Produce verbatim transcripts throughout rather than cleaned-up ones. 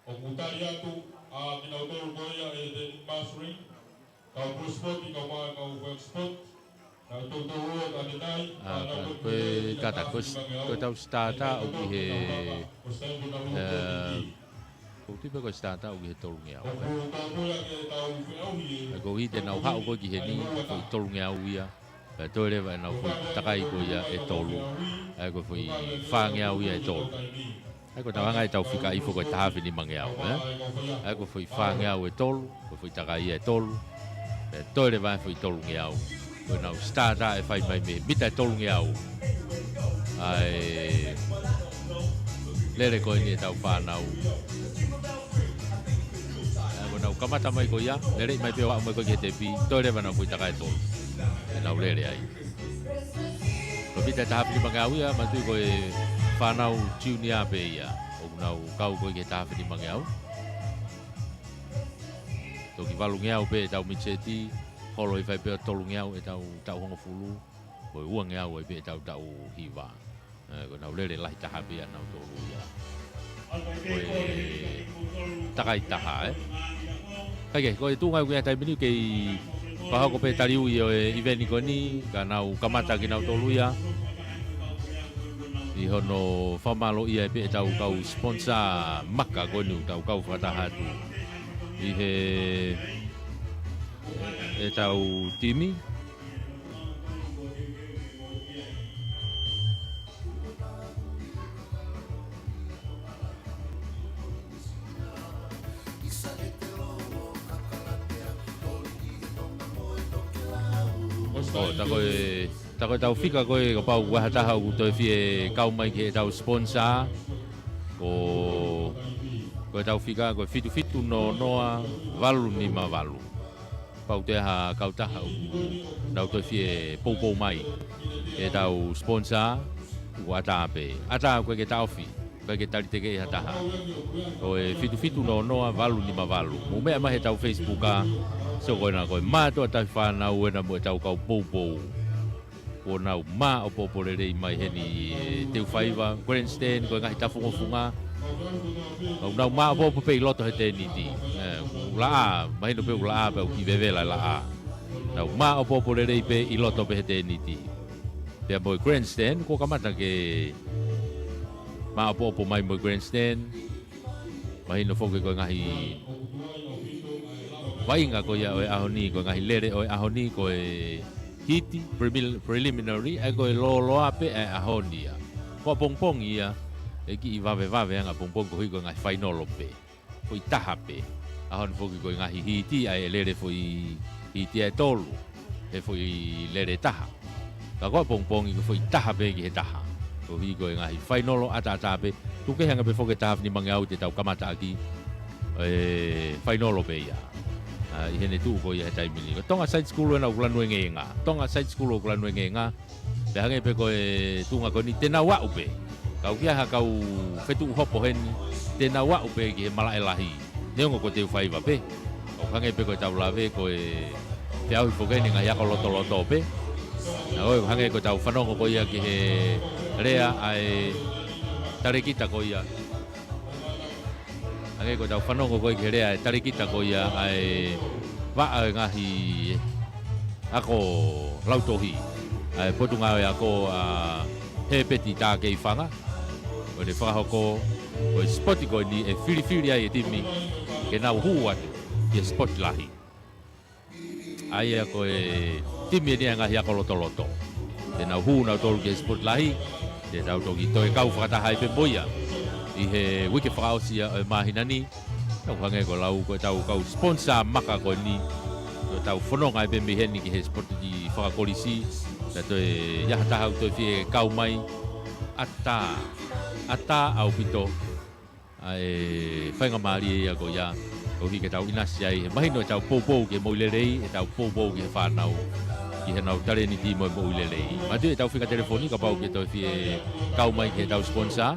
ʻOku tali atu ʻa kinautolu ko ia ʻe Teni Masri, kau Blue Sport, kau mai, kau Black Sport, kau toutou ua ka te tai, ʻa, ka ko e tata, ko e s-, ko e tau starter ʻoku ʻi he, ʻe, ʻoku tui pē ko e starter ʻoku ʻi he tolungeau. ʻOku tau pula ke tau feʻauhi ē. ʻA ko ʻi te nau haʻu ko ē ki heni, ko e tolungeau ia. Pea toe leva ʻenau foʻi takai ko ia ʻe tolu. ʻA ia ko e foʻi fāngeau ia ʻe tolu. ʻA ia ko e tau hanga ʻe tau fika ʻi fo ko e taha afe nimangeau, ē? ʻA ia ko e foʻi fāngeau ʻe tolu, ko e foʻi takai ia ʻe tolu. Pea toe leva e foʻi tolungeau. Ko ʻenau starter ʻe fai mai mei he mita ʻe tolungeau. ʻA e lele ko eni ʻetau fānau. ʻA ia ko ʻenau kamata mai ko ia, lele mai pē ʻo aʻu mai ko ē ki he tepi, toe leva ʻenau foʻi takai ʻe tolu. ʻEnau lele ai. Ko e mita ʻe taha afe nimangeau ia, manatuʻi ko e fānau junior pē ia. ʻOku nau kau ko ē ki he taha afe nimangeau. Toki valungeau pē ʻetau midseti, holo ʻi fai pē ʻo tolungeau ʻetau taʻu hongofulu, ko e uangeau ai pē ʻetau taʻu hiva. ʻE, ko ʻenau lele lahi taha pē ʻanautolu ia. Ko e takai taha, ē. Kae kehe, ko e tuʻunga ʻoku ʻi ai he taimi ni kei fakahoko pē taliui ʻo e ʻiveni ko eni, ka nau kamata kinautolu ia. ʻI hono fakamālōʻia pē ʻetau kau sponsor maka ko eni ʻoku tau kau fakataha atu ʻi he ʻetau timi. ʻO, tā ko e, tā ko ʻetau fika ko ē, kapau ʻoku ʻi ai ha taha ʻoku toe fie kau mai ki heʻetau sponsor. Ko, ko ʻetau fika ko e fitu fitu noa noa valu nima valu. Kapau toe ʻi ai ha kautaha ʻoku nau toe fie poupou mai ʻetau sponsor, ʻoku ʻatā pē. ʻAtā, ʻoku ʻikai ke taʻofi, ʻikai ke taliteke ʻe ha taha. Ko e fitu fitu noa noa valu nima valu. Mou meʻa mai heʻetau Facebook ʻa, so ko ena ko e mātuʻa taʻefānau ena mo ʻetau kau poupou. Kuo nau māʻopoʻopo lelei mai heni ʻi he teufaiva, grandstand, ko e ngaahi tafungofunga. Kuo nau māʻopoʻopo pē ʻi loto he tēniti. ʻE, ʻoku laʻā, mahino pē ʻoku laʻā pē ʻoku kiʻi vevela e laʻā. Nau māʻopoʻopo lelei pē ʻi loto pē he tēniti. Pea mo e grandstand, kuo kamata ke māʻopoʻopo mai mo e grandstand. Mahino foki ko e ngaahi vaʻinga ko ia ʻo e ʻaho ni, ko e ngaahi lele ʻo e ʻaho ni, ko e hiti, premil-, preliminary, ʻa ia ko e lōloa pē ʻa e ʻaho ni ia. Ko ʻapongipongi ia, ʻe kiʻi vavevave ange ʻapongipongi koeʻuhi ko e ngaahi fainolo pē. Foʻi taha pē. ʻAho ni foki ko e ngaahi hiti, ʻa e lele foʻi hiti ʻe tolu. He foʻi lele taha. Ka ko ʻapongipongi ko e foʻi taha pē ki he taha. Koeʻuhi ko e ngaahi fainolo ʻataʻatā pē. Tuku kehe ange pē foki e taha afe nimangeau te tau kamata ʻaki. ʻE fainolo pē ia. ʻA, ʻi heʻene tuʻu ko ia he taimi ni. Ko Tonga Side School ena ʻoku lanu engeenga. Tonga Side School ʻoku lanu engeenga. Pea hangē pē ko e tuʻunga ko eni te nau aʻu pē. Ka ʻoku ʻi ai ha kau fetuʻu hopo heni, te nau aʻu pē ki he malaʻe lahi. Neongo ko e teufaiva pē. ʻOku hangē pē ko ʻetau lave ko e feʻauhi foki eni ngaahi ako lotoloto pē. Na ʻoku hangē ko ʻetau fanongo ko ia ki he lea ʻa e talēkita ko ia. Hangē ko ʻetau fanongo ko ē ki he lea ʻa e talēkita ko ia ʻa e vaʻa ʻo e ngaahi ako lautohi. ʻA e Potungāue Ako ʻa Hepeti Takeifanga. Ko ʻene fakahoko, ko e sipoti ko eni ʻe filifili ai e timi ke nau hū atu ki he sipoti lahi. ʻA ia ko e timi eni ʻa e ngaahi ako lotoloto. Te nau hū nautolu ki he sipoti lahi, te tau toki toe kau fakataha ai pē mo ia. ʻI he uike fakaʻosi ia ʻo e māhina ni, ʻoku hangē ko e lau ko ʻetau kau sponsor maka ko eni. Ko ʻetau fononga ai pē mei heni ki he sipoti fakakolisi. Pea toe ʻi ai ha taha ʻoku toe fie kau mai. ʻAtā, ʻatā ʻaupito ʻa e faingamālie ia ko ia, koeʻuhi ke tau ʻinasi ai, he mahino ʻetau poupou ki he moʻui lelei, ʻetau poupou ki he fānau, ki heʻenau talēniti mo e moʻui lelei. Manatuʻi ʻetau fika telefoni kapau ʻoku ke toe fie kau mai ki heʻetau sponsor,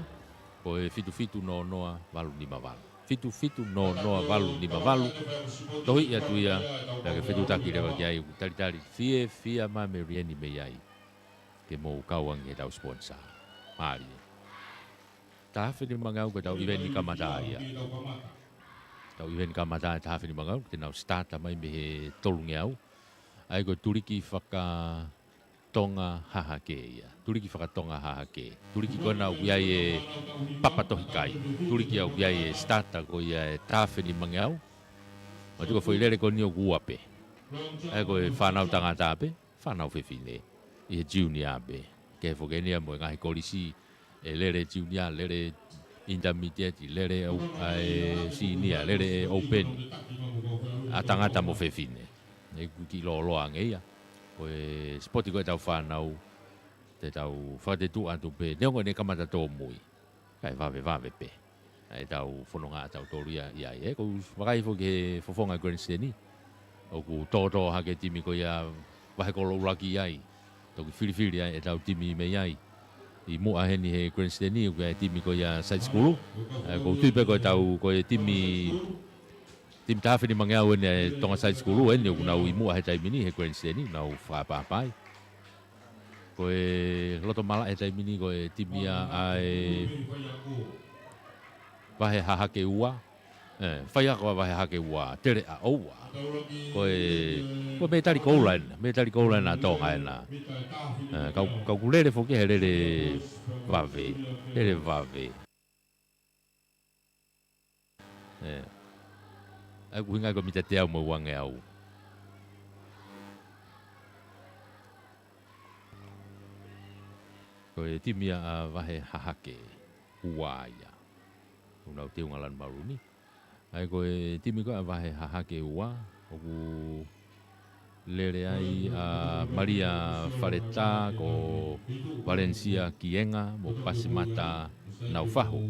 ko e fitu fitu noa noa valu nima valu. Fitu fitu noa noa valu nima valu, tohiʻi atu ia, pea ke fetuʻutaki leva ki ai, ʻoku talitali fiefia mai Merieni mei ai, ke mou kau ange ki heʻetau sponsor. Mālie. Taha afe nimangeau ko ʻetau ʻiveni kamata ia. Tau ʻi heni kamata e taha afe nima ngeau, te nau start mai mei he tolungeau. ʻA ia ko e tuliki fakatonga hahake ia. Tuliki fakatonga hahake. Tuliki ko ena ʻoku ʻi ai e papa tohi kai. Tuliki ʻoku ʻi ai e start ko ia e taha afe nima ngeau. Mou tuku e foʻi lele ko eni ʻoku ua pē. ʻA ia ko e fānau tangata pē, fānau fefine. ʻI he junior pē. Ke foki eni ia mo e ngaahi kolisi, e lele junior, lele intermediate, lele au-, ʻa e senior, lele e open. ʻA tangata mo fefine. ʻOku kiʻi lōloa ange ia. Ko e sipoti ko ē ʻetau fānau, te tau fakatetuʻa atu pē. Neongo ʻene kamata tōmui. Kae vave vave pē. ʻA ia ʻetau fononga ʻatautolu ia ʻi ai. ʻE, ʻoku ou vakai foki he fofonga grandstand. ʻOku tōtō hake timi ko ia Vahekolo ʻUluaki ʻi ai. Toki filifili ai ʻetau timi mei ai. ʻI muʻa heni he grandstand, ʻoku ʻi ai e timi ko ia side school. ʻE, ʻoku ou tui pē ko ʻetau, ko e timi, timi taha afe nima ngeau eni e Tonga side school eni ʻoku nau ʻi muʻa he taimi ni he grandstand, nau fakaʻapaʻapa ai. Ko e loto malaʻe he taimi ni ko e timi ia ʻa e Vahe Hahake Ua. ʻE, faiako ʻa Vahe Hahake Ua, Tele ʻa ʻOua. Ko e, ko e mētali koula ena, mētali koula ena ʻa Tonga ena. ʻE, kau, kau ʻoku lele foki he lele vave, lele vave. ʻE, ʻa ia ʻoku ʻuhinga ko e mita teau mo e uangeau. Ko e timi ia ʻa Vahe Hahake Ua ia. ʻOku nau teunga lanu malu ni. ʻA ia ko e timi ko ē ʻa Vahe Hahake Ua, ʻoku lele ai ʻa Malia Faleta, ko Valencia Kienga, mo Pasimata Naufahu.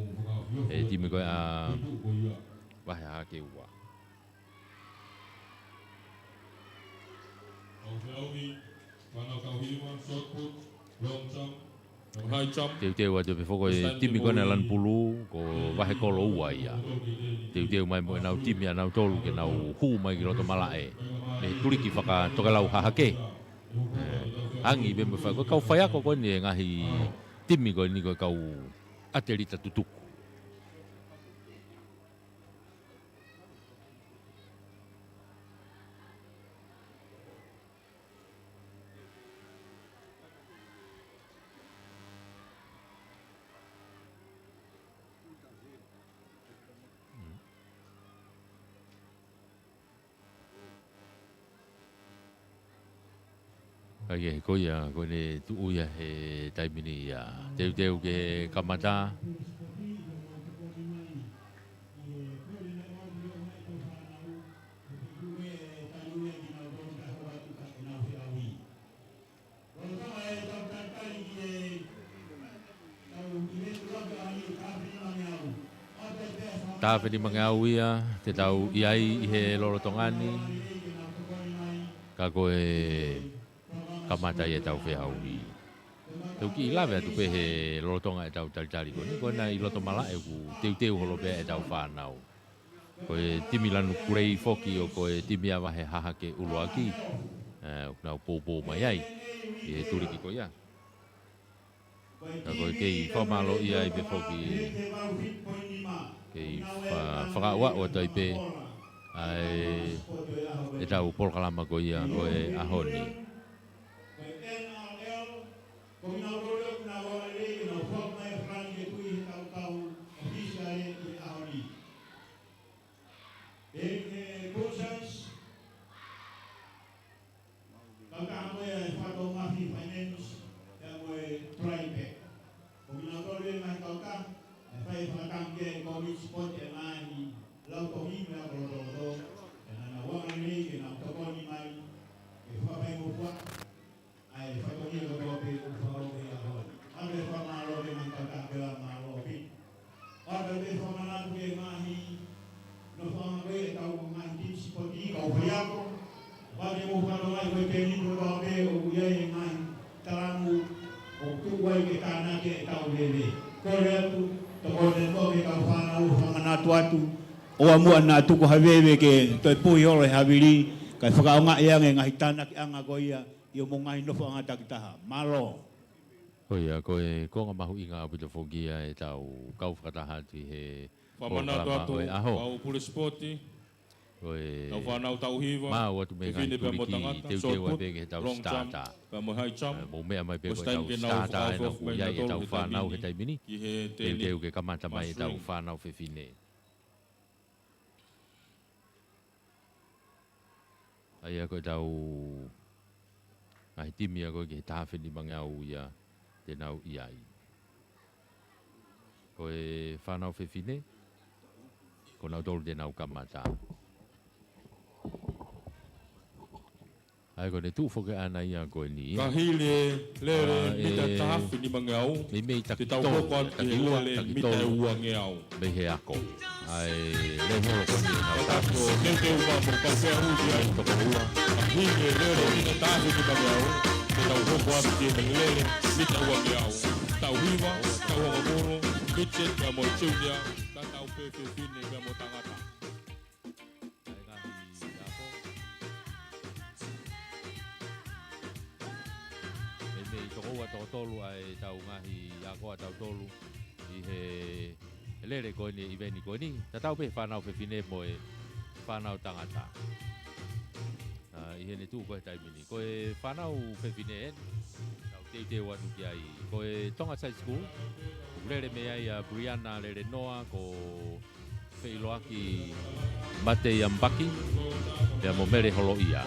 E timi ko ē ʻa Vahe Hahake Ua. Teuteu atu pē foki e timi ko ena lanu pulū, ko Vahekolo Ua ia. Teuteu mai mo ʻenau timi ʻanautolu ke nau hū mai ki loto malaʻe. Mei he tuliki fakatokelau hahake. ʻE, angi pē mo e fai, ko e kau faiako ko eni e ngaahi timi ko eni ko e kau ʻatelita tutuku. ʻA ia, ko ia, ko ʻene tuʻu ia he taimi ni ia. Teuteu ke kamata. Taha afe nima ngeau ia, te tau ʻi ai ʻi he lolotonga ni, ka ko e kamata ia ʻetau feʻauhi. Te u kiʻi lave atu pē he lolotonga ʻetau talitali ko eni, ko ena ʻi loto malaʻe ʻoku teuteu holo pē ʻetau fānau. Ko e timi lanu kulei foki ʻo ko e timi ʻa Vahe Hahake ʻUluaki. ʻE, ʻoku nau poupou mai ai ʻi he tuliki ko ia. Ka ko e kei fakamālōʻia ai pē foki, kei fa-, fakaaʻuaʻu atu ai pē ʻa e, ʻetau polokalama ko ia ʻo e ʻaho ni. Kautaha ko ia e Fakaʻomafi Finance, pea mo e Tripack. Ko kinautolu e ngaahi kautaha, ʻe fai e fakatangi ki he Kōmiti Sipoti ʻa e ngaahi lautohi mo e ako lotoloto, ʻe naʻa nau angalelei ke nau tokoni mai, ke fakafaingofua ʻa e fatongia kotoa pē ʻoku fakahoko he ʻaho ni. ʻOatu e fakamālō ki he ngaahi kautaha ke la mālō pē. ʻOatu e fakamanatu ki he ngaahi nofoʻanga ko ē ʻetau ngaahi timi sipoti, kau faiako. ʻOatu e mou fakalongoaʻa ko e tēniti kotoa pē ʻoku ʻi ai e ngaahi talamu ʻoku tuku ai ke tānaki ʻetau veve. Kole atu, tokoni atu ki he kau fānau, fakamanatu atu. ʻOua muʻa naʻa tuku ha veve ke toe puhi holo he havili, kae fakaʻaongaʻi ange e ngaahi tānakiʻanga ko ia ʻi hoʻomou ngaahi nofoʻanga takitaha. Mālō. Ko ia, ko e konga mahuʻinga ʻaupito foki ia ʻetau kau fakataha atu ʻi he Polokalama ʻo e ʻaho. Pau Pule Sipoti. Ko e tau fānau tauhi hiva, maʻu atu mei he ngaahi tuliki teuteu ai pē ki heʻetau starter. Pea mo e high jump. Mou meʻa mai pē ko ʻetau starter ʻena ʻoku ʻi ai ʻetau fānau he taimi ni. Teuteu ke kamata mai ʻetau fānau fefine. ʻA ia ko ʻetau ngaahi timi ia ko ē ki he taha afe nimangeau ia te nau ʻi ai. Ko e fānau fefine, ko nautolu te nau kamata. ʻA ia ko ʻene tuʻu foki ʻana ia ko eni. Ka hili e lele mita taha afe nimangeau, meimei taki tolu, taki ua, taki tolu. Mei he ako. ʻA e lele holo ko eni ʻenau taki. Teuteu mo kau fehuʻi ai toko ua. Ka hili e lele mita taha afe nimangeau, te tau hoko atu ki he lele mita uangeau. Tau hiva, tau hongofulu, midget, pea mo e junior, tatau pē fefine pea mo tangata. ʻA e ngaahi ako. Meimei toko ua toko tolu ʻa ʻetau ngaahi ako ʻa tautolu ʻi he lele ko eni, ʻi he ʻiveni ko eni. Tatau pē fānau fefine mo e fānau tangata. ʻA, ʻi heʻene tuʻu ko ē he taimi ni. Ko e fānau fefine eni, tau teuteu atu ki ai. Ko e Tonga Side School, lele mei ai ʻa Briana Lelenoa, ko Feʻiloaki Mateiambaki, pea mo Mele Holoʻia.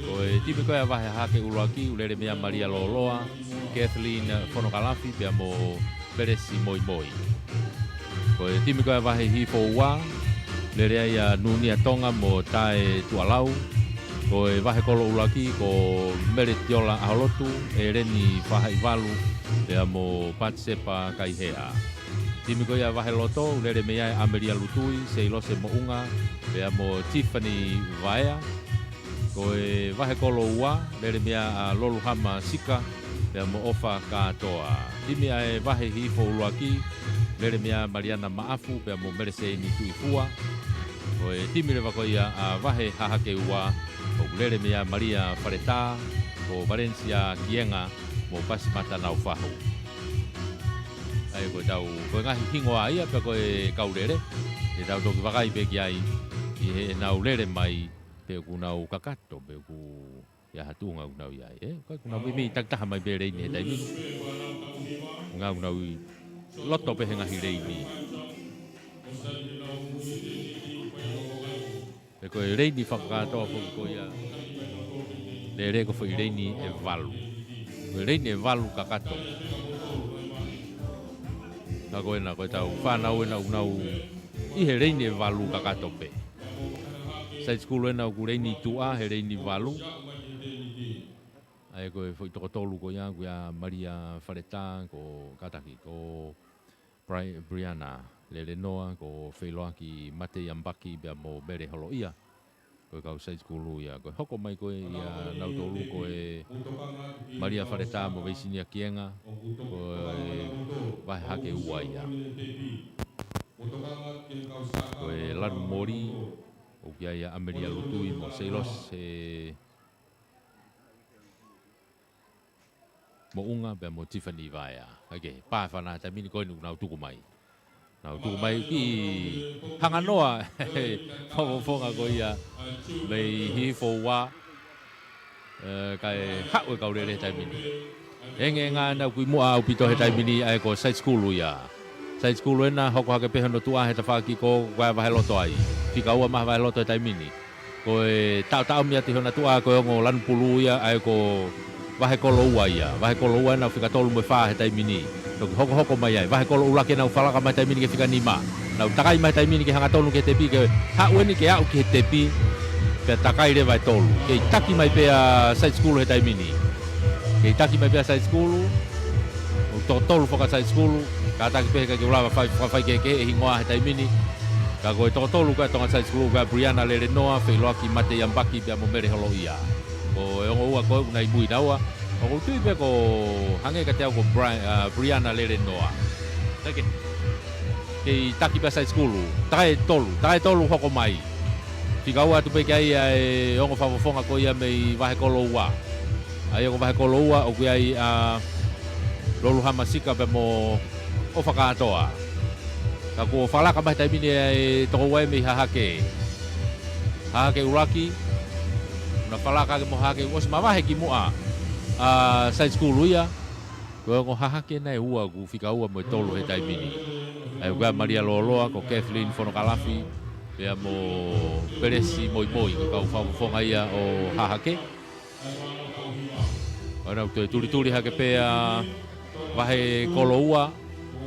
Ko e timi ko ē ʻa e vahe hahake ʻuluaki, ʻoku lele mei ai ʻa Malia Loloa, Kathleen Fonokalafi, pea mo Pelesi Moimoi. Ko e timi ko ē ʻa e vahe hihifo ua, lele ai ʻa Nunia Tonga mo Tae Tuʻalau. Ko e vahe kolo ʻuluaki, ko Mele Tiola ʻAholotu, ʻEleni Fahaʻivalu, pea mo Patisepa Kaihea. Timi ko ia vahe loto, ʻoku lele mei ai ʻa ʻAmelia Lutui, Seilose Moʻunga, pea mo Tiffany Vaea. Ko e vahe kolo ua, lele mei ai ʻa Loluhama Sika, pea mo ʻOfa Kātoa. Timi ʻa e vahe hihifo ʻuluaki, lele mei ai ʻa Maliana Maʻafu, pea mo Meleseini Tuʻifua. Ko e timi leva ko ia ʻa e vahe hahake ua, ʻoku lele mei ai ʻa Malia Faletā, ko Valencia Kienga, mo Pasimata Naufahu. ʻA ia ko ʻetau, ko e ngaahi hingoa ia pea ko e kau lele, te tau toki vakai pē ki ai, ʻi heʻenau lele mai, pe ʻoku nau kakato, pe ʻoku ʻi ai ha tuʻunga ʻoku nau ʻi ai, ē? Ko ʻeku nau meimei takitaha mai pē leini he taimi ni. Ngā ʻoku nau ʻi loto pē he ngaahi leini. Pea ko e leini fakakātoa foki ko ia. Lele ko e foʻi leini ʻe valu. Ko e leini ʻe valu kakato. Ka ko ena, ko ʻetau fānau ena ʻoku nau ʻi he leini ʻe valu kakato pē. Side school ena ʻoku leini tuʻa he leini valu. ʻA ia ko e foʻi toko tolu ko ia, ko ia Malia Faletā, ko kātaki, ko Bri-, Briana Lelenoa, ko Feʻiloaki Mateiambaki, pea mo Mele Holoʻia. Ko e kau side school ia, ko e hoko mai ko ē ʻia nautolu ko e Malia Faletā mo Veisinia Kienga, ko e vahe hahake ua ia. Ko e lanu moli, ʻoku ʻi ai ʻa ʻAmelia Lutui mo Seilose Moʻunga pea mo Tiffany Vaea. ʻOku pā fana taimi ni ko eni ʻoku nau tuku mai. Nau tuku mai ki Hanganoa, fakafofonga ko ia mei Hihifo ua, ē, kae haʻu e kau lele he taimi ni. Engeenga ena ʻoku ʻi muʻa ʻaupito he taimi ni ʻa e ko e side school ia. Side school ena hoko hake pē hono tuʻa he tafaʻaki ko ē ʻa e vahe loto ai. Fika ua mai vahe loto he taimi ni. Ko e taʻotaʻomi atu ʻi hona tuʻa ko e ongo lanu pulu ia, ʻa e ko e vahe kolo ua ia. Vahe kolo ua ena ʻoku fika tolu mo e fā he taimi ni. Toki hokohoko mai ai. Vahe kolo ʻuluaki ena ʻoku falaka mai he taimi ni ke fika nima. Nau takai mai he taimi ni ke hangatonu ki he tepi, ke haʻu eni ke aʻu ki he tepi. Pea takai leva e tolu. Kei taki mai pē ʻa side school he taimi ni. Kei taki mai pē ʻa side school. ʻOku toko tolu foki ʻa side school. Kātaki pē he ʻikai ke u lava fai, fai, fai ke, ke he hingoa he taimi ni. Ka ko e toko tolu ko ē ʻa Tonga Side School ko ē ʻa Briana Lelenoa, Feʻiloaki Mateiambaki pea mo Mele Holoʻia. Ko e ongo ua ko ē ʻoku nau ʻi mui naua. ʻOku ou tui pē ʻoku hangē kiate au ko Bri-, ʻa, Briana Lelenoa. Take. Kei taki pē ʻa side school. Takai e tolu. Takai e tolu hoko mai. Fika ua atu pē ki ai ʻa e ongo fakafofonga ko ia mei vahe kolo ua. ʻA ia ko vahe kolo ua ʻoku ʻi ai ʻa Loluhama Sika pea mo ʻOfa Kātoa. Ka Kuo fakalaka mai he taimi ni ʻa e toko ua mei Hahake. Hahake ʻUluaki. Naʻe fakalaka ʻaki mo Hahake, ʻosi mavahe ki muʻa ʻa Side School ia. Ko e ongo Hahake ʻena ʻe ua ʻoku fika ua mo e tolu he taimi ni. ʻA ia ko Malia Loloa, ko Kathleen Fonokalafi, pea mo Pelesi Moimoi, ko e kau fakafofonga ia ʻo Hahake. ʻOku nau toe tulituli hake pē ʻa Vahekoloua,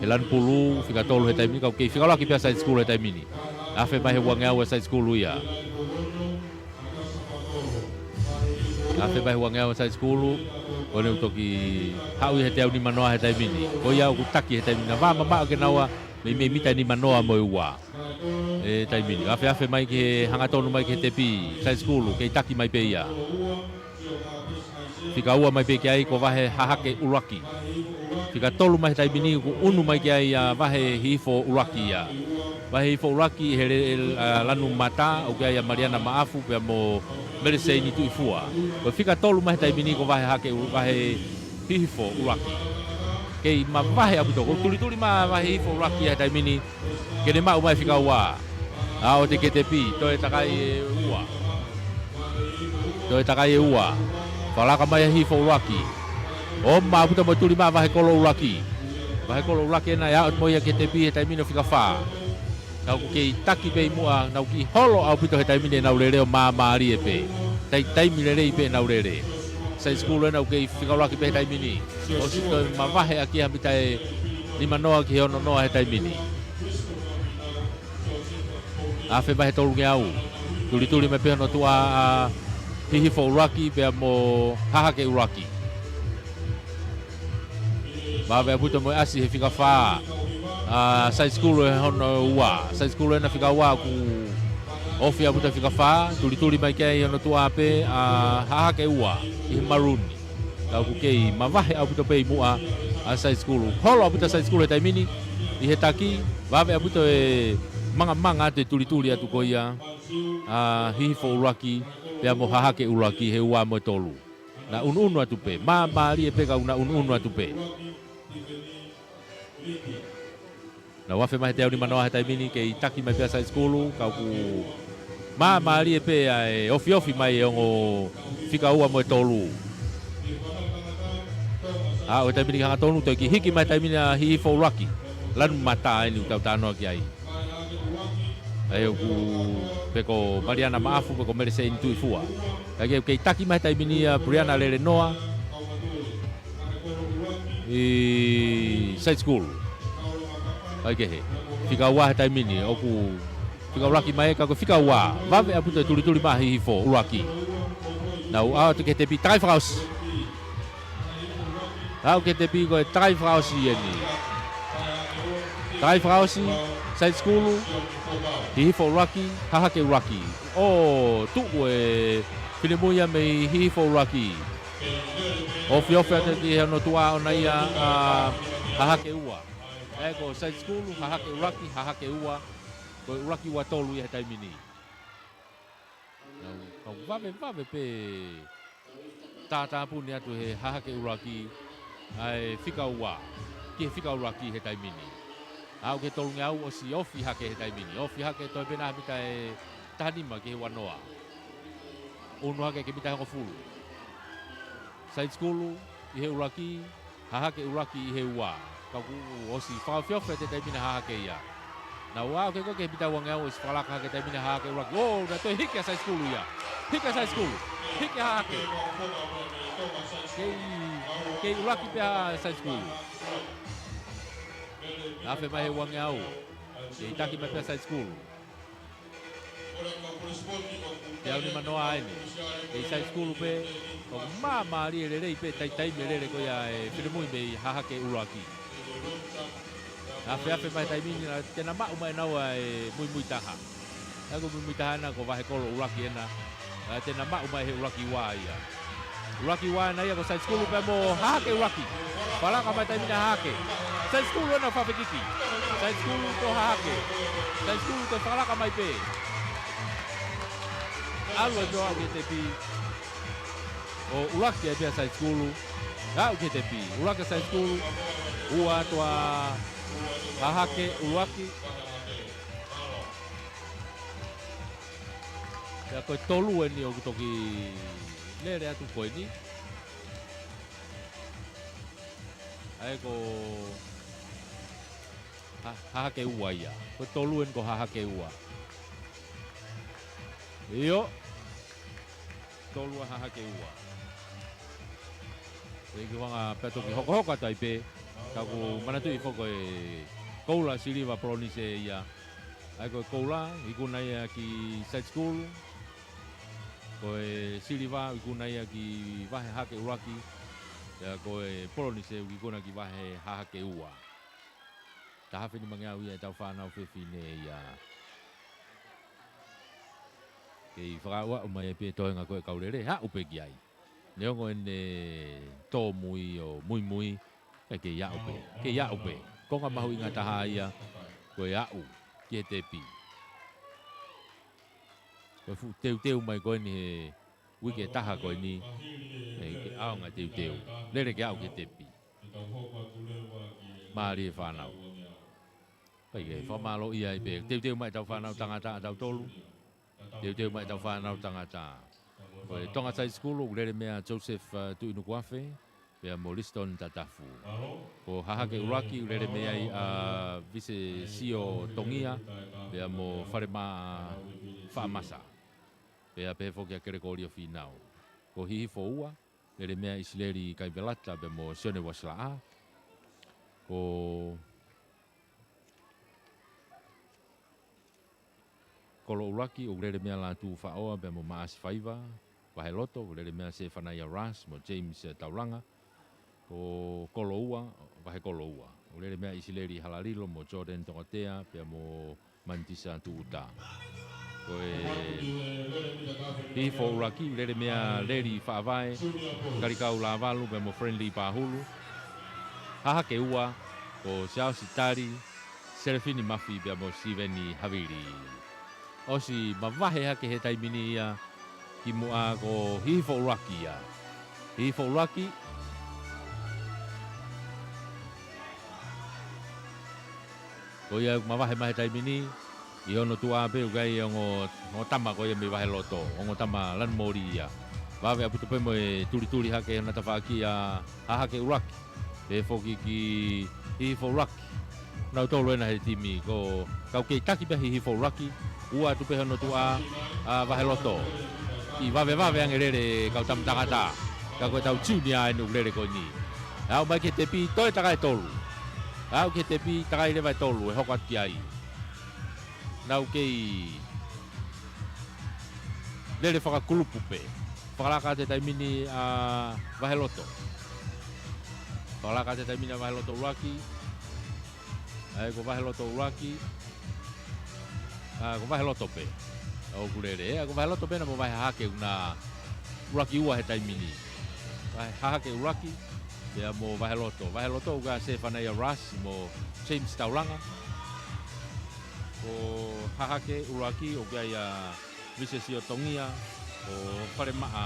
he lanu pulū, fika tolu he taimi ni, ka ʻoku kei fika ʻuluaki pē ʻa Side School he taimi ni. Afe mai he uangeau ʻa Side School ia. Afe mai he uangeau ʻa Side School, ʻoku ne toki haʻu ia he teau nimanoa he taimi ni. Ko ia ʻoku taki he taimi ni, naʻe vā mamaʻo ke naua, mei, mei mita nimanoa mo e ua. He taimi ni, afe afe mai ki he hangatonu mai ki he tepi, Side School, kei taki mai pē ia. Fika ua mai pē ki ai ko Vahe Hahake ʻUluaki. Fika tolu mai he taimi ni ʻoku ʻunu mai ki ai ʻa Vahe Hihifo ʻUluaki ia. Vahe Hihifo ʻUluaki he le-, el-, ʻa, lanu mata, ʻoku ʻi ai ʻa Maliana Maʻafu pea mo Meleseini Tuʻifua. Ko e fika tolu mai he taimi ni ko Vahe Hahake ʻUlu-, Vahe Hihifo ʻUluaki. Kei mavahe ʻaupito, ʻoku tulituli mai ʻa Vahe Hihifo ʻUluaki ia he taimi ni, ke ne maʻu mai e fika ua. ʻAʻote ki he tepi, toe takai e ua. Toe takai e ua. Fakalaka mai ʻa Hihifo ʻUluaki. ʻOmai ʻaupito mo e tuli mai ʻa Vahekolo ʻUluaki. Vahekolo ʻUluaki ʻena ʻe aʻu mo ia ki he tepi he taimi ni ʻo fika fā. Ka ʻoku kei taki pē ʻi muʻa, nau kiʻi holo ʻaupito he taimi ni ʻenau lele ʻo māmālie pē. Tai-, taimi lelei pē ʻenau lele. Side School ʻena ʻoku kei fika ʻuluaki pē he taimi ni. ʻOsi toe mavahe ʻaki ia mita ʻe nimanoa ki he ononoa he taimi ni. Afe mai he tolungeau. Tulituli mai pē hono tuʻa ʻa Hihifo ʻUluaki pea mo Hahake ʻUluaki. Vave ʻaupito mo e ʻasi he fika fā ʻa Side School he hono ua. Side School ʻena fika ua ʻoku ofi ʻaupito fika fā. Tulituli mai ki ai hono tuʻa pē ʻa Hahake ua ʻi he maluni. Ka ʻoku kei mavahe ʻaupito pē ʻi muʻa ʻa Side School. Holo ʻaupito Side School he taimi ni ʻi he taki, vave ʻaupito e mangamanga atu e tulituli atu ko ia ʻa Hihifo ʻUluaki pea mo Hahake ʻUluaki he ua mo e tolu. Naʻa ʻunuʻunu atu pē, māmālie pē ka naʻa ʻunuʻunu atu pē. Naʻa ʻosi afe mai he teau nimanoa he taimi ni kei taki mai pē ʻa Side School, ka ʻoku māmālie pē ʻa e ofiofi mai e ongo fika ua mo e tolu. ʻA, ʻo e taimi ni ki he hangatonu, toe kiʻi hiki mai he taimi ni ʻa Hihifo ʻUluaki. Lanu mata ʻeni ʻoku tau talanoa ki ai. ʻA ia ʻoku pe ko Maliana Maʻafu, pe ko Meleseini Tuʻifua. Ka ʻoku kei taki mai he taimi ni ʻa Briana Lelenoa. ʻI Side School. ʻAi kehe. Fika ua he taimi ni, ʻoku fika ʻuluaki mai ka ko e fika ua. Vave ʻaupito e tulituli mai ʻa Hihifo ʻUluaki. Naʻa nau ʻalu atu ki he tepi, takai fakaʻosi. Aʻu ki he tepi ko e takai fakaʻosi ʻeni. Takai fakaʻosi, Side School, Hihifo ʻUluaki, Hahake ʻUluaki. ʻO tuʻu e finemui ia mei Hihifo ʻUluaki. Ofiofi atu ki he hono tuʻa ʻona ia ʻa Hahake ua. ʻE ko Side School, Hahake ʻUluaki, Hahake ua. Ko e ʻuluaki ua tolu ia he taimi ni. Naʻa nau vave, vave pē tātāpuni atu he Hahake ʻUluaki ʻa e fika ua, ki he fika ʻuluaki he taimi ni. Aʻu ki he tolungeau ʻosi ofi hake he taimi ni. Ofi hake toe pē naʻa mita ʻe taha nima ki he uanoa. ʻUnu hake ki he mita ʻe hongofulu. Side School ʻi he ʻuluaki, Hahake ʻUluaki ʻi he ua. Ka kuo ʻosi fakaofiofi atu he taimi ni ʻa Hahake ia. Naʻa nau aʻu ki he ko e ki he mita uangeau ʻosi fakalaka hake he taimi ni ʻa Hahake ʻUluaki. ʻŌ, naʻe toe hiki ʻa Side School ia. Hiki ʻa Side School. Hiki ʻa Hahake. Kei, kei ʻuluaki pē ʻa Side School. Afe mai he uangeau. Kei taki mai pē ʻa Side School. Teau nimanoa ʻeni. Kei Side School pē, ʻoku māmālie lelei pē taimi lele ko ia e finemui mei Hahake ʻUluaki. Afe afe mai he taimi ni, te na maʻu mai naua e muimui taha. ʻA ia ko e muimui taha ʻena ko Vahekolo ʻUluaki ʻena. ʻA ia te na maʻu mai he ʻuluaki ua ia. ʻUluaki ua ʻena ia ko Side School pea mo Hahake ʻUluaki. Fakalaka mai he taimi ni ʻa Hahake. Side School ʻena fafekiki. Side School ko Hahake. Side School toe fakalaka mai pē. ʻAlu atu ʻo aʻu ki he tepi. ʻO ʻuluaki ai pē ʻa Side School. Aʻu ki he tepi. ʻUluaki ʻa Side School. Ua atu ʻa Hahake ʻUluaki. Pea ko e tolu eni ʻoku toki lele atu ko eni. ʻA ia ko Ha-, Hahake Ua ia. Ko e tolu eni ko Hahake Ua. ʻIo. Tolu ʻa Hahake Ua. ʻE ki hanga pea toki hokohoko atu ai pē. Ka ʻoku manatuʻi foki ko e koula siliva Polonise ia. ʻA ia ko e koula, ikuna ia ki side school. Ko e siliva, ikuna ia ki vahe Hahake ʻUluaki. Pea ko e Polonise, ikuna ki vahe Hahake Ua. Taha afe nimangeau ia ʻetau fānau fefine ia. Kei fakaaʻu mai pē toenga ko e kau lele, aʻu pē ki ai. Neongo ʻene tōmui ʻo muimui, ka kei aʻu pē, kei aʻu pē. Konga mahuʻinga taha ia, ko e aʻu ki he tepi. Ko e fuʻu teuteu mai ko eni he uike ʻe taha ko eni, ʻe, ke ʻaonga teuteu. Lele ke aʻu ki he tepi. Mālie fānau. Kae ke fakamālō ia ai pē. Teuteu mai ʻetau fānau tangata ʻa tautolu. Teuteu mai ʻetau fānau tangata. Ko e Tonga Side School, ʻoku lele mei ai Joseph, uh, Tuʻinukuafe, pea mo Liston Tatafu. Ko Hahake ʻUluaki, ʻoku lele mei ai ʻa Vise Sio Tongia, pea mo Falemaʻa Faʻamasa. Pea pehē foki ʻa Kelekōlio Fīnau. Ko Hihifo Ua, lele mei ai ʻa ʻIsileli Kaivelata, pea mo Sione Uasilaʻā. Ko Kolo ʻUluaki, ʻoku lele mei ai Lātū Faʻoa, pea mo Maʻasi Faiva, Vaheloto, ʻoku lele mei ai Sefanaia Ras, mo James, eh, Taulanga. Ko Kolo Ua, Vahekolo Ua, ʻoku lele mei ai ʻa ʻIsileli Halalilo, mo Jordan Tongatea, pea mo Manitisa Tuʻuta. Ko e Hihifo ʻUluaki, lele mei ai Leli Faʻavae, Kalikau Lavalu, pea mo Friendly Pahulu. Hahake Ua, ko Siaosi Tali, Selefini Mafi, pea mo Siveni Havili. ʻOsi mavahe hake he taimi ni ia, ki muʻa ko Hihifo ʻUluaki ia. Hihifo ʻUluaki. Ko ia ʻoku mavahe mai he taimi ni, ʻi hono tuʻa pē ʻoku ʻi ai ongo, ongo tama ko ia mei Vaheloto, ongo tama lanu moli ia. Vave ʻaupito pē mo e tulituli hake hona tafaʻaki ʻa Hahake ʻUluaki. Pehē foki ki Hihifo ʻUluaki. Nau tolu ena he timi ko e kau kei taki pē Hihifo ʻUluaki. Ua atu pē hono tuʻa ʻa Vaheloto. Kei vavevave ange lele kau tama tangata. Ka ko ʻetau junior eni ʻoku lele ko eni. Aʻu mai ki he tepi toe takai tolu. Aʻu ki he tepi takai leva ʻe tolu ʻe hoko atu ki ai. Nau kei lele fakakulupu pē. Fakalaka atu he taimi ni ʻa Vaheloto. Fakalaka atu he taimi ni ʻa Vaheloto ʻUluaki. ʻA ia ko Vaheloto ʻUluaki. ʻA, ko Vaheloto pē ʻoku lele. ʻA ia ko Vaheloto pē ena mo Vahe Hahake ʻoku na ʻUluaki Ua he taimi ni. Vahe Hahake ʻUluaki, pea mo Vaheloto. Vaheloto ʻoku ʻi ai ʻa Sefanaia Ras mo James Taulanga. Ko Hahake ʻUluaki ʻoku ʻi ai ʻa Vise Sio Tongia, ko Falemaʻa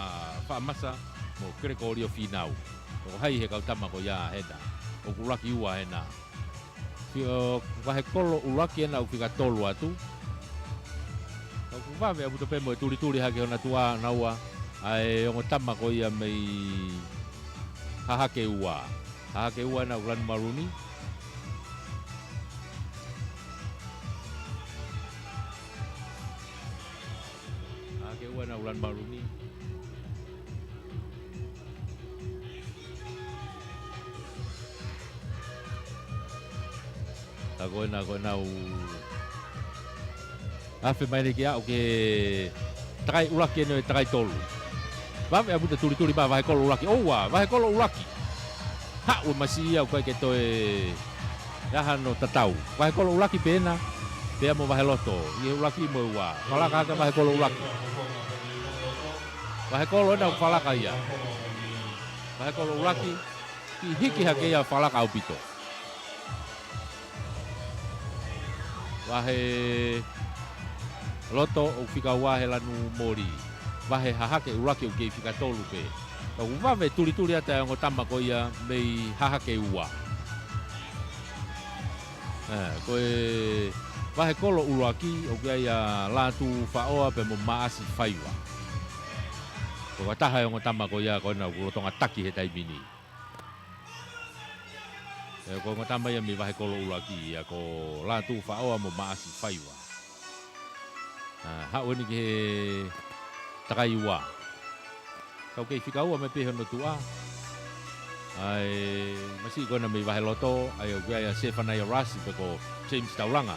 Faʻamasa, mo Kelekōlio Fīnau. Ko hai he kau tama ko ia hena, ʻoku ʻUluaki Ua hena. Sio, Vahekolo ʻUluaki ena ʻoku fika tolu atu. ʻOku vave ʻaupito pē mo e tulituli hake hona tuʻa naua, ʻa e ongo tama ko ia mei Hahake Ua. Hahake Ua ena ʻoku lanu maluni. Hahake Ua ena ʻoku lanu maluni. Ka ko ena, ko ena ʻoku afe mai eni ke aʻu ki he takai ʻuluaki eni ʻo e takai tolu. Vave ʻaupito e tulituli mai Vahekolo ʻUluaki. ʻOua, Vahekolo ʻUluaki. Haʻu e masiʻi ia ʻoku ʻikai ke toe ʻi ai hano tatau. Vahekolo ʻUluaki pē ena, pea mo Vaheloto. ʻI he ʻuluaki mo e ua. Fakalaka hake Vahekolo ʻUluaki. Vahekolo ena ʻoku fakalaka ia. Vahekolo ʻUluaki, kiʻi hiki hake ia fakalaka ʻaupito. Vaheloto ʻoku fika ua he lanu moli. Vahe Hahake ʻUluaki ʻoku kei fika tolu pē. Ka ʻoku vave e tulituli atu e ongo tama ko ia mei Hahake Ua. ʻE, ko e Vahekolo ʻuluaki, ʻoku ʻi ai ʻa Lātū Faʻoa pea mo Maʻasi Faiva. Ko e taha e ongo tama ko ia ko ena ʻoku lolotonga taki he taimi ni. ʻE, ko e ongo tama ia mei Vahekolo ʻuluaki, ia ko Lātū Faʻoa mo Maʻasi Faiva. ʻA, haʻu eni ki he takai ua. Kau kei fika ua mai pē hono tuʻa. ʻA e masiʻi ko ena mei Vaheloto, ʻa ia ʻoku ʻi ai ʻa Sefanaia Rasi pe ko James Taulanga.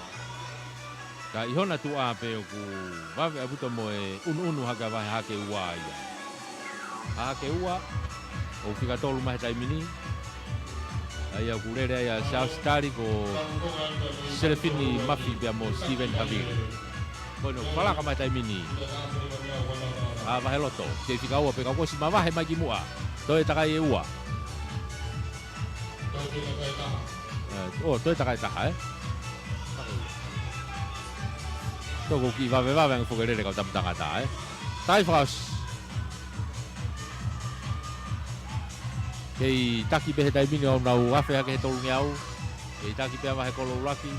Ka ʻi hona tuʻa pē ʻoku vave ʻaupito mo e ʻunuʻunu hake ʻa Vahe Hahake Ua ia. Hahake Ua, ʻoku fika tolu mai he taimi ni. ʻA ia ʻoku lele ai ʻa Charles Tali, ko Selefini Mafi pea mo Steven Havili. Ko eni ʻoku falaka mai he taimi ni ʻa Vaheloto, kei fika ua pē ka kuo ʻosi mavahe mai ki muʻa. Toe takai ʻe ua. ʻE, ʻo, toe takai ʻe taha, ē? Toko ki vave vave ange foki e lele kau tama tangata, ē? Takai fakaʻosi. Kei taki pē he taimi ni ʻo nau afe hake he tolungeau. Kei taki pē ʻa Vahekolo ʻuluaki.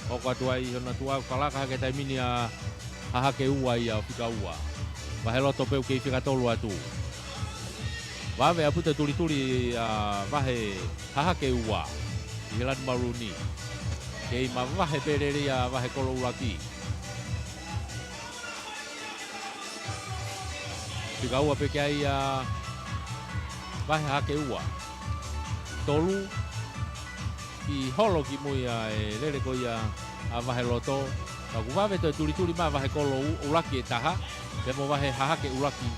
Hoko atu ai hono tuʻa, falaka hake he taimi ni ʻa Hahake Ua ia ʻo fika ua. Vaheloto pē ʻoku kei fika tolu atu. Vave ʻaupito e tulituli ʻa Vahe Hahake Ua ʻi he lanu malū ni. Kei mavahe pē lelei ʻa Vahekolo ʻuluaki. Fika ua pē ki ai ʻa Vahe Hahake Ua. Tolu, ʻi holo ki mui ʻa e lele ko ia ʻa Vaheloto. Ka ʻoku vave toe tulituli mai ʻa Vahekolo ʻu-, ʻuluaki ʻe taha, pea mo Vahe Hahake ʻuluaki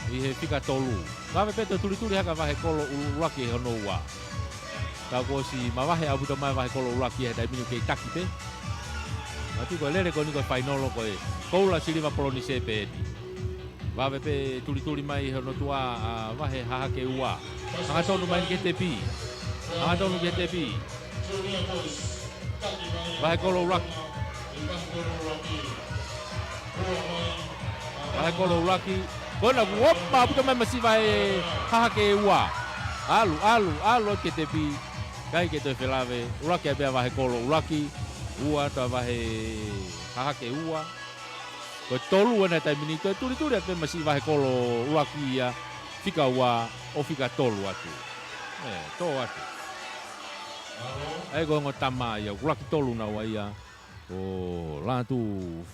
ʻi he fika tolu. Vave pē toe tulituli hake ʻa Vahekolo ʻu-, ʻuluaki ʻe hono ua. Ka kuo ʻosi mavahe ʻaupito mai ʻa Vahekolo ʻuluaki he taimi ni ʻoku kei taki pē. Manatuʻi ko e lele ko eni ko e fainolo ko e koula, siliva, polonise pē eni. Vave pē tulituli mai hono tuʻa ʻa Vahe Hahake Ua. Hangatonu mai eni ki he tepi. Hangatonu ki he tepi. Vahekolo ʻuluaki. Vahekolo ʻuluaki. Ko ena kuo ʻomi ʻaupito mai masiva ʻa Vahe Hahake Ua. ʻAlu, ʻalu, ʻalu ki he tepi. ʻIkai ke toe felave. ʻUluaki ai pē ʻa Vahekolo ʻuluaki. Ua atu ʻa Vahe Hahake Ua. Ko e tolu ena he taimi ni, ko e tulituli atu pē masiva ʻa Vahekolo ʻuluaki ia, fika ua ʻo fika tolu atu. ʻE, tō atu. ʻA ia ko e ongo tama ia, ʻuluaki tolu naua ia, ko Lātū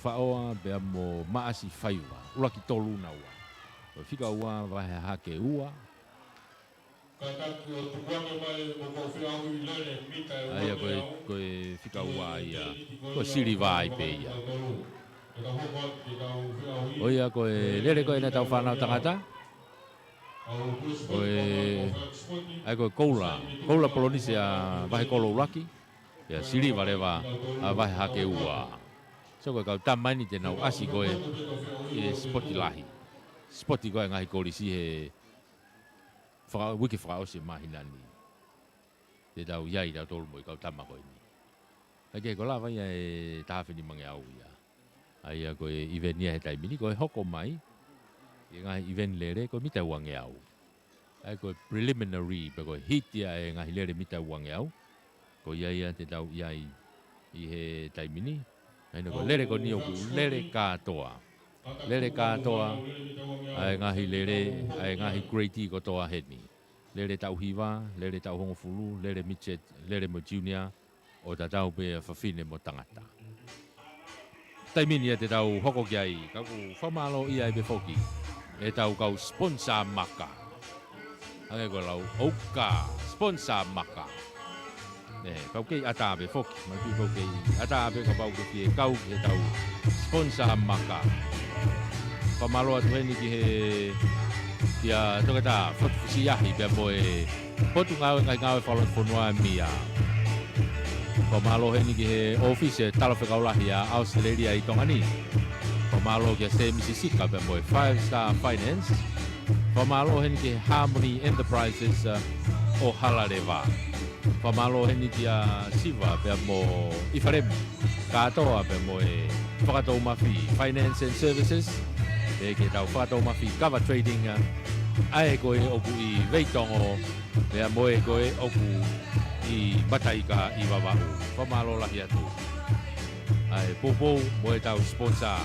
Faʻoa pea mo Maʻasi Faiva, ʻuluaki tolu naua. Ko e fika ua Vahe Hahake Ua. ʻA ia ko e, ko e fika ua ia, ko e siliva ai pē ia. ʻO ia ko e lele ko ena ʻetau fānau tangata. Ko e, ʻa ia ko e koula, koula polonise ʻa Vahekolo ʻuluaki, ia siliva leva ʻa Vahe Hahake Ua. So ko e kau tama eni te nau ʻasi ko e, e sipoti lahi. Sipoti ko e ngaahi kolisi he faka-, uike fakaʻosi e māhina ni. Te tau ʻi ai tautolu mo e kau tama ko eni. ʻA ia ko e lava ia e taha afe nimangeau ia. ʻA ia ko e ʻiveni ia he taimi ni, ko e hoko mai, e ngaahi ʻiveni lele ko e mita uangeau. ʻA ia ko e preliminary, pe ko e hiti ia e ngaahi lele mita uangeau. Ko ia ia te tau ʻi ai ʻi he taimi ni. ʻA ia ko e lele ko eni ʻoku lele kātoa. Lele kātoa, ʻa e ngaahi lele, ʻa e ngaahi grade kotoa heni. Lele taʻu hiva, lele taʻu hongofulu, lele midget, lele mo junior, ʻo tatau pē fafine mo tangata. Taimi ni ia te tau hoko ki ai, ka ʻoku fakamālōʻia ai pē foki ʻetau kau sponsor maka. Hangē ko e lau ʻoku kau sponsor maka. ʻE, kau kei ʻatā pē foki, manatuʻi kau kei ʻatā pē kapau ʻoku ke fie kau ki heʻetau sponsor maka. Fakamālō atu heni ki he, kia Toketā Fotu Fusiahi pea mo e Potungāue Ngaahi Ngāue Fakalotofonua ʻa e MIA. Fakamālō heni ki he ʻōfisi e Talafekau Lahi ʻa ʻAositelēlia ʻi Tonga ni. Fakamālō kia Sēmisi Sika pea mo e Five Star Finance. Fakamālō heni ki he Harmony Enterprises, uh, ʻo Halaleva. Fakamālō heni kia Siva pea mo ʻIfalemi Kātoa pea mo e Fakatoumafi Finance and Services, pea ki heʻetau Fakatoumafi Kava Trading, uh, ʻa ē ko ē ʻoku ʻi Veitongo, pea mo ē ko ē ʻoku ʻi Mataika ʻi Vavaʻu. Fakamālō lahi atu ʻa e poupou mo ʻetau sponsor.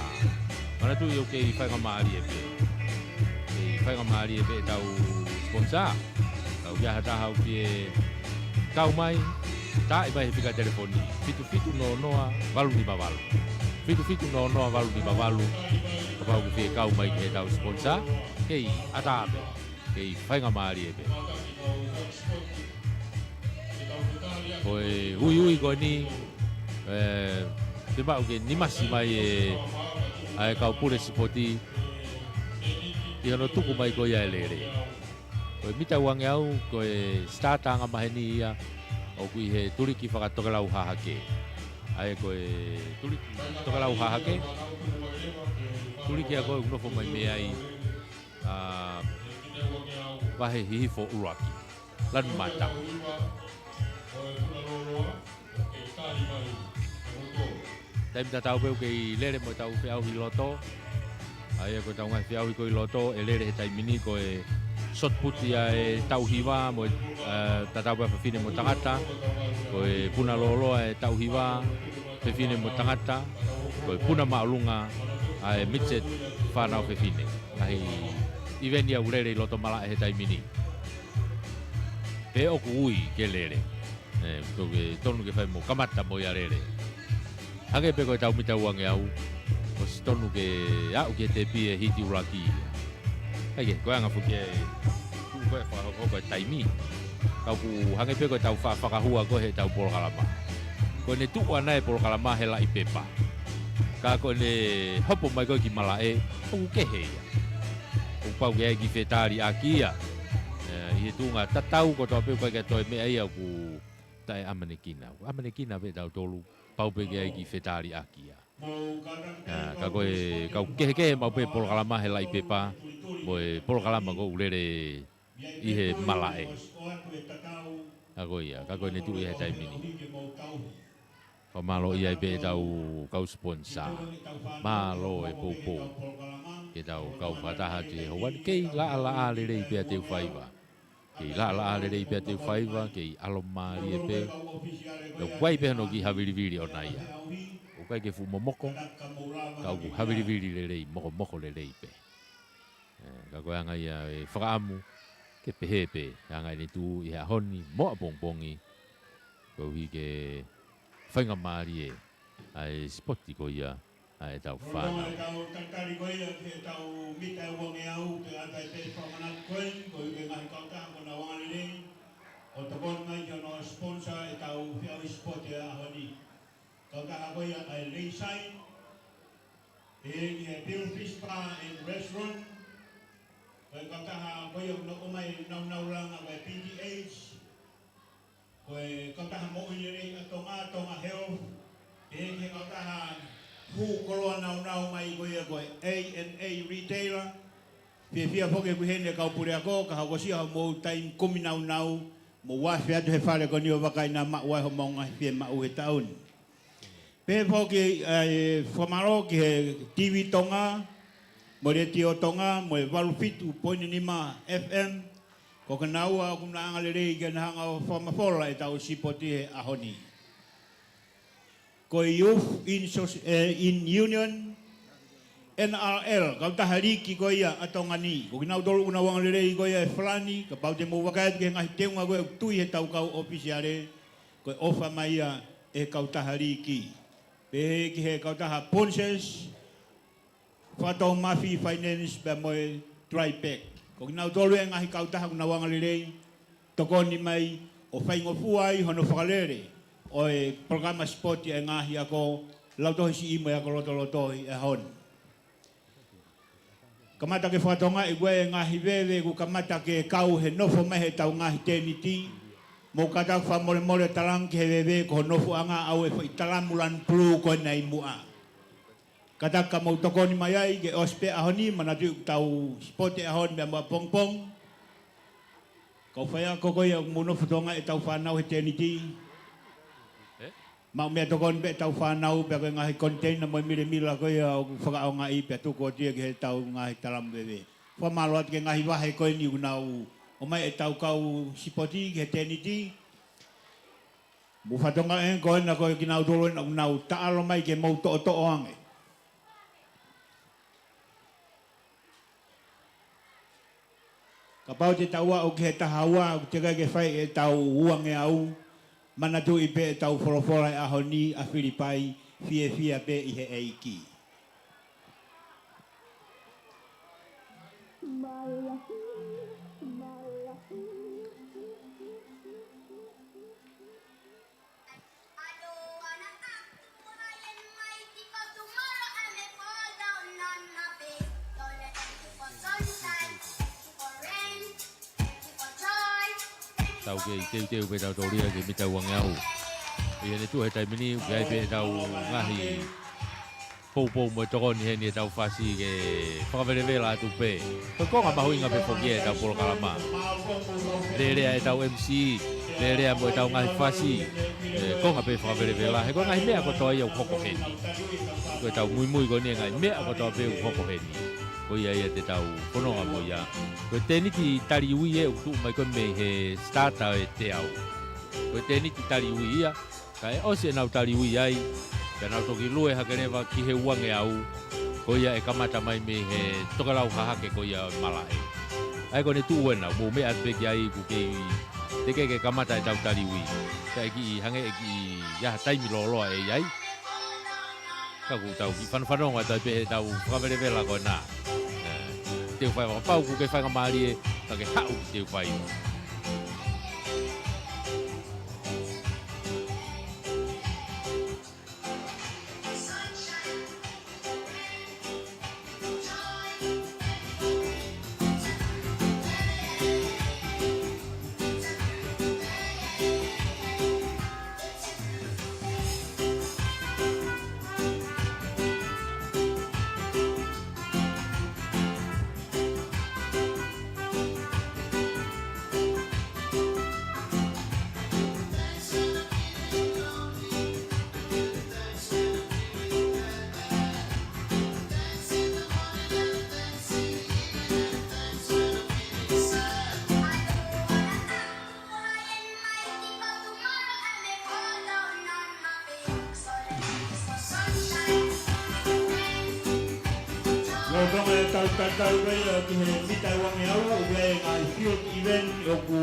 Manatuʻi ʻoku kei faingamālie pē. Kei faingamālie pē ʻetau sponsor. Ka ʻoku ʻi ai ha taha ʻoku fie kau mai, taaʻi mai he fika telefoni, fitu fitu noa noa valu nima valu. Fitu fitu noa noa valu nima valu. Kapau ʻoku fie kau mai ki heʻetau sponsor, kei ʻatā pē. Kei faingamālie pē. Ko e uiui ko eni, ē, te maʻu ke nimasi mai ʻe, ʻa e kau pule sipoti ʻi hono tuku mai ko ia e lele. Ko e mita ua ngeau, ko e starter anga maheni ia, ʻoku ʻi he tuliki fakatokelau hahake. ʻA ia ko e tuliki tokelau hahake, tuliki ia ko ē ʻoku nofo mai mei ai ʻa Vahe Hihifo ʻUluaki. Lanu Mata. Taimi tatau pē ʻoku kei lele mo ʻetau feʻauhi ʻi loto. ʻA ia ko ʻetau ngaahi feʻauhi ko ē ʻi loto, ʻe lele he taimi ni ko e shot put ʻa e taʻu hiva mo e, ē, tatau pē ʻa fefine mo tangata. Ko e puna lōloa ʻa e taʻu hiva, fefine mo tangata. Ko e puna māʻolunga ʻa e midget fānau fefine. Ngaahi ʻiveni ia ʻoku lele ʻi loto malaʻe he taimi ni. Pea ʻoku ui ke lele. Ē, tonu ke, tonu ke fai mo kamata mo ia lele. Hangē pē ko ʻetau mita ua ngeau, ʻosi tonu ke aʻu ki he tepi ʻe hiti ʻuluaki ia. ʻAi ke, ko e anga foki ē, tuʻu ko ē fakahoko ko e taimi. Ka ʻoku hangē pē ko ʻetau fa-, fakahua ko ē heʻetau polokalama. Ko ʻene tuʻu ʻana e polokalama he laʻi pepa. Ka ko ʻene hopo mai ko ē ki malaʻe, ʻoku kehe ia. ʻOku pau ke ʻai ki fetaliʻaki ia. Ē, ʻi he tuʻunga tatau kotoa pē ʻoku ʻikai ke toe meʻa ia ʻoku taʻeʻamanekina. ʻOku ʻamanekina pē tautolu, pau pē ke ʻai ki fetaliʻaki ia. Ā, ka ko e, ka ʻoku kehekehe maʻu pē polokalama he laʻi pepa, mo e polokalama ko ē ʻoku lele ʻi he malaʻe. Ka ko ia, ka ko ʻene tuʻu ia he taimi ni. Fakamālō ia ai pē ʻetau kau sponsor. Mālō e poupou. Ke tau kau fakataha atu he houa ni, kei laʻalaʻā lelei pē ʻa Teufaiva. Kei laʻalaʻā lelei pē ʻa Teufaiva, kei ʻalomālie pē. Pea ʻoku ʻi ai pē hono kiʻi havilivili ʻona ia. ʻOku ʻikai ke fuʻu momoko, ka ʻoku havilivili lelei, mokomoko lelei pē. Ē, ka ko e anga ia e fakaʻamu, ke pehē pē, anga ʻene tuʻu ʻi he ʻaho ni, mo ʻapongipongi, koeʻuhi ke faingamālie ʻa e sipoti ko ia ʻa ʻetau fānau. Ē, tau talitali ko ia ki heʻetau mita ua ngeau, pea ʻoatu ai pē fakamanatu ko eni, koeʻuhi ko e ngaahi kautaha kuo nau angalelei ʻo tokoni mai ki hono sponsor ʻetau feʻauhi sipoti ʻo e ʻaho ni. Kautaha ko ia ʻa e Leisai, ē, ki he Bill Fish Bar and Restaurant, ko e kautaha ko ia ʻoku nau ʻomai e naunau langa ko e P T H, ko e kautaha moʻui lelei ʻa Tonga, Tonga Health, ē, ki he kautaha hū koloa naunau mai ko ia ko e A N A Retailer. Fiefia foki ʻeku ʻi heni e kau puleako, ka hokosia hoʻomou taimi kumi naunau, mou afe atu he fale ko eni ʻo vakai naʻa maʻu ai hoʻomou ngaahi fiemaʻu he taʻu ni. Pehē foki ʻa e fakamālō ki he T V Tonga, mo e Letiō Tonga, mo e valu fitu poini nima F M, ko kinaua ʻoku na angalelei ke na hanga ʻo fakamafola ʻetau sipoti he ʻaho ni. Ko e Youth in Soc-, eh, in Union, N R L, kautaha līki ko ia ʻa Tonga ni. Ko kinautolu ʻoku nau angalelei ko ia ʻi Falani, kapau te mou vakai atu ki he ngaahi teunga ko ē ʻoku tui heʻetau kau ʻōfisiale, ko e ʻofa mai ia ʻe he kautaha līki. Pehē ki he kautaha Ponces, Fatonga Mafi Finance pea mo e Tripac. Ko kinautolu e ngaahi kautaha ʻoku nau angalelei, tokoni mai, ʻo faingofua ai hono fakalele ʻo e polokalama sipoti ʻa e ngaahi ako lautohi siʻi mo e ako lotolotohi ʻi he ʻaho ni. Kamata ke fakatokangaʻi ko e ngaahi veve ʻoku kamata ke kau he nofo mai heʻetau ngaahi tēniti, mou kātaki fakamolemole talaange ki he veve ko hono nofoʻanga ʻa e foʻi talamu lanu pulū ko ena ʻi muʻa. Kātaki ka mou tokoni mai ai ke ʻosi pē ʻaho ni, manatuʻi ʻoku tau sipoti ʻaho ni meʻa mo ʻapongipongi. Kau faiako ko ia ʻoku mou nofo tokangaʻi ʻetau fānau he tēniti. Ē? Maʻu meʻatokoni pē ʻetau fānau, pea ko e ngaahi koniteina mo e milemila ko ia ʻoku fakaʻaongaʻi pea tuku atu ia ki heʻetau ngaahi talamu veve. Fakamālō atu ki he ngaahi vahe ko eni ʻoku nau ʻomai ʻetau kau sipoti ki he tēniti. Mou fatongia ē ko ena ko e kinautolu ena ʻoku nau taʻalo mai ke mou toʻotoʻo ange. Kapau te tau aʻu ki he taha ua, ʻoku teʻeki ke fai ʻetau uangeau, manatuʻi pē ʻetau folofola he ʻaho ni ʻa Filipai, fiefia pē ʻi he ʻEiki. Tau kei teuteu pē ʻetau tōlia ki he mita uangeau. ʻI heʻene tuʻu he taimi ni, ʻoku ʻi ai pē ʻetau ngaahi poupou mo e tokoni heni ʻetau fasi ke fakavelevela atu pē. Ko e konga mahuʻinga pē foki ʻetau polokalama. Lelea ʻetau M C, lelea mo ʻetau ngaahi fasi. ʻE, konga pē fakavelevela, he ko e ngaahi meʻa kotoa ia ʻoku hoko heni. Ko ʻetau muimui ko eni e ngaahi meʻa kotoa pē ʻoku hoko heni. Ko ia ia te tau fononga mo ia. Ko e tēniti tali ui ē ʻoku tuʻu mai ko ē mei he starter ʻe teau. Ko e tēniti tali ui ia, ka ʻe ʻosi ʻenau tali ui ai, pea nau toki lue hake leva ki he uangeau, ko ia ʻe kamata mai mei he tokelau hahake ko ia ʻo e malaʻe. ʻA ia ko ʻene tuʻu ena, mou meʻa atu pē ki ai ʻoku kei teʻeki ke kamata ʻetau tali ui. Ka ʻe kiʻi hangē ʻe kiʻi ʻi ai ha taimi lōloa ʻe ʻi ai. Ka ʻoku tau kiʻi fanofanongo atu ai pē heʻetau fakavelevela ko ena. ʻE, te u fai fakapapau ʻoku ke faingamālie, ka ke haʻu ki te u fai. Lolotonga ʻetau tatau pē ia ki he mita uangeau, ʻoku ʻi ai e ngaahi field event ʻoku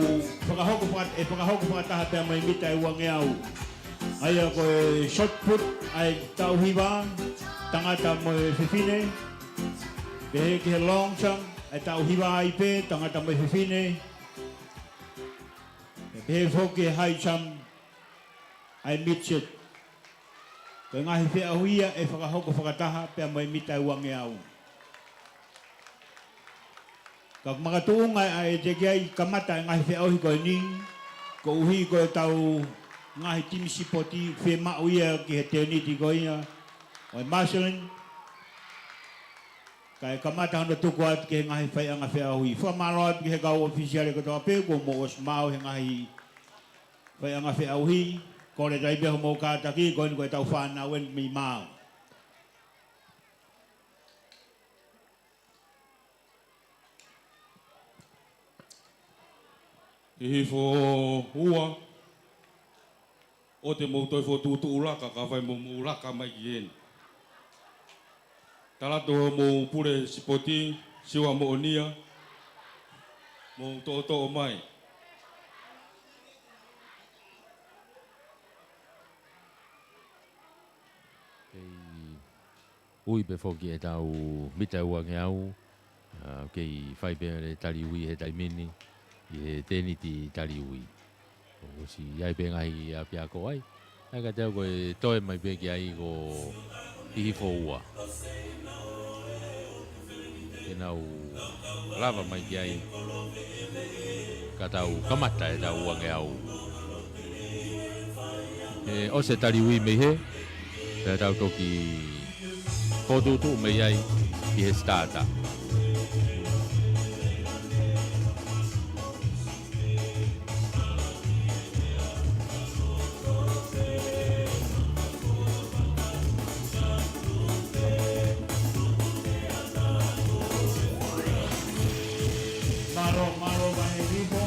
fakahoko faka-, ʻe fakahoko fakataha pea mo e mita uangeau. ʻA ia ko e shot put ʻa e taʻu hiva, tangata mo e fefine. Pehē ki he long jump ʻa e taʻu hiva ai pē, tangata mo e fefine. Pea pehē foki ki he high jump ʻa e midget. Ko e ngaahi feʻauhi ia ʻe fakahoko fakataha pea mo e mita uangeau. Ka ʻoku makatuʻunga ʻa e teʻeki ai kamata e ngaahi feʻauhi ko eni, koeʻuhi ko ʻetau ngaahi timi sipoti fiemaʻu ia ki he tēniti ko ia ʻo e Marshland. Kae kamata hono tuku atu ki he ngaahi faiʻanga feʻauhi. Fakamālō atu ki he kau ʻōfisiale kotoa pē kuo mou ʻosi maʻu he ngaahi faiʻanga feʻauhi. Kole atu ai pē hoʻomou kātaki, ko eni ko ʻetau fānau eni mei Maau. Hihifo ua, ʻoua te mou toe fokotuʻutuʻu laka, ka fai mo mou laka mai ki heni. Tala atu hoʻomou pule sipoti, Siua Moʻonia, mou toʻotoʻo mai. Kei ui pē foki ʻetau mita uangeau, ʻa, kei fai pē ʻa e tali ui he taimi ni, ʻi he tēniti tali ui. ʻOsi ʻi ai pē ngaahi ʻapiako ai. ʻA ia ka te u ko e toe mai pē ki ai ko Hihifo ua. Ke nau lava mai ki ai ka tau kamata ʻetau uangeau. ʻE ʻosi e tali ui mei hē, pea tau toki fokotuʻutuʻu mei ai ki he starter. Mālō, mālō Vahe Hihifo.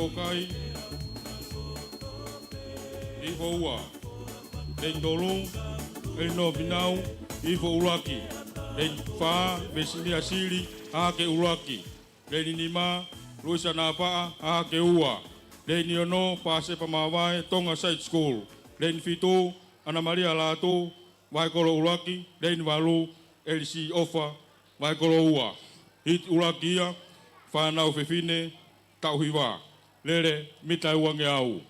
Tōkai, hihifo ua. Leini tolu, ʻElinoa Finau, hihifo ʻuluaki. Leini fā, Veisinia Sili, hahake ʻuluaki. Leini nima, Luisa Napaʻa, hahake ua. Leini ono, Pasepa Mavae, Tonga Side School. Leini fitu, ʻAna Malia Lātū, vahekolo ʻuluaki. Leini valu, ʻElisi ʻOfa, vahekolo ua. Hiti ʻuluaki ia, fānau fefine, taʻu hiva. Lele, mita ʻe uangeau.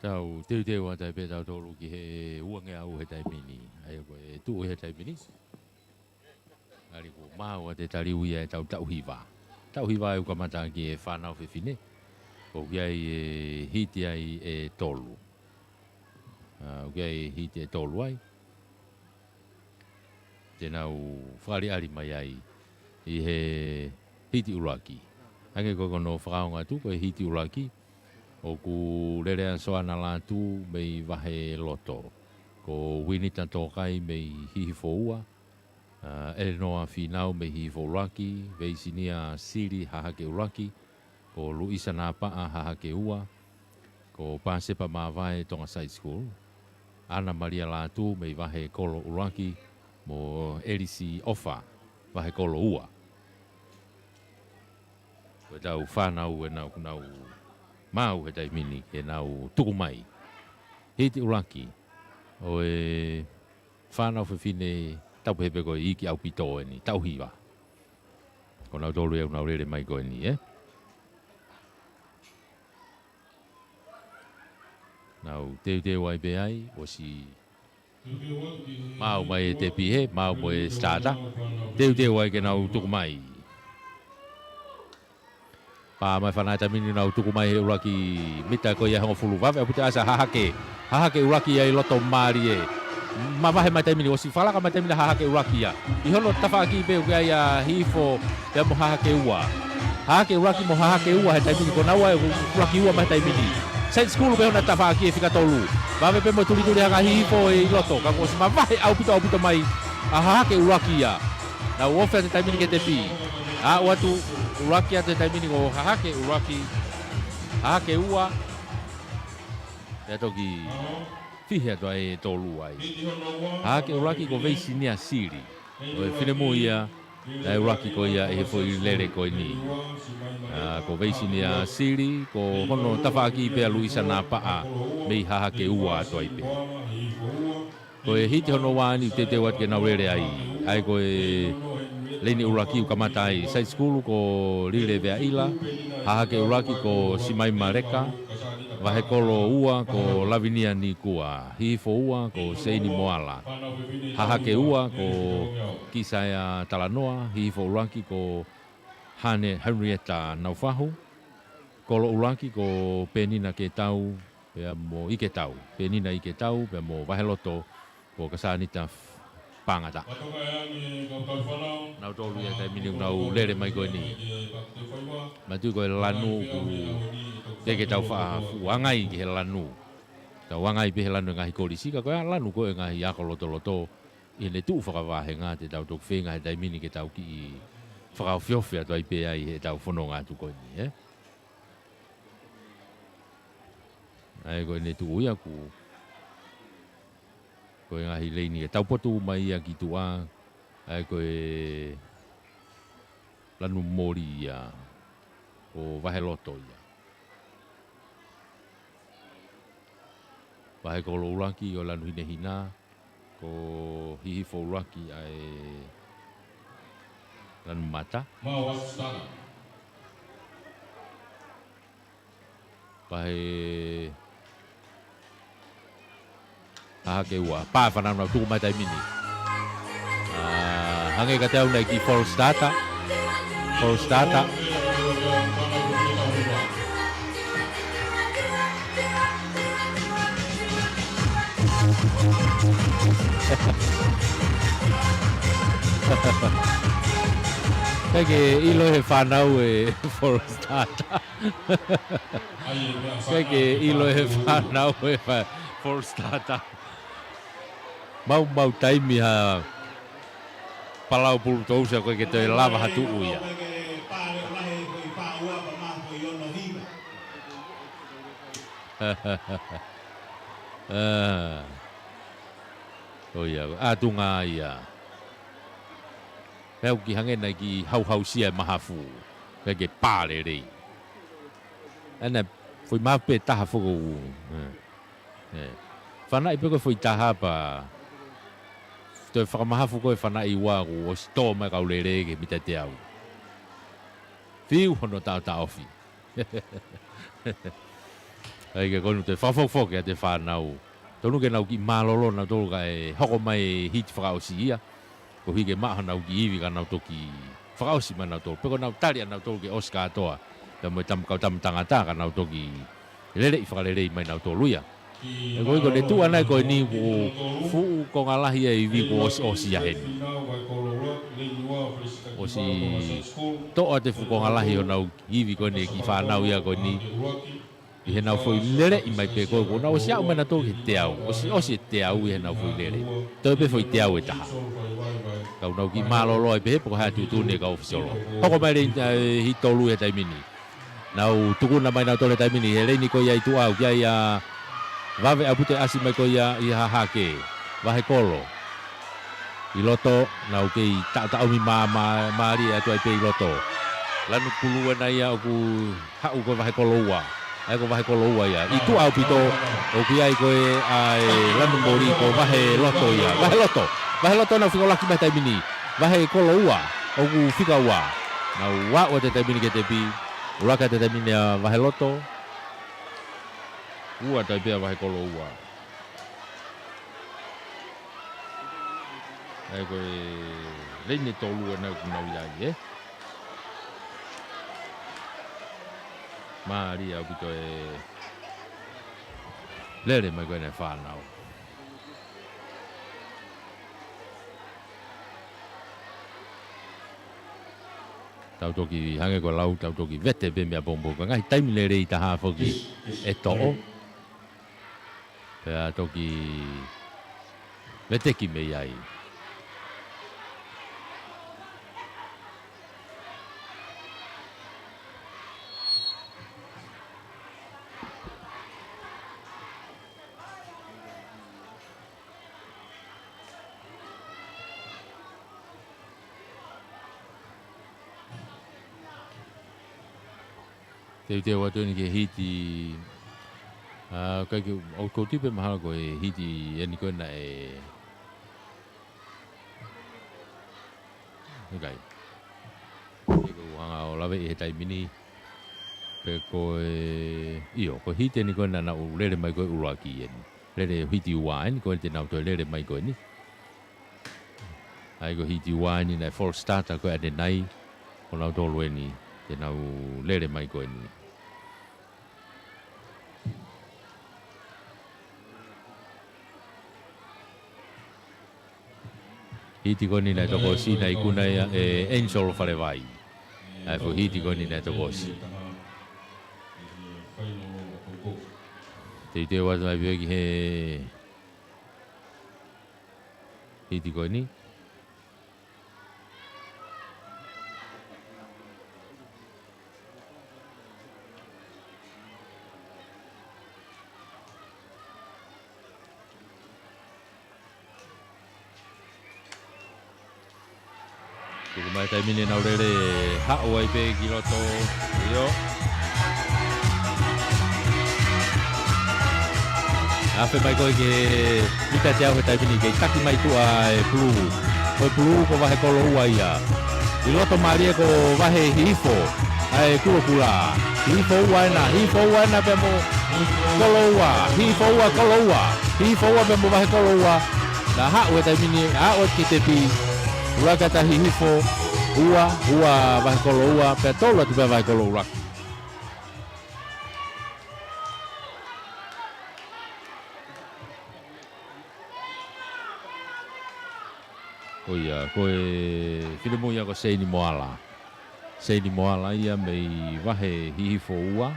Tau teuteu atu ai pē tautolu ki he uangeau he taimi ni. ʻA ia ko e tuʻu he taimi ni. ʻAli kuo maʻu ʻa e taliui ʻa e taʻu, taʻu hiva. Taʻu hiva ʻoku kamata ki he fānau fefine. ʻOku ʻi ai e hiti ai ʻe tolu. ʻA, ʻoku ʻi ai e hiti ʻe tolu ai. Te nau fakaʻaliʻali mai ai ʻi he hiti ʻuluaki. Hangē ko ʻeku ʻosi fakaongo atu, ko e hiti ʻuluaki ʻoku Lelea Soana Lātū mei Vaheloto. Ko Uinita Tōkai mei Hihifo ua, ʻa, ʻElinoa Finau mei Hihifo ʻuluaki, Veisinia Sili hahake ʻuluaki, ko Luisa Napaʻa hahake ua, ko Pasepa Mavae Tonga Side School, ʻAna Malia Lātū mei Vahekolo ʻuluaki, mo ʻElisi ʻOfa, Vahekolo ua. Ko e tau fānau ʻe nau, kuo nau maʻu he taimi ni ke nau tuku mai. Hiti ʻuluaki ʻo e fānau fefine tapu he pē ko e iiki ʻaupito eni, taʻu hiva. Ko nautolu ʻoku nau lele mai ko eni, ē? Nau teuteu ai pē ai, ʻosi maʻu mai e tepi hē, maʻu mo e starter. Teuteu ai ke nau tuku mai. Pā mai fana taimi ni nau tuku mai he ʻuluaki mita ko ia hongofulu. Vave ʻaupito ʻa e hahake. Hahake ʻuluaki ia ʻi loto mālie. Mavahe mai taimi ni, ʻosi fakalaka mai taimi ni hahake ʻuluaki ia. ʻI hono tafaʻaki pē ʻoku ʻi ai ʻa Hihifo pea mo hahake ua. Hahake ʻuluaki mo hahake ua he taimi ni ko naua ʻoku ʻuluaki ua mai taimi ni. Side School pē hona tafaʻaki ʻe fika tolu. Vave pē mo tulituli hanga Hihifo ʻi loto. Ka kuo ʻosi mavahe ʻaupito ʻaupito mai ʻa hahake ʻuluaki ia. Nau ofi atu he taimi ni ki he tepi. Aʻu atu ʻuluaki atu he taimi ni ko hahake ʻuluaki, hahake ua. Pea toki fihi atu ai e tolu ai. Hahake ʻuluaki ko Veisinia Sili. Ko e finemui ia naʻe ʻuluaki ko ia ʻi he foʻi lele ko eni. ʻA, ko Veisinia Sili, ko hono tafaʻaki pē ʻa Luisa Napaʻa mei hahake ua atu ai pē. Ko e hiti hono ua ni ʻoku teuteu atu ke nau lele ai. ʻA ia ko e leini ʻuluaki ʻoku kamata ai. Side School ko Lile Veaʻila, hahake ʻuluaki ko Simaima Leka, Vahekolo ua ko Lavinia Nikua, Hihifo ua ko Seini Moala, hahake ua ko Kisaea Talanoa, Hihifo ʻuluaki ko Hane Henrietta Naufahu, Kolo ʻuluaki ko Penina Ketau, pea mo ʻIketau, Penina ʻIketau, pea mo Vaheloto ko Kasanita Pangata. Nautolu ia taimi ni ʻoku nau lele mai ko eni. Mātuʻaki ko e lanu ʻoku teʻeki ke tau faʻa fuʻu ʻangai ki he lanu. Tau ʻangai pē he lanu ʻa e ngaahi kolisi, ka ko e lanu ko ē ʻa e ngaahi ako lotoloto, ʻi heʻene tuʻu fakavahenga te tau toki feinga he taimi ni ke tau kiʻi fakaofiofi atu ai pē ai heʻetau fononga atu ko eni, ē? ʻA ia ko ʻene tuʻu ia ʻoku, ko e ngaahi leini ke taupotu mai ia ki tuʻa, ʻa ia ko e lanu moli ia, ko Vaheloto ia. Vahekolo ʻuluaki ko e lanu hinehina, ko Hihifo ʻuluaki ʻa e lanu mata. Vahe hahake ua. Pā fana nau tuku mai taimi ni. ʻA, hangē kiate au naʻe kiʻi false starter. False starter. ʻIkai ke ʻilo he fānau e false starter. ʻIkai ke ʻilo he fānau e fa-, false starter. Maumau taimi ha palau pulu tousa ko e ke toe lava ha tuʻu ia. Ah. ʻO ia, ʻatunga ia. Pea ʻoku ki hangē naʻe kiʻi hauhausia e mahafu. Pea ke pā lelei. ʻAna, foʻi mahafu pē taha foki ʻoku. Eh. Eh. Fanaʻi pē ko e foʻi taha pē. Toe fakamahafu ko e fanaʻi ua kuo ʻosi tō mai kau lele ki he mita teau. Fiu hono taʻotaʻofi. ʻAi ke konu te fakafokifoki ʻa e fānau. Tonu ke nau kiʻi mālōlō nautolu kae hoko mai e hiti fakaʻosi ia. Koeʻuhi ke maʻu hanau kiʻi ivi ka nau toki fakaʻosi mai nautolu. Pe ko ʻenau tali ʻanautolu ke ʻosi kātoa. Pea mo e tam-, kau tama tangata ka nau toki leleʻi fakalelei mai nautolu ia. He ko e ko e tuʻu ʻana ko eni kuo fuʻu konga lahi e ivi kuo ʻosi, ʻosi ia heni. ʻOsi toʻo atu e fuʻu konga lahi honau ivi ko eni e kiʻi fānau ia ko eni. ʻI heʻenau foʻi leleʻi mai pē ko ē, kuo nau ʻosi aʻu mai nautolu ki he teau. ʻOsi, ʻosi e teau ʻi heʻenau foʻi lele. Toe pē foʻi teau ʻe taha. Ka ʻoku nau kiʻi mālōlō ai pē he pe ko e hā e tuʻutuʻuni ʻa e kau ʻōfisiolo. Hoko mai e leini, ē, hiti tolu he taimi ni. Nau tukuna mai nautolu he taimi ni, he leini ko ia ʻi tuʻa ʻoku ʻi ai ʻa Vave ʻApute, ʻasi mai ko ia ʻi Hahake. Vahekolo. ʻI loto, nau kei taʻotaʻomi mā-, mā-, mālie atu ai pē ʻi loto. Lanu pulu ʻena ia ʻoku haʻu ko Vahekolo ua. ʻAi ko Vahekolo ua ia. ʻI tuʻa ʻaupito, ʻoku ʻi ai ko ē ʻa e lanu moli ko Vaheloto ia. Vaheloto. Vaheloto nau fika ʻuluaki mai he taimi ni. Vahekolo ua. ʻOku fika ua. Nau aʻu atu he taimi ni ki he tepi. ʻUluaki atu he taimi ni ʻa Vaheloto. Ua atu ai pē ʻa Vahekolo ua. ʻAi ko e leini ʻe tolu ʻena ʻoku nau ʻi ai, ē? Mālie ʻaupito e lele mai ko ena e fānau. Tau toki hangē ko e lau, tau toki vete pē meʻa pongipongi. Ko e ngaahi taimi lelei taha foki ʻe toʻo. Pea toki veteki mei ai. Teuteu atu eni ki he hiti, ʻa, kai ke, ʻoku ou tui pē mahalo ko e hiti eni ko ena ʻe, ʻikai. Ke u hanga ʻo laveʻi he taimi ni, pe ko e, ʻio, ko e hiti eni ko ena naʻa nau lele mai ko ē ʻuluaki eni. Lele hiti ua eni, ko eni te nau toe lele mai ko eni. ʻAi ko e hiti ua eni naʻe false start ko ē ʻanenai, ko nautolu eni, te nau lele mai ko eni. Hiti ko eni naʻe tokosiʻi naʻe ikuna ia ʻe Angel Falevai. ʻAi ko e hiti ko eni naʻe tokosiʻi. Teuteu atu ai pē ki he hiti ko eni. Tuku mai taimi ni nau lele haʻu ai pē ki loto. ʻIo. Afe mai ko ē ki he mita teau he taimi ni kei taki mai tuʻa e pulu. Ko e pulu ko Vahekolo ua ia. ʻI loto mālie ko Vahe Hihifo. ʻAi Kulokula. Hihifo ua ena, Hihifo ua ena pea mo Kolo ua. Hihifo ua Kolo ua. Hihifo ua pea mo Vahekolo ua. Naʻa haʻu he taimi ni, haʻu ki he tepi. ʻUluaki atu ʻa Hihifo ua, ua Vahekolo ua, pea tolu atu pē ʻa Vahekolo ua. ʻO ia, ko e finemui ia ko Seini Moala. Seini Moala ia mei Vahe Hihifo ua.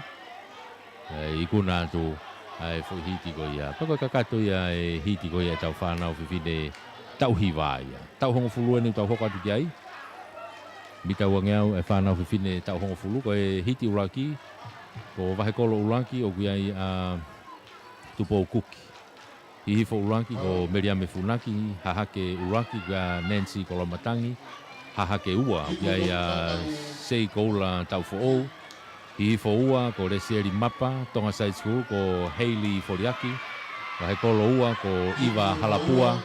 ʻE ikuna atu. ʻa e foʻi hiti ko ia. Pea ko e kakato ia e hiti ko ia ʻetau fānau fefine taʻu hiva ia. Taʻu hongofulu eni ʻoku tau hoko atu ki ai. Mita uangeau e fānau fefine taʻu hongofulu, ko e hiti ʻuluaki, ko Vahekolo ʻuluaki ʻoku ʻi ai ʻa Tupou Kuki. Hihifo ʻuluaki ko Meliame Funaki, hahake ʻuluaki ko ia Nancy Koloamatangi, hahake ua ko ia ʻa Sei Koula Taufoʻou, hihifo ua ko Lesieli Mapa, Tonga Side School, ko Hayley Foliaki, vahekolo ua ko ʻIva Halapua,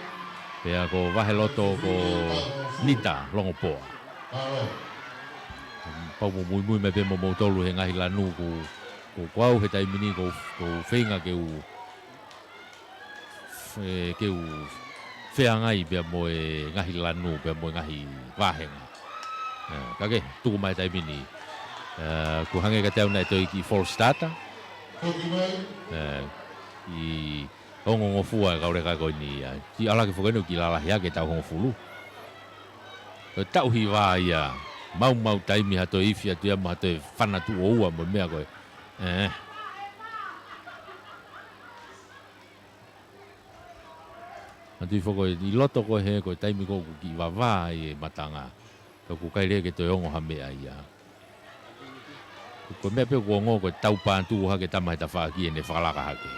pea ko vaheloto ko Nita Longopoa. Pau mo muimui mai pē mo moutolu he ngaahi lanu ko, ko, ko au he taimi ni ko, ko u feinga ke u, e, ke u feangai pea mo e ngaahi lanu, pea mo e ngaahi vāhenga. E, ka ke, tuku mai taimi ni. E, ʻoku hangē kiate au naʻe toe kiʻi false starter. E, ʻi ongongofua e kau leka ko eni ia. Kiʻi ʻalu hake foki eni ʻo kiʻi lalahi hake taʻu hongofulu. Ko e taʻu hiva ia, maumau taimi ha toe ifi atu ia mo ha toe fana tuʻo ua mo e meʻa ko ē. E. Atu i foko ʻi loto ko ē he ko e taimi ko ē ʻoku kiʻi vavā ai e matanga. Ka ʻoku ʻikai leva ke toe ongo ha meʻa ia. Ko e meʻa pē ʻoku ongo ko e taupā tuʻu hake tama he tafaʻaki ʻene fakalaka hake.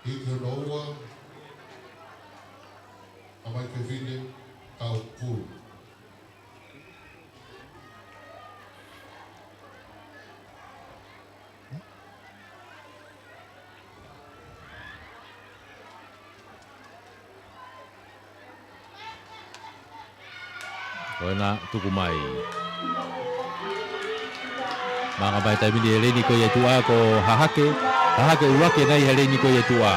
Hiki hono ua, tamaiki fefine, taʻu hongofulu. Ko ena tuku mai. Manga mai taimi ni he leini ko ia ʻi tuʻa ko Hahake. Hahake ʻuluaki ena ʻi he leini ko ia ʻi tuʻa.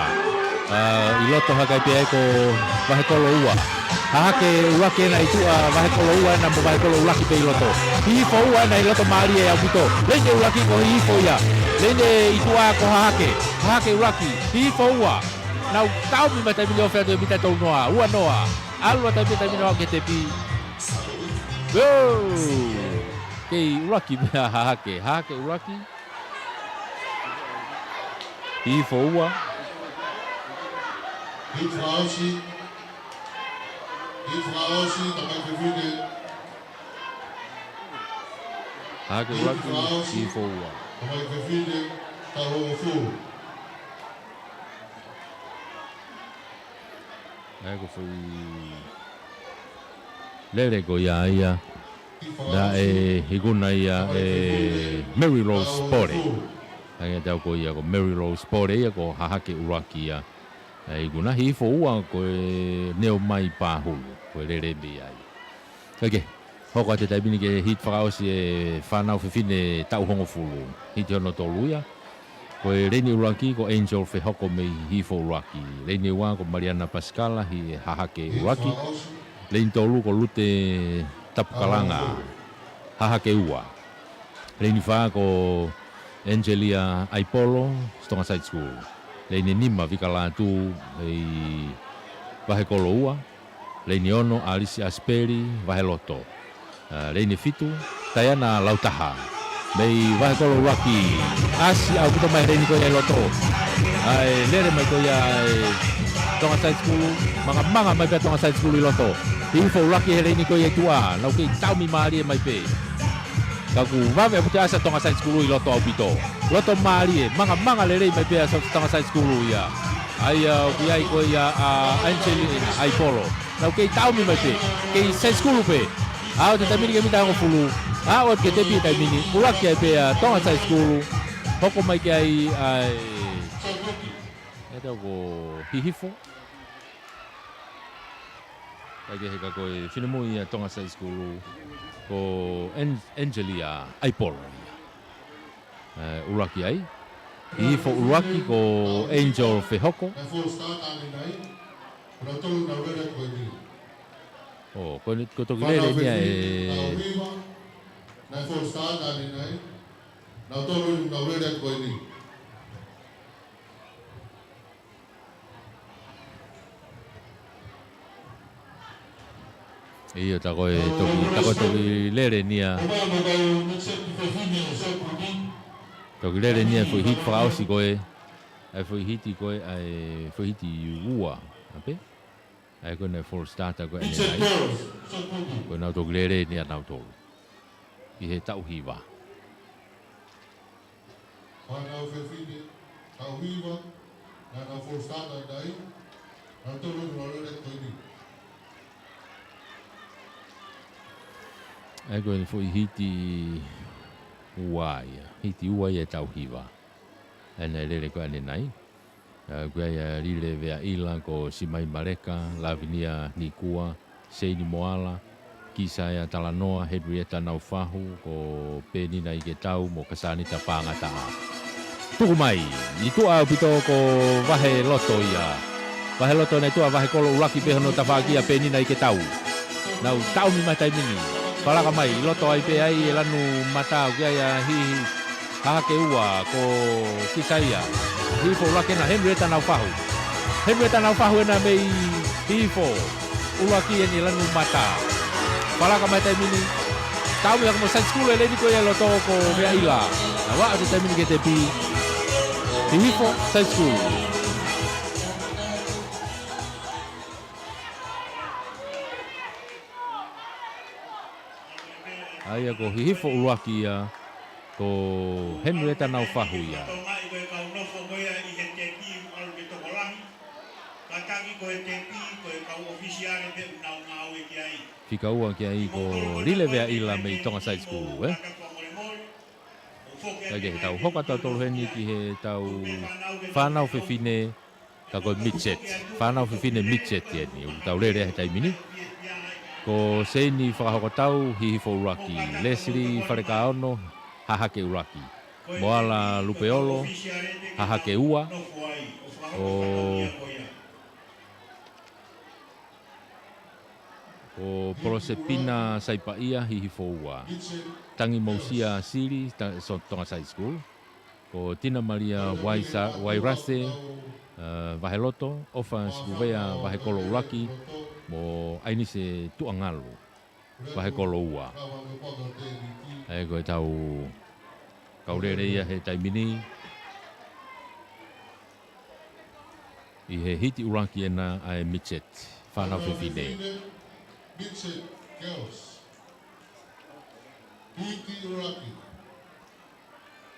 A, ʻi loto hake pē ai ko Vahekolo ua. Hahake ʻuluaki ena ʻi tuʻa, Vahekolo ua ena mo Vahekolo ʻuluaki pē ʻi loto. Hihifo ua ena ʻi loto mālie ʻaupito. Leini ʻuluaki ko Hihifo ia. Leini ʻi tuʻa ko Hahake. Hahake ʻuluaki. Hihifo ua. Nau taumi mai taimi ni ʻo fea te mita tolu noa. Ua noa. ʻAlu ʻa taimi, taimi noa ke tepi. Woo! Kei ʻuluaki meʻa Hahake. Hahake ʻuluaki. Hihifo ua. Hihifo ua. Hihifo ua, tamaiki fefine. Hahake ʻuluaki, Hihifo ua. Tamaiki fefine, taʻu hongofulu. ʻAi ko e foʻi lele ko ia ia. Naʻe ikuna ia ʻe Mary Rose Pole. ʻAi ʻa e tau ko ia ko Mary Rose Pole ia ko Hahake ʻuluaki ia. ʻAi ikuna. Hihifo ua ko e Neomai Pahulu. Ko e lele mei ai. Okay. Hoko atu e taimi ni ki he hiti fakaʻosi e fānau fefine taʻu hongofulu. Hiti hono tolu ia. Ko e leini ʻuluaki ko Angel Fehoko mei Hihifo ʻuluaki. Leini ua ko Maliana Pasikala ʻi Hahake ʻuluaki. Leini tolu ko Lute Tapukalanga, Hahake ua. Leini fā ko Angelia ʻAipolo, Tonga Side School. Leini nima Vika Lātū ʻi Vahekolo ua. Leini ono, ʻAlisi ʻAsipeli, Vaheloto. A, leini fitu, Taiana Lautaha. Mei Vahekolo ʻuluaki, ʻasi ʻaupito mai leini ko ia ʻi loto. ʻAi, lele mai ko ia ʻa e Tonga Side School, mangamanga mai pē ʻa Tonga Side School ʻi loto. Hihifo ʻuluaki he leini ko ia ʻi tuʻa, nau kei taumi mālie mai pē. Ka ʻoku vave ʻaupito ʻa e ʻasi ʻa Tonga Side School ʻi loto ʻaupito. Loto mālie, mangamanga lelei mai pē ʻa Tonga Side School ia. ʻAi, a, ʻoku ʻi ai ko ia ʻa Angelia ʻAipolo. Nau kei taumi mai pē, kei Side School pē. ʻAlu atu e taimi ni ki he mita hongofulu. ʻAlu atu ki he tepi he taimi ni. ʻUluaki ai pē ʻa Tonga Side School. Hoko mai ki ai ʻa e, ʻe tau ko Hihifo. ʻAi ke heka ko e finemui ʻa Tonga Side School ko An-, Angelia ʻAipolo ia. ʻE, ʻuluaki ai. Hihifo ʻuluaki ko Angel Fehoko. ʻO, ko ni, ko toki lele eni ia e. ʻIo, tā ko e toki, tā ko e toki lele eni ia. Toki lele eni ia foʻi hiti fakaʻosi ko ē. ʻA e foʻi hiti ko ē, ʻa e foʻi hiti ua, ʻa pē? ʻA e ko ē naʻe false start ko ē ʻanenai. Ko ʻenau toki lele eni ʻanautolu ʻi he taʻu hiva. Fānau fefine, taʻu hiva, naʻa nau false start ʻanenai, naʻa nau tolo ni lele ko eni. ʻA e ko eni foʻi hiti ua ia, hiti ua ia ʻa e taʻu hiva. ʻA ē naʻe lele ko ē ʻanenai. ʻA, ko ia ʻa Lile Veaʻila, ko Simai Maleka, Lavinia Nikua, Seini Moala, Kisaea Talanoa, Henrietta Naufahu, ko Penina Iketau, mo Kasanita Pangataʻa. Tuku mai, ʻi tuʻa ʻaupito ko Vaheloto ia. Vaheloto naʻe tuʻa Vahekolo ʻUluaki pē hono tafaʻaki ʻa Penina Iketau. Nau taʻomi mai taimi ni. Falaka mai, ʻi loto ai pē ai ʻe lanu mata, ʻoku ʻi ai ʻa Hihi Hahake Ua, ko Kisaea. Hihifo ʻUluaki ena, Henrietta Naufahu. Henrietta Naufahu ena mei Hihifo ʻUluaki eni ʻe lanu mata. Falaka mai taimi ni. Taʻomi hake mo Side School ʻa e lele ko ia ʻi loto ko Veaʻila. Naʻa ʻoatu taimi ni ke tepi. Hihifo, Side School. ʻA ia ko Hihifo ʻUluaki ia, ko Henrietta Naufahu ia. Fika ua ki ai ko Lile Veaʻila mei Tonga Side School, ē? Kae ke tau hoko atu tautolu heni ki he tau fānau fefine, ka ko e midget. Fānau fefine midget eni, ʻoku tau lele he taimi ni. Ko Seini Fakahokotau, Hihifo ʻUluaki, Leslie Falekaono, Hahake ʻUluaki, Moala Lupeolo, Hahake Ua, ko, ko Polosepina Saipaʻia, Hihifo Ua, Tangimousia Sili, Ta-, so-, Tonga Side School, ko Tina Malia Waisa-, Wairase, ē, Vaheloto, ʻOfa Sikuvea, Vahekolo ʻUluaki, mo ʻAinise Tuʻangalu, Vahekolo Ua. ʻA e ko e tau kau lele ia he taimi ni. ʻI he hiti ʻuluaki ena ʻa e midget, fānau fefine. Midget girls. Hiti ʻuluaki.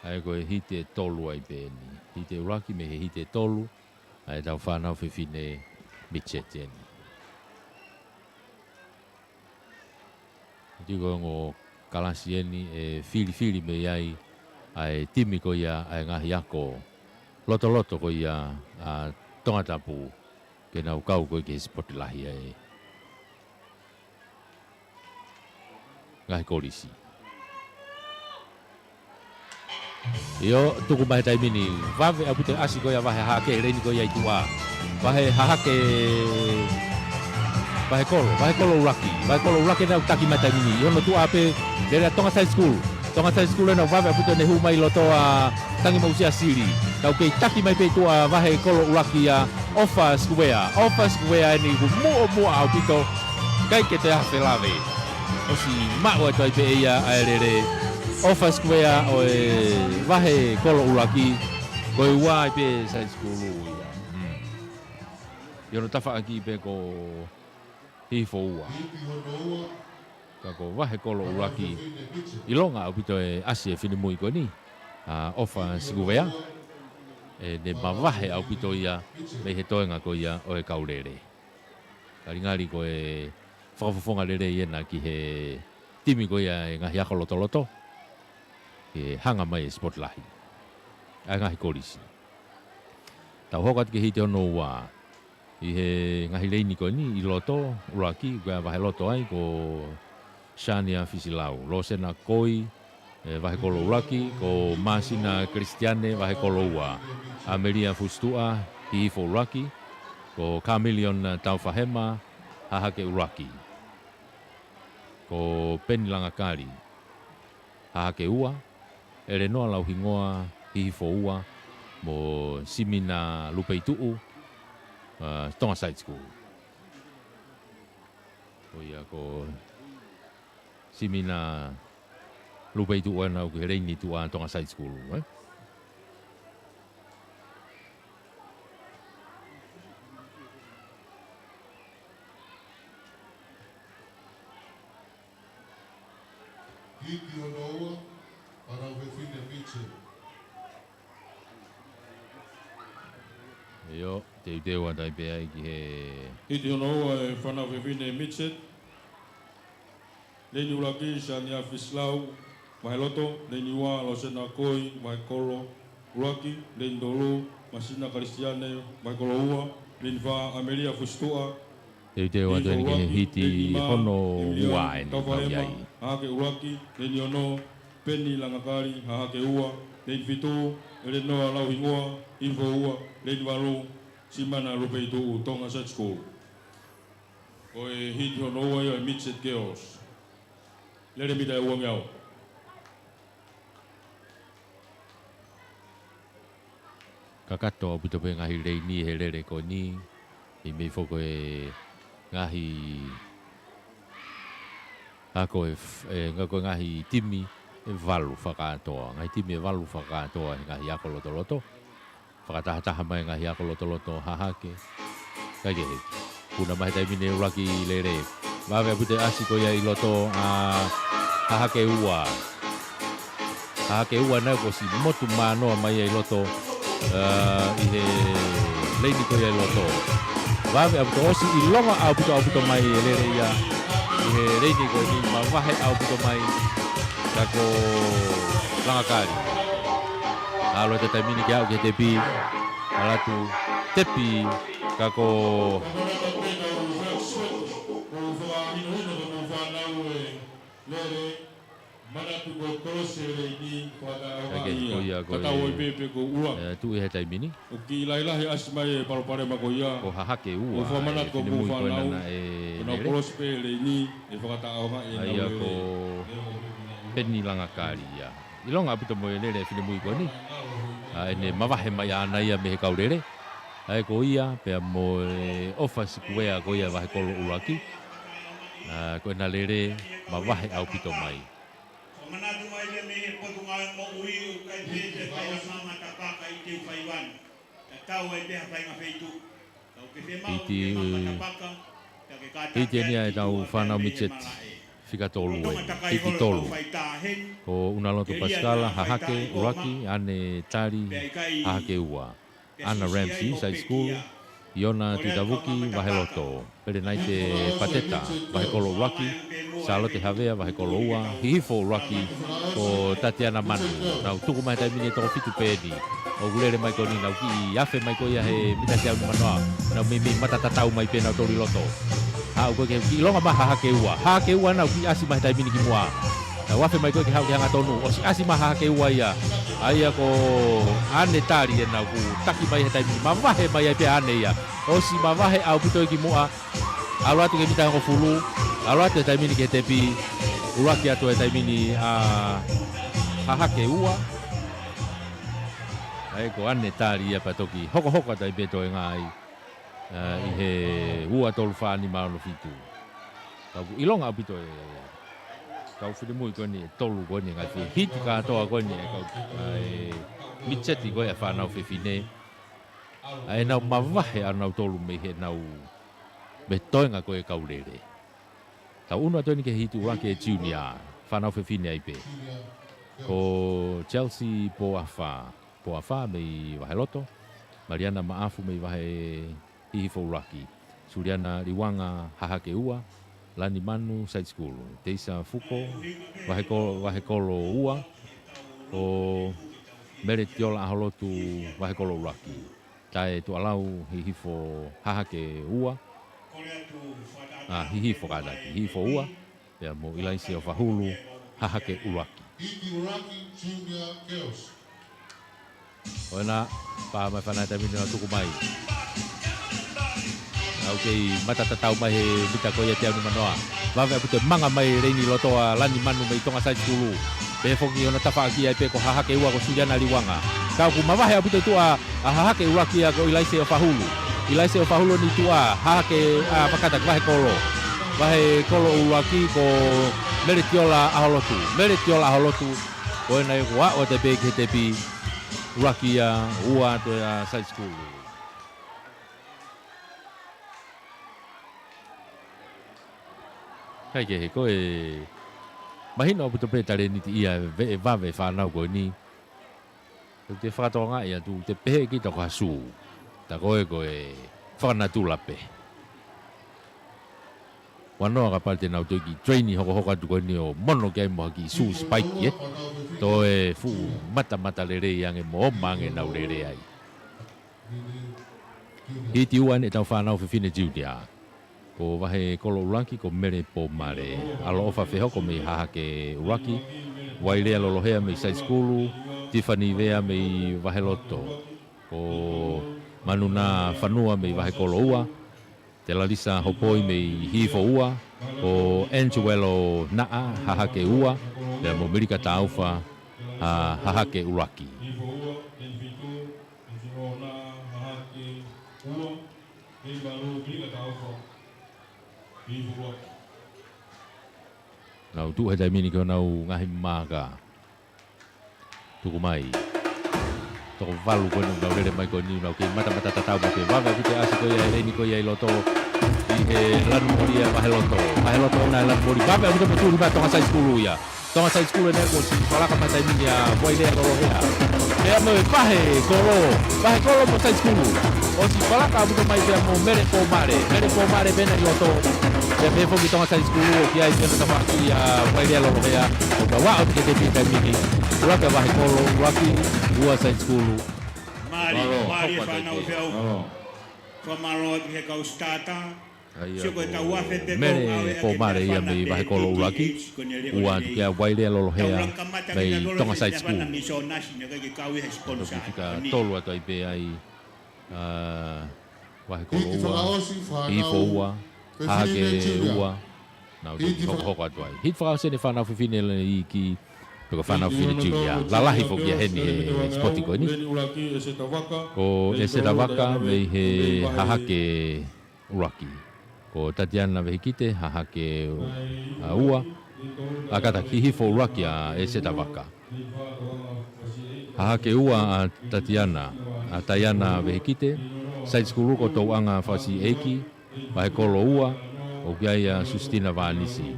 ʻA e ko e hiti ʻe tolu ai pē eni. Hiti ʻuluaki mei he hiti ʻe tolu, ʻa e tau fānau fefine midget eni. Tiko ongo kalasi eni ʻe filifili mei ai ʻa e timi ko ia ʻa e ngaahi ako lotoloto ko ia ʻa Tongatapu ke nau kau ko ē ki he sipoti lahi ʻa e ngaahi kolisi. ʻIo, tuku mai he taimi ni, vave ʻaupito e ʻasi ko ia Vahe Hahake, leini ko ia ʻi tuʻa. Vahe Hahake, Vahekolo, Vahekolo ʻUluaki, Vahekolo ʻUluaki ena ʻoku taki mai taimi ni. ʻI hono tuʻa pē, lele ʻa Tonga Side School. Tonga Side School ena ʻoku vave ʻaupito ʻene hū mai ʻi loto ʻa Tangimousia Sili. Kau kei taki mai pē ʻi tuʻa Vahekolo ʻUluaki ʻa ʻOfa Sikuvea. ʻOfa Sikuvea eni ʻoku muʻomuʻa ʻaupito, ʻikai ke toe ʻi ai ha felave. ʻOsi maʻu atu ai pē ia ʻa e lele, ʻOfa Sikuvea ʻo e Vahekolo ʻUluaki, ko e ua ai pē Side School ia. Hmm. ʻI hono tafaʻaki pē ko Hihifo Ua. Ka ko Vahekolo ʻUluaki, ʻilonga ʻaupito e ʻasi e finemui ko eni ʻa ʻOfa Sikuvea, ʻene mavahe ʻaupito ia mei he toenga ko ia ʻo e kau lele. Ngalingali ko e fakafofonga lelei ena ki he timi ko ia e ngaahi ako lotoloto, ke hanga mai e sipoti lahi ʻa e ngaahi kolisi. Tau hoko atu ki he hiti hono ua. ʻI he ngaahi leini ko eni ʻi loto, ʻuluaki, ko e Vaheloto ai, ko Shania Fisilau, Losena Koi, ē, Vahekolo ʻUluaki, ko Masina Christiane, Vahekolo Ua, Amelia Fusituʻa, Hihifo ʻUluaki, ko Kamilion Taufahema, Hahake ʻUluaki, ko Peni Langakali, Hahake Ua, ʻElenoa Lauhingoa, Hihifo Ua, mo Simina Lupeituʻu, ā, Tonga Side School. Ko ia ko Simina Lupeituʻu ena ʻoku ʻi he leini tuʻa Tonga Side School, ē? Hiti hono ua, fānau fefine Mitchell. ʻIo, teuteu atu ai pē ai ki he hiti hono ua ʻa e fānau fefine Mitchell. Leini ʻuluaki, Sania Fisilau, vahe loto. Leini ua, Losena Koi, vahe kolo ʻuluaki. Leini tolu, Masina Kalisiane, vahe kolo ua. Leini fā, ʻAmelia Fusituʻa, Teuteu atu eni ki he hiti hono ua ʻeni kau ai. Hahake ʻuluaki. Leini ono, Peni Langakali, Hahake ua. Leini fitu, ʻElenoa Lauhingoa, Hihifo ua. Leini valu, Simana Lupeitu, Tonga Side School. Ko e hiti hono ua ia ʻo e Midget Girls. Lele mita ʻe uangeau. Kakato ʻaupito pē ngaahi leini he lele ko eni. ʻI mei foko e ngaahi, ʻa ko e f-, e, ngaahi, ko e ngaahi timi ʻe valu fakakātoa. Ngaahi timi ʻe valu fakakātoa he ngaahi ako lotoloto. Fakatahataha mai ngaahi ako lotoloto Hahake. Kae kehe, puna mai he taimi ni ʻuluaki lele. Vave ʻaupito e ʻasi ko ia ʻi loto ʻa Hahake ua. Hahake ua naʻe kuo ʻosi motu manoa mai ia ʻi loto, ʻa, ʻi he leini ko ia ʻi loto. Vave ʻaupito, ʻosi ʻilonga ʻaupito ʻaupito mai e lele ia ʻi he leini ko eni, mavahe ʻaupito mai ka ko Langakali. ʻAlu atu he taimi ni ke aʻu ki he tepi. ʻAlu atu tepi ka ko Lele, manatu ko e kolosi e leini, fakataʻeʻaongaʻi ia. Ko ia ko e, ʻe, tuʻi he taimi ni. ʻOku kiʻi lahilahi ʻasi mai e palopalema ko ia. Ko Hahake ua, ʻo fakamanatu ko e finemui ko ena naʻe lele. Ko ʻenau kolosi pē leini, ʻe fakataʻeʻaongaʻi ʻenau lele. ʻA ia ko Peni Langakali ia. ʻIlonga ʻaupito mo e lele e finemui ko eni. ʻA ʻene mavahe mai ʻaʻana ia mei he kau lele. ʻA ia ko ia, pea mo e ʻofa sikuea ko ia vahe kolo ʻuluaki. ʻA, ko ʻena lele, mavahe ʻaupito mai. Fakamanatu mai leva mei he Potungāue Moʻui ʻoku ʻikai pē te fai ha mama tapaka ʻi te u fai vanu. Tatau ai pē ha faʻahinga feituʻu. Ka ʻoku ke fiemaʻu ke mama tapaka, ka ke kātaki hiti eni ʻa e tau fānau midget fika tolu ē, hiki tolu. Ko ʻUnaloto Pasikala, Hahake ʻuluaki, ʻAne Tali, Hahake ua. ʻAna Ramsey, Side School, Iona Tuʻitavuki, vahe loto, Pelenaite Pateta, vahe kolo ʻuluaki, Sālote Havea, vahe kolo ua, Hihifo ʻuluaki, ko Tatiana Manu, nau tuku mai he taimi ni e toko fitu pē eni, ʻoku lele mai ko eni, nau kiʻi afe mai ko ia he mita teau nimanoa, nau meimei mata tatau mai pē nautolu ʻi loto. Aʻu ko ē ki he kiʻi ʻilonga mai Hahake ua, Hahake ua nau kiʻi ʻasi mai he taimi ni ki muʻa. Nau afe mai ko ē ke haʻu ki he hangatonu, ʻosi ʻasi mai Hahake ua ia. ʻA ia ko ʻAne Tali ʻena ʻoku taki mai he taimi ni, mavahe mai ai pē ʻa ʻAne ia. ʻOsi mavahe ʻaupito ia ki muʻa, ʻalu atu ki he mita hongofulu, ʻalu atu he taimi ni ki he tepi, ʻuluaki atu he taimi ni ʻa Hahake ua. ʻA ia ko ʻAne Tali ia pea toki hokohoko atu ai pē toenga ai. ʻA, ʻi he ua tolu fā nima ono fitu. Ka ʻoku ʻilonga ʻaupito e kau finemui ko eni ʻe tolu ko eni ngaahi hiti kātoa ko eni e kau, ʻa, e midget ko ē ʻa e fānau fefine. ʻA ʻenau mavahe ʻanautolu mei heʻenau, mei he toenga ko ē e kau lele. Tau ʻunu atu eni ki he hiti ʻuluaki e junior, fānau fefine ai pē. Ko Chelsea Poafa, Poafa mei Vaheloto, Maliana Maʻafu mei Vahe Hihifo ʻuluaki, Suliana Liuanga Hahake ua, Lani Manu Side School, Teisa Fuko, Vahe Ko-, Vahe Kolo ua, ko Meletiola ʻAholotu Vahe Kolo ʻuluaki. Tae Tuʻalau Hihifo Hahake ua. ʻA, Hihifo kātaki, Hihifo ua. Pea mo ʻIlaise ʻOfahulu Hahake ʻuluaki. Hiki ʻuluaki, Junior Girls. ʻO ena, pā mai fana taimi ni ʻo tuku mai. ʻOku kei mata tatau mai he mita ko ia teau nimanoa. Vave ʻaupito e manga mai leini loto ʻa Lani Manu mei Tonga Side School. Pehē foki ki hono tafaʻaki ai pē ko Hahake ua ko Suliana Liuanga. Ka ʻoku mavahe ʻaupito tuʻa ʻa Hahake ʻuluaki ia ko ʻIlaise ʻOfahulu. ʻIlaise ʻOfahulu ʻi tuʻa, Hahake, ʻa, fakataki Vahe Kolo. Vahe Kolo ʻuluaki ko Meletiola ʻAholotu. Meletiola ʻAholotu. Ko ena ia kuo aʻu atu pē ki he tepi. ʻUluaki ia, ua atu ia Side School. Kae kehe ko e Mahino ʻaupito pē talēniti ia ʻa e veʻe vave fānau ko eni. Te u fakatokangaʻi atu, te u pehē kita ko ha sū. Tā ko ē ko e fakanatula pē. Ua noa kapau te nau toe kiʻi train hokohoko atu ko eni ʻo mono ki ai mo ha kiʻi sū spike, ē. Toe fuʻu matamata lelei ange mo ʻomai ange ʻenau lele ai. Hiti ua eni ʻetau fānau fefine junior. Ko Vahekolo ʻUluaki, ko Mele Pomale. ʻAloʻofa Fehoko mei Hahake ʻUluaki. Vailea Lolohea mei Saisikulu. Tifani Vea mei Vaheloto. Ko Manunā Fanua mei Vahekolo Ua. Telalisa Hopoi mei Hihifo Ua. Ko Antuelo Naʻa, Hahake Ua. Pea mo Milika Taufa, ha, Hahake ʻUluaki. Nau tuʻu he taimi ni ki honau ngaahi maaka. Tuku mai. Toko valu ko eni ʻoku nau lele mai ko eni, nau kei matamata tatau mai pē. Vave ʻaupito e ʻasi ko ia ʻi he leini ko ia ʻi loto. ʻI he lanu moli ʻa Vaheloto. Vaheloto ʻena e lanu moli. Vave ʻaupito pē, tuli mai Tonga Saisikulu ia. Tonga Saisikulu ʻena kuo ʻosi palaka mai taimi ni ʻa Vailea Lolohea. Pea mo e Vahekolo, Vahekolo mo Saisikulu. ʻOsi palaka ʻaupito mai pea mo Mele Pomale. Mele Pomale pē ʻena ʻi loto. Pea pehē foki Tonga Saisikulu ʻoku ʻi ai pē ʻena tafaʻaki ʻa Vailea Lolohea. ʻOku tau aʻu ki he tepi taimi ni. ʻUluaki ʻa Vahekolo, ʻUluaki, ua Saisikulu. Mālie, mālie fānau feʻauhi. Fakamālō atu he kau starter. ʻA ia ko Mele Pomale ia mei Vahekolo ʻUluaki. Ua atu kia Vailea Lolohea mei Tonga Saisikulu. Fika tolu atu ai pē ai, ʻa, Vahekolo ua, Hihifo ua, Hahake ua. Nau toki hokohoko atu ai. Hiti fakaʻosi eni fānau fefine iiki, pe ko e fānau fefine junior. Lalahi foki ia heni he sipoti ko eni. Ko ʻEseta Vaka mei he Hahake ʻUluaki. Ko Tatiana Vehikite, Hahake, ʻa, ua. ʻA, kātaki, Hihifo ʻUluaki ʻa ʻEseta Vaka. Hahake ua ʻa Tatiana, ʻa Taiana Vehikite. Saisikulu ko Touʻanga Fakasiʻeiki, Vahekolo ua, ʻoku ʻi ai ʻa Susitina Vanisi.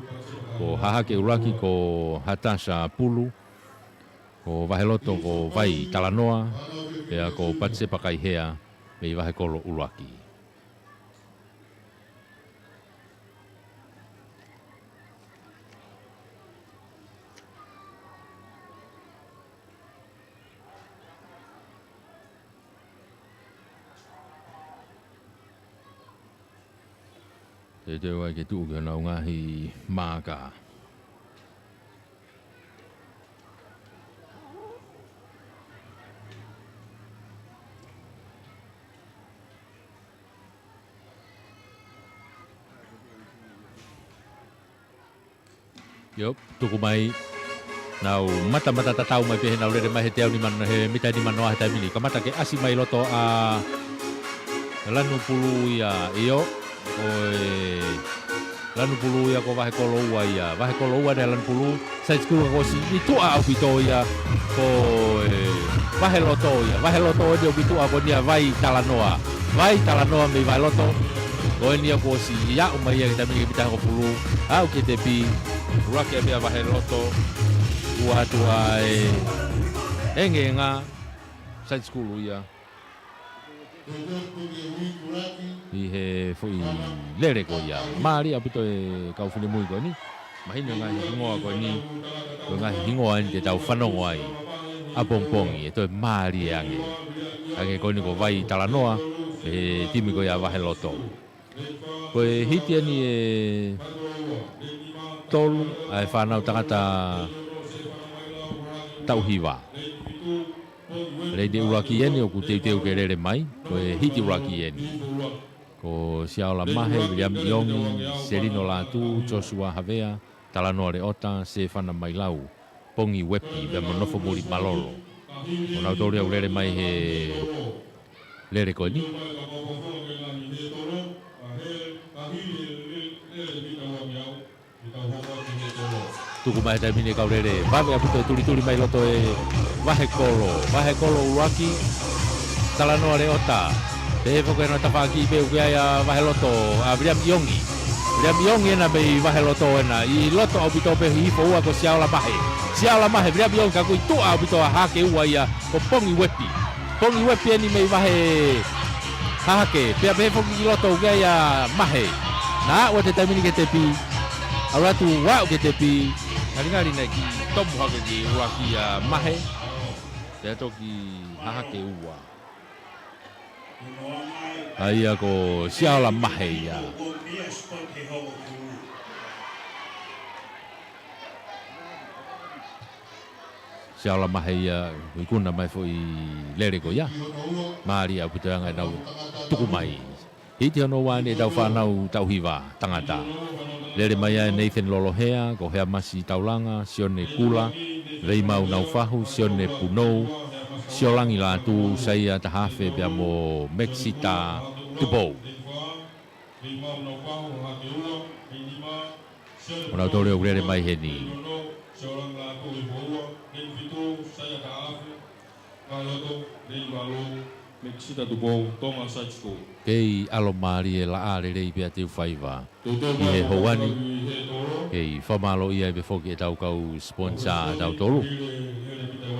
Ko Hahake ʻUluaki ko Hatasa Pulu. Ko Vaheloto ko Vai Talanoa, pea ko Patisepa Kaihea mei Vahekolo ʻUluaki. Teuteu ai ke tuʻu ki honau ngaahi maaka. ʻIo, tuku mai. Nau matamata tatau mai pē he nau lele mai he teau nima, he mita nimanoa he taimi ni. Kamata ke ʻasi mai loto ʻa Lanupulu ia, ʻio. ʻOi, Lanupulu ia ko Vahekolo ua ia. Vahekolo ua ʻena ʻa Lanupulu. Saisikulu kuo ʻosi ʻi tuʻa ʻaupito ia ko, ē, Vaheloto ia. Vaheloto ʻeni ʻoku ʻi tuʻa ko eni ʻa Vai Talanoa. Vai Talanoa mei Vaheloto. Ko eni ia kuo ʻosi ʻi aʻu mai ia ki he taimi ni ki he mita hongofulu. Aʻu ki he tepi. ʻUluaki ʻa pea Vaheloto. Ua atu ʻa e Engeenga. Saisikulu ia. ʻI he foʻi lele ko ia. Mālie ʻaupito e kau finemui ko eni. Mahino e ngaahi hingoa ko eni. Ko e ngaahi hingoa eni te tau fanongo ai ʻapongipongi, ʻe toe mālie ange. Hangē ko eni ko Vai Talanoa, he timi ko ia Vaheloto. Ko e hiti eni ʻe tolu ʻa e fānau tangata taʻu hiva. Lady ʻUluaki eni ʻoku teuteu ke lele mai, ko e hiti ʻuluaki eni. Ko Siaola Mahe, Viliami ʻIongi, Selino Lātū, Joshua Havea, Talanoa Leota, Sefana Mailau, Pongi Uepi, pea mo Nofomuli Malolo. Ko nautolu ia ʻoku lele mai he lele ko eni. Tuku mai he taimi ni e kau lele. Vave ʻaupito e tulituli mai loto ʻe Vahekolo. Vahekolo ʻUluaki. Talanoa Leota. Pehē foki ʻena tafaʻaki pē ʻoku ʻi ai ʻa Vaheloto, ʻa Viliami ʻIongi. Liamiongi ena mei Vaheloto ena, ʻi loto ʻaupito pē hihifo ua ko Siaola Mahe. Siaola Mahe, Liamiongi ka ʻoku ʻi tuʻa ʻaupito ʻa Hahake Ua ia ko Pongiuepi. Pongiuepi eni mei Vahehahake, pea pehē foki ki loto ʻoku ʻi ai ʻa Mahe. Naʻa ʻoatu e taimi ni ki he tepi, ʻalu atu ʻo aʻu ki he tepi. Ngalingali naʻe kiʻi tomu hake ki ʻuluaki ʻa Mahe, pea toki Hahake Ua. ʻA ia ko Siaola Mahe ia. Siaola Mahe ia, ikuna mai foʻi lele ko ia. Mālie ʻaupito ʻa e anga ʻenau tuku mai. Hiti hono ua eni ʻetau fānau tauhi vā tangata. Lele mai ai Nathan Lolohea, ko Heamasi Taulanga, Sione Kula, Veimau Naufahu, Sione Punou, Siolangi Lātū, Saia Tahafe pea mo Mekisita Tupou. ʻO nau tole ʻo lele mai heni. Mekisita Tupou, Tonga Side School. Kei ʻalomālie laʻā lelei pea te u faiva ʻi he houa ni. Kei fakamālō ia pē foki ʻetau kau sponsor ʻatautolu.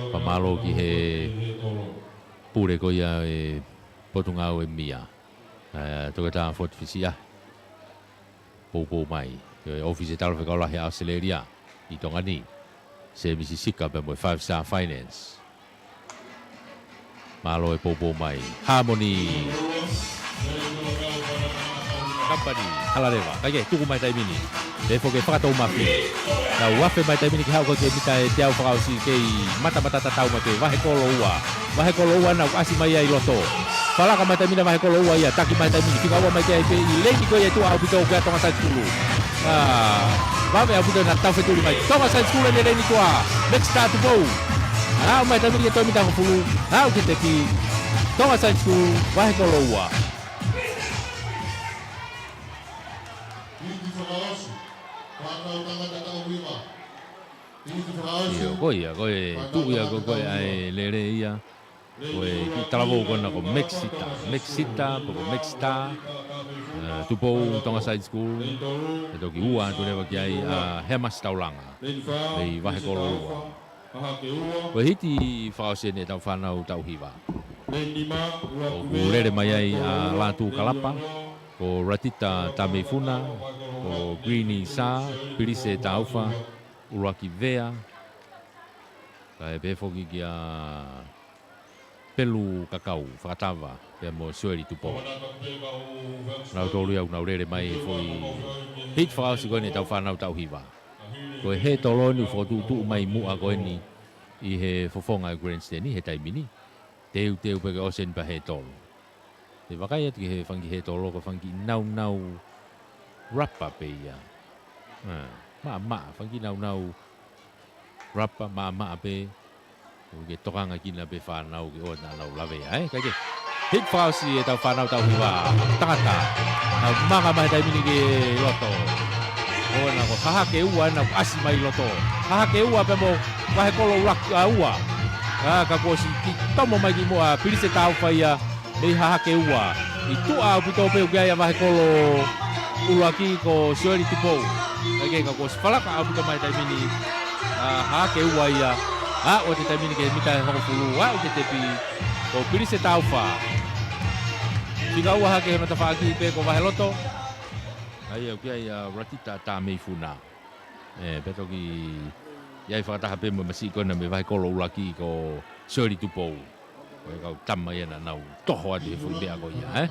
Fakamālō ki he pule ko ia e Potungāue Mia, ʻa Toketā Foti Fisiʻahi. Poupou mai ki he ʻōfisi e Talafekau Lahi ʻa ʻAositelēlia ʻi Tonga ni, Semisi Sika pea mo e Five Star Finance. Mālō e poupou mai. Harmony Company, Halaleva. Kae kehe, tuku mai taimi ni. Pehē foki e Fakatou Mafi. Nau afe mai taimi ni ke haʻu ko e mita ʻe teau fakaʻosi, kei matamata tatau mai pē Vahekolo Ua. Vahekolo Ua nau ʻasi mai ia ʻi loto. Falaka mai taimi ni Vahekolo Ua ia, taki mai taimi ni, fika ua mai ki ai pē ʻi leini ko ia ʻi tuʻa ʻaupito ʻoku ʻi ai ʻa Tonga Side School. ʻĀ, vave ʻaupito ʻena taufetuli mai. Tonga Side School ʻi he leini tuʻa, Mekisita Tupou. Aʻu mai taimi ni ki he toe mita hongofulu, aʻu ki he tepi. Tonga Side School, Vahekolo Ua. ʻIo, ko ia, ko e tuʻu ia ko, ko e ʻa e lele ia. Ko e kiʻi talavou ko ena ko Mekisita, Mekisita, pe ko Mekisita, ʻa, Tupou, Tonga Side School, ʻe toki ua atu leva ki ai ʻa Heamasi Taulanga, mei Vahekolo Ua. Ko e hiti fakaʻosi eni ʻetau fānau tauhi vā. ʻOku lele mai ai ʻa Lātū Kalapa, ko Ratita Tameifuna, ko Greenie Sā, Pilise Taufa, ʻUluaki Vea, kae pehē foki kia Pelu Kakau Fakatava, pea mo Sioeli Tupou. Nau tolu ia ʻoku nau lele mai he foʻi hiti fakaʻosi ko eni ʻetau fānau tauhi vā. Ko e hētolo eni ʻoku fokotuʻutuʻu mai muʻa ko eni ʻi he fofonga e grandstand ʻi he taimi ni. Teuteu pē ke ʻosi eni pea hētolo. Te u vakai atu ki he fanga kiʻi hētolo, ko e fanga kiʻi naunau rapa pē ia. ʻĀ, maʻamaʻa, fanga kiʻi naunau rapa maʻamaʻa pē. ʻOku ke tokanga kina pē fānau ke ʻoua naʻa nau lavea, ē? Kae kehe, hiti fakaʻosi ʻetau fānau tauhi vā tangata. Nau manga mai he taimi ni ki loto. Ko ena ko Hahake Ua ena ʻoku ʻasi mai ʻi loto. Hahake Ua pea mo Vahekolo ʻUluaki, ʻa, Ua. ʻĀ, ka kuo ʻosi kiʻi tomo mai kimuʻa ʻa Pilise Taufa ia mei Hahake Ua. ʻI tuʻa ʻaupito pē ʻoku ʻi ai ʻa Vahekolo ʻUluaki ko Sioeli Tupou. Kae kehe ka kuo ʻosi falaka ʻaupito mai he taimi ni ʻa Hahake Ua ia. Aʻu atu he taimi ni ki he mita ʻe hongofulu, aʻu ki he tepi ko Pilise Taufa. Fika ua hake hono tafaʻaki pē ko Vaheloto. ʻA ia ʻoku ʻi ai ʻa Ratita Tameifuna. ʻE, pea toki ʻi ai fakataha pē mo e masiʻi ko ena mei Vahekolo ʻUluaki ko Sioeli Tupou. Ko e kau tama ia naʻa nau toho atu he foʻi meʻa ko ia, ē?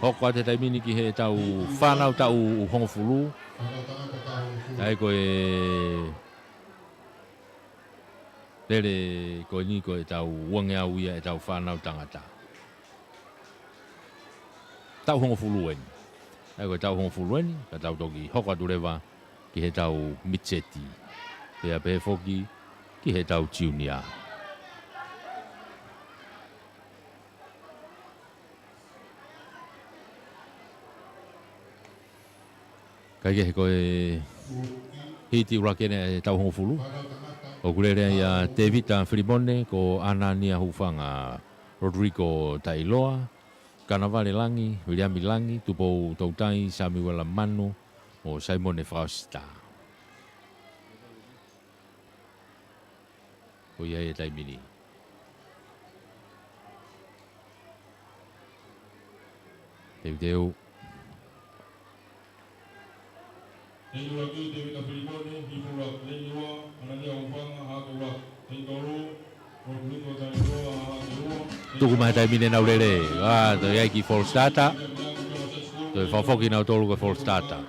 Hoko atu he taimi ni ki heʻetau fānau taʻu ʻe hongofulu. ʻA ia ko e lele ko eni ko ʻetau uangeau ia ʻetau fānau tangata. Taʻu hongofulu eni. ʻA ia ko e taʻu hongofulu eni, ka tau toki hoko atu leva ki heʻetau mitiseti. Pea pehē foki ki heʻetau tiunia. Kae kehe ko e hiti ʻuluaki eni ʻetau hongofulu. ʻOku lele ai ʻa Tevita Filimone, ko ʻAnania Hufanga, Rodrigo Tailoa, Kanavale Langi, Viliami Langi, Tupou Toutai, Samiuela Manu, mo Saimone Fakaʻositā. Ko ia he taimi ni. Teuteu. Tuku mai he taimi ni ʻenau lele. Ā, toe ʻai ki he false starter. Toe fakafoki nautolu ko e false starter.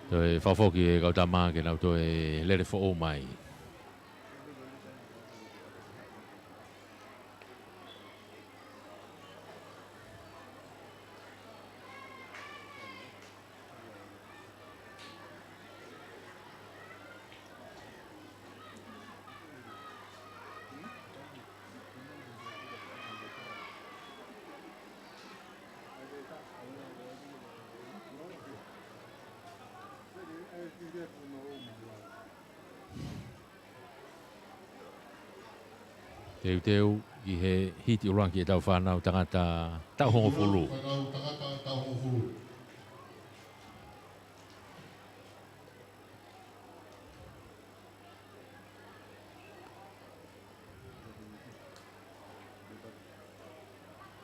Toe fakafoki e kau tama ke nau toe lele foʻou mai. Teuteu ki he hiti ʻuluaki ʻetau fānau tangata taʻu hongofulu.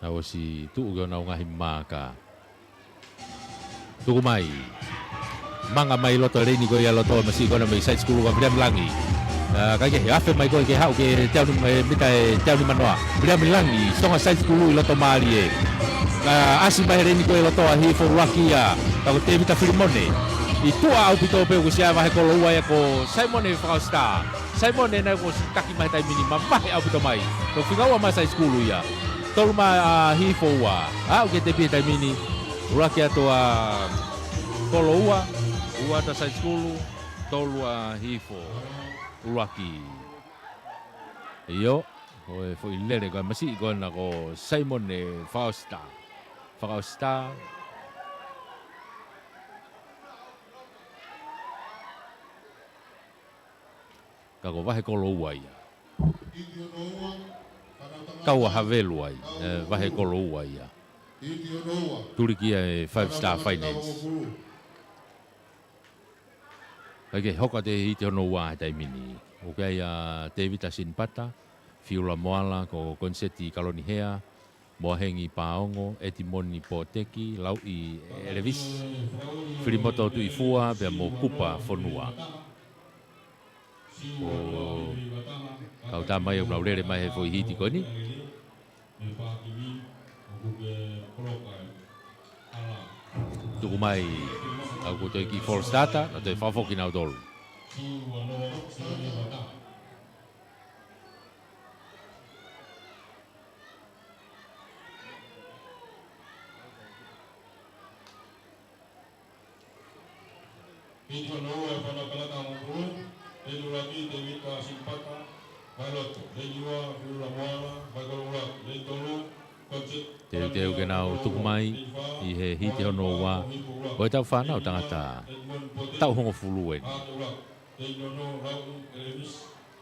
Nau ʻosi tuʻu ki honau ngaahi maaka. Tuku mai. Manga mai loto leini ko ia loto masiʻi ko ena mei side school ko Viliami Langi. Ā, kae kehe, afe mai ko ē ke haʻu ke teau ni, e, mita ʻe teau nima noa. Viliami Langi, Tonga side school ʻi loto mālie. Ā, ʻasi mai he leini ko ē loto ʻa Hihifo ʻuluaki ia. Ka ko Tēvita Filimone. ʻI tuʻa ʻaupito pē ʻoku ʻosi ʻa e vahe kolo ua ia ko Saimone Fakaʻositā. Saimone naʻe ʻosi taki mai he taimi ni, mavahe ʻaupito mai. Ko e fika ua mai side school ia. Tolu mai ʻa Hihifo ua. Aʻu ki he tepi he taimi ni. ʻUluaki atu ʻa kolo ua. Ua atu ʻa side school. Tolu ʻa Hihifo ʻuluaki. ʻIo. Ko e foʻi lele ko ē masiʻi ko ena ko Saimone Fakaʻositā. Fakaʻositā. Ka ko e vahe kolo ua ia. Kau ʻa Havelu ai, e, vahe kolo ua ia. Tuli ki ai e Five Star Finance. Kae kehe, hoko atu e hiti hono ua he taimi ni. ʻOku ʻi ai ʻa Tēvita Sinipata, Fiula Moala, ko Koniseti Kalonihea, Moahengi Paongo, ʻEtimoni Poteki, Lauʻi ʻElevisi, Filimoto Tuʻifua, pea mo Kupa Fonua. Ko e kau tama ia ʻoku nau lele mai he foʻi hiti ko eni. Tuku mai, ʻoku toe kiʻi false starter, nau toe fakafoki nautolu. Teuteu ke nau tuku mai ʻi he hiti hono ua ʻo ʻetau fānau tangata taʻu hongofulu eni.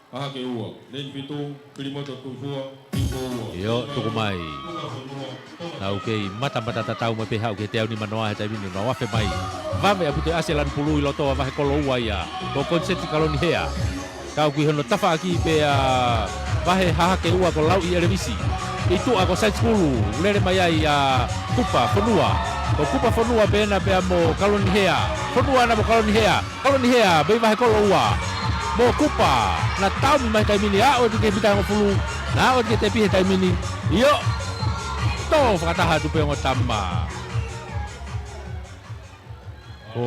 ʻAhake ua, leini fitu, Filimoto Tuʻifua, Hihifo ua. ʻIo, tuku mai. Nau kei matamata tatau mai pē haʻu ki he teau nima noa he taimi ni, nau afe mai. Vave ʻaupito e ʻasi e lanu pulu ʻi loto ʻa e vahe kolo ua ia. Ko Koniseti Kalonihea. Kau ki hono tafaʻaki pē ʻa e vahe Hahake ua ko Lauʻi ʻElevisi. ʻI tuʻa ko side school, lele mai ai ʻa Kupa Fonua. Ko Kupa Fonua pē ena pea mo Kalonihea. Fonua ena mo Kalonihea. Kalonihea, mei vahe kolo ua. Mo Kupa, naʻa tau mai he taimi ni, aʻu atu ki he mita hongofulu, naʻa aʻu atu ki he tepi he taimi ni. ʻIo, tō fakataha atu pē ongo tama. Ko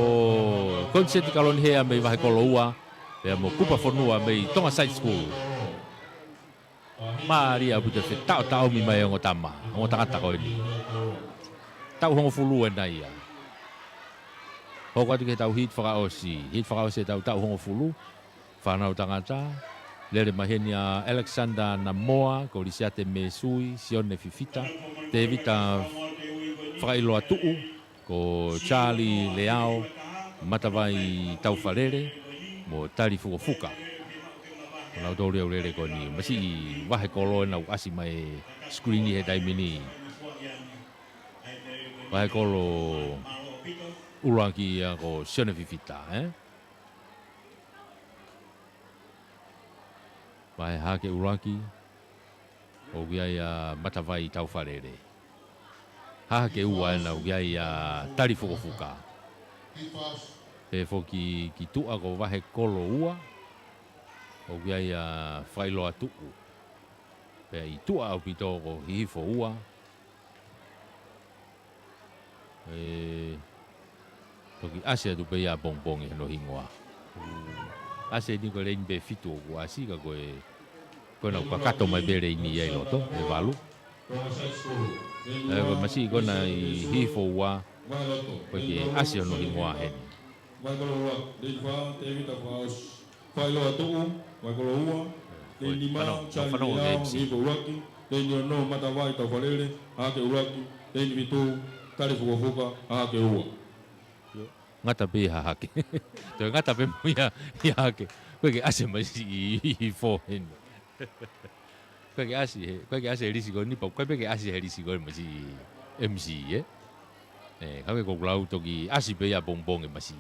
Koniseti Kalonihea mei vahe kolo ua, pea mo Kupa Fonua mei Tonga Side School. Mālie ʻaupito e fetaʻotaʻomi mai e ongo tama, ongo tangata ko eni. Taʻu hongofulu ena ia. Hoko atu ki heʻetau hiti fakaʻosi, hiti fakaʻosi ʻetau taʻu hongofulu, fānau tangata, Lele mai heni ʻa Alexander Namoa, ko Lisiate Mēsui, Sione Fifita, Tēvita Fakaʻiloa Tuʻu, ko Charlie Leao, Matavai Taufalele, mo Tali Fukofuka. Ko nautolu ia ʻoku lele ko eni, masiʻi vahe kolo ena ʻoku ʻasi mai e screen he taimi ni. Vahe kolo ʻuluaki ia ko Sione Fifita, ē? Vahe hahake ʻuluaki, ʻoku ʻi ai ʻa Matavai Taufalele. Hahake ua ena ʻoku ʻi ai ʻa Tali Fukofuka. Pea foki ki tuʻa ko vahe kolo ua, ʻoku ʻi ai ʻa Failoa Tuʻu. Pea ʻi tuʻa ʻaupito ko Hihifo ua. ʻE, toki ʻasi atu pē ia ʻapongipongi hono hingoa. ʻAsi eni ko e leini pē fitu ʻoku ʻasi ka ko e, ko ena ʻoku kakato mai pē leini ia ʻi loto, ʻe valu. ʻE, ko e masiʻi ko ena ʻi Hihifo ua, ko e ke ʻasi hono hingoa heni. Failoa Tuʻu, vahe kolo ua, leini nima, Charlie Leao, Hihifo ʻuluaki, leini ono, Matavai Taufalele, hahake ʻuluaki, leini fitu, Tali Fukofuka, hahake ua. Ngata pē ia hahake. Toe ngata pē mo ia, ia hahake. Ko e ke ʻasi mai siʻi Hihifo heni. Ko e ke ʻasi he, ko e ke ʻasi he lisi ko eni pau, ko e pē ke ʻasi he lisi ko eni masiʻi M C, ē? ʻE, ka ko e ko ʻoku lau toki ʻasi pē ia ʻapongipongi masiʻi.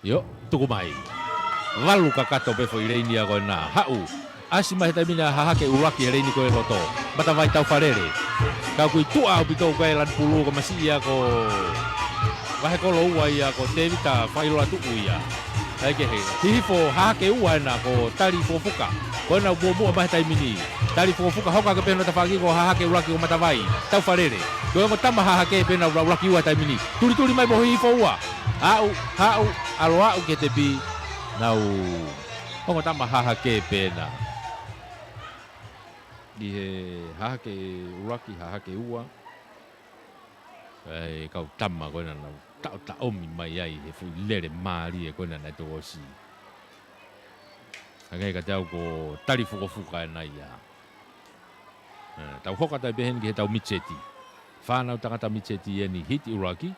ʻIo, tuku mai. Valu kakato pē foʻi leini ia ko ena. Haʻu. ʻAsi mai he taimi ni ʻa hahake ʻuluaki he leini ko e loto. Matavai Taufalele. Ka ʻoku ʻi tuʻa ʻaupito ko e lanu pulu ko e masiʻi ia ko vahe kolo ua ia ko Tēvita Failoa Tuʻu ia. ʻAi kehe. Hihifo hahake ua ena ko Tali Fukofuka. Ko ena ʻoku muʻomuʻa mai he taimi ni. Tali Fukofuka hoko hake pē hono tafaʻaki ko hahake ʻuluaki ko Matavai Taufalele. Ko e ongo tama hahake pē ena ʻuluaki ua he taimi ni. Tulituli mai mo Hihifo ua. Haʻu, haʻu, ʻalu ʻo aʻu ki he tepi. Nau ongo tama hahake pē ena. ʻI he hahake ʻuluaki, hahake ua. ʻE kau tama ko ena nau taʻotaʻomi mai ai he foʻi lele mālie ko ena naʻe toki ʻosi. Hangē kiate au ko Tali Fukofuka ena ia. ʻE, tau hoko atu ai pē heni ki heʻetau mitieti. Fānau tangata mitieti eni hiti ʻuluaki.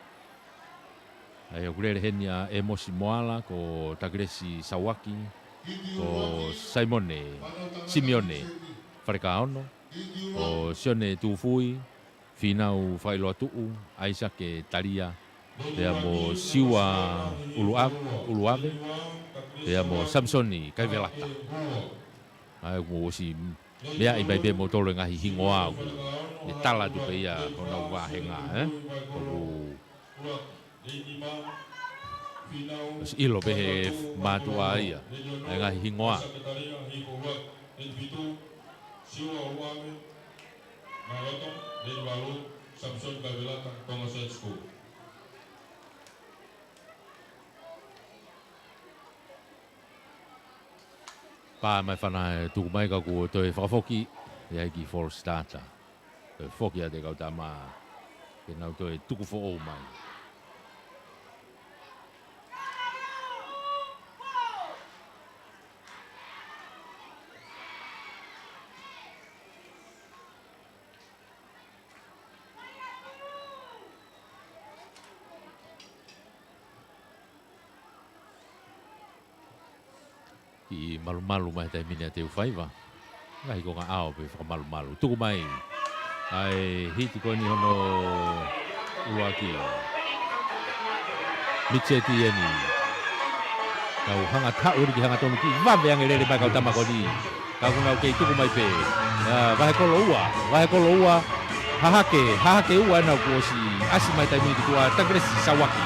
ʻAi ʻoku lele heni ʻa ʻEmosi Moala, ko Takilesi Sauaki, ko Saimone, Simione Falekaono, ko Sione Tufui, Fīnau Failoa Tuʻu, ʻAisake Talia, pea mo Siua ʻUluʻave, ʻUluʻave, pea mo Samisoni Kaivelata. ʻAi ʻoku mou ʻosi meaʻi mai pē moutolu e ngaahi hingoa ʻoku ne tala atu pē ia honau vāhenga, ē? ʻOku ʻosi ʻilo pē he mātuʻa ia ʻa e ngaahi hingoa. Pā mai fana e tuku mai ka kuo toe fakafoki ia ki False Starter. Toe foki atu e kau tama ke nau toe tuku foʻou mai. Kiʻi malumalu mai he taimi ni ʻa Teufaiva. Ngaahi konga ʻao pē fakamalumalu. Tuku mai. ʻAi hiti ko eni hono ʻuluaki. Mitieti eni. Kau hanga taʻu eni ki hangatonu kiʻi vave ange lele mai kau tama ko eni. Ka ʻoku nau kei tuku mai pē. ʻA, vahe kolo ua, vahe kolo ua. Hahake, hahake ua ena kuo ʻosi ʻasi mai taimi ni ki tuʻa Takilesi Sauaki.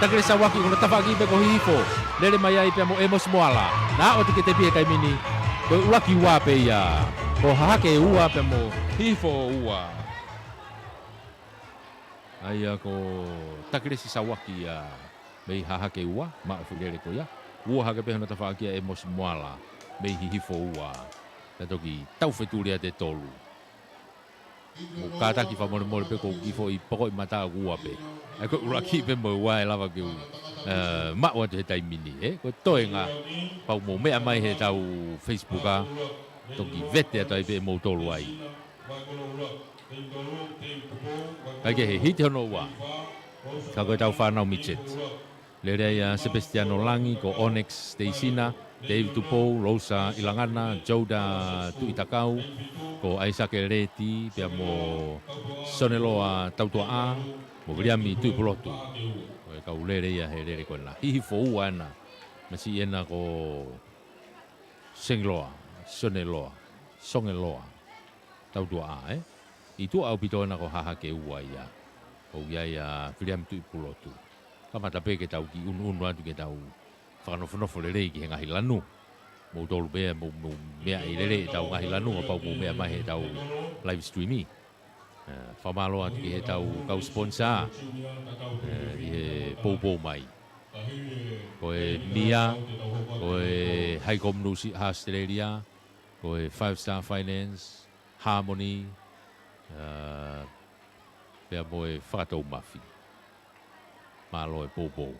Takilesi Sauaki ko hono tafaʻaki pē ko Hihifo. Lele mai ai pea mo ʻEmosi Moala. Naʻa ʻosi ki he tepi he taimi ni. Ko e ʻuluaki ua pē ia. Ko hahake ua pea mo Hihifo ua. ʻAi ia ko Takilesi Sauaki ia mei hahake ua, maʻu e foʻi lele ko ia. Ua hake pē hono tafaʻaki ʻa ʻEmosi Moala mei Hihifo ua. Ka toki taufetuli atu e tolu. Mou kātaki fakamolemole pē ko e kiʻi foʻi pokoʻi mata ʻoku ua pē. ʻA ia ko e ʻuluaki pē mo e ua ʻe lava ke u, eh, maʻu atu he taimi ni, ē? Ko e toenga, pau mou meʻa mai heʻetau Facebook ʻa, toki vete atu ai pē ʻe moutolu ai. Kae kehe, hiti hono ua. Ka ko ʻetau fānau midget. Lele ai ʻa Sepesitiano Langi, ko Onyx Teisina, Dave Tupou, Rosa ʻIlangana, Jouda Tuʻitakau, ko ʻAisake Leti, pea mo Soneloa Tautuaʻa, mo Viliami Tuʻipulotu. Ko e kau lele ia he lele ko ena. Hihifo ua ena. Masiʻi ena ko Sengiloa, Soneloa, Songeloa Tautuaʻa, ē? ʻI tuʻa ʻaupito ena ko Hahake ua ia. ʻOku ʻi ai ʻa Viliami Tuʻipulotu. Kamata pē ke tau kiʻi ʻunuʻunu atu ke tau fakanofonofo lelei ki he ngaahi lanu. Moutolu pē mou, mou meaʻi lelei ʻetau ngaahi lanu, kapau mou meʻa mai heʻetau live stream ʻi. Eh, fakamālō atu ki heʻetau kau sponsor, eh, ʻi he poupou mai. Ko e Mia, ko e High Community Australia, ko e Five Star Finance, Harmony, eh, pea mo e Fakatoumafi. Mālō e poupou.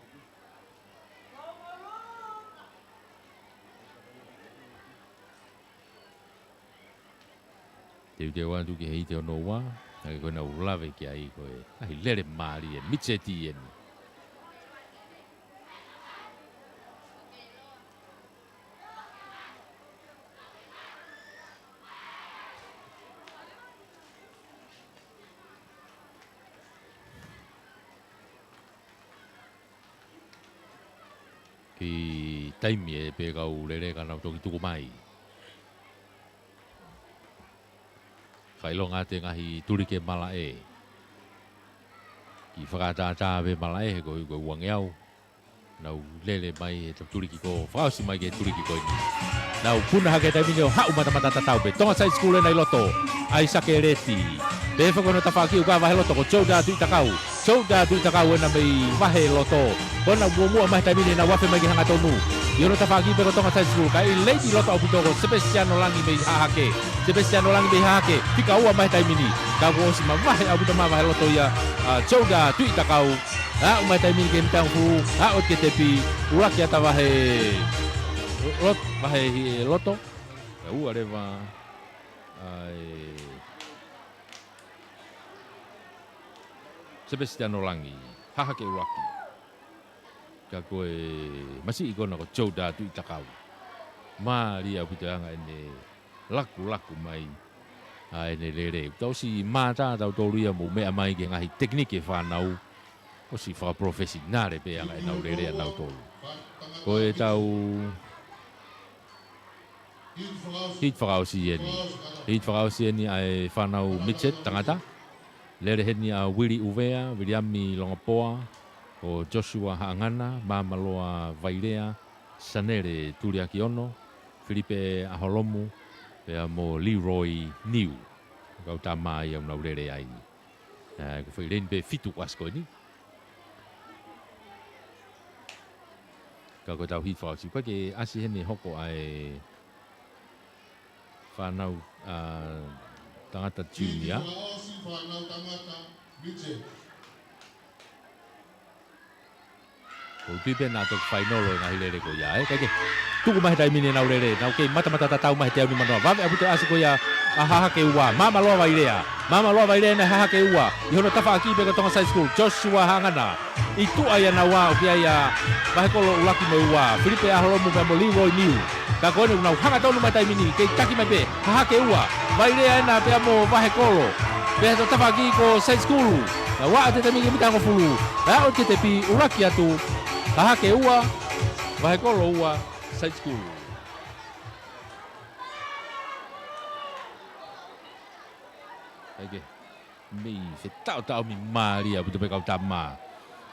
Teuteu atu ki he hiti hono ua, ʻa ia ko ena ʻoku lave ki ai ko e, ʻa e lele mālie, midget eni. Kiʻi taimi ē pē kau lele ka nau toki tuku mai. Fakaʻilonga atu e ngaahi tuliki e malaʻe. Kiʻi fakatātā pē malaʻe he ko e, ko e uangeau. Nau lele mai he tau tuliki ko, fakaʻosi mai ki he tuliki ko eni. Nau puna hake taimi ni ʻo haʻu matamata tatau pē. Tonga Side School ena ʻi loto. ʻAisake Leti. Pehē foki hono tafaʻaki ʻoku ʻi vahe loto ko Jouda Tuʻitakau. Jouda Tuʻitakau ena mei vahe loto. Ko ena muʻomuʻa mai taimi ni nau afe mai ki he hangatonu. ʻI hono tafaʻaki pē ko Tonga Side School. Kae ʻi late ʻi loto ʻaupito ko Sepesitiano Langi mei Hahake. Sepesitiano Langi mei Hahake. Fika ua mai taimi ni. Ka kuo ʻosi mavahe ʻaupito mai vahe loto ia ʻa Jouda Tuʻitakau. Aʻu mai taimi ni ke mita fu, aʻu ki he tepi, ʻuluaki ʻata vahe, lot, vahe hi-, loto. Ka ua leva, ʻa e, Sepesitiano Langi, Hahake ʻuluaki. Ka ko e masiʻi ko ena ko Jouda Tuʻitakau. Mālie ʻaupito e anga ʻene lakulaku mai ʻa ʻene lele. Tau ʻosi mātā tautolu ia mou meʻa mai ki he ngaahi tekiniki e fānau. ʻOsi fakaprofesinale pē anga ʻenau lele ʻanautolu. Ko ʻetau hiti fakaʻosi eni. Hiti fakaʻosi eni ʻa e fānau midget tangata. Lele heni ʻa Willie ʻUvea, Viliami Longapoa, ko Joshua Haʻangana, Māmaloa Vailea, Sanele Tuliakiono, Filipe ʻAholomu, pea mo Leroy Niu. Kau tama ia ʻoku nau lele ai. Ē, ko e foʻi leni pē fitu ʻasi ko eni. Ka ko ʻetau hiti fakaʻosi, ko e ke ʻasi heni hoko ʻa e fānau, ā, tangata junior. Hiti fakaʻosi fānau tangata, midget. Ko e tui pē naʻa toki fainolo e ngaahi lele ko ia, ē, kae kehe. Tuku mai he taimi ni ʻenau lele, nau kei matamata tatau mai he teau nimanoa. Vave ʻaupito e ʻasi ko ia ʻa Hahake ua, Māmaloa Vailea. Māmaloa Vailea ena ʻa Hahake ua, ʻi hono tafaʻaki pē ko Tonga Side School, Joshua Haʻangana. ʻI tuʻa ia naua ʻoku ʻi ai ʻa Vahekolo ʻuluaki mo e ua, Filipe ʻAholomu pea mo Leroy Niu. Ka ko eni ʻoku nau hangatonu mai taimi ni, kei taki mai pē, Hahake ua, Vailea ena pea mo Vahekolo. Pea he tafaʻaki ko Side School, nau aʻu atu he taimi ni ki he mita hongofulu, aʻu ki he tepi, ʻuluaki atu, Hahake ua, Vahekolo ua, Side School. Kae kehe. Mei fetaʻotaʻomi mālie ʻaupito pē kau tama.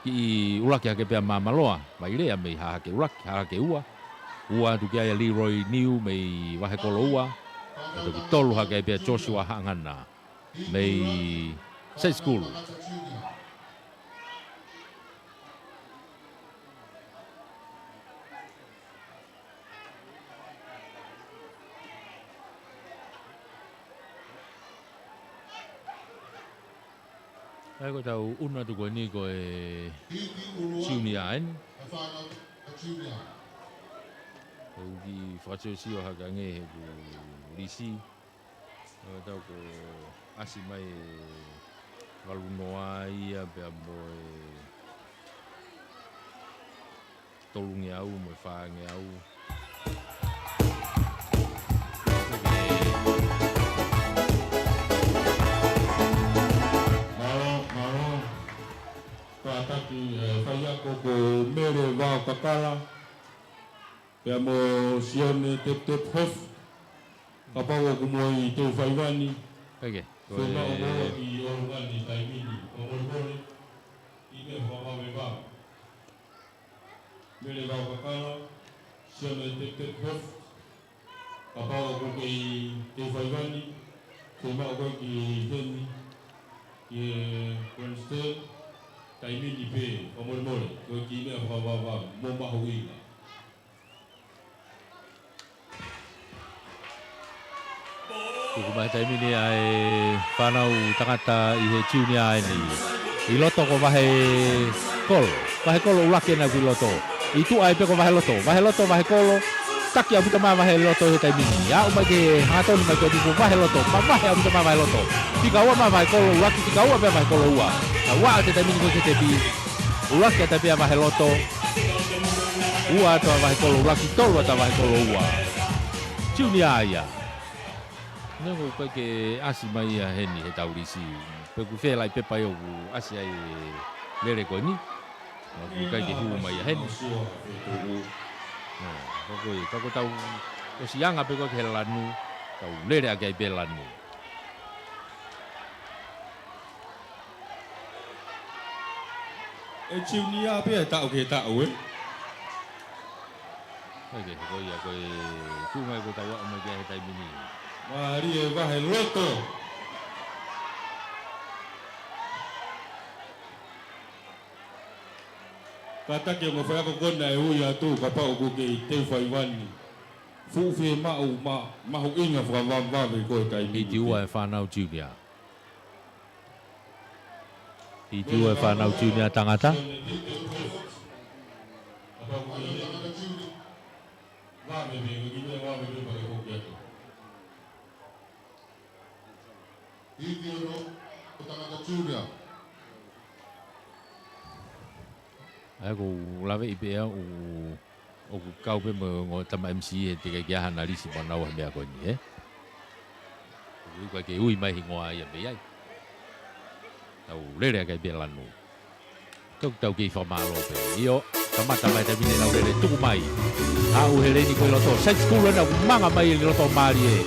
Kiʻi ʻuluaki hake pē ʻa Māmaloa Vailea mei Hahake ʻuluaki, Hahake ua. Ua atu ki ai ʻa Leroy Niu mei Vahekolo ua. Ka toki tolu hake ai pē ʻa Joshua Haʻangana mei Side School. ʻA ia ko ʻetau ʻunu atu ko eni ko e Junior eni. ʻOku kiʻi fakasiosio hake ange heʻeku lisi. ʻOku tau ko ʻasi mai e valu noa ia pea mo e tolungeau mo e fāngeau. Mālō, mālō. Kātaki, ē, faiako ko Mele Vaokakala pea mo Sione Teptep Hof, kapau ʻoku mou teu faiva ni. Peke. Ko e fēmea ʻo mou ki ʻolunga ni taimi ni, ʻo molemole, ʻi he fakavavevave. Mele Vaokakala, Sione Teptep Hof, kapau ʻoku kei teu faiva ni, fēmea ʻo koe ki heni, ki he grandstand, taimi ni pē, ʻo molemole, ko e kiʻi meʻa fakavavevave, mo mahuʻinga. Tuku mai taimi ni ʻa e fānau tangata ʻi he junior eni. ʻI loto ko Vahekolo. Vahekolo ʻuluaki ena ʻoku ʻi loto. ʻI tuʻa ai pē ko Vaheloto. Vaheloto, Vahekolo. Taki ʻaupito mai Vaheloto he taimi ni. Aʻu mai ke hangatonu mai ko e tuku Vaheloto. Mavahe ʻaupito mai Vaheloto. Fika ua mai Vahekolo ʻuluaki, fika ua pē Vahekolo ua. Naʻe ua ʻa e taimi ni ko e ke tepi. ʻUluaki ʻa e tepi ʻa Vaheloto. Ua atu ʻa Vahekolo ʻuluaki, tolu atu ʻa Vahekolo ua. Junior ia. Neongo ʻoku ʻikai ke ʻasi mai ia heni heʻetau lisi. Pe ʻoku fēlai pepa ia ʻoku ʻasi ai e lele ko eni. ʻOku ʻikai ke hū mai ia heni. Nō, ka ko e, ka ko ʻetau ʻosi anga pē ko ē ki he lanu. Tau lele ʻaki ai pē lanu. E junior pē ia taʻu ki he taʻu, ē? ʻIkai ke, ko ia, ko e tuʻunga ia ʻoku tau aʻu mai ki ai he taimi ni. Mālie Vaheloto. Kātaki ongo faiako ko ena ʻe ui atu kapau ʻoku kei teu faiva ni. Fuʻu fiemaʻu ma-, mahuʻinga fakavavevave ko e taimi ni. Hiti ua e fānau junior. Hiti ua e fānau junior tangata. Hiti ono ʻo e tangata junior. ʻA ia ʻoku ou laveʻi pē au ʻoku kau pē mo e ongo tama M C he teʻeki ai ke ʻi ai hano lisi mo ʻenau ʻai meʻa ko eni, ē? ʻOku ʻikai ke ui mai hingoa ia mei ai. Tau lele ʻaki ai pē lanu. Tau, tau kei fakamālō pē. ʻIo, kamata mai taimi ni ʻenau lele tuku mai. Aʻu he leni ko ē ʻi loto. Side school ena ʻoku manga mai ʻi loto mālie.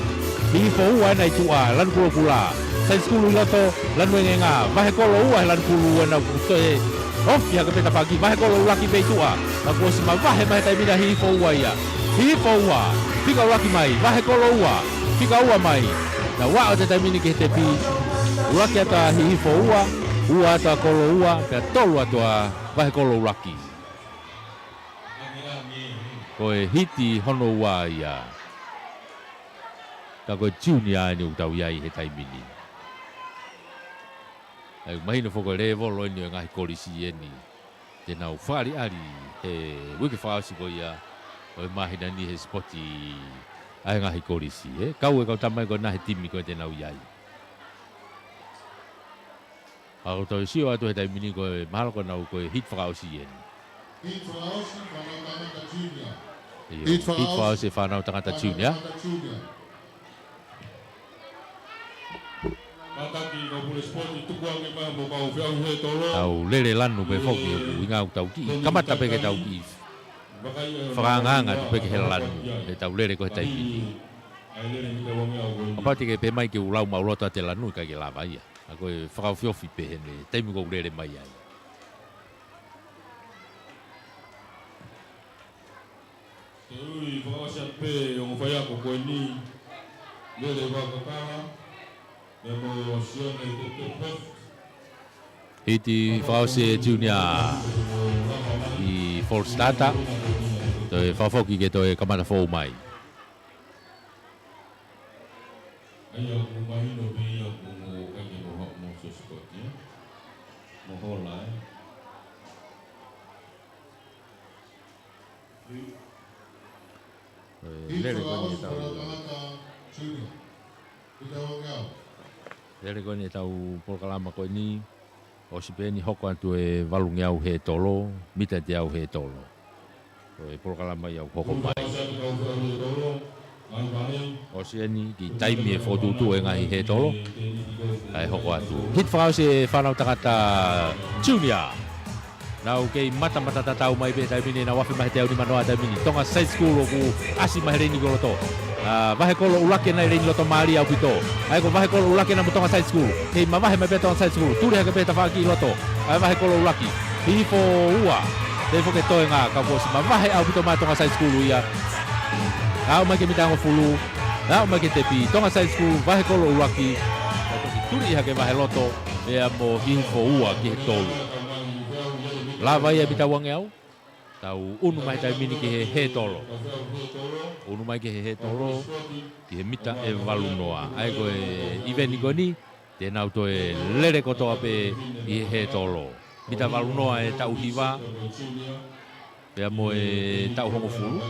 Hihifo ua ena ʻi tuʻa, lanu kulokula. Side school ʻi loto, lanu engeenga. Vahekolo ua he lanu kulu ena ʻoku toe ofi hake pē tafaʻaki. Vahekolo ʻuluaki pē ʻi tuʻa. Ka kuo ʻosi mavahe mai he taimi ni ʻa Hihifo ua ia. Hihifo ua, fika ʻuluaki mai, Vahekolo ua, fika ua mai. Naʻe ua ʻa e taimi ni ki he tepi, ʻuluaki atu ʻa Hihifo ua, ua atu ʻa Kolo ua, pea tolu atu ʻa Vahekolo ʻuluaki. Ko e hiti hono ua ia. Ka ko e junior eni ʻoku tau ʻi ai he taimi ni. ʻA ia mahino foki ko e lēvolo eni ʻo e ngaahi kolisi eni. Te nau fakaʻaliʻali he uike fakaʻosi ko ia ʻo e māhina ni he sipoti ʻa e ngaahi kolisi, ē. Kau e kau tama ko ena he timi ko ē te nau ʻi ai. Ka ʻoku tau sio atu he taimi ni ko e mahalo ko ʻenau ko e hiti fakaʻosi eni. Hiti fakaʻosi, fānau tangata junior. ʻIo, hiti fakaʻosi e fānau tangata junior. Kātaki kau pule sipoti, tuku ange mai mo kau feʻauhi he tolo. Tau lele lanu pē foki, ʻuhinga ʻoku tau kiʻi kamata pē ke tau kiʻi fakaangaanga atu pē ki he lanu, he tau lele ko ē he taimi ni. Kapau te ke pehē mai ke u lau maʻuloto atu e lanu, ʻikai ke lava ia. ʻA ia ko e fakaofiofi pē heni, taimi ʻoku ou lele mai ai. Te u ui fakaʻosi atu pē ongo faiako ko eni, Mele Vaokakala, pea mo Sione Teptep Hof. Hiti fakaʻosi e junior ʻi False Starter. Toe fakafoki ke toe kamata foʻou mai. ʻA ia ʻoku mahino pē ia ʻoku mo ʻikai ke mo haʻu mo Sosipoti, ē? Mohola, ē. Ē, lele ko eni ʻetau, lele ko eni ʻetau polokalama ko eni, ʻosi pē eni hoko atu e valungeau hētolo, mita teau hētolo. Ko e polokalama ia ʻoku hoko mai. ʻOsi eni ki he taimi e fokotuʻutuʻu e ngaahi hētolo, kae hoko atu. Hiti fakaʻosi e fānau tangata Junior. Nau kei matamata tatau mai pē taimi ni, nau afe mai he teau nimanoa taimi ni. Tonga Side School ʻoku ʻasi mai he leini ki loto. ʻA, Vahekolo ʻUluaki ʻena ʻi he leini loto mālie ʻaupito. ʻA ia ko Vahekolo ʻUluaki ʻena mo Tonga Side School. Kei mavahe mai pē Tonga Side School. Tuli hake pē tafaʻaki ʻi loto. ʻA ia Vahekolo ʻUluaki. Hihifo ua. Tei foki e toe ngā kau kuo ʻosi mavahe ʻaupito mai Tonga Side School ia. Aʻu mai ki he mita hongofulu. Aʻu mai ki he tepi. Tonga Side School, Vahekolo ʻUluaki. Kae toki tuli hake Vaheloto. Pea mo Hihifo ua ki he tolu. Lava ia e mita uangeau. Tau unu mai he taimi ni ki he hētolo. Unu mai ki he hētolo, ki he mita ʻe valunoa. ʻA ia ko e ʻiveni ko eni, te nau toe lele kotoa pē ʻi he hētolo. Mita valunoa e taʻu hiva, pea mo e taʻu hongofulu.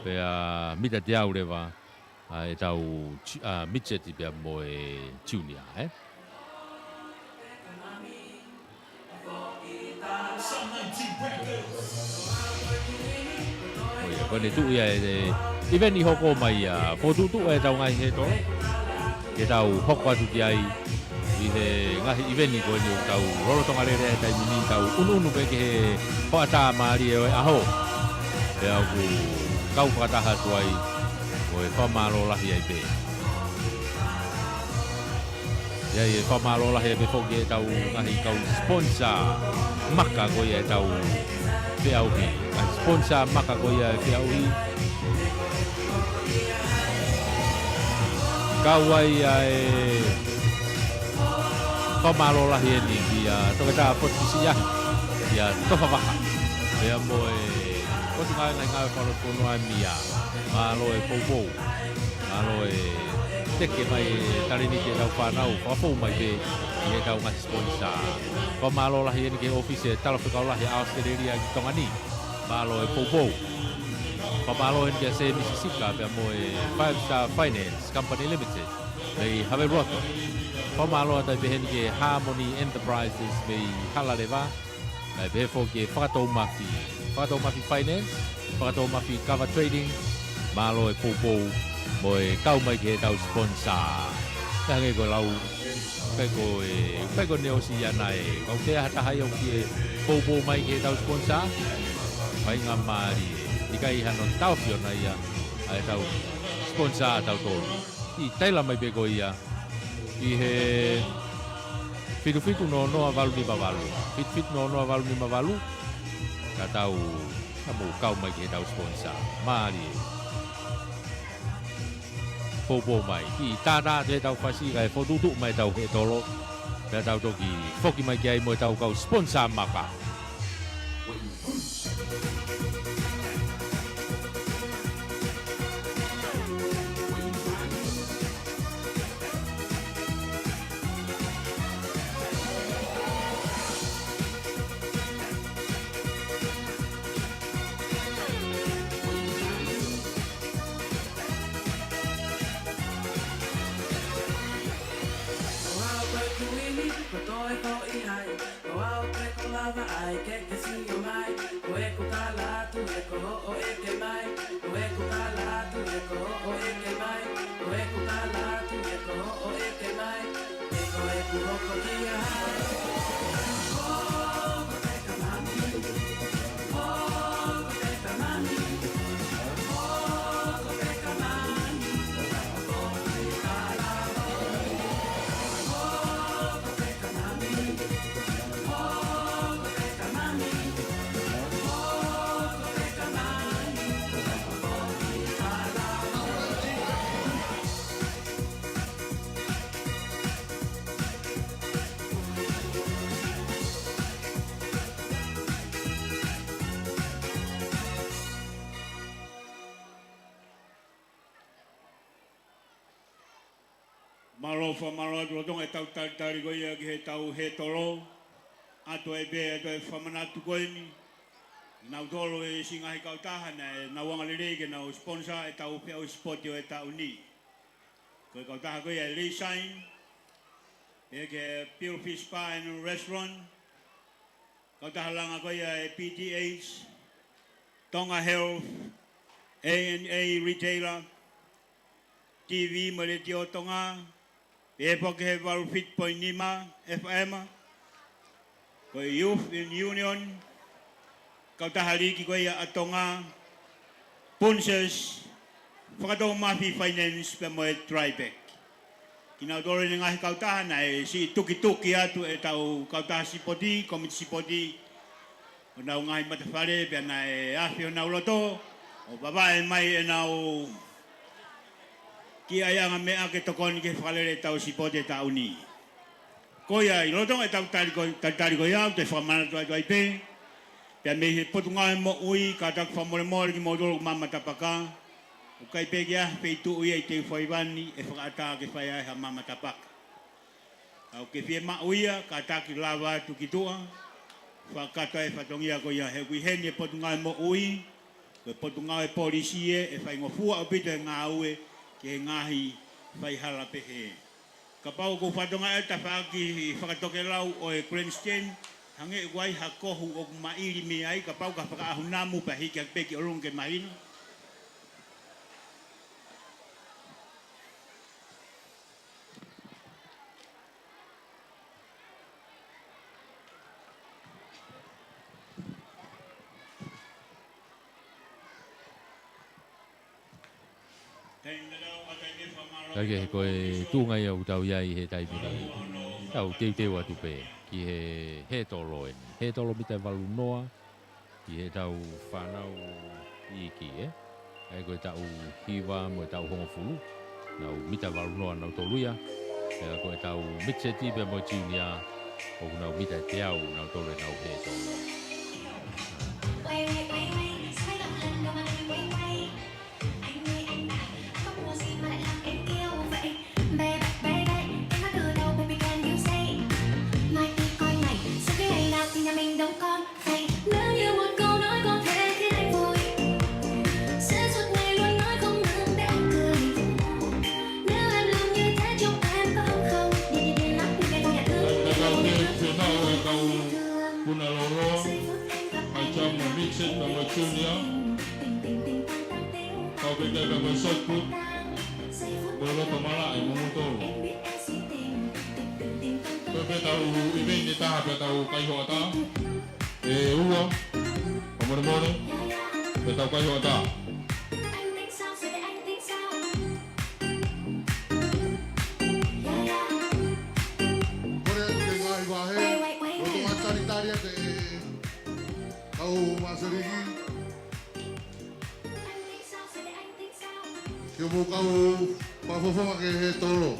Pea mita teau leva, ʻa ʻetau ju-, ʻa, midget pea mo e junior, ē? ʻO ia, ko ʻene tuʻu ia e, e ʻiveni hoko mai ʻa e fokotuʻutuʻu ʻetau ngaahi hētolo. Ke tau hoko atu ki ai ʻi he ngaahi ʻiveni ko eni ʻoku tau lolotonga lele he taimi ni, tau unuunu pē ki he hoʻatā mālie ʻo e ʻaho. Pea ʻoku kau fakataha atu ai, ko e fakamālō lahi ai pē. ʻA ia, ʻe fakamālō lahi ai pē foki ʻetau ngaahi kau sponsor maka ko ia ʻetau feʻauhi. Ngaahi sponsor maka ko ia e feʻauhi. Kau ai ʻa e fakamālō lahi eni kia Toketā Potupisiʻahi, kia Tofa Vaha. Pea mo e Potungāue Ngaahi Ngāue Fakalotofonua ʻa e mia. Mālō e poupou. Mālō e teke mai e talēniti ʻetau fānau, fakafou mai pē ʻi heʻetau ngaahi sponsor. Fakamālō lahi eni ki he ʻōfisi e Talafekau Lahi ʻa ʻAositelēlia ki Tonga ni. Mālō e poupou. Fakamālō eni kia Sēmisi Sika pea mo e Five Star Finance Company Limited mei Haveluloto. Fakamālō atu ai pē heni ki he Harmony Enterprises mei Halaleva. Kae pehē foki ki he Fakatoumafi, Fakatoumafi Finance, Fakatoumafi Kava Trading, mālō e poupou mo e kau mai ki heʻetau sponsor. Pea hangē ko e lau, ʻikai ko e, ʻikai ko e neosi ia naʻe, kau te aha taha ia ʻoku ke poupou mai ki heʻetau sponsor. Faingamālie, ʻikai hano taʻofi ʻona ia ʻa ʻetau sponsor ʻa tautolu. ʻI taila mai pē ko ia ʻi he fitu fitu noa noa valu nima valu. Fitu fitu noa noa valu nima valu. Ka tau, ka mou kau mai ki heʻetau sponsor. Mālie. Poupou mai. Kiʻi tātā atu heʻetau fasi kae fokotuʻutuʻu mai ʻetau hētolo. Pea tau toki foki mai ki ai mo ʻetau kau sponsor maka. Ko au ko e kuini, ko toe foʻi ai. Ko au ko ʻeku lava ai ke ke sio mai. Ko ʻeku tala atu ʻe ko hoʻo ʻeke mai. Ko ʻeku tala atu ʻe ko hoʻo ʻeke mai. Ko ʻeku tala atu ʻe ko hoʻo ʻeke mai. Ko ʻeku hoko kia hai. Mālō, fakamālō atu lolotonga ʻetau talitali ko ia ki heʻetau hētolo. ʻOatu ai pē ʻetau fakamanatu ko eni. Nautolu e siʻi ngaahi kautaha naʻa nau angalelei ke nau sponsor ʻetau feʻauhi sipoti ʻo e taʻu ni. Ko e kautaha ko ia e Lei Saini, pea ki he Bill Fish Bar and Restaurant, kautaha langa ko ia e P T H, Tonga Health, A N A Retailer, T V mo e Letiō Tonga, pea pehē ki he valu fitu poini nima F M, ko e Youth in Union, kautaha liiki ko ia ʻa Tonga, Punches, Fakatoumafi Finance pea mo e Tribeca. Kinautolu eni e ngaahi kautaha naʻe siʻi tukituki atu ʻetau kautaha sipoti, kōmiti sipoti, honau ngaahi matafale pea naʻe afe honau loto ʻo vavae mai ʻenau kiʻi ʻaiʻanga meʻa ke tokoni ki he fakalele ʻetau sipoti e taʻu ni. Ko ia, ʻi lolotonga ʻetau tali ko, talitali ko ia, ʻoku te fakamanatu atu ai pē, pea mei he Potungāue Moʻui, kātaki fakamolemole kimoutolu ʻoku maama tapaka, ʻoku ʻikai pē ke ʻi ai ha feituʻu ia ʻi Teufaivani ʻe fakaʻatā ke fai ai ha maama tapaka. Ka ʻoku ke fiemaʻu ia, kātaki lava atu ki tuʻa, fakakakato e fatongia ko ia. He ʻoku ʻi heni e Potungāue Moʻui, ko e potungāue polisi ē, ʻe faingofua ʻaupito e ngāue ki he ngaahi faihala pehē. Kapau ʻoku ou fakatokangaʻi e tafaʻaki fakatokelau ʻo e grandstand, hangē ʻoku ʻi ai ha kohu ʻoku maʻili mei ai, kapau ka fakaʻahu namu pea hiki hake pē ki ʻolunga ke mahino. Kae kehe, ko e tuʻunga ia ʻoku tau ʻi ai he taimi ni. Tau teuteu atu pē ki he hētolo eni. Hētolo mita ʻe valu noa, ʻi heʻetau fānau iiki, ē? ʻA ia ko e taʻu hiva mo e taʻu hongofulu, nau mita ʻe valu noa nautolu ia. Pea ko ʻetau mixed pea mo e junior, ʻoku nau mita ʻe teau nautolu ʻenau hētolo. Puna lōloa, ʻa e junior, mixed pea mo e junior. Kau pē ki ai pea mo e shot put, mo e loto malaʻe momoutolu. Ko e pē ʻetau event ʻe taha pea tau kai hoʻatā. ʻE ua, fakamolemole, pea tau kai hoʻatā. Kole atu ke ngaahi vahe, ʻo tō talitali atu e kau māsariki. Ke mou kau fakafofonga ki he hētolo.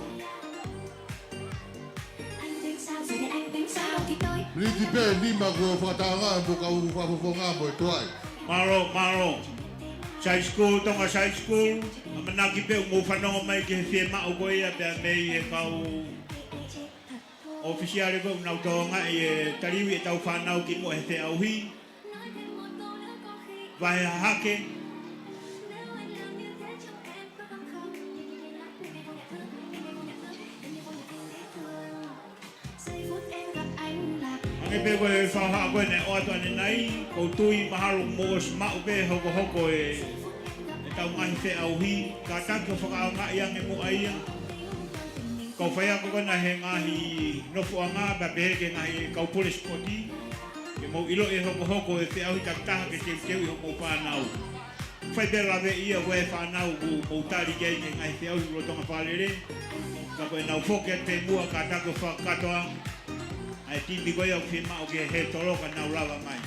Miniti pē ʻe nima kuo fakatauange mou kau fakafofonga mo e tuai. Mālō, mālō. Side School, Tonga Side School, ʻamanaki pē ʻoku mou fanongo mai ki he fiemaʻu ko ia pea mei he kau ʻōfisiale ko ē ʻoku nau tauange e taliui ʻetau fānau kimuʻa he feʻauhi. Vahe hahake. Hangē pē ko e fakahoha ko ē naʻe ʻoatu ʻanenai, ʻoku ou tui mahalo mou ʻosi maʻu pē hokohoko e, ʻetau ngaahi feʻauhi, kātaki ʻo fakaʻaongaʻi ange muʻa ia. Kau faiako ko ena he ngaahi nofoʻanga, pea pehē ki he ngaahi kau pule sipoti, ke mou ʻiloʻi e hokohoko e feʻauhi takitaha ke teuteuʻi homou fānau. Fai pē lave ia ʻa e fānau ʻoku mou tali ki ai ki he ngaahi feʻauhi lolotonga fakalele. Ka ko ʻenau foki atu pē muʻa kātaki ʻo fakakakato ʻa e timi ko ia ʻoku fiemaʻu ki he hētolo ka nau lava mai.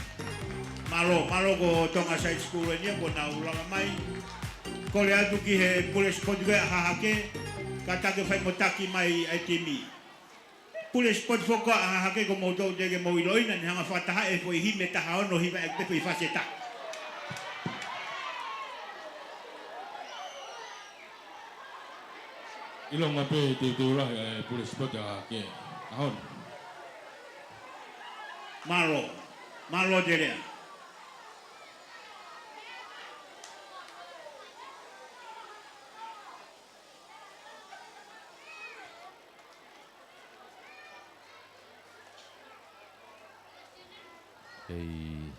Mālō, mālō ko Tonga Side School eni ia kuo nau lava mai. Kole atu ki he pule sipoti ko ia ʻa Hahake, kātaki ʻo fai mo taki mai ʻa e timi. Pule sipoti foki ko ia ʻa Hahake, ko moutolu teʻeki ke mou ʻiloʻi, naʻa ne hanga fakatahaʻi e foʻi himi ʻe taha ono hiva ʻe pē foʻi fasi ʻe taha. ʻIlonga pē teuteu lahi ʻa e pule sipoti ʻa e ʻaho ni. Mālō. Mālō Telea. Kei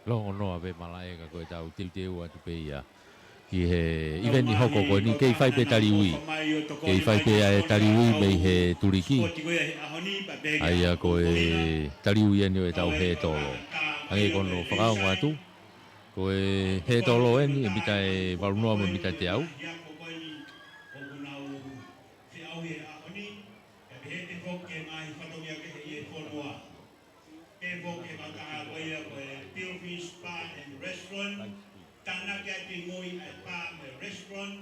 longonoa pē malaʻe ka ko ʻetau teuteu atu pē ia ki he ʻiveni hoko ko eni, kei fai pē taliui. Kei fai pē ʻa e taliui mei he tuliki. ʻA ia ko e taliui eni ʻo ʻetau hētolo. Hangē ko hono fakaongo atu, ko e hētolo eni ʻe mita ʻe valu noa mo e mita ʻe teau. Pea foki e kautaha ko ia ko e Billfish Bar and Restaurant. Tānaki atu ʻi mui ʻa e bar mo e restaurant.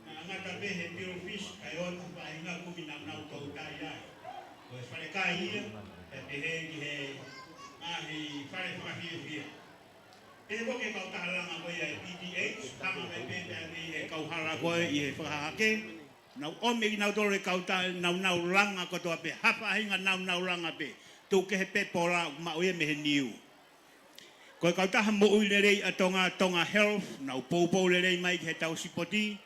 Naʻe ngata pē he Billfish kae ʻoatu ha faʻahinga kumi naunau toutai ai. Ko e falekai ia, pea pehē ki he ngaahi fale fakafiefia. Pea foki e kautaha langa ko ia e P T H, hanga mai pē pea mei he kauhala ko ē ʻi he fakahahake. Nau ʻomi kinautolu e kautaha naunau langa kotoa pē, ha faʻahinga naunau langa pē. Tuku kehe pē pola ʻoku maʻu ia mei he niu. Ko e kautaha moʻui lelei ʻa Tonga, Tonga Health, nau poupou lelei mai ki heʻetau sipoti.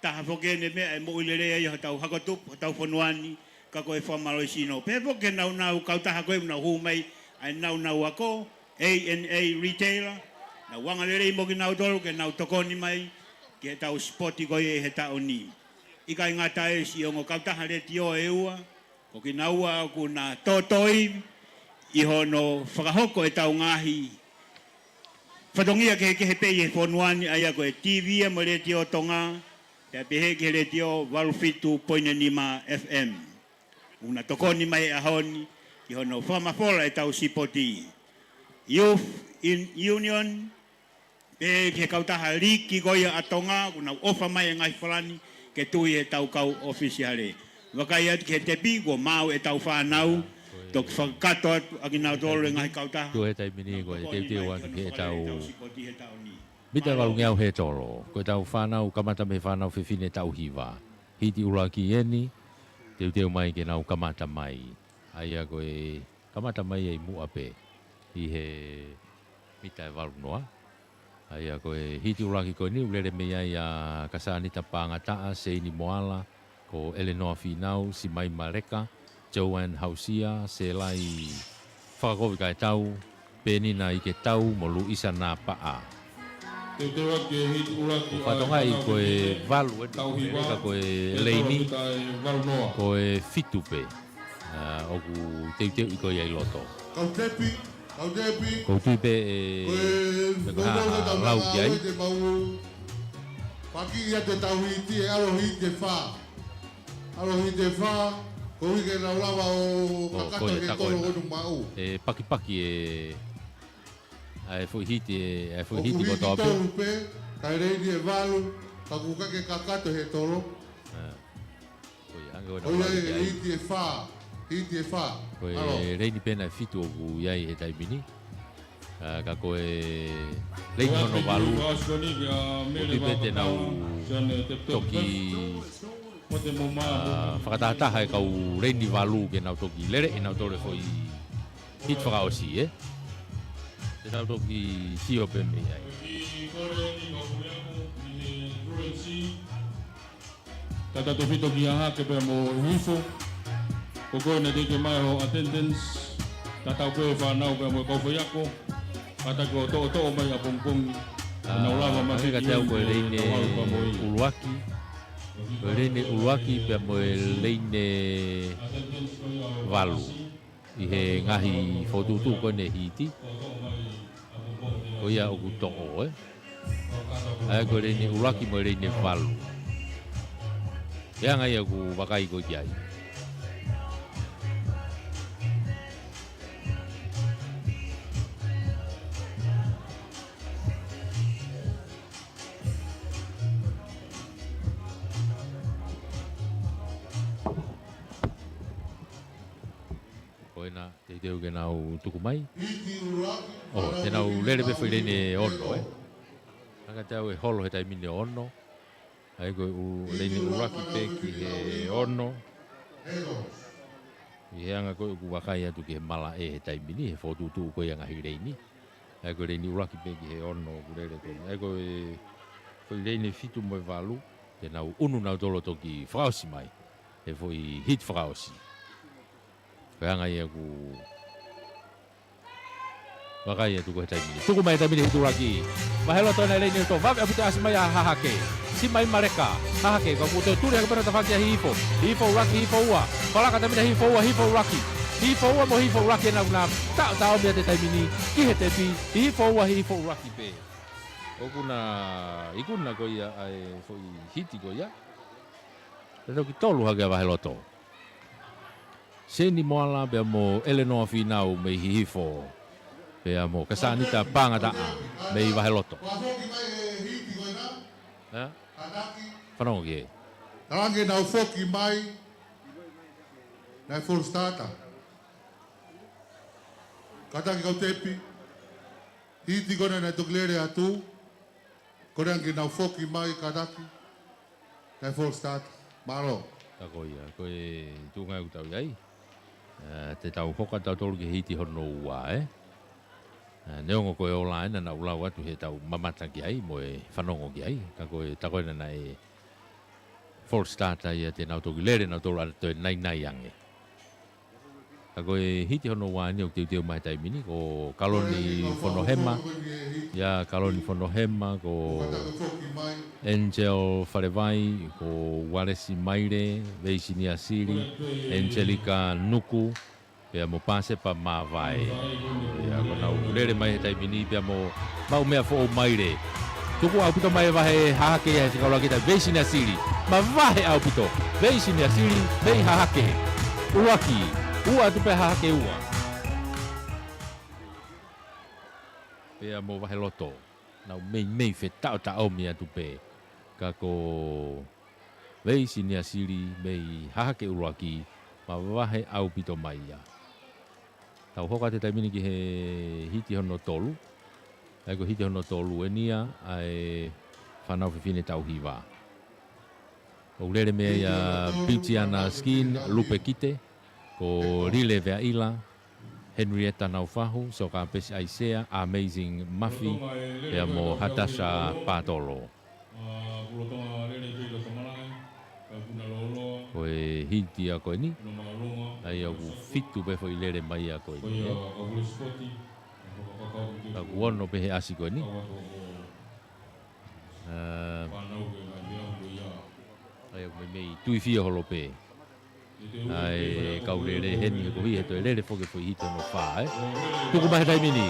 Taha foki eni e meʻa ʻe moʻui lelei ai hotau hako tupu, hotau fonua ni, ka ko e fakamālohisino. Pea foki e naunau kautaha ko ē ʻoku nau hū mai ʻa e naunau ako, A N A Retailer, nau anga lelei mo kinautolu ke nau tokoni mai ki heʻetau sipoti ko ia ʻi he taʻu ni. ʻIkai ngata ai, siʻi ongo kautaha letiō ʻe ua, ko kinaua ʻoku na tōtōivi ʻi hono fakahoko ʻetau ngaahi fatongia kehekehe pē ʻi he fonua ni, ʻa ia ko e T V ia mo e Letiō Tonga, pea pehē ki he Letiō valu fitu poini nima F M. ʻOku na tokoni mai he ʻaho ni ki hono fakamafola ʻetau sipoti. Youth in Union, pea ki he kautaha liki ko ia ʻa Tonga, ʻoku nau ʻofa mai e ngaahi falani ke tui heʻetau kau ʻōfisiale. Vakai atu ki he tepi, kuo maau ʻetau fānau, toki fakakakato atu ʻa kinautolu e ngaahi kautaha. Tuʻu he taimi ni ko e teuteu atu ki heʻetau mita ʻe valungeau hētolo. Ko ʻetau fānau, kamata mei he fānau fefine taʻu hiva. Hiti ʻuluaki eni, teuteu mai ke nau kamata mai. ʻA ia ko e kamata mai ʻi muʻa pē ʻi he mita ʻe valu noa. ʻA ia ko e hiti ʻuluaki ko eni ʻoku lele mei ai ʻa Kasānita Pangataʻa, Seini Moala, ko ʻElenoa Fīnau, Simaima Leka, Joanne Hausia, Selai Fakakovi Kaetau, Penina Iketau mo Luisa Napaʻa. Teuteu atu ki he hiti ʻuluaki ʻo e fānau fefine taʻu hiva. Ko e valu eni, ka ko e leini, ko e fitu pē. ʻA, ʻoku teuteu ʻi ko ia ʻi loto. Kau tepi, kau tepi. Ko u tui pē ʻe, ko e, ko e, ko e, ko e, ko e, ko e, ko e, lau ki ai. Paki ia te tau hiti, ʻe ʻalu hiti ʻe fā. ʻAlu hiti ʻe fā, ko u hiki lau lava ʻo kakato he tolo ʻo nu maʻu. ʻE pakipaki e, ʻa e foʻi hiti, ʻa e foʻi hiti kotoa pē. ʻOku hiti tolu pē, kae leini ʻe valu, ka ʻoku ʻikai ke kakato he tolo. Ko ia, hangē ko e lau ki ai. Hiti ʻe fā, hiti ʻe fā. Ko e leini pē ʻe fitu ʻoku ʻi ai he taimi ni. ʻA, ka ko e leini hono valu, ʻoku tui pē te nau toki, ʻa, fakatahataha e kau leini valu ke nau toki lele, ʻe nau tole foʻi hiti fakaʻosi, ē? Te nau toki sio pē mei ai. Tatatofito ki Hahake pea mo Hihifo. Ko koe naʻe teʻeki mai ho attendance. Tatau pē fānau pea mo e kau faiako. Kātaki ʻo toʻotoʻo mai ʻapongipongi. ʻA, nau lava mai hangē kiate au ko e leini ʻuluaki. Ko e leini ʻuluaki pea mo e leini valu. ʻI he ngaahi fokotuʻutuʻu ko eni hiti. Ko ia ʻoku toʻo, ē? ʻA ia ko e leini ʻuluaki mo e leini valu. ʻE anga ia ʻoku vakai ko ia ki ai. Ko ena, teuteu ke nau tuku mai. ʻO, te nau lele pē foʻi leini ʻe ono, ē. Hangē kiate au ʻe holo he taimi ni ʻe ono. ʻA ia ko e ʻu-, leini ʻuluaki pē ki he ono. ʻI he anga ko ē ʻoku vakai atu ki he malaʻe he taimi ni, he fokotuʻutuʻu ko ia ngaahi leini. ʻA ia ko e leini ʻuluaki pē ki he ono ʻoku lele ko ē. ʻA ia ko e foʻi leini fitu mo e valu, te nau ʻunu nautolu ʻo toki fakaʻosi mai he foʻi hiti fakaʻosi. Ko e anga ia ʻoku vakai atu ko e taimi ni. Tuku mai taimi ni hiti ʻuluaki. Vaheloto ena leini ʻuluaki, vave ʻaupito ʻasi mai ʻa Hahake. Siʻi mai Maleka. Hahake, ko e kuo toe tuli hake pē ʻo tafaʻaki ʻa Hihifo. Hihifo ʻuluaki, Hihifo ua. Palaka taimi ni Hihifo ua, Hihifo ʻuluaki. Hihifo ua mo Hihifo ʻuluaki ena ʻoku na taʻotaʻomi ʻa e taimi ni ki he tepi. Hihifo ua, Hihifo ʻuluaki pē. ʻOku na ikuna ko ia ʻa e foʻi hiti ko ia. Te toki tolu hake ʻa Vaheloto. Seni Moala pea mo ʻElenoa Fīnau mei Hihifo. Pea mo Kasanita Pangataʻa mei Vaheloto. Ē? Fanongo ki he. Talaange nau foki mai, naʻe false starter. Kātaki kau tepi. Hiti ko ena naʻe toki lele atu. Ko e anga ke nau foki mai kātaki. Naʻe false starter. Mālō. Ka ko ia, ko e tuʻunga ʻoku tau ʻi ai. Ē, te tau hoko atu tautolu ki he hiti hono ua, ē. Ē, neongo ko e ola ena naʻa ku lau atu heʻetau mamata ki ai, mo e fanongo ki ai. Ka ko e, tā ko ena naʻe false starter ia te nau toki lele nautolu ʻa e toe nainai ange. Ka ko e hiti hono ua eni ʻoku teuteu mai he taimi ni, ko Kaloni Fonohema, ia Kaloni Fonohema, ko Angel Falevai, ko Ualesi Maile, Veisinia Sili, Angelica Nuku, pea mo Pasepa Mavae. Ia, ko ʻenau lele mai he taimi ni, pea mo Maʻumeʻa Foʻou Maile. Tuku ʻaupito mai e vahe Hahake ia he fika ʻuluaki ʻa Veisinia Sili. Mavahe ʻaupito. Veisinia Sili, mei Hahake. ʻUluaki. Ua atu pē Hahake ua. Pea mo Vaheloto. Nau meimei fetaʻotaʻomi atu pē. Ka ko Veisinia Sili mei Hahake ʻUluaki, mavahe ʻaupito mai ia. Tau hoko atu he taimi ni ki he hiti hono tolu. ʻA ia ko e hiti hono tolu eni ia ʻa e fānau fefine Tauhiva. ʻOku lele mei ai ʻa Pitiana Skin, Lupe Kite, ko Lile Veaʻila, Henrietta Naufahu, Siokapesi ʻAisea, Amazing Mafi, pea mo Hatasa Patolo. Ko e hiti ia ko eni, ʻa ia ʻoku fitu pē foʻi lele mai ia ko eni, ē. Ka ʻoku ono pē he ʻasi ko eni. Ā, ʻa ia ʻoku meimei tuifio holo pē ʻa e kau lele heni he koeʻuhi he toe lele foki e foʻi hiti hono fā, ē. Tuku mai he taimi ni.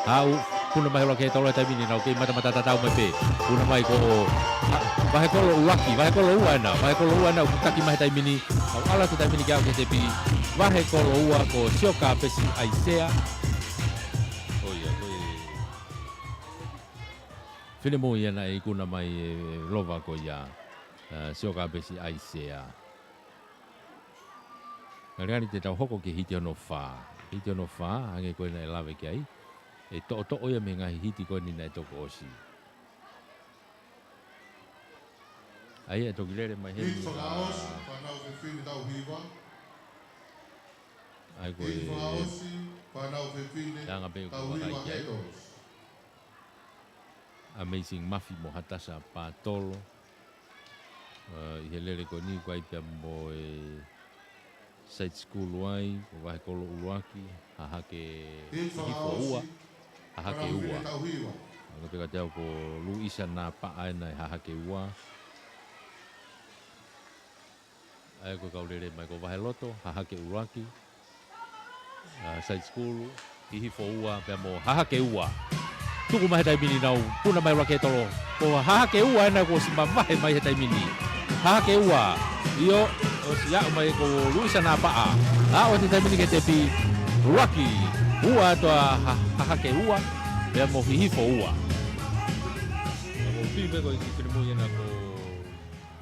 Haʻu, puna mai holo ki he tolo he taimi ni, nau kei matamata tatau mai pē. Puna mai ko, ā, Vahekolo ʻUluaki, Vahekolo ua ena, Vahekolo ua ena, ʻoku taki mai he taimi ni. Nau ʻalu atu he taimi ni ke aʻu ki he tepi. Vahekolo ua ko Siokapesi ʻAisea. ʻO ia, ko e finemui ia naʻe ikuna mai ʻe Lova ko ia, ā, Siokapesi ʻAisea. Ngalingali te tau hoko ki he hiti hono fā. Hiti hono fā, hangē ko ē naʻe lave ki ai. ʻE toʻotoʻo ia mei he ngaahi hiti ko eni naʻe toki ʻosi. ʻA ia ʻe toki lele mai heni, ā, ʻa ia ko e anga pē ʻoku vakai ki ai. Amazing Mafi mo Hatasa Patolo. Ā, ʻi he lele ko eni ʻoku ʻi ai pea mo e side school ai, ko Vahekolo ʻUluaki, Hahake Hihifo ua, Hahake ua. Anga pē kiate au ko Luisa Napaʻa ena ʻi Hahake ua. ʻA ia ko e kau lele mai ko Vaheloto, Hahake ʻUluaki, ā, side school, Hihifo ua, pea mo Hahake ua. Tuku mai he taimi ni nau puna mai ʻuluaki he tolo. Ko Hahake ua ena kuo ʻosi mavahe mai he taimi ni. Hahake ua, ʻio, ʻosi aʻu mai ko Luisa Napaʻa. Aʻu he taimi ni ki he tepi, ʻuluaki, ua atu ʻa Ha-, Hahake ua, pea mo Hihifo ua. Ko e fiu pē ko e kiʻi finemui ena ko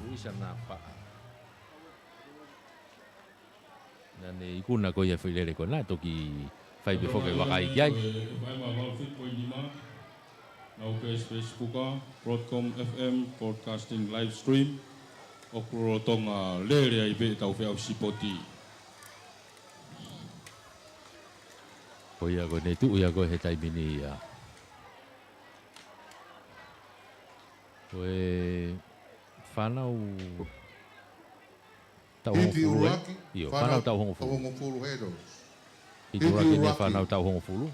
Luisa Napaʻa. Naʻa ne ikuna ko ia foʻi lele ko ena, toki fai pē foki e vakai ki ai. ʻAu page Facebook, Broadcom F M, broadcasting live stream. ʻOku lolotonga lele ai pē ʻetau feʻauhi sipoti. Ko ia ko eni tuʻu ia ko e he taimi ni ia. Ko e fānau taʻu hongofulu, ē? ʻIo, fānau taʻu hongofulu. Hiti ʻuluaki ʻeni fānau taʻu hongofulu.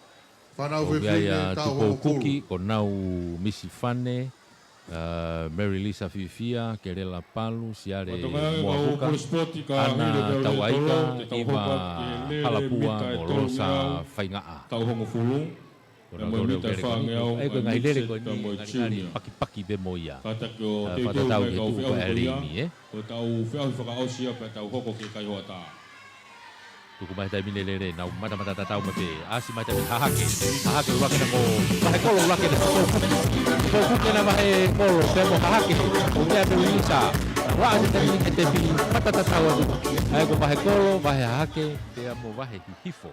Fānau fefine taʻu hongofulu. Tupou Kuki, ko Nau Misi Fane, ʻa, Mary Lisa Fiefia, Kelela Palu, Siale Moavuka, Ana Tauʻaika, Iva Halapua, mo Losa Faingaʻa. Taʻu hongofulu. Ko e ngaahi lele ko eni, ngaahi pakipaki pē mo ia. Kātaki ʻo teuteu mai kau feʻauhi ko ia. Fakatatau ki he tuʻu ko ē ʻa e leimi, ē? Ko ʻetau feʻauhi fakaʻosi ia pea tau hoko ki he kaihoʻatā. Tuku mai he taimi ni e lele, nau matamata tatau mai pē. ʻAsi mai he taimi ni Hahake. Hahake ʻuluaki ʻena ko Vahekolo ʻuluaki ʻena Tupou Kuki. Tupou Kuki ʻena Vahekolo, pea mo Hahake. ʻOku ʻi ai pē Uinisa. Vaʻa he taimi ni he tepi, mata tatau atu. ʻA ia ko Vahekolo, Vahe Hahake, pea mo Vahe Hihifo.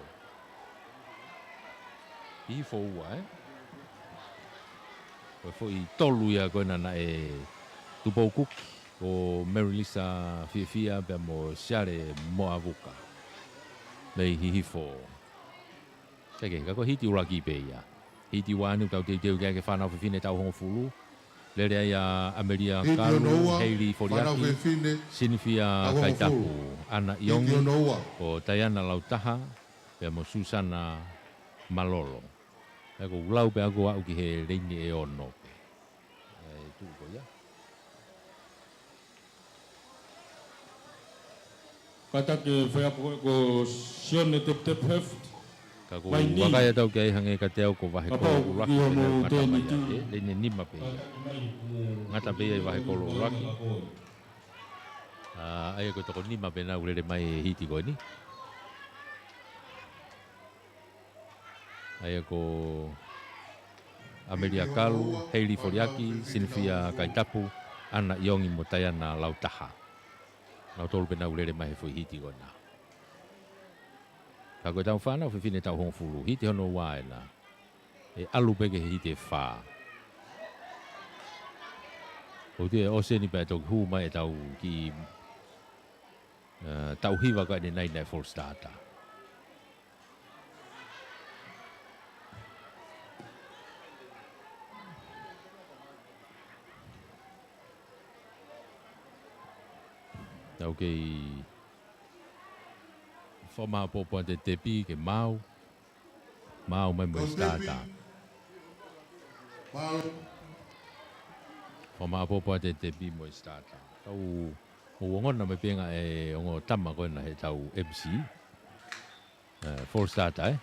Hihifo ua, ē? Ko e foʻi tolu ia ko ena naʻe Tupou Kuki, ko Mary Lisa Fiefia pea mo Siale Moavuka. Mei Hihifo. Seke, ka ko e hiti ʻuluaki pē ia. Hiti ua ʻeni ʻoku tau teuteu ki ai ki he fānau fefine taʻu hongofulu. Lele ai ʻa ʻAmelia Kalu, Heili Foliaki, Sinifia Kaitapu, Ana ʻIongi, ko Taiana Lautaha, pea mo Susana Malolo. ʻA ia ʻoku lau pē ʻaku ʻo aʻu ki he leini ʻe ono pē. ʻA e tuʻu ko ia. Kātaki e faiako ko Sione Teptep Heft. Ka ʻoku vakai atu au ki ai hangē kiate au ko Vahekolo ʻuluaki pē ʻena ʻoku ngata mai ia. Leini ʻe nima pē ia. Ngata pē ia ʻi Vahekolo ʻuluaki. ʻA, ʻa ia ko e toko nima pē ʻena ʻoku lele mai he hiti ko eni. ʻA ia ko ʻAmelia Kalu, Heili Foliaki, Sinifia Kaitapu, Ana ʻIongi mo Taiana Lautaha. Nautolu pē ʻena ʻoku lele mai he foʻi hiti ko ena. Ka ko ʻetau fānau fefine taʻu hongofulu, hiti hono ua ʻena. ʻE ʻalu pē ki he hiti ʻe fā. ʻOku ou tui ʻe ʻosi ʻeni pea toki hū mai ʻetau kiʻi, ē, taʻu hiva ko eni naʻe false starter. Tau kei fakamāʻopoʻopo atu e tepi ke maau. Maau mai mo e starter. Fakamāʻopoʻopo atu e tepi mo e starter. Tau ongona mai pē ngaahi ongo tama ko ena heʻetau M C. Ē, false starter, ē?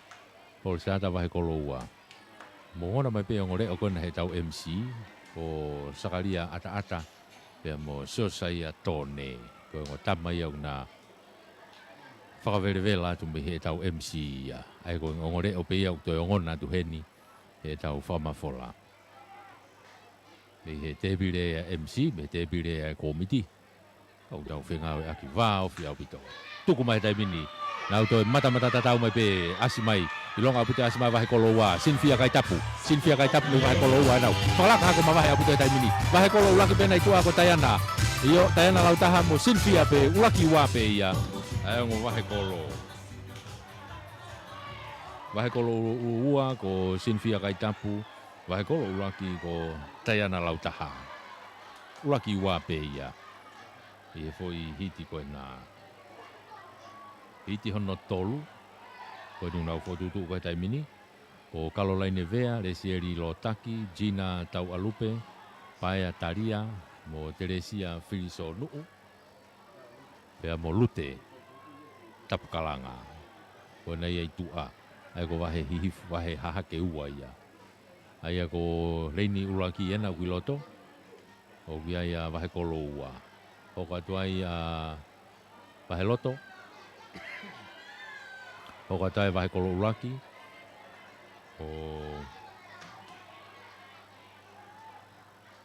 False starter Vahekolo ua. Mou ongona mai pē ongo leʻo ko ena heʻetau M C, ko Sakalia ʻAtaʻata, pea mo Siosaia Tone. Ko e ongo tama ia ʻoku na fakavelevela atu mei heʻetau M C ia. ʻA ia ko e ongo leʻo pē ia ʻoku toe ongona atu heni heʻetau fakamafola. Mei he tēpile ʻa e M C, mei he tēpile ʻa e kōmiti. Kau tau fengāueʻaki vāofi ʻaupito. Tuku mai he taimi ni. Nau toe matamata tatau mai pē ʻasi mai. ʻIlonga ʻaupito ʻasi mai Vahekolo ua. Sinifia Kaitapu. Sinifia Kaitapu mei Vahekolo ua ʻenau. Fakalaka hako mavahe ʻaupito he taimi ni. Vahekolo ʻuluaki pē ʻena ʻi tuʻa ko Taiana. ʻIo, Taiana Lautaha mo Sinifia pē. ʻUluaki ua pē ia. ʻA ia ongo Vahekolo. Vahekolo ʻulu-, ʻulu-, ua ko Sinifia Kaitapu. Vahekolo ʻuluaki ko Taiana Lautaha. ʻUluaki ua pē ia. ʻI he foʻi hiti ko ena. Hiti hono tolu. Ko eni ʻoku nau fokotuʻutuʻu ko ē he taimi ni. Ko Kalolaine Vea, Lesieli Lotaki, Gina Tauʻalupe, Paea Talia, mo Telesia Filisonuʻu. Pea mo Lute Tapukalanga. Ko ena ia ʻi tuʻa. ʻA ia ko Vahe Hihifo, Vahe Hahake ua ia. ʻA ia ko leini ʻuluaki ʻena ʻoku ʻi loto. ʻOku ʻi ai ʻa Vahekolo ua. Hoko atu ai ʻa Vaheloto. Hoko atu ai Vahekolo ʻuluaki. Ko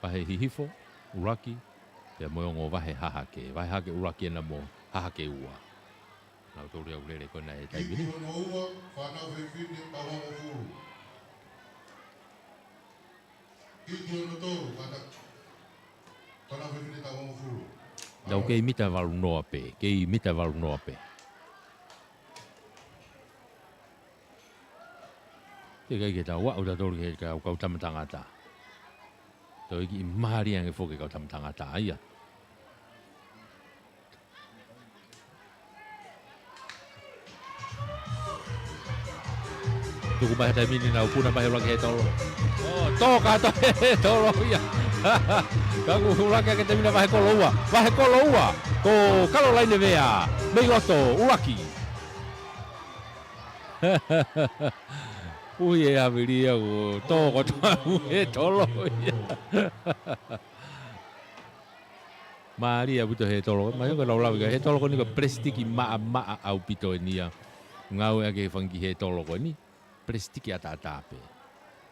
Vahe Hihifo ʻuluaki. Pea mo e ongo Vahe Hahake. Vahe Hahake ʻuluaki ʻena mo Hahake ua. Nautolu ia ʻoku lele ko ena he taimi ni. Hiki hono ua, fānau fefine taʻu hongofulu. Tau kei mita valu noa pē, kei mita valu noa pē. Teʻeki ai ke tau aʻu tautolu ki he kau, kau tama tangata. Toe kiʻi mālie ange foki e kau tama tangata ia. Tuku mai he taimi ni, nau puna mai he ʻuluaki he tolo. ʻO, tō kātoa he tolo ia. Ka kuo ʻuluaki ake taimi ni ʻa Vahekoloua. Vahekoloua, ko Kalolaine Vea, mei loto, ʻuluaki. Puhi e havili ia, kuo tō kotoa he tolo ia. Mālie ʻaupito he tolo. Mai ko e lau lave ka he tolo ko eni ko e palesitiki maʻamaʻa ʻaupito eni ia. Ngāueʻaki e fanga kiʻi he tolo ko eni. Palesitiki ʻataʻatā pē.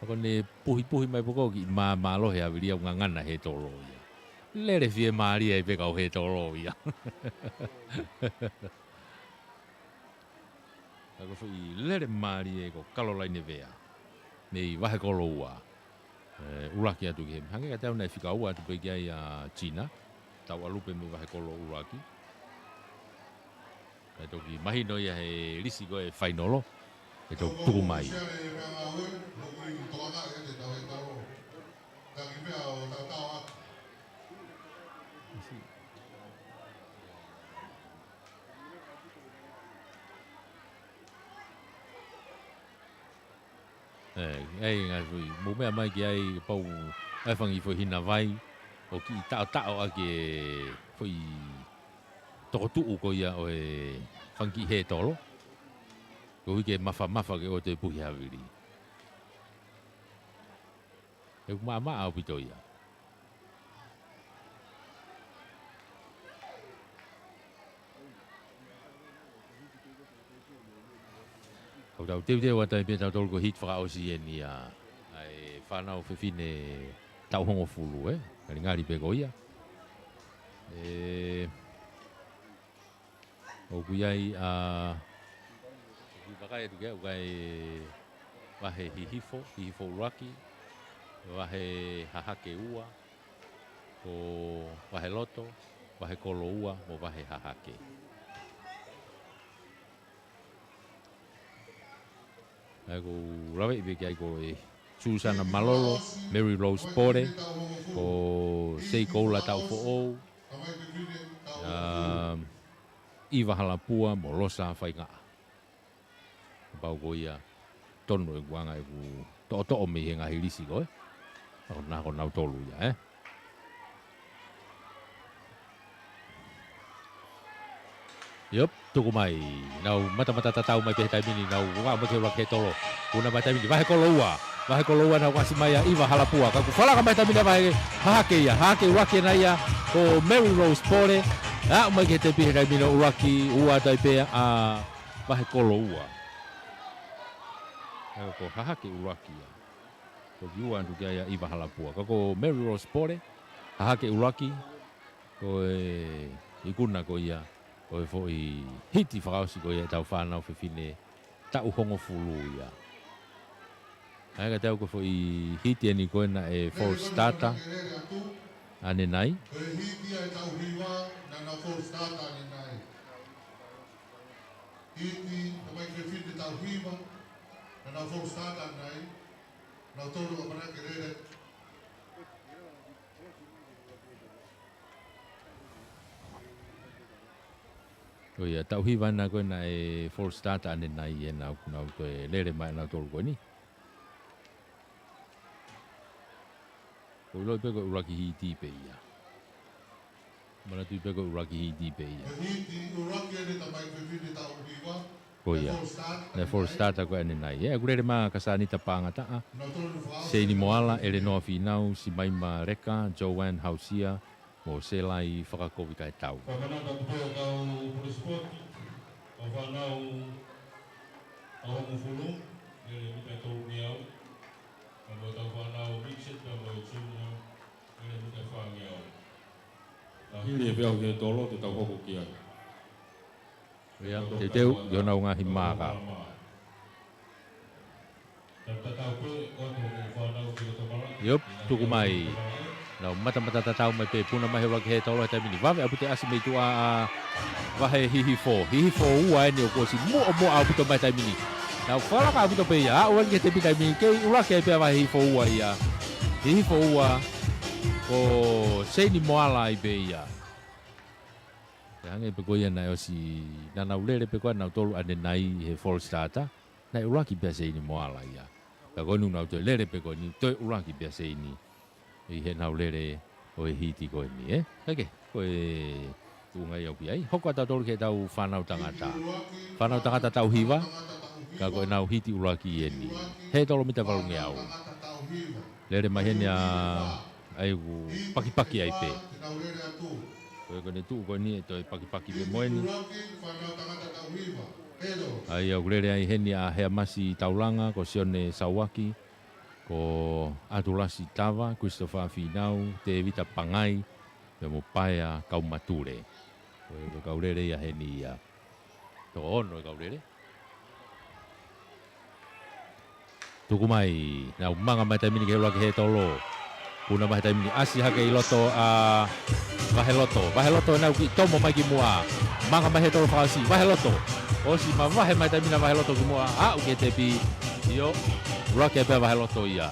Ka ko ʻene puhipuhi mai pē ko e kiʻi māmālohi e havili ia ʻoku ngangana he tolo ia. Lele fiemālie ai pē kau he tolo ia. Ka ko e foʻi lele mālie ko Kalolaine Vea. Mei Vahekoloua. ʻE, ʻuluaki atu ki he. Hangē kiate au naʻe fika ua atu pē ki ai ʻa Tina. Tauʻalupe mei Vahekoloua ʻuluaki. ʻE toki mahino ia he lisi ko e fainolo. ʻE toki tuku mai. ʻE, ʻai ngaahi foʻi, mou meʻa mai ki ai pau, ʻai fanga kiʻi foʻi hina vai, ʻo kiʻi taʻotaʻo ʻaki e foʻi tokotuʻu ko ia ʻo e fanga kiʻi he tolo. Koeʻuhi ke mafamafa ke ʻoua toe puhi e havili. He ʻoku maʻamaʻa ʻaupito ia. Ka tau teuteu atu ai pē tautolu ko e hiti fakaʻosi eni ia ʻa e fānau fefine taʻu hongofulu, ē? Ngalingali pē ko ia. ʻE, ʻoku ʻi ai ʻa, ʻoku vakai atu ki ai, ʻoku ʻi ai Vahe Hihifo, Hihifo ʻuluaki, Vahe Hahake ua, ko Vahe Loto, Vahekoloua, mo Vahe Hahake. ʻA ia ʻoku ou laveʻi pē ki ai ko e Susana Malolo, Mary Rose Pole, ko Seikoula Taufoʻou, ʻa, ʻIva Halapua mo Losa Faingaʻa. Kapau ko ia tonu ʻeku anga ʻeku toʻotoʻo mei he ngaahi lisi ko ē. ʻA ko nā ko nautolu ia, ē? Iop, tuku mai. Nau matamata tatau mai pē he taimi ni, nau ʻalu mai ki he ʻuluaki he tolo. Puna mai taimi ni, Vahekoloua. Vahekoloua nau kasi mai ʻa ʻIva Halapua. Ka kuo falaka mai taimi ni ʻa Vahe Hahake ia. Hahake ʻuluaki ena ia ko Mary Rose Pole. Aʻu mai ki he tepi he taimi ni ʻuluaki, ua atu ai pē ʻa Vahekoloua. ʻA ia ko Hahake ʻuluaki ia. Toki ua atu ki ai ʻa ʻIva Halapua. Ka ko Mary Rose Pole, Hahake ʻuluaki, ko e ikuna ko ia ʻo e foʻi hiti fakaʻosi ko ia ʻetau fānau fefine taʻu hongofulu ia. ʻA ia kiate au ko e foʻi hiti eni ko ē naʻe false starter ʻanenai. Ko e hiti ia ʻe taʻu hiva naʻa nau false starter ʻanenai. Hiti, tamai fefine taʻu hiva naʻa nau false starter ʻanenai. Nautolu ʻamanaki ke lele. ʻO ia, taʻu hiva ena ko ē naʻe false starter ʻanenai ʻe nau, nau ko e lele mai nautolu ko eni. ʻOku ou ʻiloʻi pē ko e ʻuluaki hiti pē ia. Manatuʻi pē ko e ʻuluaki hiti pē ia. Ko e hiti ʻuluaki eni tamai fefine taʻu hiva. Ko ia. Naʻe false starter ko ē ʻanenai. ʻE, ʻoku lele mai ʻa Kasanita Pangataʻa, Seini Moala, ʻElenoa Fīnau, Simaima Leka, Joanne Hausia, mo Selai Fakakovikaitau. Fakamanatu atu pē ʻa e kau pule sipoti, ʻa e fānau taʻu hongofulu, lele mita ʻe tolungeau, pea mo e kau fānau mixed, pea mo e junior, lele mita ʻe fāngeau. Ka hili e peau ki he tolo, te tau hoko ki ai. Ia, teuteu, ʻi honau ngaahi maaka. Iop, tuku mai. Nau matamata tatau mai pē, puna mai he ʻuluaki hētolo he taimi ni. Vave ʻaupito e ʻasi mei tuʻa ʻa Vahe Hihifo. Hihifo ua eni ʻoku ʻosi muʻomuʻa ʻaupito mai taimi ni. Nau fakalaka ʻaupito pē ia. Aʻu eni ki he tepi taimi ni, kei ʻuluaki ai pē ʻa Vahe Hihifo ua ia. Hihifo ua ko Seini Moala ai pē ia. Pea hangē pē ko ia naʻe ʻosi, naʻa nau lele pē ko ia nautolu ʻanenai he false starter. Naʻe ʻuluaki pē ʻa Seini Moala ia. Pea ko eni nau toe lele pē ko eni, toe ʻuluaki pē ʻa Seini ʻi heʻenau lele ʻo e hiti ko eni, ē? Kae kehe, ko e tuʻunga ia ʻoku ʻi ai. Hoko atu tautolu ki heʻetau fānau tangata. Fānau tangata tauhi hiva, ka ko ʻenau hiti ʻuluaki eni. Hētolo mita valungeau. Lele mai heni ʻa, ʻa ia ʻoku pakipaki ai pē. Ko e ko eni tuʻu ko eni ʻe toe pakipaki pē mo eni. ʻA ia ʻoku lele ai heni ʻa Heamasi Taulanga, ko Sione Sauaki, ko ʻAtulasi Tava, Christopher Finau, Tēvita Pangai, pea mo Paea Kaumatule. Ko e, ko e kau lele ia heni ia. Toko ono e kau lele. Tuku mai, nau manga mai taimi ni ki he ʻuluaki hētolo. Puna mai taimi ni, ʻasi hake ʻi loto ʻa Vaheloto. Vaheloto nau kiʻi tomo mai ki muʻa. Manga mai hētolo fakaʻosi, Vaheloto. ʻOsi mavahe mai taimi ni ʻa Vaheloto ki muʻa. Aʻu ki he tepi. ʻIo, ʻuluaki ai pē ʻa Vaheloto ia.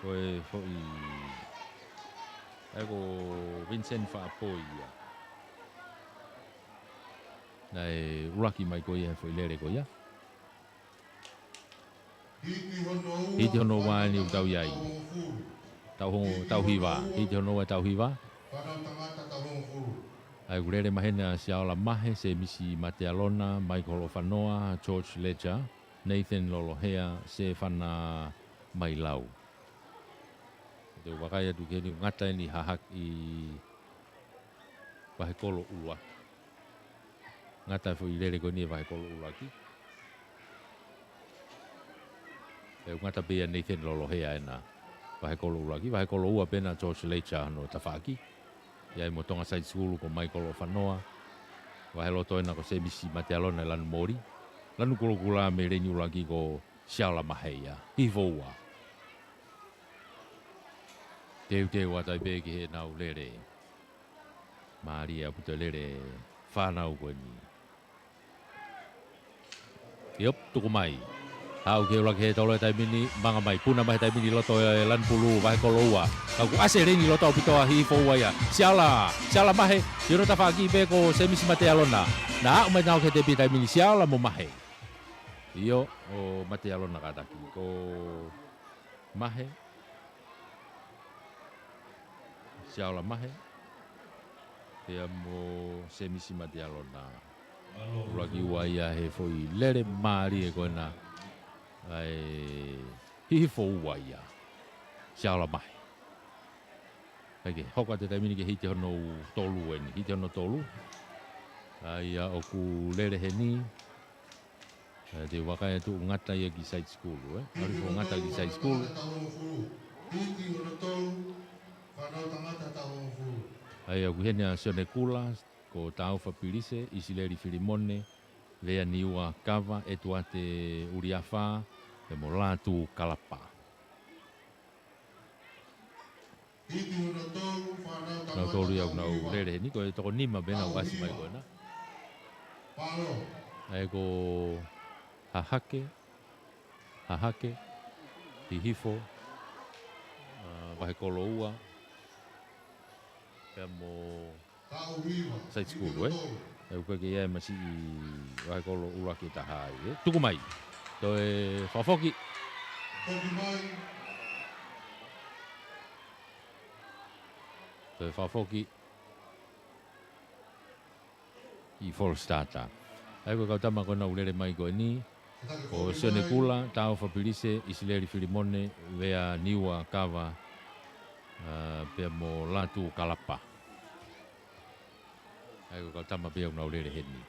Ko e foʻi, ʻa ia ko Vincent Faʻapoi ia. Naʻe ʻuluaki mai ko ia he foʻi lele ko ia. Hiti hono ua eni ʻoku tau ʻi ai. Tau ho-, tauhi hiva. Hiti hono ua tauhi hiva. ʻA ia ʻoku lele mai heni ʻa Siaola Mahe, Semisi Matealona, Michael Ofanoa, George Ledger, Nathan Lolohea, Sefana Mailau. Te u vakai atu ki heni, ngata eni hahake ʻi Vahekolo ʻUluaki. Ngata e foʻi lele ko eni ʻi Vahekolo ʻUluaki. ʻE ngata pē ia Nathan Lolohea ena. Vahekolo ʻUluaki, Vahekolo ua pē ena George Ledger hono tafaʻaki. ʻI ai mo Tonga Side School ko Michael Ofanoa. Vaheloto ena ko Semisi Matealona ʻi lanu moli. Lanu kulokula mei leni ʻuluaki ko Siaola Mahe ia. Hihifo ua. Teuteu atu ai pē ki heʻenau lele. Mālie ʻaupito e lele fānau ko eni. ʻIo, tuku mai. Haʻu ki he ʻuluaki hētolo he taimi ni, manga mai, puna mai he taimi ni loto e lanu pulu, Vahekolo ua. Ka kuo ʻasi leni loto ʻaupito ʻa Hihifo ua ia. Siaola, Siaola Mahe, ʻi hono tafaʻaki pē ko Semisi Matealona. Naʻa aʻu mai nau ki he tepi taimi ni, Siaola mo Mahe. ʻIo, ʻo Matealona kātaki. Ko Mahe. Siaola Mahe. Pea mo Semisi Matealona. ʻUluaki ua ia he foʻi lele mālie ko ena. ʻA e Hihifo ua ia. Siaola Mahe. Kae kehe, hoko atu e taimi ni ki he hiti hono tolu eni. Hiti hono tolu. ʻA ia ʻoku lele heni. ʻE, te u vakai atu ʻoku ngata ia ki Side School, ē? ʻAlu ko e ngata ki Side School. ʻA ia ʻoku ʻi heni ʻa Sione Kula, ko Taufa Pilise, ʻIsileli Filimone, Vea Niua Kava, ʻEtuate ʻUliafa, pea mo Lātū Kalapa. Nautolu ia ʻoku nau lele heni, ko e toko nima pē naʻa nau ʻasi mai ko ena. ʻA ia ko Hahake, Hahake, Hihifo, ʻa, Vahekolo ua, pea mo Side School, ē? ʻE ʻikai ke ʻi ai masiʻi Vahekolo ʻUluaki ʻe taha ai, ē? Tuku mai. Toe fakafoki. Toe fakafoki. ʻI False Starter. ʻA ia ko e kau tama ko ena ʻoku lele mai ko eni. Ko Sione Kula, Taufa Pilise, ʻIsileli Filimone, Vea Niua Kava, ʻa, pea mo Lātū Kalapa. ʻA ia ko e kau tama pē ia ʻoku nau lele heni.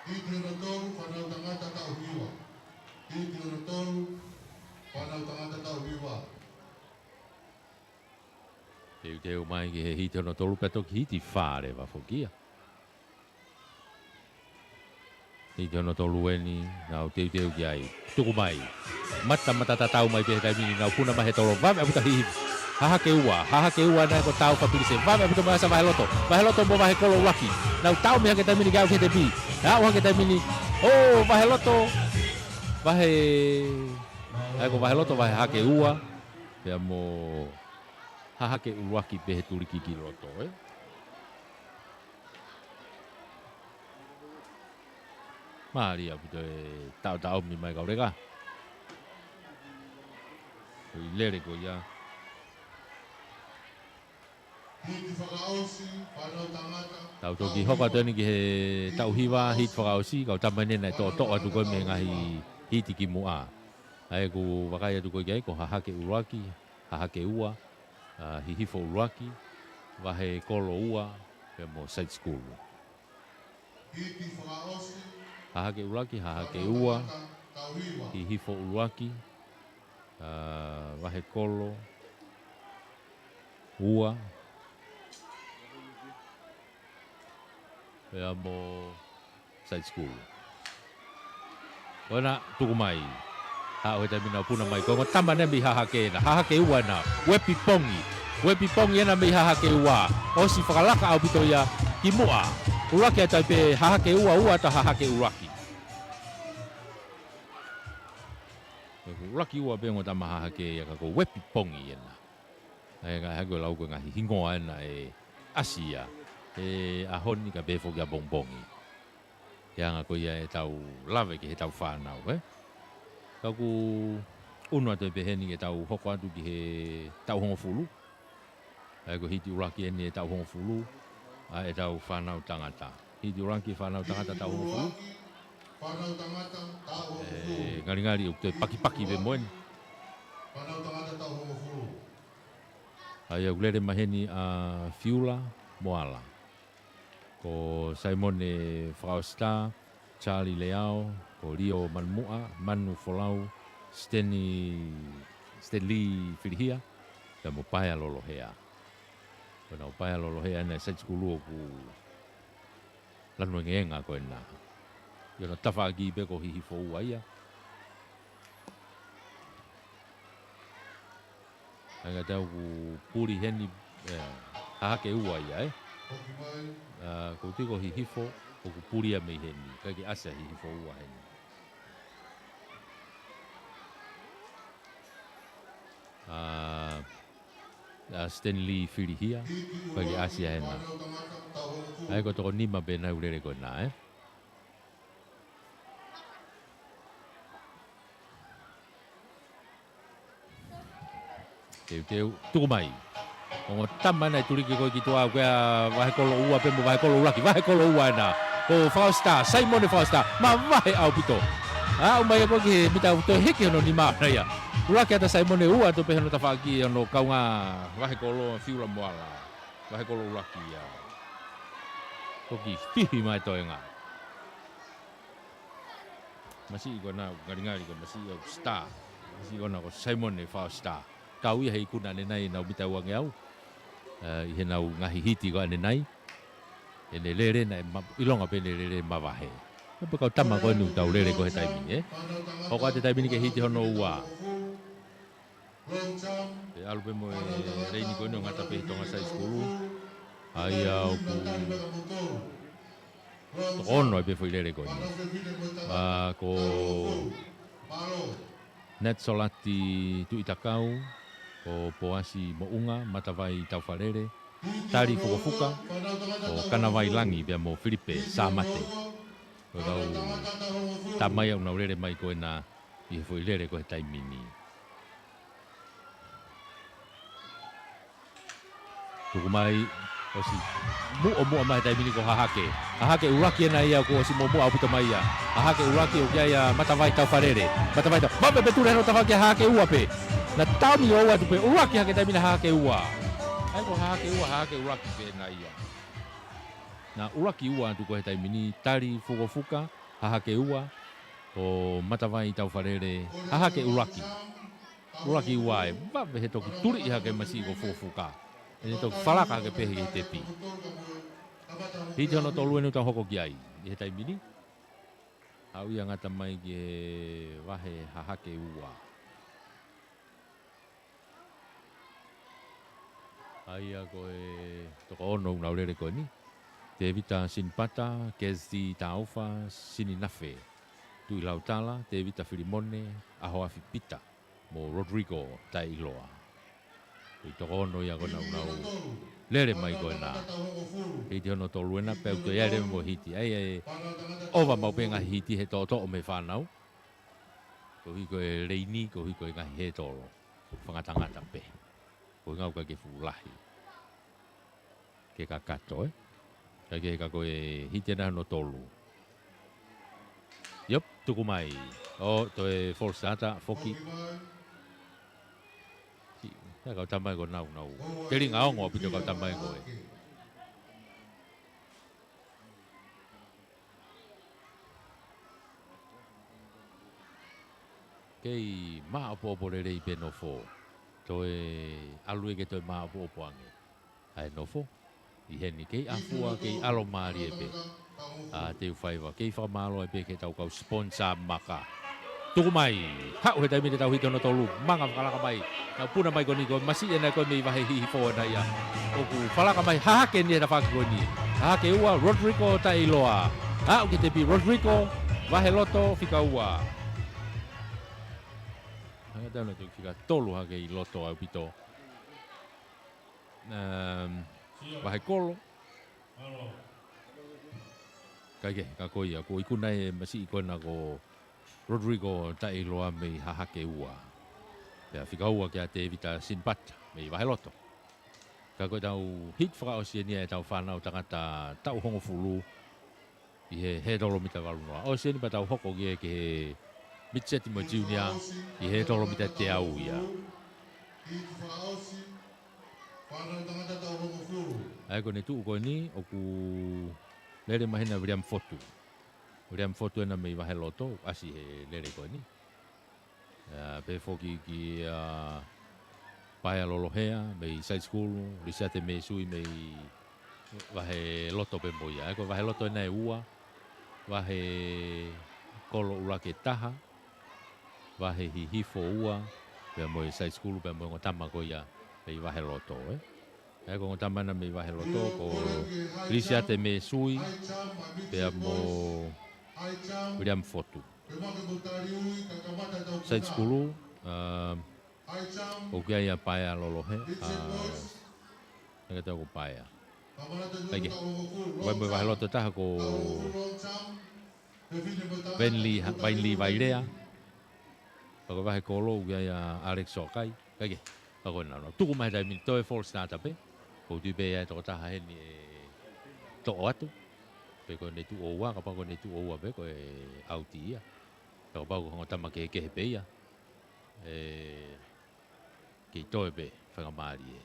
Hiti hono tolu, Fānau Tangata Taʻu Hiva. Hiti hono tolu, Fānau Tangata Taʻu Hiva. Teuteu mai ki he hiti hono tolu pea toki hiti fā leva foki ia. Hiti hono tolu eni, nau teuteu ki ai. Tuku mai. Mata, mata tatau mai pē he taimi ni, nau puna mai he tolo. Vave ʻaupito Hihife. Hahake Ua, Hahake Ua ena ko Tau Fapilise. Vave ʻaupito mai ʻa Vaheloto. Vaheloto mo Vahekolo ʻUluaki. Nau taʻomi hake taimi ni ke aʻu ki he tepi. Aʻu hake taimi ni. ʻO, Vaheloto. Vahe, ʻa ia ko Vaheloto, Vahe Hahake Ua. Pea mo Hahake ʻUluaki pē he tuliki ki loto, ē? Mālie ʻaupito e taʻotaʻomi mai, kau leka. Ko e lele ko ia. Hiti fakaʻosi, Fānau Tangata. Tau toki hoko atu eni ki he Taʻu Hiva, hiti fakaʻosi, kau tama eni naʻe toʻotoʻo atu ko ē mei he ngaahi hiti kimuʻa. ʻA ia ʻoku vakai atu ko ē ki ai, ko Hahake ʻUluaki, Hahake Ua, ʻa, Hihifo ʻUluaki, Vahekolo Ua, pea mo Side School. Hiti fakaʻosi. Hahake ʻUluaki, Hahake Ua, Hihifo ʻUluaki, ʻa, Vahekolo Ua, pea mo Side School. Ko ena, tuku mai. Haʻu he taimi ni nau puna mai. Ko e ongo tama ena mei Hahake ena. Hahake Ua ena. Uepi pongi. Uepi pongi ena mei Hahake Ua. ʻOsi fakalaka ʻaupito ia kimuʻa. ʻUluaki atu ai pē Hahake Ua, ua atu Hahake ʻUluaki. ʻUluaki Ua pē ongo tama Hahake ia ka ko Uepi pongi ena. ʻA ia ka hake ʻo lau ko e ngaahi hingoa ena ʻe ʻasi ia he ʻaho ni kae pehē foki ʻapongipongi. He anga ko ia ʻetau lave ki heʻetau fānau, ē? Ka ʻoku ʻunu atu ʻe pehē ni ke tau hoko atu ki he taʻu hongofulu. ʻA ia ko e hiti ʻuluaki eni ʻe taʻu hongofulu ʻa ʻetau fānau tangata. Hiti ʻuluaki fānau tangata taʻu hongofulu. Fānau tangata taʻu hongofulu. ʻE, ngalingali ʻoku toe pakipaki pē mo eni. Fānau tangata taʻu hongofulu. ʻA ia ʻoku lele mai heni ʻa Fiula Moala. Ko Saimone Fakaʻositā, Charlie Leao, ko Lio Manumuʻa, Manu Folau, Steni-, Stanley Filihia, pea mo Paea Lolohea. Ko ʻenau Paea Lolohea ena ʻi he side school ʻoku lanu engeenga ko ena. ʻI hono tafaʻaki pē ko Hihifo Ua ia. ʻA ia ʻoku puli heni, ē, Hahake Ua ia, ē? ʻA, ʻoku tui ko Hihifo, ʻoku puli ia mei heni. ʻIkai ke ʻasi ʻa Hihifo Ua heni. ʻA, ʻa Stanley Filihia, ʻikai ke ʻasi ia hena. ʻA ia ko e toko nima pē ena ʻoku lele ko ena, ē? Teuteu, tuku mai. Ongo tama ena ʻe tuliki ko ē ki tuʻa, ko e Vahekolo Ua pea mo Vahekolo ʻUluaki. Vahekolo Ua ena. Ko Fakaʻositā, Saimone Fakaʻositā. Mavahe ʻaupito. Aʻu mai ko ē ki he mita ʻoku toe hiki hono nima ʻona ia. ʻUluaki atu ʻa Saimone, ua atu pē hono tafaʻaki hono kaungā Vahekolo, Fiula Moala. Vahekolo ʻUluaki ia. Toki fihi mai toenga. Masiʻi ko ena, ngalingali ko e masiʻi ʻoku star. Masiʻi ko ena ko Saimone Fakaʻositā. Kau ia he ikuna ʻanenai ʻenau mita uangeau. Ē, ʻi heʻenau ngaahi hiti ko ē ʻanenai. ʻEne lele naʻe ma-, ʻilonga pē ʻene lele mavahe. Pea ko e tama ko eni ʻoku tau lele ko ē he taimi ni, ē? Hoko atu e taimi ni ki he hiti hono ua. Pea ʻalu pē mo e leini ko eni ʻo ngata pē he Tonga Side School. ʻA ia ʻoku toko ono ai pē foʻi lele ko eni. ʻA, ko Natsolati Tuʻitakau, ko Poasi Moʻunga, Matavai Taufalele, Tali Fukofuka, ko Kanavai Langi pea mo Filipe Sāmate. Ko e kau tama ia ʻoku nau lele mai ko ena ʻi he foʻi lele ko ē he taimi ni. Tuku mai, ʻosi muʻomuʻa mai he taimi ni ko Hahake. Hahake ʻUluaki ena ia kuo ʻosi muʻomuʻa ʻaupito mai ia. Hahake ʻUluaki ʻoku ʻi ai ʻa Matavai Taufalele. Matavai Tau-, mape pē tule hono tafaʻaki ʻa Hahake Ua pē. Naʻe taʻomi ʻo ua atu pē, ʻUluaki hake taimi ni ʻa Hahake Ua. ʻA ia ko Hahake Ua, Hahake ʻUluaki pē ena ia. Naʻe ʻUluaki Ua atu ko ē he taimi ni, Tali Fukofuka, Hahake ua, ko Matavai Taufalele, hahake ʻuluaki. ʻUluaki ua ē, vave he toki tuliʻi hake masiʻi ko Fukofuka. ʻEne toki falaka hake pē he tepi. Hiti hono tolu eni ʻoku tau hoko ki ai ʻi he taimi ni. Haʻu ia ʻo ngata mai ki he vahe hahake ua. ʻA ia ko e toko ono ʻoku nau lele ko eni. Tēvita Sinipata, Kezi Taufa, Sininafe Tuʻilautala, Tēvita Filimone, ʻAhoafi Pita, mo Rodrigo Taʻeiloa. Ko e toko ono ia ko ena ʻoku nau lele mai ko ena. Hiti hono tolu ena pea ʻoku toe ʻi ai leva mo e hiti. ʻA ia ʻe ʻova maʻu pē ngaahi hiti he toʻotoʻo mei he fānau. Koeʻuhi ko e leini, koeʻuhi ko e ngaahi hētolo. Fakangatangata pē. Ko e ngāue ʻikai ke fuʻu lahi. Ke kakato, ē? ʻIkai ke ka ko e hiti ena hono tolu. Iop, tuku mai. ʻO, toe false start foki. Ki, ia kau tama ē ko ena ʻoku nau. Telinga ongo ʻaupito kau tama ē ko ē. Kei māʻopoʻopo lelei pē nofo. Toe ʻalu ia ke toe māʻopoʻopo ange ʻa e nofo. ʻI heni kei ʻafua, kei ʻalomālie pē. ʻA, te u faiva, kei fakamālō ai pē ki heʻetau kau sponsor maka. Tuku mai, haʻu he taimi ni ʻetau hiti hono tolu, manga fakalaka mai. Nau puna mai ko eni ko e masiʻi ena ko e mei vahe Hihifo ena ia. ʻOku falaka mai, hahake eni he tafaʻaki ko eni. Hahake ua, Rodrigo Taʻeiloa. Aʻu ki he tepi Rodrigo, vahe loto, fika ua. Hanga tano te fika tolu hake ʻi loto ʻaupito. Um, vahe kolo. Kae kehe, ka ko ia, ko e ikuna ʻa e masiʻi ko ena ko Rodrigo Taʻeiloa mei hahake ua. Pea fika ua kia Tēvita Sinipata mei vahe loto. Ka ko ʻetau hiti fakaʻosi eni ʻa ʻetau fānau tangata taʻu hongofulu ʻi he hētolo mita valu noa. ʻOsi eni pea tau hoko ki he, ki he mitiseti mo e junior ʻi he hētolo mita teau ia. ʻA ia ko ʻene tuʻu ko eni, ʻoku lele mahino Viliami Fotu. Viliami Fotu ena mei vahe loto, ʻasi he lele ko eni. ʻA, pehē foki kia Paea Lolohea, mei Side School, Lisiate Mēsui mei vahe loto pē mo ia. ʻA ia ko e vahe loto ena ʻe ua, vahe kolo ʻuluaki ʻe taha, vahe Hihifo ua, pea mo e Side School, pea mo e ongo tama ko ia mei vahe loto, ē. ʻA ia ko e ongo tama ena mei vahe loto, ko Lisiate Mēsui, pea mo Viliami Fotu. Side School, ʻa, ʻoku ʻi ai ʻa Paea Lolohea, ʻa, ʻikai te u ko Paea. ʻIkai ke, ʻoku ʻi ai mo e vahe loto ʻe taha ko Vainili, Vainili Vailea. Pea ko e vahe kolo ʻoku ʻi ai ʻa Alex Soakai. ʻIkai ke, pea ko ena ʻoku nau tuku mai he taimi ni toe false start pē. ʻOku ou tui pē ʻe ʻi ai e tokotaha heni ʻe toʻo atu. Pe ko ʻene tuʻo ua, kapau ko ʻene tuʻo ua pē ko e ʻauti ia. Pea kapau ko e ongo tama kehekehe pē ia. ʻE, kei toe pē faingamālie.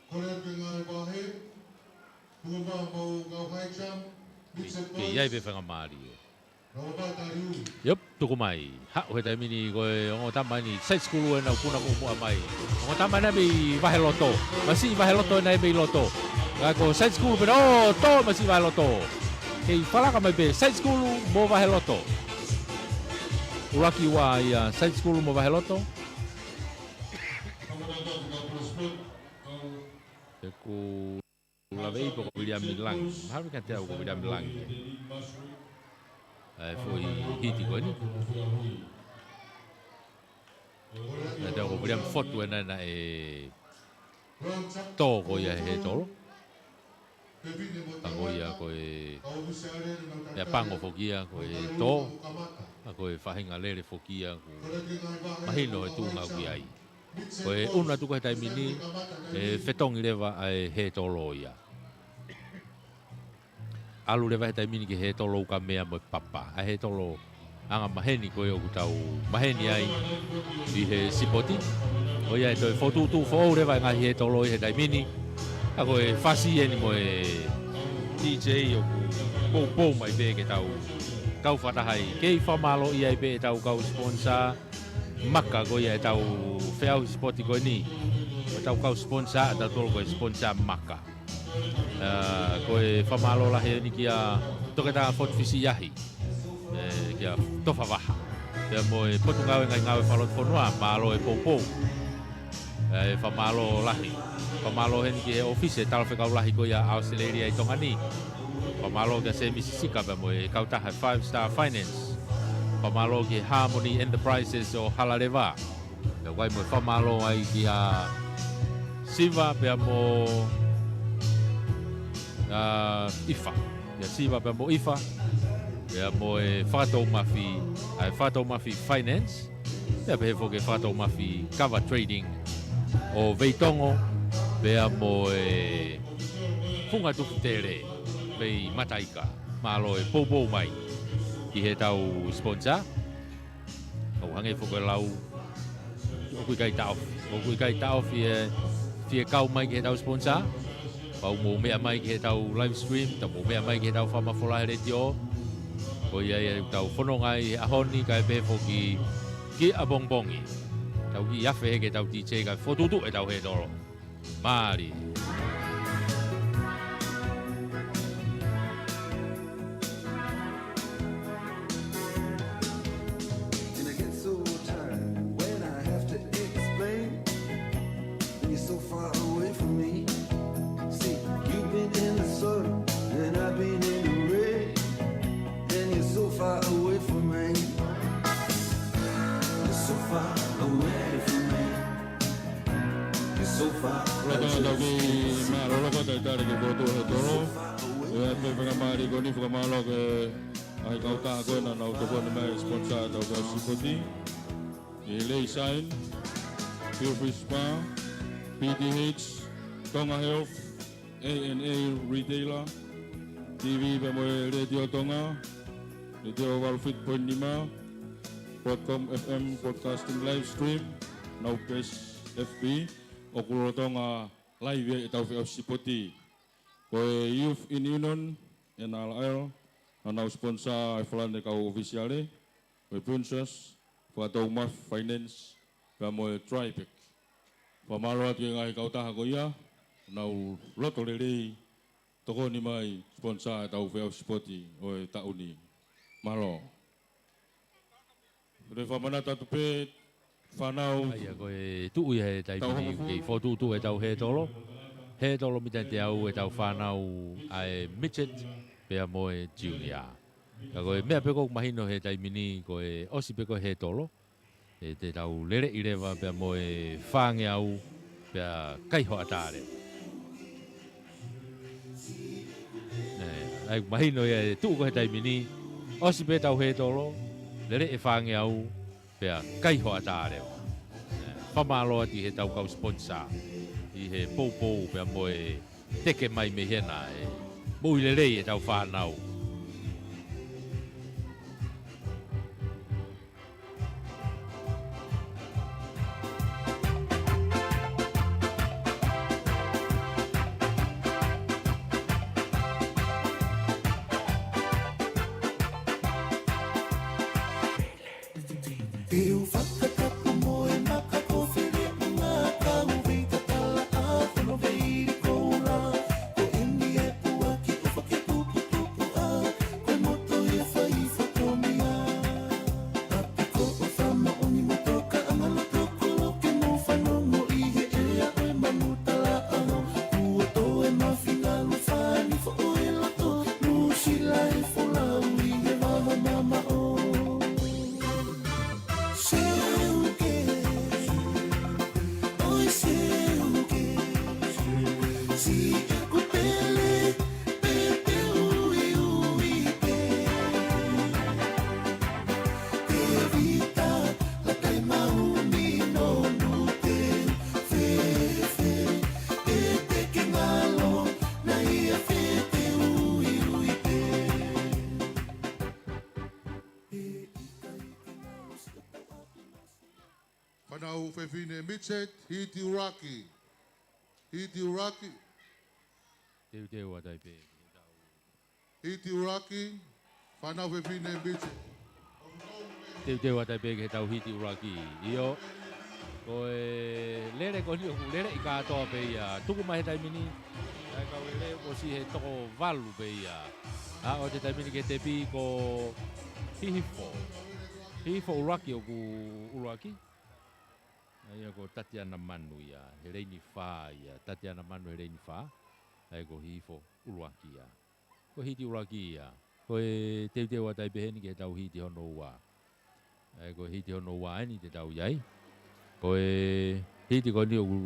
Kole atu e ngaahi vahe, tuku mai mo e kau high jump, mixed boys. Kei ʻi ai pē faingamālie. Iop, tuku mai. Haʻu he taimi ni ko e ongo tama eni, Side School ena ʻoku puna muʻomuʻa mai. Ongo tama ena mei vahe loto. Masiʻi vahe loto ena mei loto. Ka ko Side School pē ena, ʻo, tō masiʻi vahe loto. Kei falaka mai pē, Side School mo vahe loto. ʻUluaki ua ia, Side School mo vahe loto. Te u lave ʻi he pō ko Viliami Langi. Mahalo ʻikai te u ko Viliami Langi. ʻA e foʻi hiti ko eni. ʻIkai te u ko Viliami Fotu ena naʻe tō ko ia he hētolo. Ka ko ia ko e, ʻe pango foki ia ko e tō. Ka ko e faʻahinga lele foki ia ʻoku mahino he tuʻunga ʻoku ʻi ai. Ko e ʻunu atu ko e he taimi ni, ʻe fetongi leva ʻa e hētolo ia. ʻAlu leva he taimi ni ki he hētolo ukamea mo e papa. ʻA e hētolo anga maheni ko ē ʻoku tau maheni ai ʻi he sipoti. Ko ia ʻe toe fokotuʻutuʻu foʻou leva e ngaahi hētolo ʻi he taimi ni. ʻA ko e fasi eni mo e DJ ʻoku poupou mai pē ke tau kau fakataha ai. Kei fakamālōʻia ai pē ʻetau kau sponsor maka ko ia ʻetau feʻauhi sipoti ko eni. Ko ʻetau kau sponsor ʻatautolu ko e sponsor maka. ʻA, ko e fakamālō lahi eni kia Toketā Foti Fisiahi, ē, kia Tofa Vaha, pea mo e Potungāue Ngaahi Ngāue Fakalotofonua, mālō e poupou. ʻA e fakamālō lahi. Fakamālō heni ki he ʻōfisi ʻo e Talafekau Lahi ko ia ʻAositelēlia ʻi Tonga ni. Fakamālō kia Sēmisi Sika pea mo e kautaha Five Star Finance. Fakamālō ki he Harmony Enterprises ʻo Halaleva. Pea ʻoku ʻi ai mo e fakamālō ai kia Siva pea mo, ʻa, ʻIfa. Kia Siva pea mo ʻIfa. Pea mo e Fakatoumafi, ʻa e Fakatoumafi Finance. Pea pehē foki ki he Fakatoumafi Kava Trading ʻo Veitongo. Pea mo e Funga Tufutele mei Mataika. Mālō e poupou mai ki heʻetau sponsor. ʻOku hangē foki ko e lau, ʻoku ʻikai taʻofi. ʻOku ʻikai taʻofi e fie kau mai ki heʻetau sponsor. Kapau ʻoku mou meʻa mai ki heʻetau live stream, kapau ʻoku mou meʻa mai ki heʻetau fakamafola he letiō. Ko ia ia ʻoku tau fononga ai he ʻaho ni kae pehē foki ki ʻapongipongi. Tau kiʻi afe hake ʻetau DJ kae fokotuʻutuʻu ʻetau hētolo. Mālie. And I get so tired when I have to explain. And you're so far away from me. See, you've been in the sun and I've been in the rain. And you're so far away from me. You're so far away from me. You're so far away from me. Lolotonga tau kiʻi mālōlō ko ʻetau talitali ke fokotuʻu hētolo. ʻOku ʻi ai pē faingamālie ko eni fakamālō ki he ngaahi kautaha ko ē naʻa nau tokoni mai sponsor ʻetau feʻauhi sipoti. ʻI he Lei Sign, Feel Free Spa, P T H, Tonga Health, A N A Retailer, T V pea mo e Letiō Tonga, Letiō valu fitu poini nima, Broadcom F M Broadcasting Live Stream, Now Page F B, ʻoku lolotonga live ʻetau feʻauhi sipoti. Ko e Youth in Union, N R L, naʻa nau sponsor e falani kau ʻōfisiale, ko e Princess, Fakatoumafi Finance, pea mo e Tripec. Fakamālō atu ki he ngaahi kautaha ko ia, nau loto lelei, tokoni mai, sponsor ʻetau feʻauhi sipoti ʻo e taʻu ni. Mālō. Ko e fakamanatu atu pē fānau. ʻA ia ko e tuʻu ia he taimi ni kei fokotuʻutuʻu ʻetau hētolo. Hētolo mita teau ʻetau fānau ʻa e midget pea mo e junior. Ka ko e meʻa pē ʻoku mahino he taimi ni ko e ʻosi pē ko e hētolo. ʻE te tau leleʻi leva pea mo e fāngeau pea kai hoʻatā leva. ʻE, ʻa ia ʻoku mahino ia ʻe tuʻu ko e he taimi ni, ʻosi pē ʻetau hētolo, leleʻi e fāngeau, pea kai hoʻatā leva. ʻE, fakamālō atu ki heʻetau kau sponsor, ʻi he poupou pea mo e teke mai mei hena ʻe moʻui lelei ʻetau fānau. Te u fakatapu mo e maka ko Filipu Ngākau, vei tatala ʻa Fono Veili Koula, ko eni e puaki ʻofa ke tuputupu ʻa, ko e moto e fai fatongia. ʻApiko ʻofa moʻoni mo tokaʻanga loto koloke mo fanongo ʻi he ʻea ʻo e manu talaʻaho. Kuo toe mafingalu fani foʻou e loto, Nuʻusila e folau ʻi he vaha mamaʻo. Seuke, ʻoi seuke, si ʻeku pele, pe te uiui pē. Tēvita, lakai mauni nonu te, fefe, e te ke ngalo, naʻa ia fete uiui pē. Fānau fefine midget, hiti ʻuluaki. Hiti ʻuluaki. Teuteu atu ai pē ki heʻetau Hiti ʻuluaki, fānau fefine Mitchell. Teuteu atu pē ki he tau hiti ʻuluaki. ʻIo, ko e lele ko eni ʻoku leleʻi kātoa pē ia. Tuku mai he taimi ni, ʻa e kau lele ʻoku ʻosi he toko valu pē ia. ʻA, ʻo te taimi ni ki he tepi ko Hihifo. Hihifo ʻuluaki ʻoku ʻuluaki. ʻA ia ko Tatiana Manu ia, he leini fā ia. Tatiana Manu he leini fā. ʻA ia ko Hihifo ʻuluaki ia. Ko e hiti ʻuluaki ia. Ko e teuteu atu pē heni ki he tau hiti hono ua. ʻA ia ko e hiti hono ua eni te tau ʻi ai. Ko e hiti ko eni ʻoku,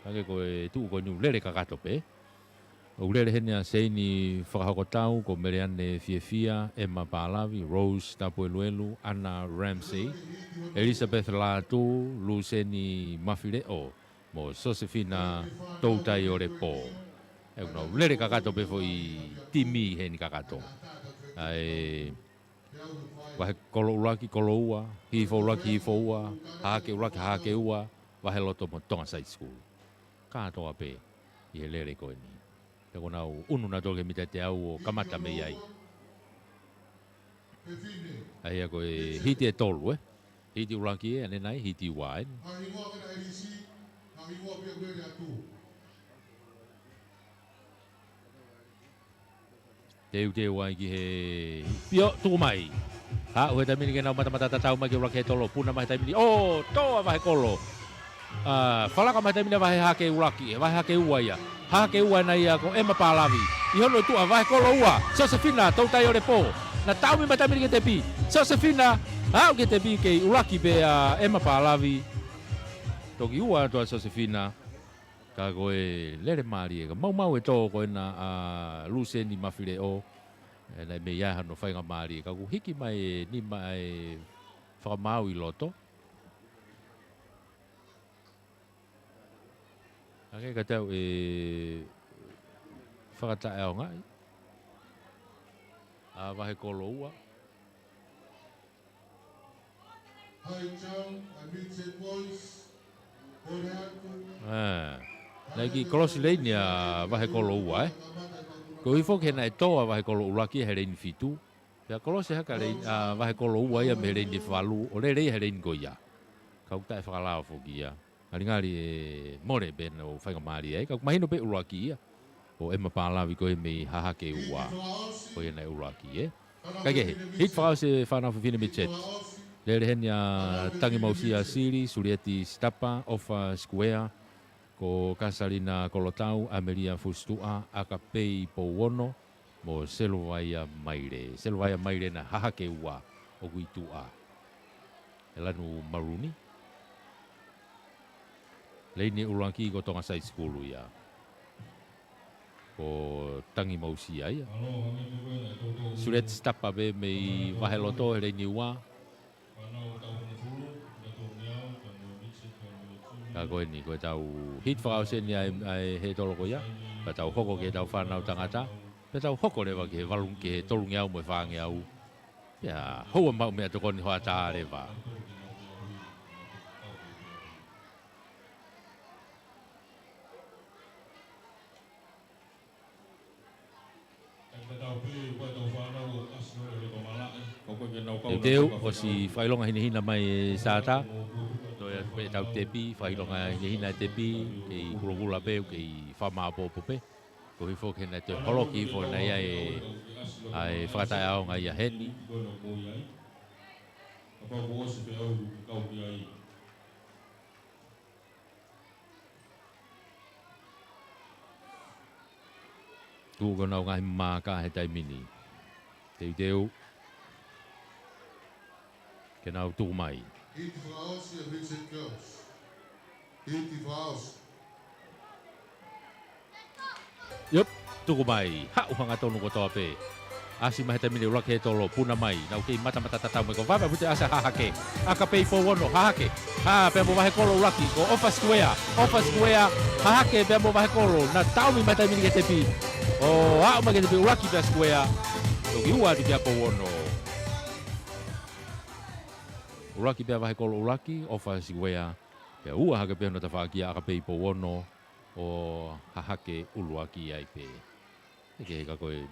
hangē ko e tuʻu ko eni ʻoku lele kakato pē. ʻOku lele heni ʻa Seini Fakahokotau, ko Meleane Fiefia, Emma Palavi, Rose Tapueluelu, Anna Ramsey, Elizabeth Lātū, Luseni Mafileʻo, mo Sosefina Toutaiolepō. ʻOku nau lele kakato pē foʻi timi heni kakato. ʻA e vahe kolo ʻuluaki, kolo ua, Hihifo ʻuluaki, Hihifo ua, Hahake ʻuluaki, Hahake ua, Vaheloto mo Tonga Side School. Kātoa pē ʻi he lele ko eni. Pea ko ʻenau ʻunu nautolu ki he mita teau ʻo kamata mei ai. ʻA ia ko e hiti ʻe tolu, ē? Hiti ʻuluaki ē, ʻanenai, hiti ua ē. Teuteu ai ki he pio, tuku mai. Haʻu he taimi ni ke nau matamata tatau mai ke ʻuluaki ʻe tolu, puna mai he taimi ni. ʻO, tō ʻa Vahekolo. ʻA, falaka mai he taimi ni ʻa Vahe Hahake ʻuluaki, ʻe Vahe Hahake ua ia. Hahake ua ʻanenai ia ko Emma Palavi. ʻI hono tuʻa Vahekolo ua, Sosefina Toutaiolepō. Na taumi mai he taimi ni ki he tepi. Sosefina, haʻu ki he tepi kei ʻuluaki pē ʻa Emma Palavi. Toki ua atu ʻa Sosefina. Ka ko e lele mālie ka maumau e tō ko ena ʻa Luseni Mafileʻo. ʻE, naʻe mei ai hano faingamālie ka kuo hiki mai e nima ʻa e fakamaau ʻi loto. Hangē ka tau ʻe fakataʻeʻaongaʻi ʻa Vahekolo ua. High jump, ʻa Midget Boys, ʻo le atu. ʻA, naʻe kiʻi kolosi leini ʻa Vahekolo ua, ē. Ko e hifo ke naʻe tō ʻa Vahekolo ʻuluaki he leini fitu. Pea kolosi hake leini, ʻa Vahekolo ua ia mei he leini valu, ʻo lele ia he leini ko ia. Ka ʻoku taʻefakalao foki ia. Ngalingali ʻe mole pē ʻenau faingamālie ai. Ka ʻoku mahino pē ʻuluaki ia. ʻO Emma Palavi ko e mei Hahake ua. Ko ia naʻe ʻuluaki, ē. Kaikehe, hiti fakaʻosi e fānau fefine Midget. Lele heni ʻa Tangimausia Sili, Sulieti Sitapa, ʻOfa Sikuea, ko Kasalina Kolotau, ʻAmelia Fusituʻa, ʻAkapei Pouono, mo Seluvaia Maile. Seluvaia Maile naʻe Hahake ua ʻoku ʻi tuʻa. ʻE lanu maluni. Leini ʻuluaki ko Tonga Side School ia. Ko Tangimausia ia. Sulieti Sitapa pē mei Vaheloto he leini ua. Ka ko eni, ko e tau hiti fakaʻosi eni ʻa e, ʻa e he tolo ko ia. Ka tau hoko ki he tau fānau tangata. Pea tau hoko leva ki he valu, ki he tolungeau mo e fāngeau. Pea houa maʻu meʻatokoni hoʻatā leva. Teuteu, ʻosi fakaʻilonga hinehina mai e sata. Toe atu pē tau tepi, fakaʻilonga hinehina e tepi, kei kulokula pē, kei fakamāʻopoʻopo pē. Ko e hifo ke naʻe toe holoki hifo naʻe ʻi ai e, ʻa e fakataʻeʻaonga ia heni. Tuku ko ʻenau ngaahi maaka he taimi ni. Teuteu. Ke nau tuku mai. Hiti fakaʻosi ʻa Vincent Girls. Hiti fakaʻosi. Iop, tuku mai. Haʻu hangatonu kotoa pē. ʻAsi mai he taimi ni ʻuluaki he tolo, puna mai. Nau kei matamata tatau mai ko Vava Pute ʻAsa Hahake. ʻAkapei Pouono, Hahake. Ha, pea mo Vahekolo ʻuluaki, ko ʻOfa Sikuea. ʻOfa Sikuea, Hahake, pea mo Vahekolo. Na taumi mai he taimi ni ki he tepi. ʻO aʻu mai ki he tepi ʻuluaki pea Sikuea. Toki ua atu kia Pouono. ʻUluaki pē ʻa Vahekolo ʻuluaki, ʻOfa Sikuea. Pea ua hake pē hono tafaʻaki ʻa ʻAkapei Pouono ʻo Hahake ʻUluaki ai pē. ʻIkai ke ka ko e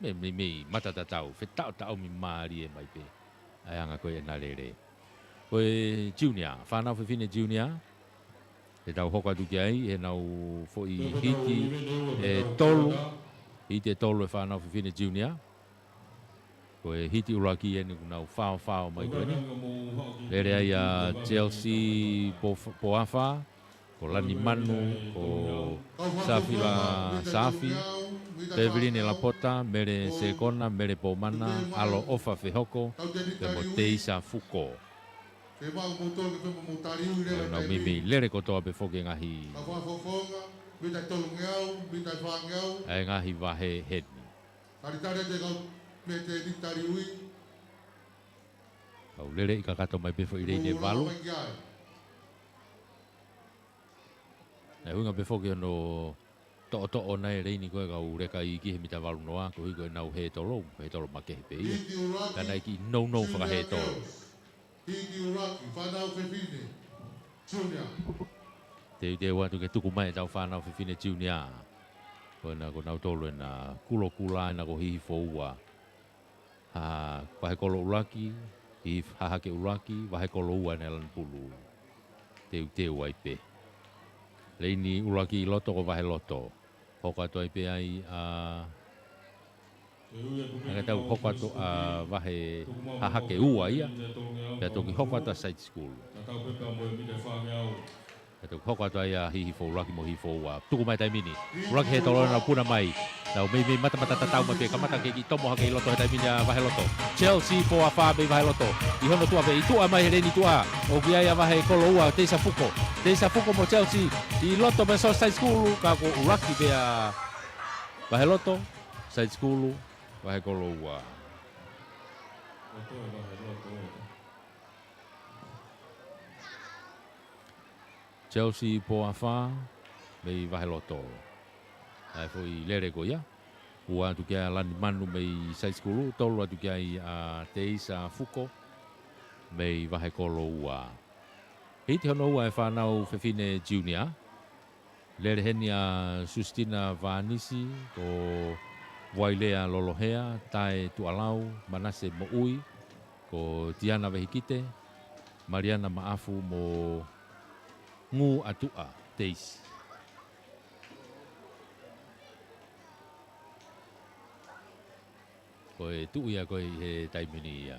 Meimei matatatau, fetaʻotaʻomi mālie mai pē ʻa e anga ko ē ʻena lele. Ko e junior, fānau fefine junior, te tau hoko atu ki ai, heʻenau foʻi hiti ʻe tolu, hiti ʻe tolu ʻa e fānau fefine junior. Ko e hiti ʻuluaki eni kuo nau faofao mai ko eni. Lele ai ʻa Chelsea Po-, Poafa, ko Lani Manu, ko Safila Safi, Peveline Lapota, Mele Sekona, Mele Pomana, ʻAlo ʻOfa Fehoko, pea mo Teisa Fuko. Pea nau meimei lele kotoa pē foki e ngaahi ʻa e ngaahi vahe heni. Talitali atu e kau mete ni taliui. Kau lele ʻi kakato mai pē foʻi leini ʻe valu. Naʻe ʻuhinga pē foki hono toʻotoʻo ʻona e leini ko ē kau leka iiki he mita valu noa, koeʻuhi ko ʻenau hētolo, hētolo makehe pē ia. Ka naʻe kiʻi nounou fakahētolo. Hiki ʻuluaki, fānau fefine, junior. Teuteu atu ke tuku mai ʻetau fānau fefine junior. Ko ena ko nautolu ena kulokula ena ko Hihifoua. Ha, vahe kolo ʻuluaki, Hihi Hahake ʻuluaki, vahe kolo ua ena ʻi langi pulu. Teuteu ai pē. Leini ʻuluaki ʻi loto ko Vaheloto. Hoko atu ai pē ai ʻa Naʻe tau hoko atu ʻa Vahe Hahake ua ia. Pea toki hoko atu ʻa Side School. Pea toki hoko atu ai ʻa Hihifoʻou ʻuluaki mo Hihifoʻou ua. Tuku mai taimi ni. ʻUluaki hētolo naʻa nau puna mai. Nau meimei matamata tatau mai pē kamata ke kiʻi tomo hake ʻi loto he taimi ni ʻa Vaheloto. Chelsea Poafa mei Vaheloto. ʻI hono tuʻa pē ʻi tuʻa mai he leini tuʻa. ʻOku ʻi ai ʻa Vahe Koloua, Teisa Fuko. Teisa Fuko mo Chelsea. ʻI loto pē Side School ka ko ʻuluaki pē ʻa Vaheloto. Side School, Vahe Koloua. Chelsea Poafa, mei Vaheloto. ʻA e foʻi lele ko ia. Ua atu ki ai ʻa Lani Manu mei Side School, tolu atu ki ai ʻa Teisa Fuko, mei Vahe Koloua. Hiti hono ua ʻa e fānau fefine junior. Lele heni ʻa Sustina Vanisi, ko Vailea Lolohea, Tae Tuʻalau, Manase Moʻui, ko Tiana Vehikite, Maliana Maʻafu mo Ngū Atuʻa Teisi. Ko e tuʻu ia ko ē he taimi ni ia.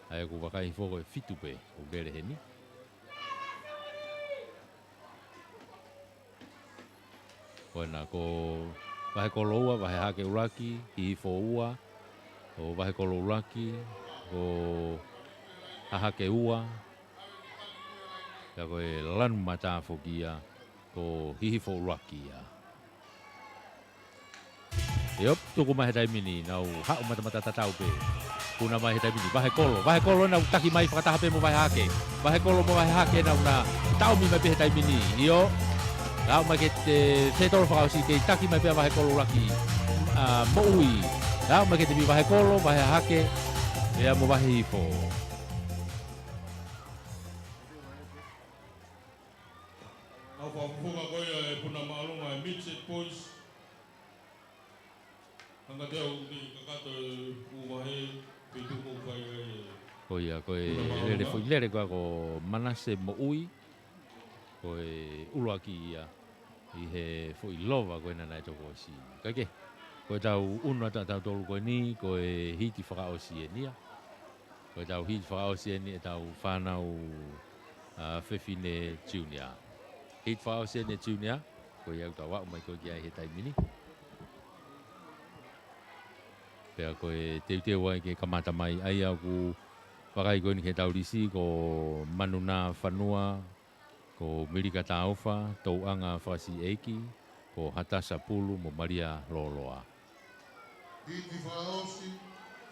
ʻA ia ʻoku vakai hifo ko e fitu pē, ʻoku lele heni. Ko ena ko Vahe Koloua, Vahe Hahake ʻuluaki, Hihifoʻou ua, ko Vahe Koloua ʻuluaki, ko Hahake ua, pea ko e lanu mata foki ia, ko Hihifoʻou ʻuluaki ia. ʻIo, tuku mai he taimi ni, nau haʻu matamata tatau pē. Puna mai he taimi ni, Vahe Kolo, Vahe Kolo nau taki mai fakataha pē mo Vahe Hahake. Vahe Kolo mo Vahe Hahake nau na taʻomi mai pē he taimi ni. ʻIo, haʻu mai ke te fetolo fakaʻosi ke taki mai pē ʻa Vahe Kolo ʻuluaki. ʻA, Moʻui. Haʻu mai ke te mi Vahe Kolo, Vahe Hahake, pea mo Vahe Hihifo. Au fakafofonga ko ia e puna māʻolunga e Midget Boys. Hanga te au ki kakato e ʻū vahe, pe tuku fai ai e. Ko ia, ko e puna māʻolunga. Lele foʻi lele ko ia ko Manase Moʻui. Ko e ʻuluaki ia ʻi he foʻi lova ko ena naʻe toki ʻosi. Kae kehe, ko ʻetau ʻunu atu ʻa tautolu ko eni, ko e hiti fakaʻosi eni ia. Ko ʻetau hiti fakaʻosi eni ʻetau fānau, ʻa, fefine junior. Hiti fakaʻosi eni junior, ko ia ʻoku tau aʻu mai ko ē ki ai he taimi ni. Pea ko e teuteu ai ke kamata mai, ʻa ia ʻoku vakai ko eni ki heʻetau lisi, ko Manuna Fanua, ko Milika Taufa, Touʻanga Fakasiʻeiki, ko Hatasa Pulu mo Malia Loloa. Hiti fakaʻosi,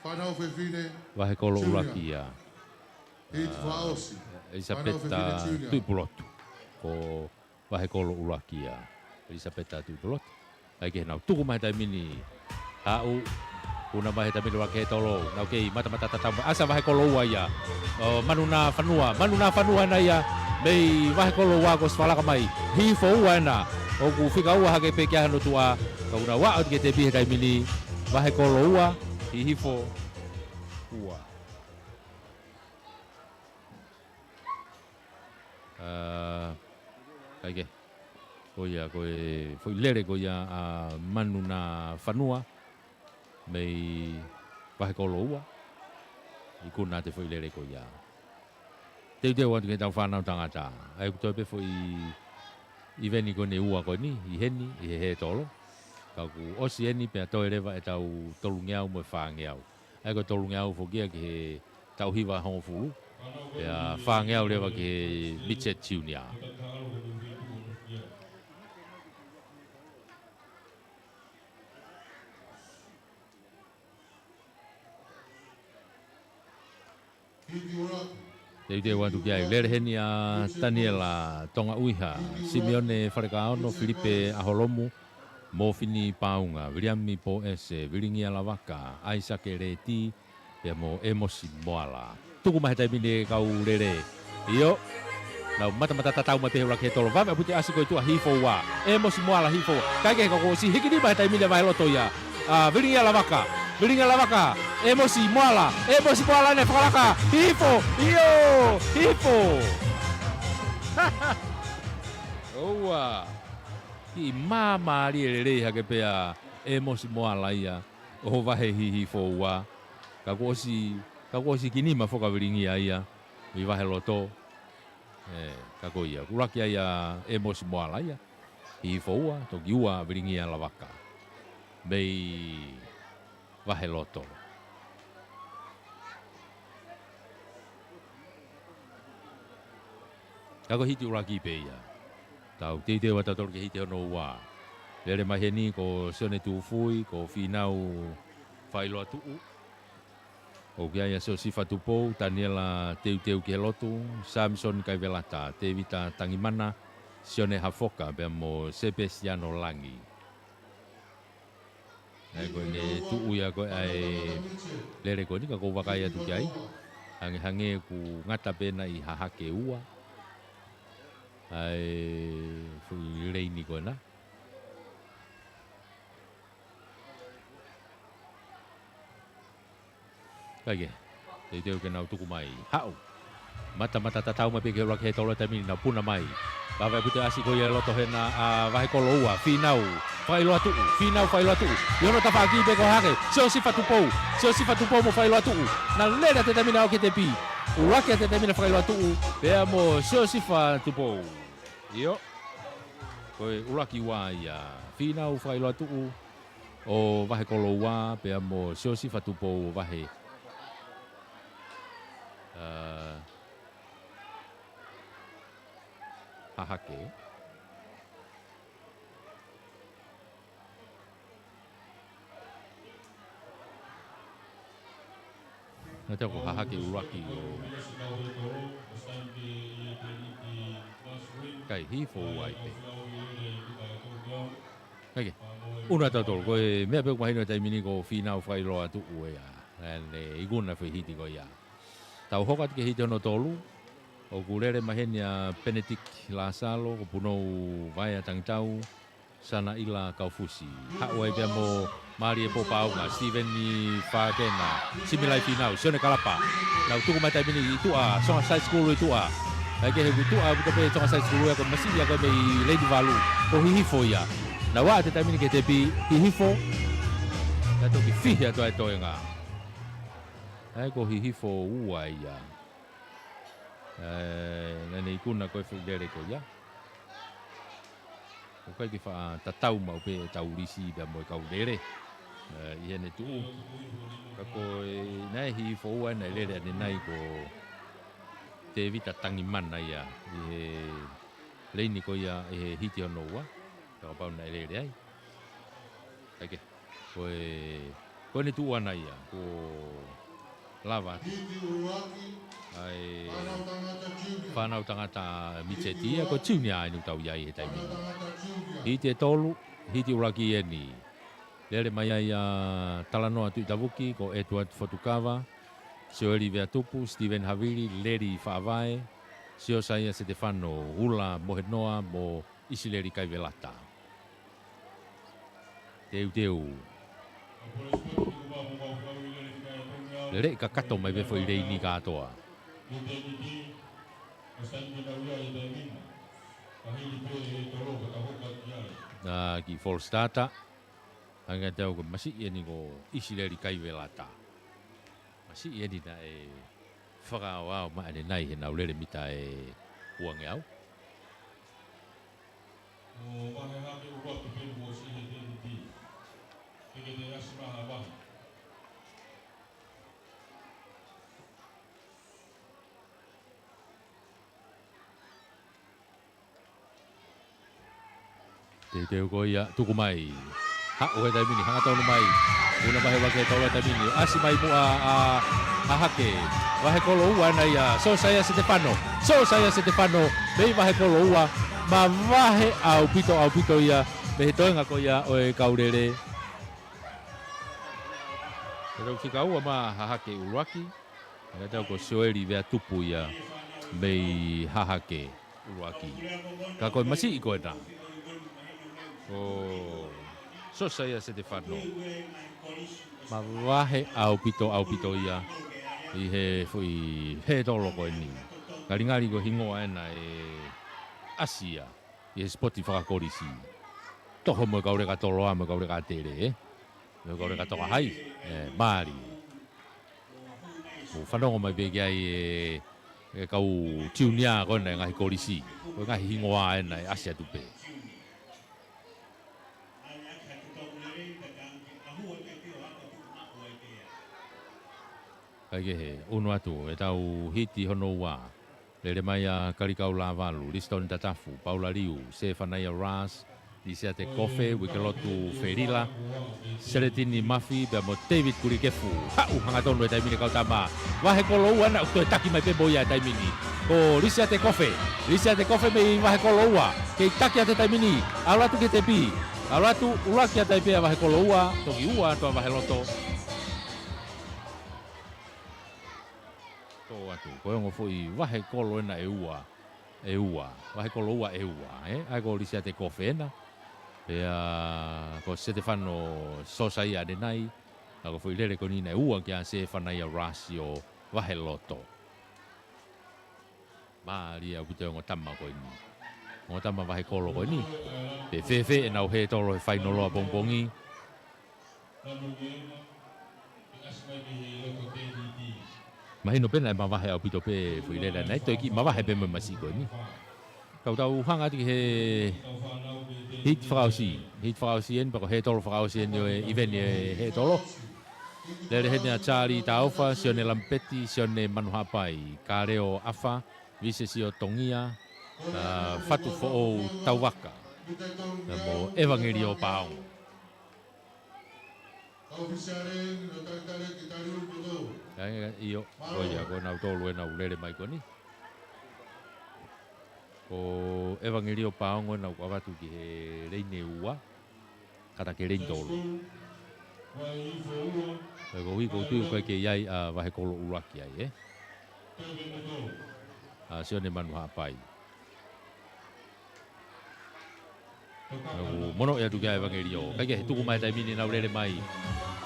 fānau fefine, Vahe Kolo junior. ʻUluaki ia. Hiti fakaʻosi, ʻa, Elisapeta fānau fefine junior. Tuʻipulotu. Ko Vahe Kolo ʻUluaki ia. Elisapeta Tuʻipulotu. ʻA ia ke nau tuku mai he taimi ni. Haʻu, puna mai he taimi ni ʻuluaki hētolo. Nau kei matamata tatau mai. ʻAsa Vahe Koloua ia. ʻO Manuna Fanua. Manuna Fanua ena ia. Mei Vahe Koloua kuo ʻosi fakalaka mai. Hihifoʻou ua ena. ʻOku fika ua hake pē ki ai hono tuʻa. Ka ʻoku nau aʻu atu ki he tepi he taimi ni. Vahekolo ua, Hihifo ua. ʻA, kaikehe. Ko ia, ko e foʻi lele ko ia ʻa Manu Nafanua mei Vahekolo ua. Ikuna ʻa e foʻi lele ko ia. Teuteu atu ki heʻetau fānau tangata. ʻA ia ʻoku toe pē foʻi ʻiveni ko eni ʻe ua ko eni, ʻi heni, ʻi he hētolo. Ka kuo ʻosi eni pea toe leva ʻetau tolungeau mo e fāngeau. ʻA ia ko e tolungeau foki ia ki he taʻu hiva hongofulu. Pea fāngeau leva ki he Midget Junior. Teuteu atu ki ai, lele heni ʻa Taniela Tongaʻuiha, Simione Falekaono, Filipe ʻAholomu, Mofini Paunga, Viliami Poese, Vilingia Lavaka, ʻAisake Leti, pea mo ʻEmosi Moala. Tuku mai he taimi ni e kau lele. ʻIo. Nau matamata tatau mai pē he ʻuluaki hētolo. Vave ʻa Pute ʻAsi ko e tuʻa, Hihifo ua. ʻEmosi Moala, Hihifo ua. Kaikehe ka kuo ʻosi hiki nima he taimi ni ʻa Vaheloto ia. ʻA, Vilingia Lavaka. Vilingia Lavaka. ʻEmosi Moala. ʻEmosi Moala naʻe fakalaka. Hihifo. ʻIo. Hihifo. ʻOua. Kiʻi māmālie lelei hake pē ʻa ʻEmosi Moala ia ʻo Vahe Hihifo ua. Ka kuo ʻosi, ka kuo ʻosi hiki nima foki ʻa Vilingia ia ʻi Vaheloto. ʻE, ka ko ia. ʻUluaki ai ʻa ʻEmosi Moala ia. Hihifo ua, toki ua Vilingia Lavaka. Mei Vaheloto. Ka ko e hiti ʻuluaki pē ia. Tau teuteu atu tautolu ki he hiti hono ua. Lele mai heni ko Sione Tufui, ko Fīnau Failoatuʻu. ʻOku ʻi ai ʻa Siosifa Tupou, Taniela Teuteu ki he lotu, Samson Kaivelata, Tevita Tangimana, Sione Hafoka, pea mo Sepesiano Langi. ʻA ia ko ʻene tuʻu ia ko ē ʻa e lele ko eni ka kou vakai atu ki ai. Hangehangē ʻoku ngata pē ena ʻi Hahake ua. ʻA e foʻi leini ko ena. Kaikehe. Teuteu ke nau tuku mai. Haʻu. Matamata tatau mai pē ki he ʻuluaki hētolo he taimi ni, nau puna mai. Vave ʻa Pute ʻAsi ko ia he loto hena ʻa Vahekolo ua. Fīnau Failoatuʻu. Fīnau Failoatuʻu. ʻI hono tafaʻaki pē ko Hahake. Siosifa Tupou. Siosifa Tupou mo Failoatuʻu. Naʻe lele atu he taimi ni ʻo aʻu ki he tepi. ʻUluaki atu he taimi ni ʻa Failoatuʻu. Pea mo Siosifa Tupou. ʻIo. Ko e ʻuluaki ua ia. Fīnau Failoatuʻu ʻo Vahekolo ua, pea mo Siosifa Tupou ʻo Vahe, ʻa, Hahake. Naʻe tau ko Hahake ʻuluaki ʻo kai Hihifo ua ai pē. Kaikehe. Unu atu tautolu, ko e meʻa pē ʻoku mahino he taimi ni ko Fīnau Failoatuʻu ia. Naʻá ne ikuna foʻi hiti ko ia. Tau hoko atu ki he hiti hono tolu. ʻOku lele mai heni ʻa Penetik Lasalo, ko Punou Vaea Tangitau. Sanaʻila Kaufusi. Haʻu ai pea mo Malie Popaunga, Steven Fakena, Similai Fīnau, Sione Kalapa. Nau tuku mai taimi ni ʻi tuʻa, Tonga High School ʻi tuʻa. Kaikehe ʻoku tuʻa, ʻoku pē Tonga High School ia ko e masiʻi ia ko ē mei Lady Valu. Ko Hihifo ia. Nau ʻā atu he taimi ni ki he tepi, Hihifo. Naʻe toki fihi atu ʻa e toenga. ʻA ia ko Hihifo ua ia. ʻE, naʻá ne ikuna ko e foʻi lele ko ia. ʻOku ʻikai ke faʻa tatau maʻu pē ʻetau lisi pea mo e kau lele. ʻE, ʻi heʻene tuʻu. Ka ko e, naʻe Hihifo ua naʻe lele ʻanenai ko Tevita Tangimana ia. ʻI he leini ko ia ʻi he hiti hono ua. Ka kapau naʻe lele ai. Kaikehe. Ko e, ko ʻene tuʻu ʻana ia, ko e lava atu. ʻA e fānau tangata Mitseti ia, ko e junior ʻeni ʻoku tau ʻi ai he taimi ni. Hiti ʻe tolu, hiti ʻuluaki ʻeni. Lele mai ai ʻa Talanoa Tuʻitavuki, ko Edward Fotukava, Sioeli Veatupu, Steven Havili, Leli Faʻavae, Siosaia Setefano, Hula Mohenoa, mo ʻIsileli Kaivelata. Teuteu. Lele kakato mai pē foʻi leini kātoa. ʻA, ki False Starter. Hangē ʻoku masiʻi eni ko ʻIsileli Kaivelata. Masiʻi eni naʻe fakaaoao mai ʻanenai heʻenau lele mita ʻe uangeau. ʻO vahe hake ʻuluaki pē mo si he teniti. Te ke te asi maha vahe. Teuteu ko ia, tuku mai. Haʻu he taimi ni, hangatonu mai. Una vahe ʻuluaki he taimi ni. Asi mai muʻa ʻa, ʻa Hahake. Vahe kolo ua ena ia. Sosaia Setefano. Sosaia Setefano. Mei vahe kolo ua. Mavahe ʻaupito, ʻaupito ia. Mei he toenga ko ia ʻo e kau lele. He tau fika ua mā Hahake ʻuluaki. Hangē ko Sioeli Veatupu ia mei Hahake ʻuluaki. Ka ko e masiʻi ko ena ko Sosaia Setefano. Mavahe ʻaupito, ʻaupito ia ʻi he foʻi hētolo ko eni. Ngalingali ko e hingoa ena ʻe ʻasi ia ʻi he sipoti fakakolisi. Toho mo e kau leka toloa, mo e kau leka tele, ē? Mo e kau leka toka hai, ē, mālie. ʻOku fanongo mai pē ki ai e, e kau tiunia ko ena e ngaahi kolisi. Ko e ngaahi hingoa ena ʻe ʻasi atu pē. Kaikehe, unu atu, ʻetau hiti hono ua. Lele mai ʻa Kalikau Lavalu, Lisitoni Tatafu, Paula Liu, Sefanaia Ras, Lisiate Kofe, Uikelotu Felila, Seletini Mafi, pea mo David Kulikefu. Haʻu hangatonu he taimi ni e kau tama. Vahe kolo ua ena ʻoku toe taki mai pē mo ia he taimi ni. Ko Lisiate Kofe, Lisiate Kofe mei vahe kolo ua. Kei taki atu he taimi ni. ʻAlu atu ki he tepi. ʻAlu atu, ʻuluaki atu ai pē ʻa vahe kolo ua, toki ua atu ʻa vahe loto. Tō atu, ko e ongo foʻi vahe kolo ena ʻe ua, ʻe ua, vahe kolo ua ʻe ua, ē? ʻA ia ko Lisiate Kofe ena, pea ko Setefano Sosaia ʻanenai, ʻa ia ko e foʻi lele ko eni naʻe ua kia Sefanaia Ras ʻo vahe loto. Mālie ʻaupito e ongo tama ko eni. Ongo tama vahe kolo ko eni. Pe fēfē ʻenau hētolo he fainolo ʻapongipongi. Mahino pē naʻe mavahe ʻaupito pē foʻi lele naʻe toe kiʻi mavahe pē mo e masiʻi ko eni. Ka tau hanga atu ki he hiti fakaʻosi. Hiti fakaʻosi eni, pe ko e hētolo fakaʻosi eni ʻo e ʻiveni e hētolo. Lele heni ʻa Charlie Taufa, Sione Lamipeti, Sione Manuhapai, Kaleo ʻAfa, Vise Siotongia, ʻa, Fatu Foʻou Tauvaka, pea mo ʻEvangelio Paongo. ʻA ia, ʻio, ko ia, ko nautolu ena ʻoku lele mai ko eni. Ko ʻEvangelio Paongo ena ʻoku ʻavatu ki he leini ua, kata ke leini tolu. Pea ko e ʻuhi ʻoku ou tui ʻoku ʻikai ke ʻi ai ʻa vahe kolo ʻuluaki ai, ē? ʻA Sione Manuhapai. ʻOku mono ʻe atu kia ʻEvangelio. Kaikehe, tuku mai he taimi ni ʻenau lele mai.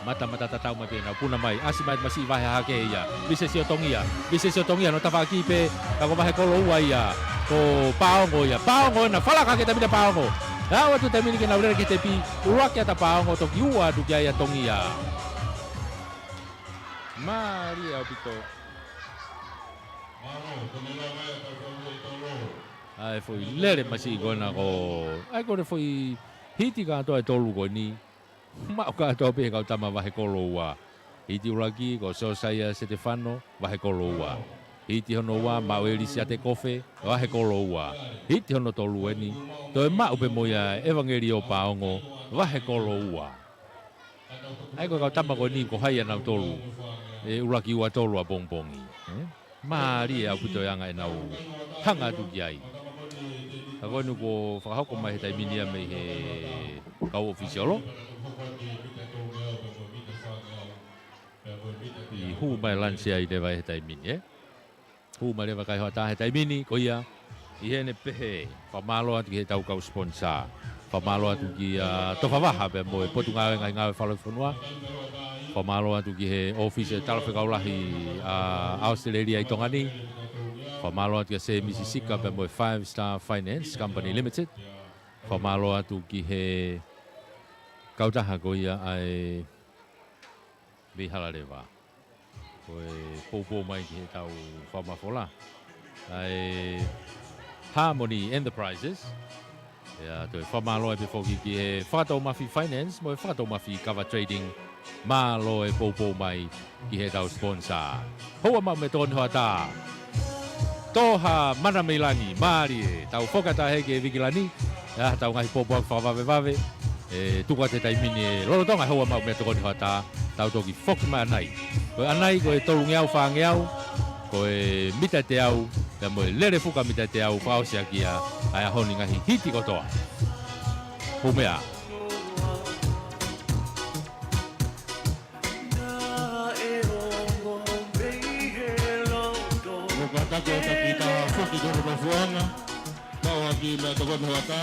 Mata, mata tatau mai pē ʻenau puna mai. Asi mai masiʻi vahe Hahake ia. Vise Siotongia. Vise Siotongia, no tafaʻaki pē. Ka ko vahe kolo ua ia. Ko Paongo ia. Paongo ena. Falaka ke taimi ni ʻa Paongo. Aʻu atu taimi ni ke nau lele ki he tepi. ʻUluaki atu ʻa Paongo, toki ua atu kia ia Tongia. Mālie ʻaupito. ʻA e foʻi lele masiʻi ko ena ko, ʻa ia ko e foʻi hiti kātoa ʻe tolu ko eni. Maʻu kātoa pē he kau tama vahe kolo ua. Hiti ʻuluaki ko Sosaia Setefano, vahe kolo ua. Hiti hono ua, maʻu ʻe Lisiate Kofe, vahe kolo ua. Hiti hono tolu eni, toe maʻu pē mo ia ʻa ʻEvangelio Paongo, vahe kolo ua. ʻA ia ko e kau tama ko eni ko hai ʻa nautolu. ʻE ʻuluaki ua tolu ʻapongipongi. Ē? Mālie ʻaupito e anga ʻenau hanga atu ki ai. Ka ko eni kuo fakahoko mai he taimi ni ia mei he kau ʻōfisiolo. ʻI hū mai lance ai leva he taimi ni, ē? Hū mai leva kai hoa tā he taimi ni, ko ia, ʻi heʻene pehē, fakamālō atu ki he tau kau sponsor. Fakamālō atu kia Tofa Vaha pea mo e Potungāue Ngaahi Ngāue Fakalotofonua. Fakamālō atu ki he ʻōfisi ʻo e Talafekau Lahi ʻa ʻAositelēlia ʻi Tonga ni. Fakamālō atu kia Sēmisi Sika pea mo e Five Star Finance Company Limited. Fakamālō atu ki he kautaha ko ia ʻa e Veihala Leva. Ko e poupou mai ki heʻetau fakamafola ʻa e Harmony Enterprises. ʻIo, toe fakamālō atu pē foki ki he Fakatoumafi Finance mo e Fakatoumafi Kava Trading. Mālō e poupou mai ki heʻetau sponsor. Houa maʻu mei he tokoni hoʻatā. Toha Mana mei langi, mālie, tau foki atu heni ki he viki lani, ʻa ʻetau ngaahi pōpoaki fakavavevave, ʻe tuku atu he taimi ni ʻe lolotonga houa maʻu mei he tokoni hoʻatā, tau toki foki mai ʻanai. Ko e ʻanai, ko e tolungeau, fāngeau, ko e mita ʻe teau, pea mo e lele fuka mita ʻe teau, fakaʻosi ʻaki ia ʻa e ʻaho ni ngaahi hiti kotoa. Humea. Ko e kātaki ʻo e takitaha foki ki hono nofoʻanga. Maʻu ʻaki meʻatokoni hoʻatā.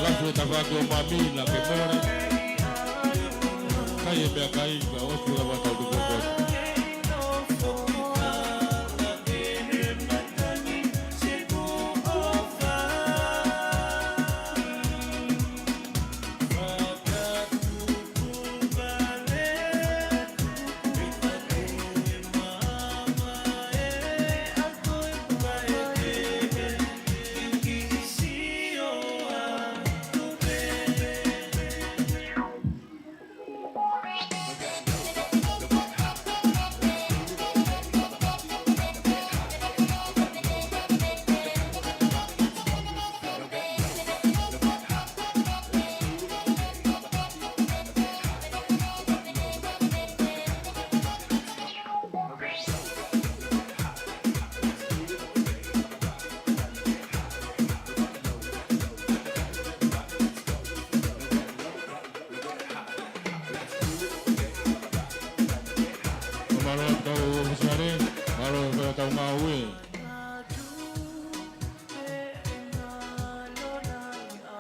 Lafi e tafaʻaki ʻo mami naʻa ke mole. Kai e meʻakai, ka ʻosi lava tau tuku koe. Mālō ʻetau ʻōfisiale, mālō ʻetau ngāue.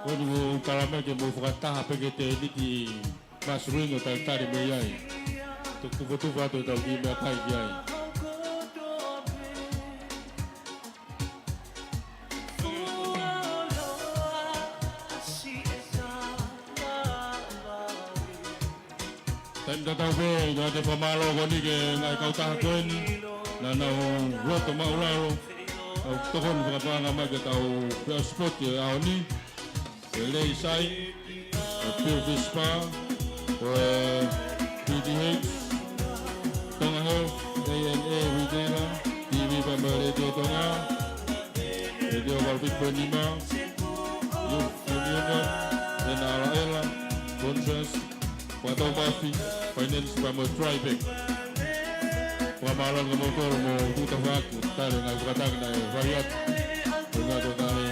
Ko eni ʻoku ou tala mai ke mou fakataha pē ki he tēniti mastering ʻo talitali mei ai. Tuku, tuku, tuku atu ʻetau kiʻi meʻakai ki ai. Taimi tatau pē, ʻoku ou fakamālō ko eni ki he ngaahi kautaha ko eni naʻa nau loto māʻulalo, ʻo tokoni fakapaʻanga mai ki heʻetau feʻao sipoti ʻo e ʻaho ni. Ko e Leisai, ko e Pure Fish Spa, ko e P T H, Tonga Health, A N A Retailer, T V pea mo e Letiō Tonga, Letiō valu fitu poini nima, Youth Union, ʻEna ʻAlaʻela, Conscious, Fakatoumafi Finance pea mo e Tryvek. Fakamālō atu kia moutolu hoʻomou tuʻu tafaʻaki ʻo tali e ngaahi fakataki naʻe fai atu. Ko e ngaahi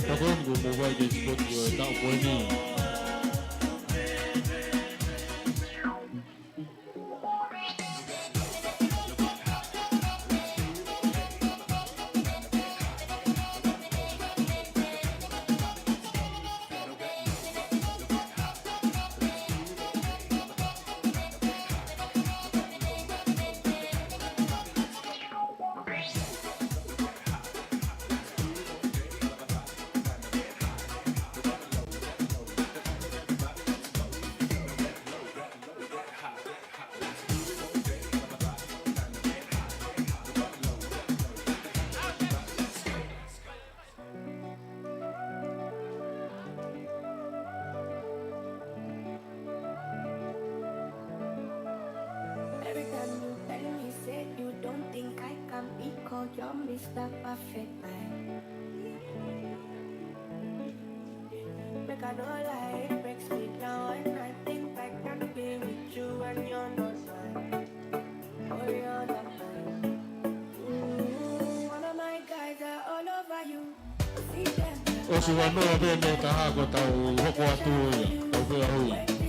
tokoni kuo mou fai ki he sipoti ʻo e taʻu ko eni. Every time you tell me, say you don't think I can be called your Mister Perfect. Make I no lie, it breaks me down when I think I can be with you and you're not mine. Oh, you're not mine. Ooh, all of my guys are all over you. See them. ʻOsi ua noa pē mei he taha kuo tau hoko atu ia, tau feʻauhi.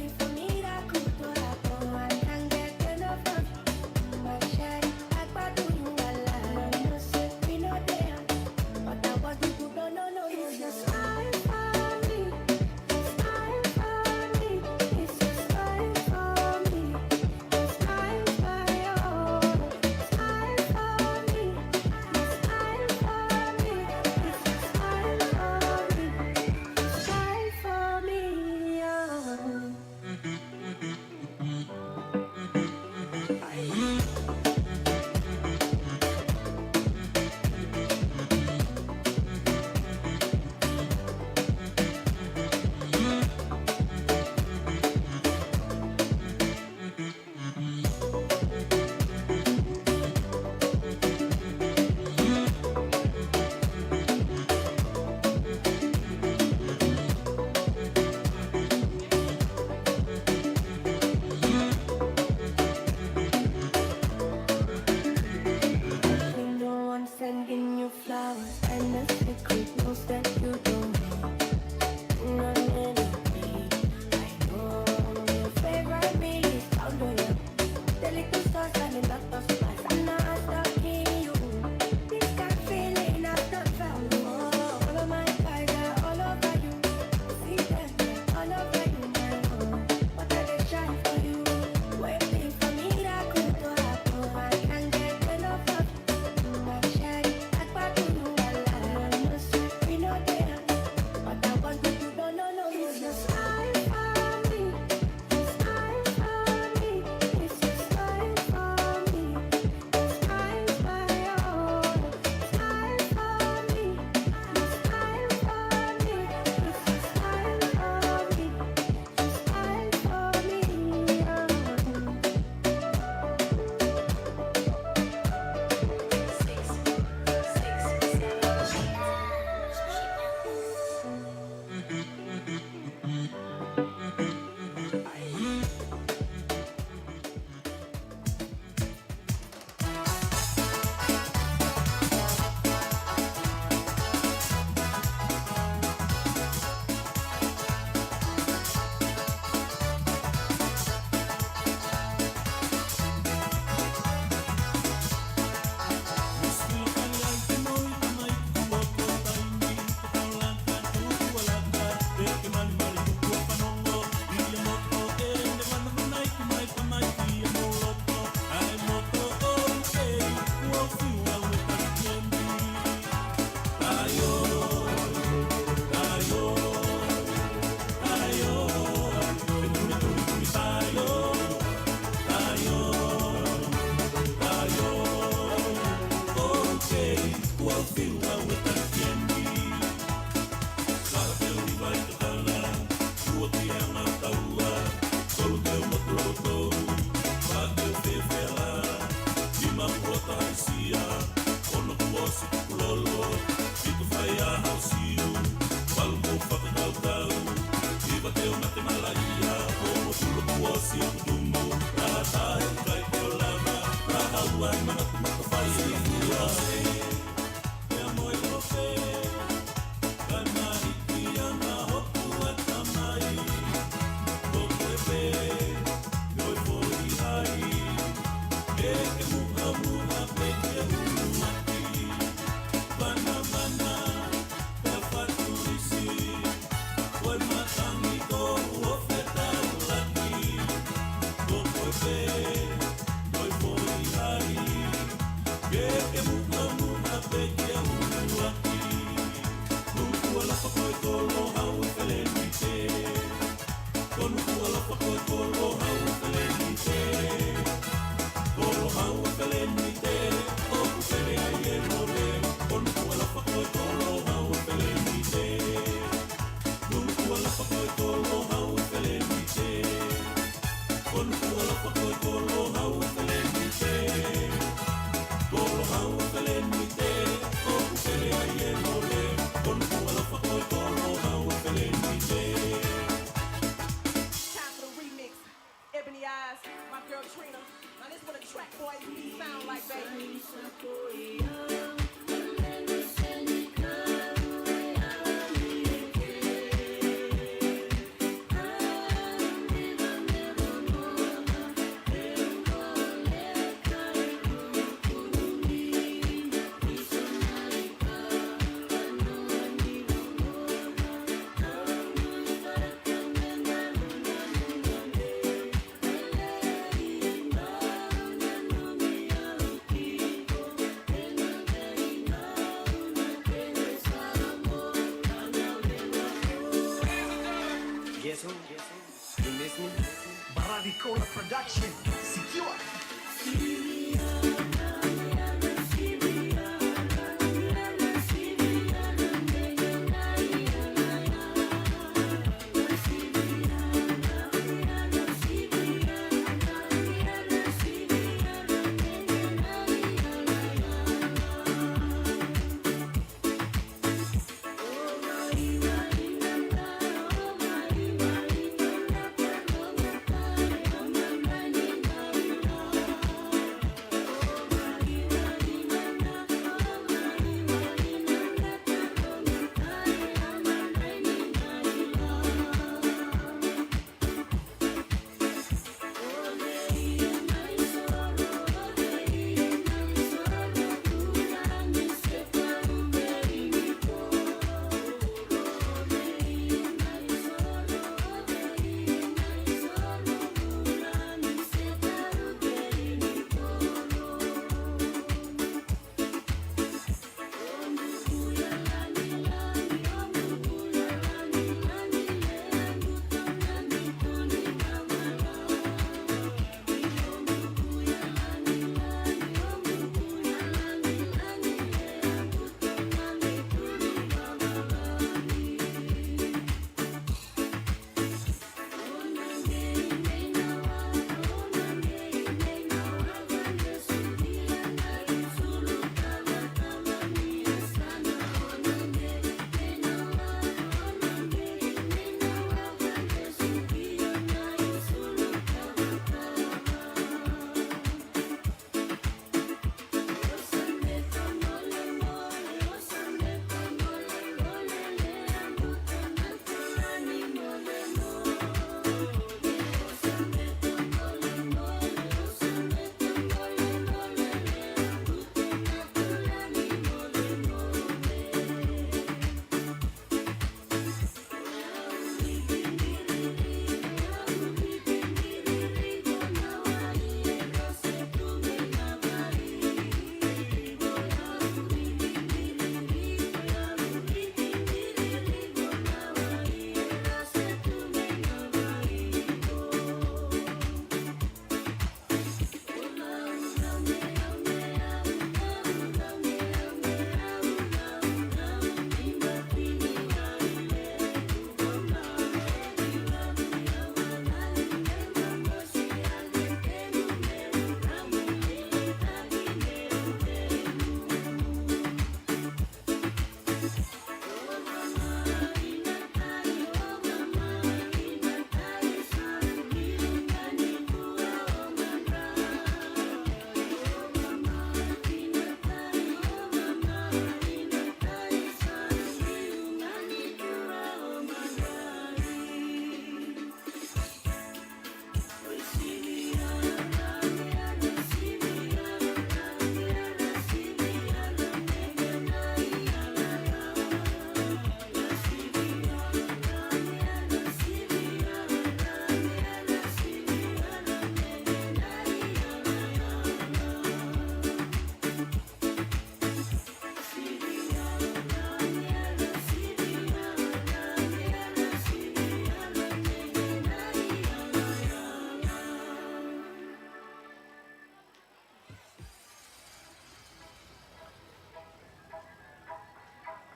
Nicola Production. Secure.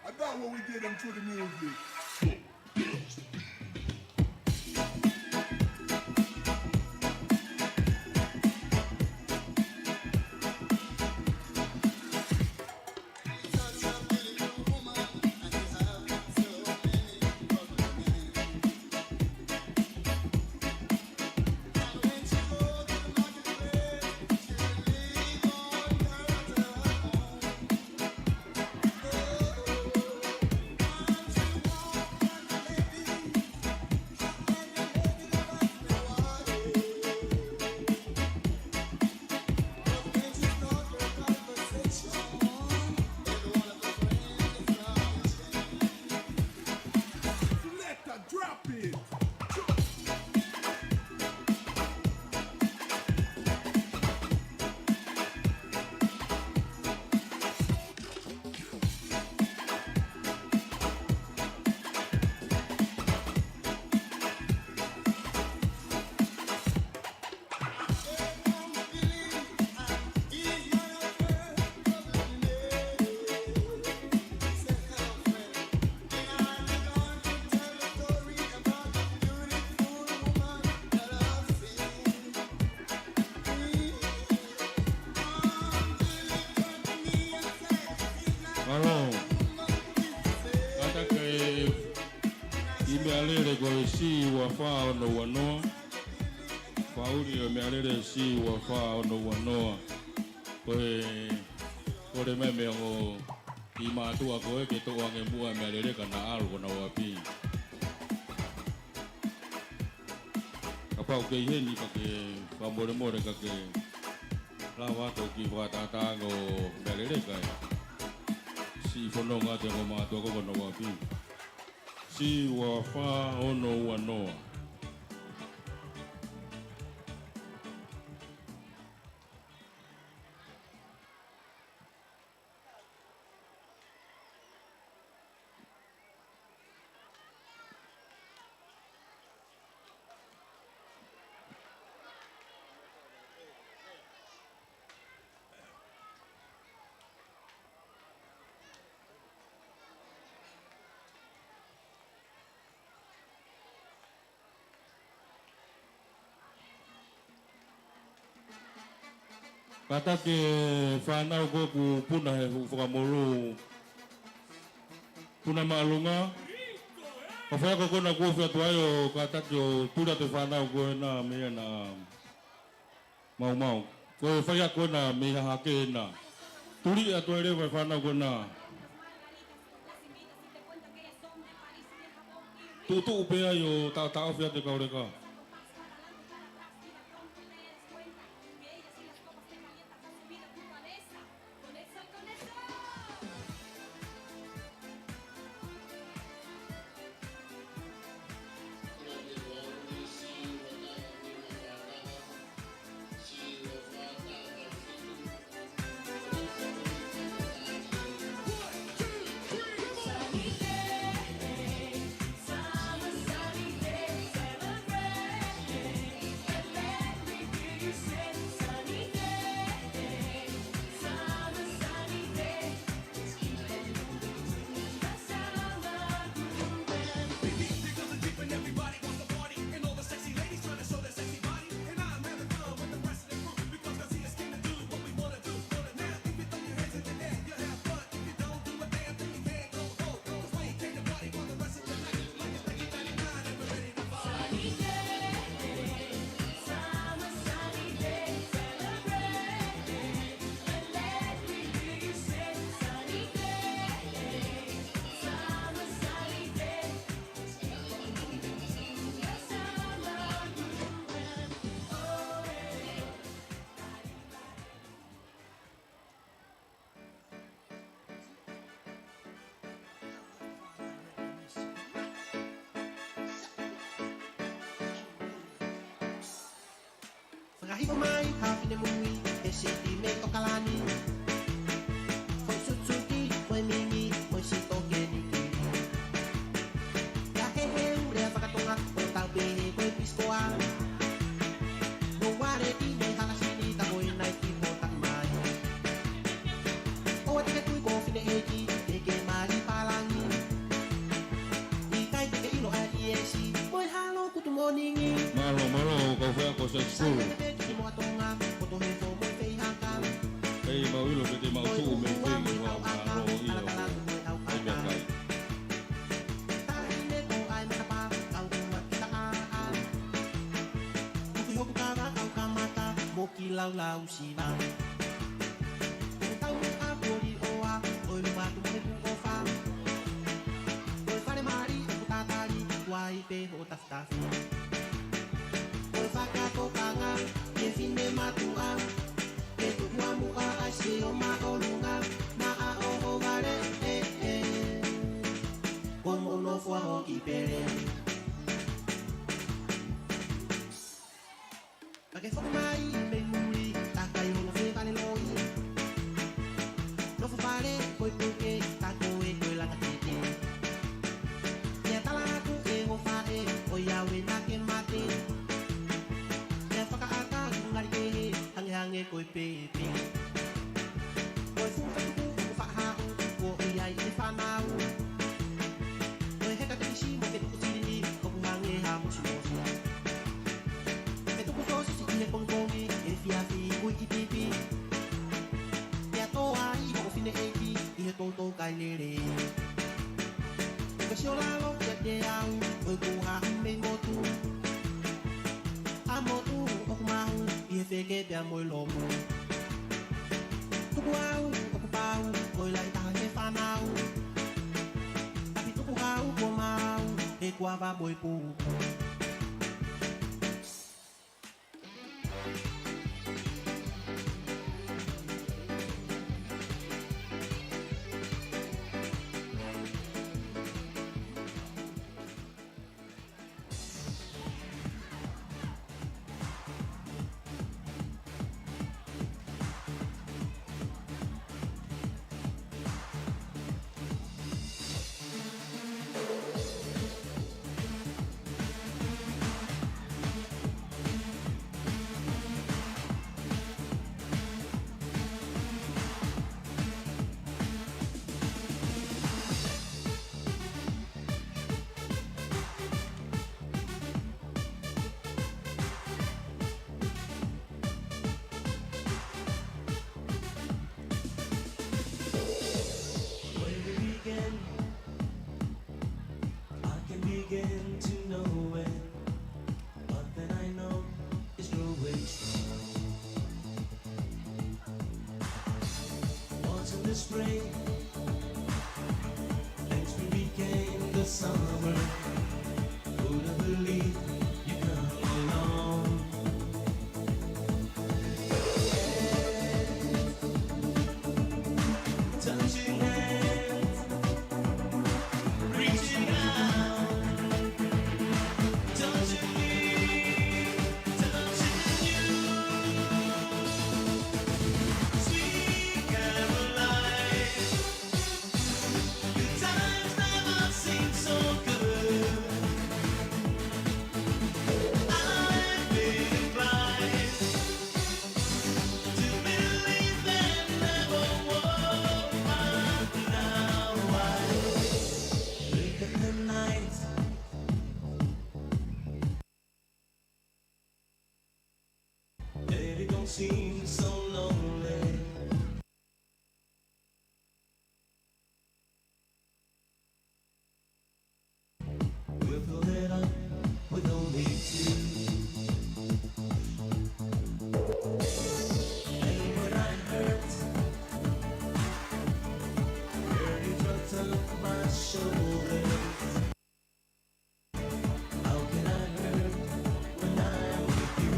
About what we did into the music. Selector, drop it. Meʻalele ko e C ua fā ono ua noa. Faʻuli ʻo e meʻalele C ua fā ono ua noa. Ko e, kole mai mei he ongo kiʻi mātuʻa ko ē ke toʻo ange muʻa e meʻalele ka na ʻalu ki honau ʻapi. Kapau ʻoku kei ʻi heni ka ke fakamolemole ka ke lava atu ʻo kiʻi fakatātā ange ʻo e meʻalele kae siʻi fononga atu e ongo mātuʻa ko ē ki honau ʻapi. C ua fā ono ua noa. Kātaki e fānau ko ē ʻoku puna he fuʻu fakamolū, puna māʻolunga. Ko e faiako ko ena ʻoku ofi atu ai ʻo kātaki ʻo tuli atu e fānau ko ena mei heʻena maumau. Ko e faiako ena mei Hahake ena. Tuli atu ai leva e fānau ko ena. Tuʻutuʻu pē ai ʻo taʻotaʻofi atu e kau leka. Fakahifo mai ha finemui he siti mei ʻAokalani. Foʻi sutusuti, foʻi mini, foʻi sitokeniki. Pea he heu lea fakatonga ʻo tau pehē ko e pisikoa. Mo e ualeti mei Halasini, ka ko e Naiki mo Takimai. ʻOua te ke tui ko e fineʻeiki, te ke mali pālangi. ʻIkai te ke ʻilo ʻa e ʻiesi mo e halo kutu moningi. Mālō, mālō, kau faiako Saisi Pulu. Sai ʻa e peti mo ʻAtonga, ko Tohefo mo Feihaka. Hei, mau ʻilo pē te mau tuʻu mei Feihaka, mau mālō ʻio. Hei, meʻakai. Taʻahine ko ʻAi Matapa, kau kua kita ʻaʻa. Kuki hoku kava, kau kamata, mo ki laulau siva. Ko e tau mo ʻa poli ʻoa, ʻo e luma tu mo he pu ʻofa. Ko e fale mali, ʻoku tatali, kuai pē ho tafitafi. Ko e fakatokanga, ke fine matuʻa, ke tuʻu ʻa muʻa ʻa si o māʻolunga, naʻa ʻo ho vale, ē, ē. Ko mo nofo ʻa ho kiʻi pele. Ka ke foki mai mei muli, takai hono fefale loi. Nofo fale, ko e puke, ta ko e ko e langa tete. Ia tala atu e ho faʻe, ʻoiauē naʻa ke mate. Ia fakaʻata, ngali kehe, hangehange ko e pepe. Ko e fuʻu fetuku, ko e faʻahaʻu, ko ia ʻi he fānau. Ko e heka tekisi mo e fetuku silini, ʻoku hangē ha mosimosi. Fetuku sōsisi ʻi he pongipongi, efiafi ui ʻi pipi. Pea tō ai hoʻo fineʻeiki, ʻi he toutou kai lele. Ko e sio lalo kiate au, ʻoku mo e lomo. Tuku au, ʻoku pau, ko e laʻi taha he fānau. Tapi tuku au, ko mau, he kuava mo e pū. Where to begin? I can begin to know it. But then I know it's growing strong. Once in the spring, next we became the summer. Who'd have believed you come along? Touching hands, reaching out, touching me, touching you. Sweet Caroline, good times never seem so good. I've been inclined to believe there never was, but now I look at the night and it don't seem so lonely. We'll fill it up with only two. And when I hurt, girl, you trust on my shoulders. How can I hurt when I'm with you?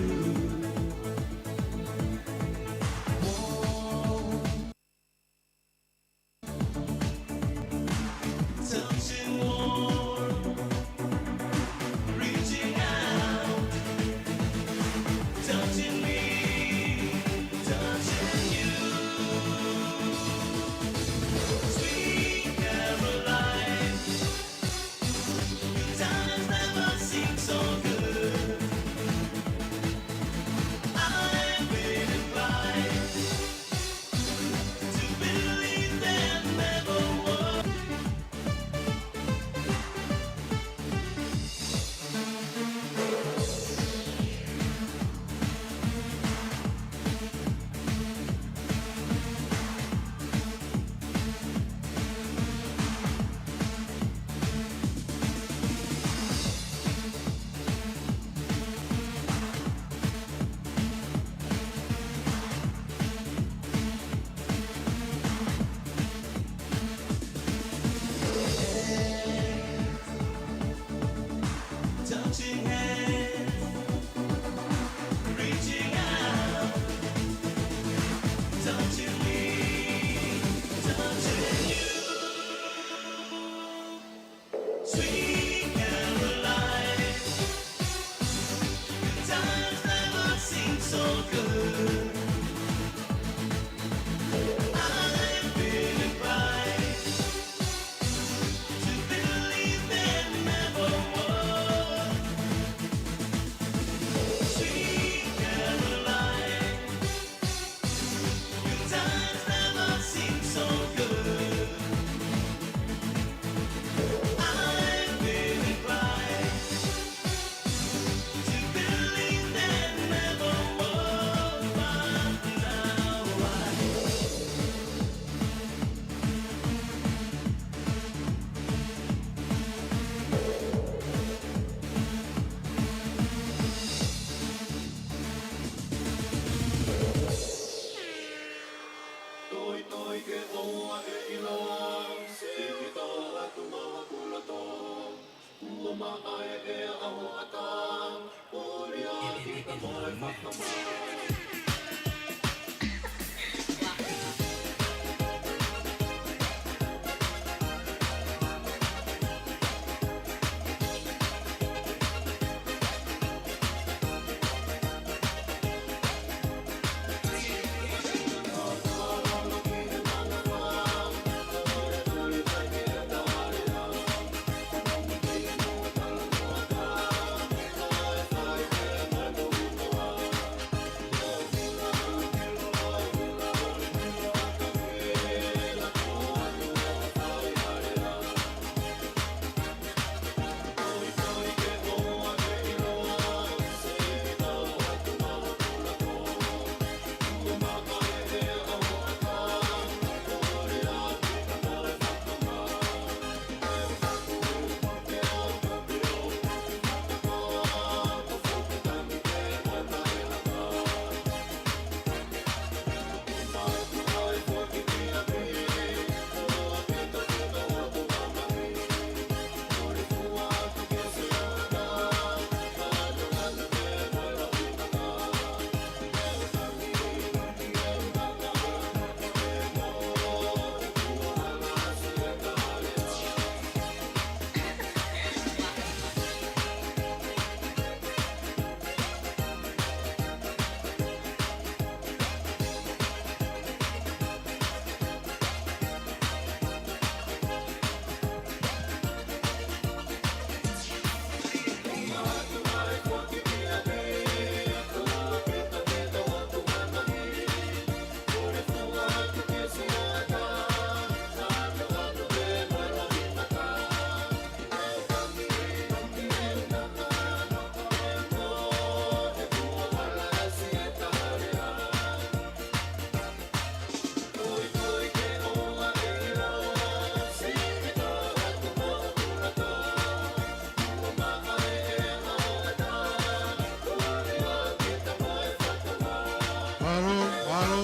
Mālō, mālō,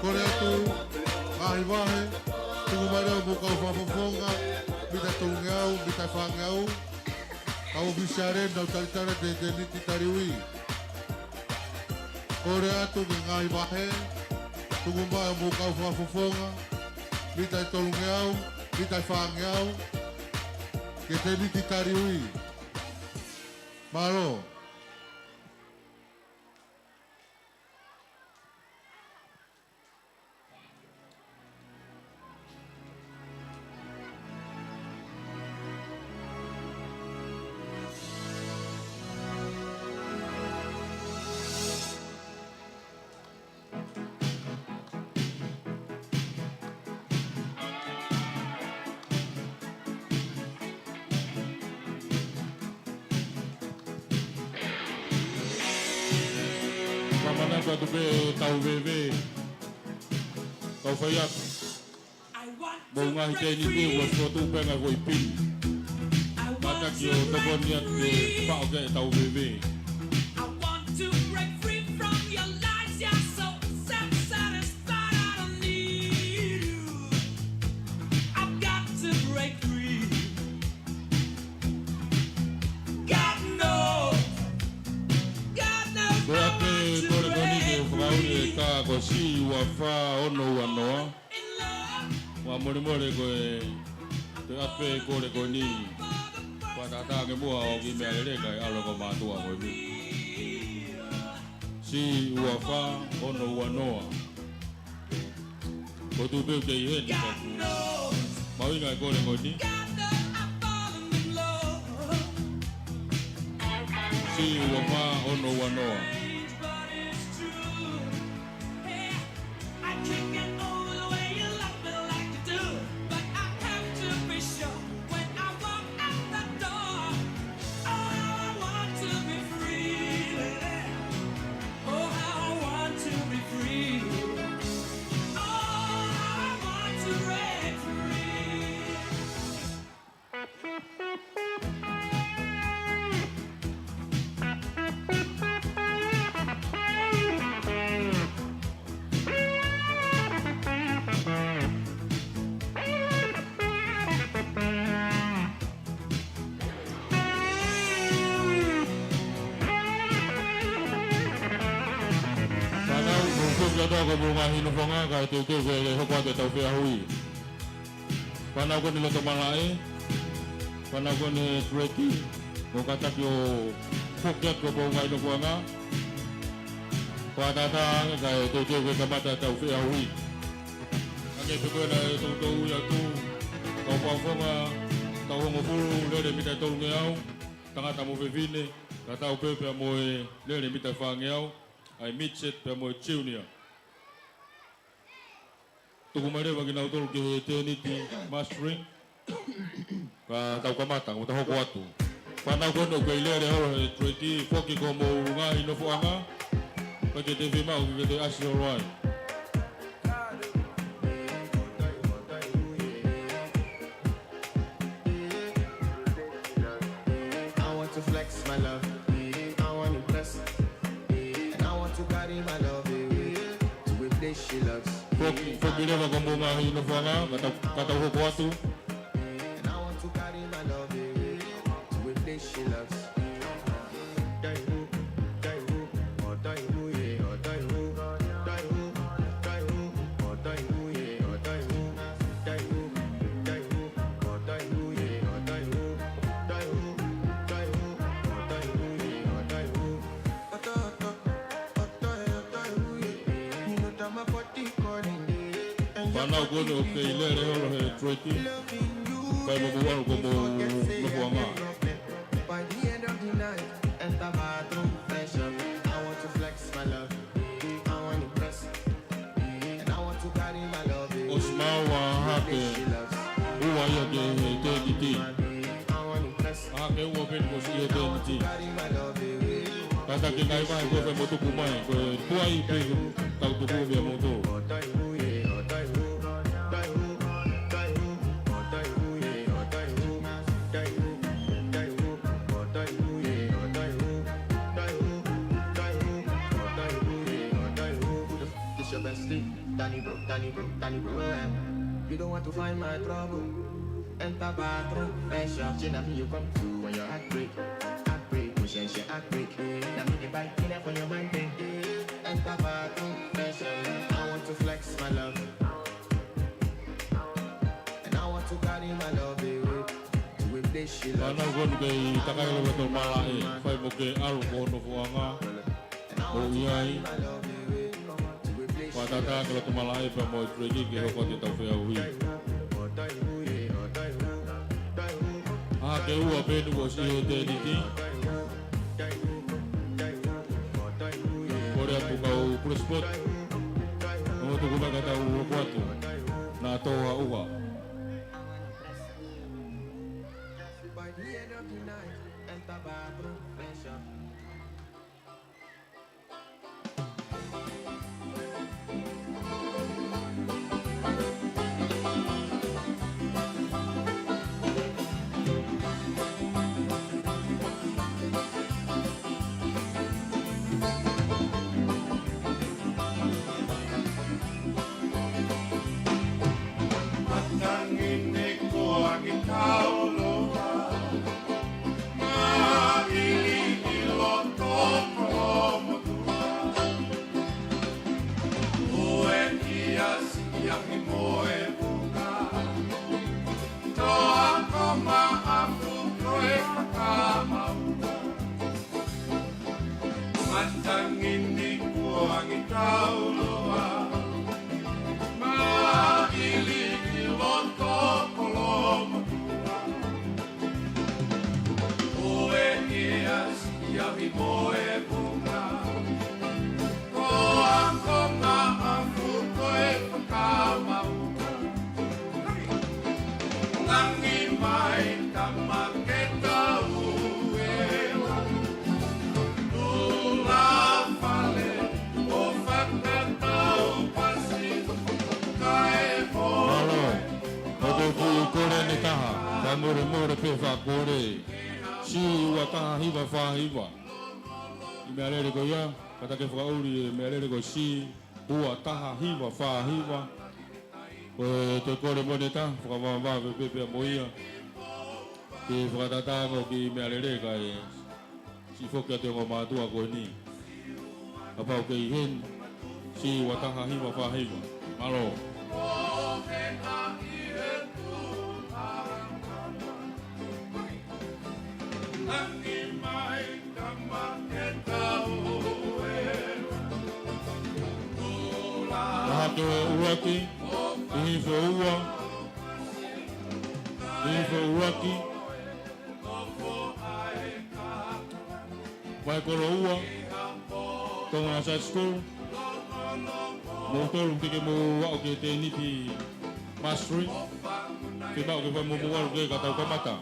kole atu, ngaahi vahe, tuku mai leva mo e kau fakafofonga, mita tolungeau, mita fāngeau, kau ʻōfisiale, nau talitali atu e tēniti taliui. Kole atu ki he ngaahi vahe, tuku mai mo e kau fakafofonga, mita tolungeau, mita fāngeau, ki he tēniti taliui. Mālō. Ka manatu atu pē ʻetau veve. Kau faiako. Mo e ngaahi tēniti ʻoku ʻosi fotu pē ngaahi foʻi pini. Kātaki ʻo tokoni atu ke paʻo ki ai ʻetau veve. I want to break free from your lies. You're so self-satisfied. I don't need you. I've got to break free. God knows. God knows. Ko e ʻapi kole ko eni ke fakaʻuli e kā ko e C U R five ono ua noa. Fakamolemole ko e, ko e ʻapi kole ko eni. Fakatātā ange muʻa ʻo kiʻi meʻalele kae ʻalu ko e mātuʻa ko eni. C U R five ono ua noa. Ko e tuʻu pē ʻoku ʻi heni. Mahuʻinga e kole ko eni. C U R five ono ua noa. Tau ko Moʻungahinofoʻanga, kae teuteu ke hoko atu ʻetau feʻauhi. Fānau ko eni loto malaʻe, fānau ko eni Tureki, ʻoku kātaki ʻo foki atu ko Moʻungahinofoʻanga. Fakatātā ange kae teuteu ke kamata ʻetau feʻauhi. Hangē pē ko ia naʻe toutou ui atu, kau fakafofonga taʻu hongofulu, lele mita ʻe tolungeau, tangata mo fefine, tatau pē pea mo e lele mita ʻe fāngeau, ʻa e midget pea mo e junior. Tuku mai leva kinautolu ki he tēniti mastering. Ka tau kamata, ka tau hoko atu. Fānau ko eni ʻoku kei lele holo he Tureki, foki ko Moʻungahinofoʻanga. Ka ke te fiemaʻu ke ke toe ʻasi holo ai. I want to flex my love. I want to press. And I want to carry my love away to a place she loves. Foki, foki leva ko Moʻungahinofoʻanga, ka tau, ka tau hoko atu. And I want to carry my love away to a place she loves. Fānau ko eni ʻoku kei lele holo he Tureki, fai mo mo ʻalu ko Moʻungahinofoʻanga. By the end of the night, enter bathroom, fresh up. I want to flex my love. I want to impress. And I want to carry my love away. ʻOsi maʻu ʻa Hake ua ia ki he tēniti. I want to impress. Hake ua pē eni kuo ʻosi ʻi he tēniti. Kātaki ngaahi vahe ko ē fai mo tuku mai, ko e tuai pē tau tuku mei a moutolu. This your bestie, Danny bro, Danny bro, Danny bro, eh. You don't want to find my trouble. Enter bathroom, fresh up. Shit, I mean you come to when your heartbreak, heartbreak, push and shit, heartbreak. Now me the bike, kill it for your mind, eh. Enter bathroom, fresh up. I want to flex my love. And I want to carry my love away to a place she loves. Fānau ko eni kei takai leva loto malaʻe, fai mo ke ʻalu ko Nofoʻanga. ʻOku ʻi ai. Fakatātā ke loto malaʻe pea mo e Tureki ke hoko atu ʻetau feʻauhi. Hake ua pē eni kuo ʻosi ʻi he tēniti. Kole atu kau Pule Sport. Mo tuku mai ka tau hoko atu. Naʻa tō ʻa ua. By the end of the night, enter bathroom, fresh up. Matangi ni kuo angi kau loa, māʻili ʻi loto kolomotuʻa. Ue ʻi ʻasi ʻi ʻapi mo e vunga, toa ko Maʻafu ko e fakamauka. Matangi ni kuo angi kau loa, māʻili ʻi loto kolomotuʻa. Ue ʻi ʻasi ʻi ʻapi mo e vunga, toa ko Maʻafu ko e fakamauka. Langi mai tama ke tau ʻeva, tula fale ʻo fakatau pasi kae mo. Mālō. ʻOku ou kole ʻe taha, fakamolemole pē fakakole. Sī ua taha hiva fā hiva. ʻI meʻalele ko ia, kātaki fakaʻuli e meʻalele ko Sī ua taha hiva fā hiva. Ko e toe kole mo ʻene taha, fakavavevave pē pea mo ia. Ke fakatātā ange ki meʻalele kae siʻi foki atu e ongo mātuʻa ko eni. Kapau ʻoku kei ʻi heni, Siua taha hiva fā hiva. Mālō. Taha ki he ʻuluaki, ki he hifo ua, ki he hifo ʻuluaki, Vahe Kolo Ua, Tonga Side School, moutolu pē ke mou aʻu ki he tēniti Mastery, ke mou aʻu ke fai mo mou alu ke ka tau kamata.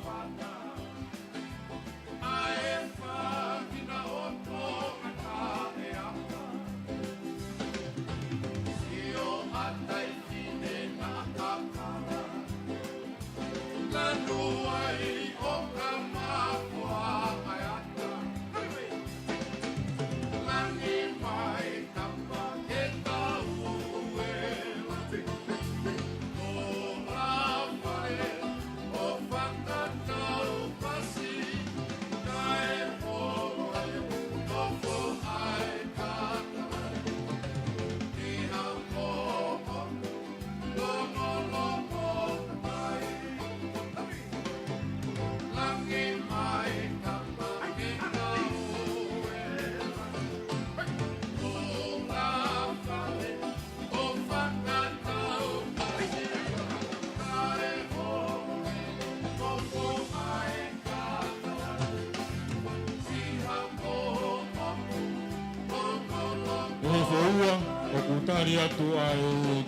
Hifo ua, ʻoku tali atu ʻa e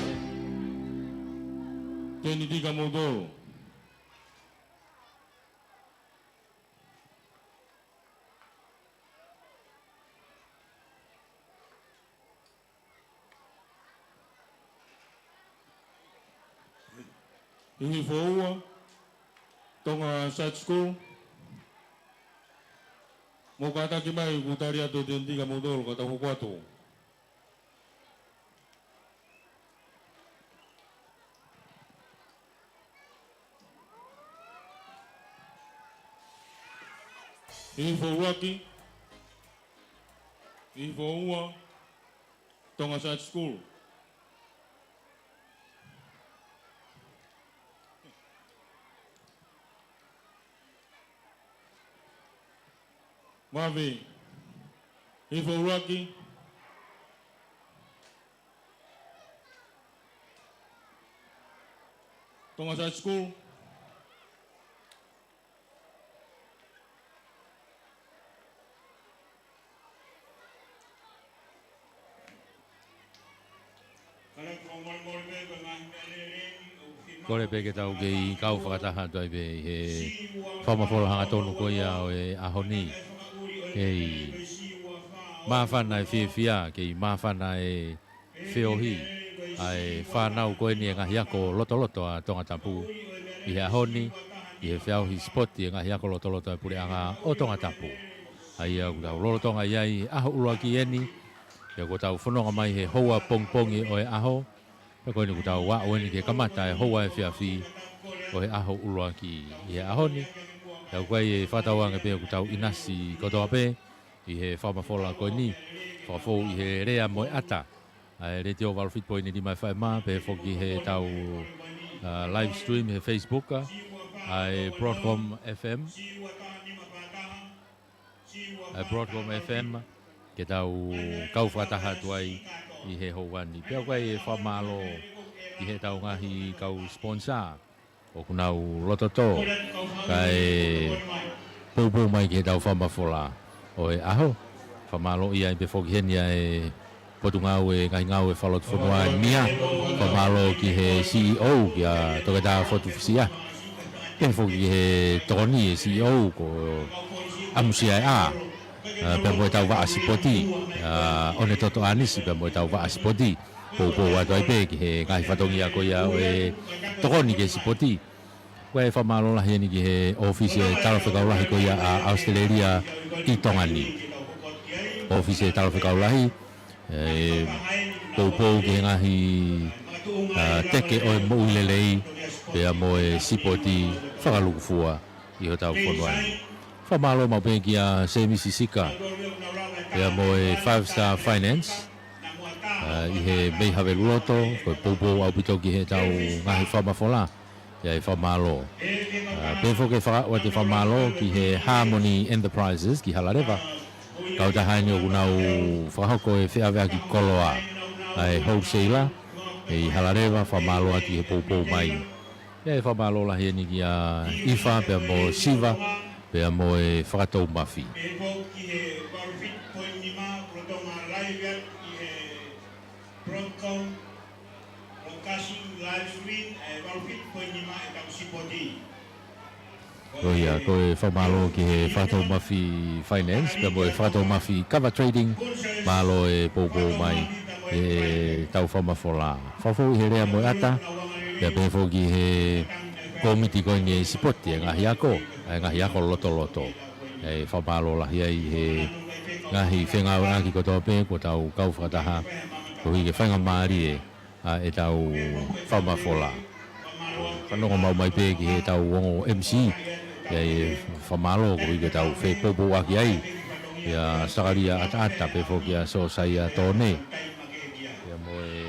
tēniti ka moutolu. Hifo ua, Tonga Side School. Mou kātaki mai, ʻoku tali atu e tēniti ka moutolu ka tau hoko atu. Hifo ua ki, hifo ua, Tonga Side School. Mavi. Hifo ua ki, Tonga Side School. Kole pē ke tau kei kau fakataha atu ai pē ʻi he fakamafola hangatonu ko ia ʻo e ʻaho ni. Kei māfana e fiefia, kei māfana e feohi ʻa e fānau ko eni e ngaahi ako lotoloto ʻa Tongatapu ʻi he ʻaho ni, ʻi he feohi sipoti e ngaahi ako lotoloto ʻa e puleʻanga ʻo Tongatapu. ʻA ia ʻoku tau lolotonga ʻi ai ʻaho ʻuluaki eni, pea kuo tau fononga mai he houa pongipongi ʻo e ʻaho, pea ko eni kuo tau aʻu eni ki he kamata e houa efiafi ʻo e ʻaho ʻuluaki ʻi he ʻaho ni. Pea ʻoku ʻi ai e fakatauange pē ʻoku tau ʻinasi kotoa pē ʻi he fakamafola ko eni, fakafou ʻi he lea mo e ʻata ʻa e Letiō valu fitu poini nima F M, pehē foki he tau, ʻa, live stream he Facebook, ʻa, ʻa e Broadcom F M, ʻa e Broadcom F M, ke tau kau fakataha atu ai ʻi he houa ni. Pea ʻoku ʻi ai e fakamālō ki he tau ngaahi kau sponsor ʻoku nau loto tō, kae poupou mai ki he tau fakamafola ʻo e ʻaho. Fakamālō ʻi ai pē foki heni ʻa e Potungāue Ngaahi Ngāue Fakalotofonua ʻi Mia. Fakamālō ki he C E O, kia Toketā Fotu Fisia. Pehē foki ki he tokoni e C E O ko ʻAmusia ʻEa, ʻa, pea mo e tau vaʻa sipoti, ʻa, ʻOnetoto ʻAnisi, pea mo e tau vaʻa sipoti. Poupou atu ai pē ki he ngaahi fatongia ko ia ʻo e tokoni ki he sipoti. Ko e fakamālō lahi eni ki he ʻōfisi e Talafekau Lahi ko ia ʻa ʻAositelēlia ʻi Tonga ni. ʻŌfisi e Talafekau Lahi, ʻe, poupou ki he ngaahi, ʻa, teke ʻo e moʻui lelei, pea mo e sipoti fakalūkufua ʻi hotau fonua ni. Fakamālō maʻu pē kia Semisi Sika, pea mo e Five Star Finance, ʻa, ʻI he mei Haveluloto, ko e poupou ʻaupito ki heʻetau ngaahi fakamafola, ʻa e fakamālō. ʻA, pehē foki e faka-, ʻoatu e fakamālō ki he Harmony Enterprises ki Halaleva. Kautaha eni ʻoku nau fakahoko e feʻaveʻaki koloa ʻa e wholesaler ʻi Halaleva, fakamālō atu ki he poupou mai. ʻA e fakamālō lahi eni kia ʻIfa, pea mo Siva, pea mo e Fakatoumafi. Pea foki he valu fitu poini nima, Pulotoma Live ʻi he Broadcom, Broadcasting Live Stream, ʻa e valu fitu poini nima ʻetau sipoti. Ko ia, ko e fakamālō ki he Fakatoumafi Finance, pea mo e Fakatoumafi Cover Trading, mālō e poupou mai ʻetau fakamafola. Fakafou ʻi he lea mo e ʻata, pea pehē foki he kōmiti ko eni e sipoti e ngaahi ako, e ngaahi ako lotoloto. ʻA e fakamālō lahi ai he ngaahi fengāueʻaki kotoa pē, ko ʻetau kau fakataha, koeʻuhi ke faingamālie ʻa ʻetau fakamafola. Fanongo maʻu mai pē ki heʻetau ongo M C, ʻa e fakamālō koeʻuhi ke tau fepoupouaki ai. ʻIa Sakalia ʻAtaʻata pea foki ʻa Sosaia Tone. ʻIa mo e,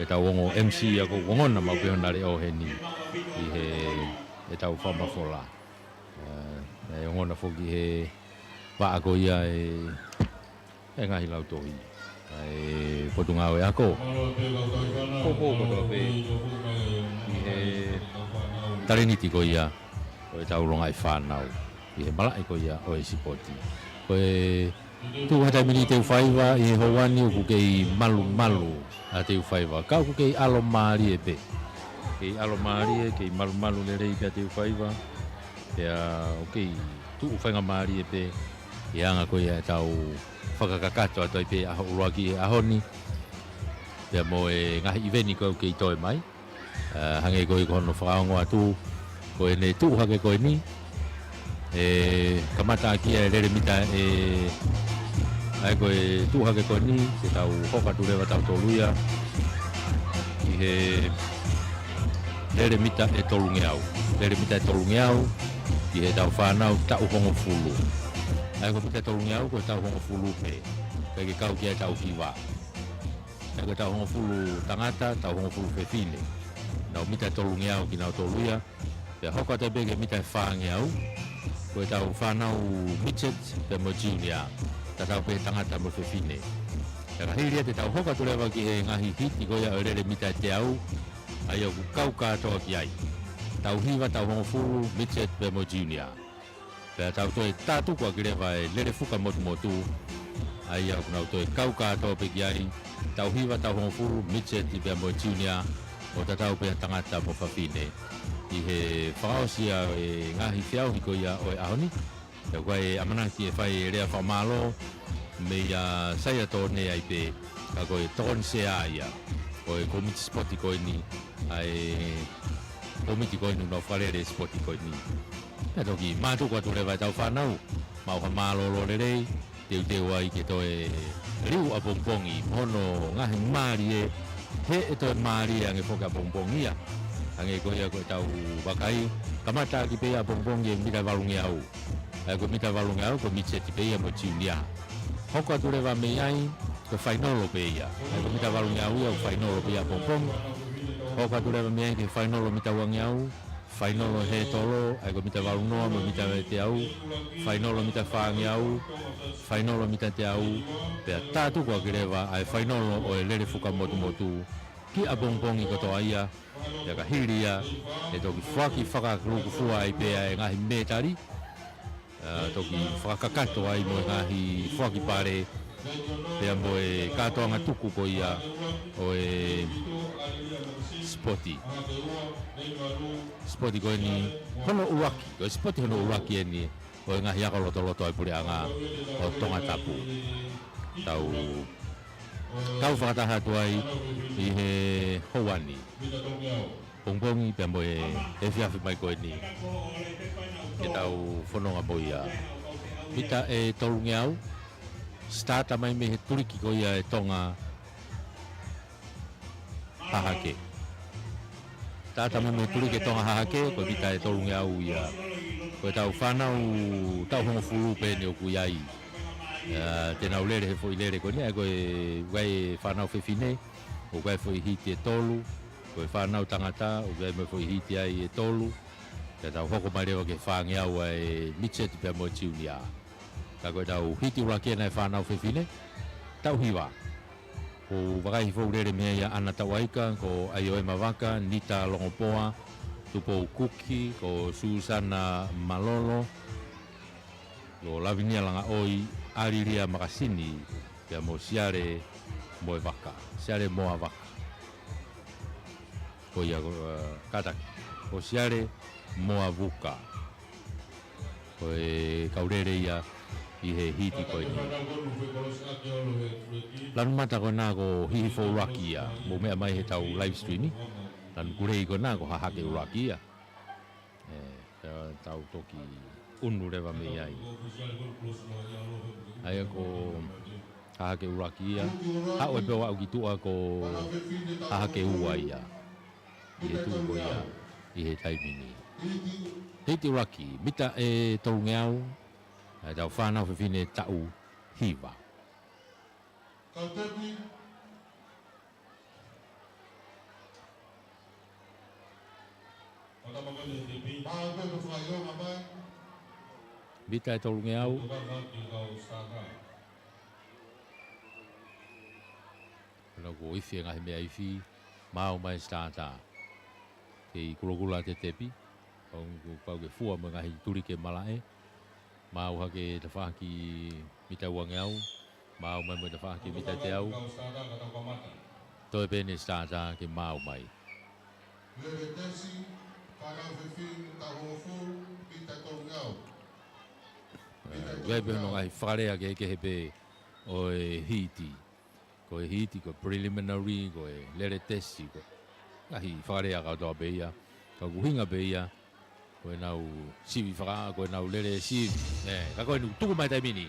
ʻetau ongo M C ʻoku ongona maʻu pē hona leʻo heni ʻi he, ʻetau fakamafola. ʻA, ʻe ongona foki he vaʻa ko ia e, e ngaahi lautohi ʻa e Potungāue Ako. Ko, ko, kotoa pē ʻi he talēniti ko ia ʻo ʻetau longaʻi fānau ʻi he malaʻe ko ia ʻo e sipoti. Ko e tuʻu ha taimi ni Teufaiva ʻi he houa ni ʻoku kei malumalu ʻa Teufaiva. Ka ʻoku kei ʻalomālie pē. Kei ʻalomālie, kei malumalu lelei pē ʻa Teufaiva. Pea ʻoku kei tuʻu faingamālie pē ʻi he anga ko ia ʻetau fakakakato atu ai pē ʻaho ʻuluaki he ʻaho ni. Pea mo e ngaahi ʻiveni ko ē ʻoku kei toe mai. ʻA, hangē ko ia ko hono fakaongo atu, ko ʻene tuʻu hake ko eni, ʻe kamata ʻaki ʻa e lele mita ʻe, ʻa ia ko e tuʻu hake ko eni, te tau hoko atu leva tautolu ia ʻi he lele mita ʻe tolungeau. Lele mita ʻe tolungeau, ki heʻetau fānau taʻu hongofulu. ʻA ia ko e mita ʻe tolungeau, ko e taʻu hongofulu pē. ʻIkai ke kau ki ai ʻetau hiva. ʻA ia ko e taʻu hongofulu tangata, taʻu hongofulu fefine. Nau mita ʻe tolungeau kinautolu ia. Pea hoko atu pē ki he mita ʻe fāngeau. Ko ʻetau fānau midget pea mo junior. Tatau pē tangata mo fefine. Pea ka hili ia te tau hoko atu leva ki he ngaahi hiti ko ia ʻo e lele mita ʻe teau. ʻA ia ʻoku kau kātoa ki ai. Taʻu hiva, taʻu hongofulu, midget pea mo junior. Pea tau toe tātuku ʻaki leva e lele fuka motumotu. ʻA ia ʻoku nau toe kau kātoa pē ki ai. Taʻu hiva, taʻu hongofulu, midget pea mo e junior. ʻO tatau pē ʻa tangata mo fafine. ʻI he fakaʻosi ʻa e ngaahi feʻauhi ko ia ʻo e ʻaho ni. Pea ko e ʻamanaki ʻe fai e lea fakamālō. Meia Saia Tone ai pē. Ka ko e tokoni sea ia. ʻO e kōmiti sipoti ko eni. ʻA e kōmiti ko eni ʻoku nau fakalele sipoti ko eni. Pea toki mātuku atu leva ʻetau fānau, maʻu ha mālōlō lelei, teuteu ai ke toe liu ʻapongipongi, mo hono ngaahi mālie, he ʻe toe mālie ange foki ʻapongipongi ia. Hangē ko ia ko ʻetau vakai, kamata ʻaki pē ʻapongipongi e mita valungeau. ʻA ia ko e mita valungeau, ko e midget pē ia mo e junior. Hoko atu leva mei ai, ko e fainolo pē ia. ʻA ia ko e mita valungeau ia, ko e fainolo pē ia ʻapongipongi. Hoko atu leva mei ai ki he fainolo mita uangeau, fainolo he tolo, ʻa ia ko e mita valunoa mo e mita teau, fainolo mita fāngeau, fainolo mita teau, pea tātuku ʻaki leva ʻa e fainolo ʻo e lele fuka motumotu, ki ʻapongipongi kotoa ia, pea ka hili ia, ʻe toki foaki fakalūkufua ai pē ʻa e ngaahi mētali, ʻa, toki fakakakato ai mo e ngaahi foaki pale, pea mo e kātoanga tuku ko ia ʻo e sipoti. Sipoti ko eni hono ʻuluaki, ko e sipoti hono ʻuluaki eni ʻo e ngaahi ako lotoloto ʻa e puleʻanga ʻo Tongatapu. Tau kau fakataha atu ai ʻi he houa ni. Pongipongi pea mo e efiafi mai ko eni. Ke tau fononga mo ia. Mita ʻe tolungeau, starter mai mei he tuliki ko ia ʻe Tonga Hahake. Starter mai mei he tuliki ʻe Tonga Hahake, ko e mita ʻe tolungeau ia. Ko ʻetau fānau taʻu hongofulu pē eni ʻoku ʻi ai. ʻA, te nau lele he foʻi lele ko eni, ʻa ia ko e ʻoku ʻi ai e fānau fefine, ʻoku ʻi ai e foʻi hiti ʻe tolu, ko e fānau tangata, ʻoku ʻi ai mo e foʻi hiti ai ʻe tolu. Pea tau hoko mai leva ki he fāngeau ʻa e midget pea mo e junior. Ka ko ʻenau hiti ʻuluaki ena ʻa e fānau fefine, taʻu hiva. Ko e vakai foʻi lele mei ai ʻa ʻAna Tauʻaika, ko ʻAioema Vaka, Nita Longopoa, Tupou Kuki, ko Susana Malolo, ko Lavinia Langaʻoi, ʻAlilia Makasini, pea mo Siale Moa Vaka. Siale Moa Vaka. Ko ia ko, ē, kātaki. Ko Siale Moa Vuka. Ko e kau lele ia ʻi he hiti ko eni. Lanu mata ko ena ko Hihifo ʻUluaki ia. Mou meʻa mai he tau live stream. Lanu kulei ko ena ko Hahake ʻUluaki ia. Ē, pea tau toki ʻunu leva mei ai. ʻA ia ko Hahake ʻUluaki ia. Haʻu ai pē ʻo aʻu ki tuʻa ko Hahake Ua ia. ʻI he tuʻu ko ia, ʻi he taimi ni. Hiti ʻuluaki, mita ʻe tolungeau, ʻa e tau fānau fefine taʻu hiva. Mita ʻe tolungeau. Pea kuo ifi e ngaahi meʻa ifi, maau mai e starter. Kei kulokula ʻa Tetepi, ʻoku pau ke fua mo e ngaahi tuliki e malaʻe. Maau hake tafaʻaki mita uangeau, maau mai mo e tafaʻaki mita teau. Toe pē eni e starter ke maau mai. Lele tesi, fānau fefine taʻu hongofulu, mita tolungeau. Ē, ʻoku ʻi ai pē hono ngaahi fakalea kehekehe pē ʻo e hiti. Ko e hiti, ko e preliminary, ko e lele tesi, ko e ngaahi fakalea kotoa pē ia. Ka ʻoku ʻuhinga pē ia, ko ʻenau sivi faka-, ko ʻenau lele sivi. Ē, ka ko eni tuku mai taimi ni.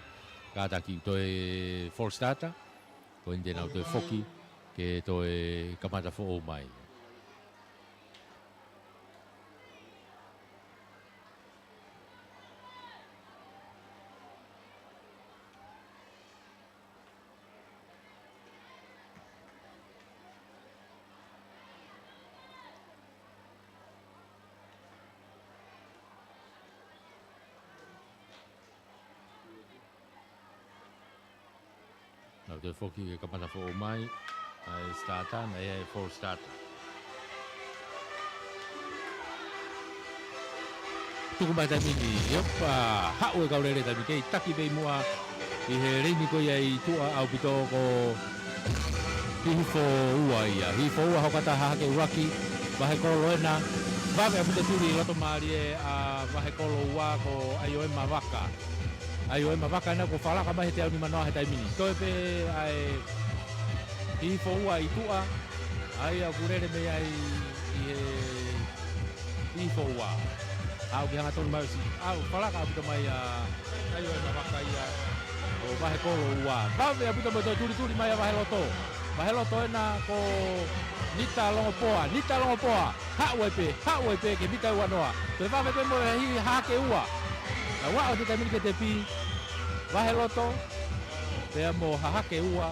Kātaki toe false starter. Ko eni te nau toe foki, ke toe kamata foʻou mai. Nau toe foki ke kamata foʻou mai ʻa e starter, naʻe ʻi ai e false starter. Tuku mai taimi ni, ʻio, pea haʻu e kau lele taimi kei taki pē ʻi muʻa ʻi he leini ko ia ʻi tuʻa ʻaupito ko Hihifo Ua ia. Hihifo Ua hoko atu ʻa Hahake ʻUluaki, vahe kolo ena, vave ʻaupito tuli loto mālie ʻa vahe kolo ua ko ʻAioema Vaka. ʻAioema Vaka ena kuo fakalaka mai he teau nimanoa he taimi ni. Toe pē ʻa e Hihifo Ua ʻi tuʻa, ʻa ia ʻoku lele mei ai ʻi he Hihifo Ua. ʻAu ki he hangatonu mai ʻosi. ʻAu, fakalaka ʻaupito mai ʻa ʻAioema Vaka ia. ʻO vahe kolo ua. Vave ʻaupito mo e toe tulituli mai ʻa vahe loto. Vahe loto ena ko Nita Longopoa. Nita Longopoa. Haʻu ai pē, haʻu ai pē ki he mita uanoa. Toe vave pē mo e Hahake Ua. Naʻa ʻosi taimi ni ke tepi. Vahe loto. Pea mo Hahake Ua.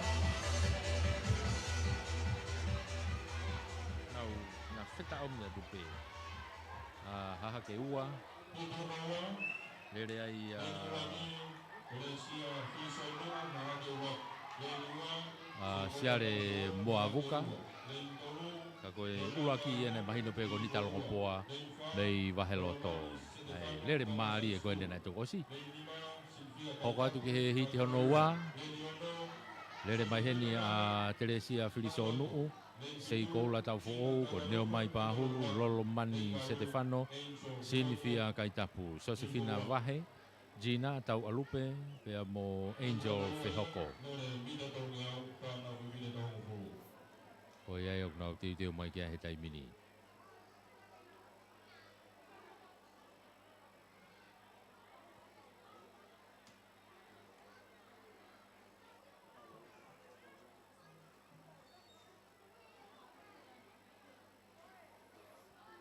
Nau, na feta om na dupe. ʻA Hahake Ua. Lele ai ʻa, ʻa Siale Moavuka. Ka ko e ʻuluaki ena mahino pē ko Nita Longopoa mei vahe loto. ʻA e lele mālie ko ena naʻe toki ʻosi. Hoko atu ki he hiti hono ua. Lele mai heni ʻa Telesia Filisonuʻu. Seikoula Taufoʻou, ko Neomai Pahulu, Lolomani Setefano, Sinifia Kaitapu, Sosefina Vahe, Gina Tauʻalupe, pea mo Angel Fehoko. Ko ia ia ʻoku nau teuteu mai ki ai he taimi ni.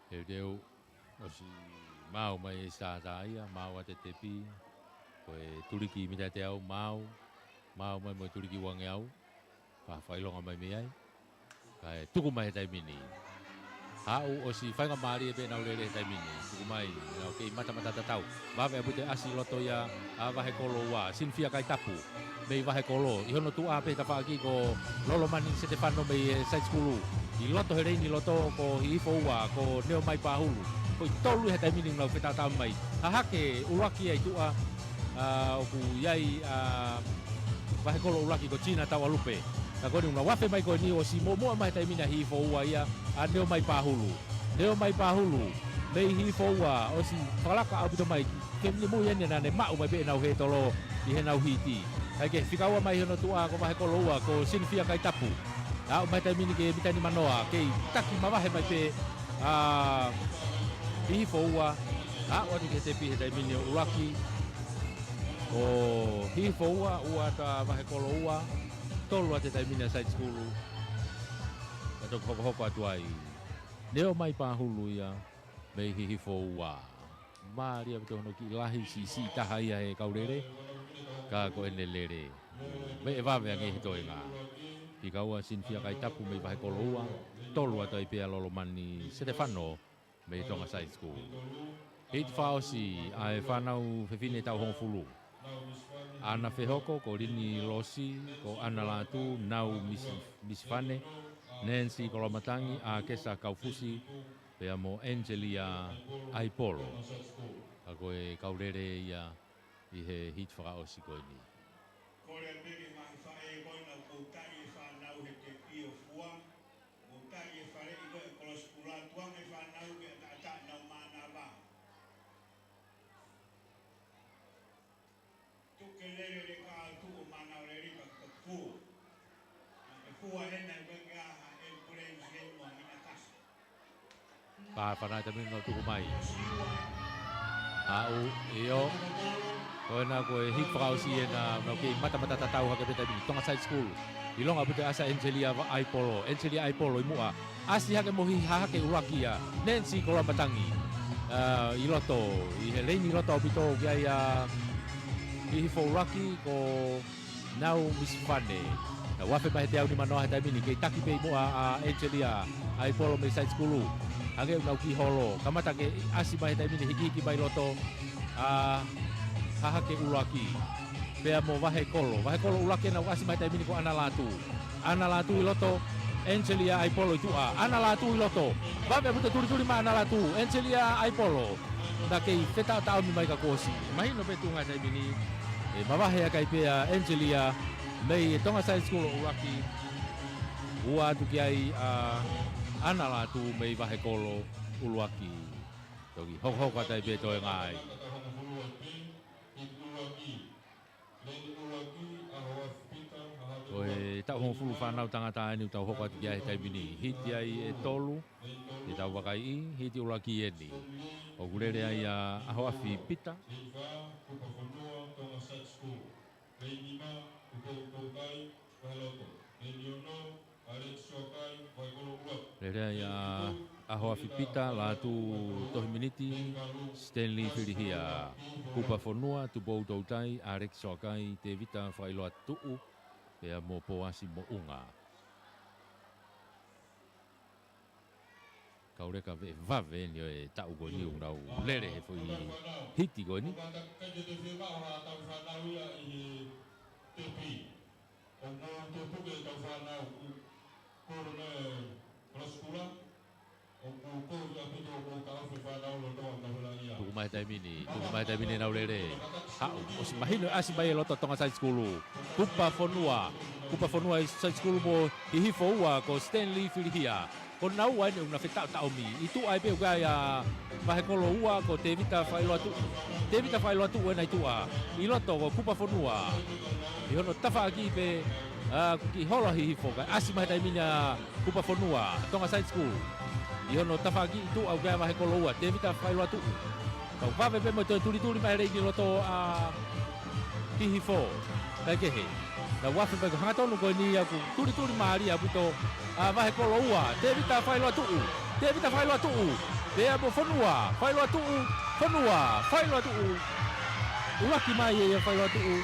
Teuteu, ʻosi maau mai e starter ia, maau ʻa Tetepi, ko e tuliki mita teau maau, Maʻu mai mo e tuliki uangeau. Fakaʻilonga mai mei ai. Kae tuku mai he taimi ni. Haʻu ʻosi faingamālie pē ʻenau lele he taimi ni. Tuku mai, ʻenau kei matamata tatau. Vave ʻaupito e ʻasi ʻi loto ia ʻa Vahekolo ua. Sinifia Kaitapu. Mei Vahekolo. ʻI hono tuʻa pē he tafaʻaki ko Lolomani Setefano mei he side school. ʻI loto he leini ʻi loto ko Hihifo ua, ko Neomai Pahulu. Ko e tolu ia he taimi ni ʻoku nau fetaʻataʻa mai. Hahake ʻuluaki ia ʻi tuʻa, ʻa, ʻoku ʻi ai, ʻa, Vahekolo ʻuluaki ko Tina Taualupe. Ka ko eni ʻoku nau afe mai ko eni ʻosi muʻomuʻa mai he taimi ni ʻa Hihifo ua ia ʻa Neomai Pahulu. Neomai Pahulu, mei Hihifo ua, ʻosi fakalaka ʻaupito mai. Ke mini mui eni naʻa ne maʻu mai pē ʻenau hētolo ʻi heʻenau hiti. Kae kehe fika ua mai hono tuʻa ko Vahekolo ua, ko Sinifia Kaitapu. Aʻu mai he taimi ni ki he mita nimanoa, kei taki mavahe mai pē ʻa Hihifo ua. Aʻu atu ki he tepi he taimi ni ʻo ʻuluaki. Ko Hihifo ua, ua atu ʻa Vahekolo ua, tolu atu he taimi ni ʻa side school. Ka toki hokohoko atu ai. Neomai Pahulu ia, mei Hihifo ua. Mālie ʻaupito hono kiʻi lahi siʻisiʻi taha ia he kau lele. Ka ko ʻene lele. Meʻe vave ange he toenga. Fika ua Sinifia Kaitapu mei Vahekolo ua, tolu atu ai pē ʻa Lolomani Setefano mei Tonga Side School. Hiti fakaʻosi ʻa e fānau fefine taʻu hongofulu. ʻAna Fehoko, ko Lini Losi, ko ʻAna Lātū, Nau Misi-, Misifane, Nancy Koloamatangi, ʻAkesa Kaufusi, pea mo Angelia ʻAipolo. Ka ko e kau lele ia ʻi he hiti fakaʻosi ko eni. Kole pē ke mahi faʻē ko ena kuo taʻi e fānau he tepi ʻo fua. Kuo taʻi e faleʻi ko e kolosi kula tuanga e fānau ke ʻataʻatā nau mānava. Tuku ke lele le ka tuʻu mānava lele ka ka fua. Ke fua hena e koe ke aha e pule i se mua hina kasi. Pā fana taimi nau tuku mai. Aʻu, ʻio. Ko ena ko e hiki fakaʻosi ena, nau kei matamata tatau hake pē taimi ni. Tonga Side School. ʻIlonga ʻaupito e ʻasi ʻa Angelia ʻAipolo. Angelia ʻAipolo ʻi muʻa. ʻAsi hake mo Hihi hahake ʻuluaki ia. Nancy Koloamatangi. ʻA, ʻi loto, ʻi he leini ʻi loto ʻaupito ki ai ʻa Hihifo ʻuluaki ko Nau Misifane. Nau afe mai he teau nimanoa he taimi ni, kei taki pē ʻi muʻa ʻa Angelia ʻAipolo mei side school. Hangē ʻoku nau kiʻi holo. Kamata ke ʻasi mai he taimi ni, hikihiki mai loto ʻa Hahake ʻuluaki. Pea mo Vahekolo. Vahekolo ʻuluaki ena ʻoku ʻasi mai he taimi ni ko ʻAna Lātū. ʻAna Lātū ʻi loto, Angelia ʻAipolo ʻi tuʻa. ʻAna Lātū ʻi loto. Vave ʻaupito e tulituli mai ʻa ʻAna Lātū. Angelia ʻAipolo. Naʻa kei fetaʻataʻomi mai ka kuo ʻosi. Mahino pē tuʻunga he taimi ni. ʻE mavahe hake ai pē ʻa Angelia mei he Tonga Side School ʻo ʻuluaki. Ua atu ki ai ʻa ʻAna Lātū mei Vahekolo ʻuluaki. Toki hokohoko atu ai pē toenga ai. Ko e taʻu hongofulu fānau tangata eni ʻoku tau hoko atu ki ai he taimi ni. Hiti ai ʻe tolu, te tau vakaiʻi, hiti ʻuluaki eni. ʻOku lele ai ʻa ʻAhoafi Pita. Lele ai ʻa ʻAhoafi Pita, Lātū Tohi Miniti, Stanley Filihia, Kupa Fonua, Tupou Toutai, Alex Soakai, Tevita Fakailoa Tuʻu, pea mo Poasi Moʻunga. Kau leka veʻe vave eni ʻo e taʻu ko eni ʻoku nau lele he foʻi hiti ko eni. ʻOku mau tupu ke tau fānau, ʻoku kolo ne kolosi kula, ʻoku kolo ia pito ʻoku ka ofe fānau lo toa ka hula ia. Tuku mai taimi ni, tuku mai taimi ni nau lele. Haʻu, ʻosi mahino ʻasi mai ʻi loto Tonga Side School. Kupa Fonua, Kupa Fonua ʻi Side School mo Hihifo ua ko Stanley Filihia. Ko naua eni ʻoku na fetaʻataʻomi. ʻI tuʻa ai pē ʻoku ʻi ai ʻa Vahekolo ua ko Tevita Fakailoa Tuʻu. Tevita Fakailoa Tuʻu ena ʻi tuʻa. ʻI loto ko Kupa Fonua. ʻI hono tafaʻaki pē, ʻa, kuo kiʻi holo ʻa Hihifo kae ʻasi mai he taimi ni ʻa Kupa Fonua, Tonga Side School. ʻI hono tafaʻaki ʻi tuʻa ʻoku ʻi ai ʻa Vahekolo ua, Tevita Fakailoa Tuʻu. Kau vave pē mo e toe tulituli mai he leini ʻi loto ʻa Hihifo. Kae kehe. Nau afe mai ko e hangatonu ko eni ʻoku tulituli mālie ʻaupito ʻa Vahekolo ua, Tevita Fakailoa Tuʻu, Tevita Fakailoa Tuʻu, pea mo Fonua, Fakailoa Tuʻu, Fonua, Fakailoa Tuʻu. ʻUluaki mai ʻe ia Fakailoa Tuʻu.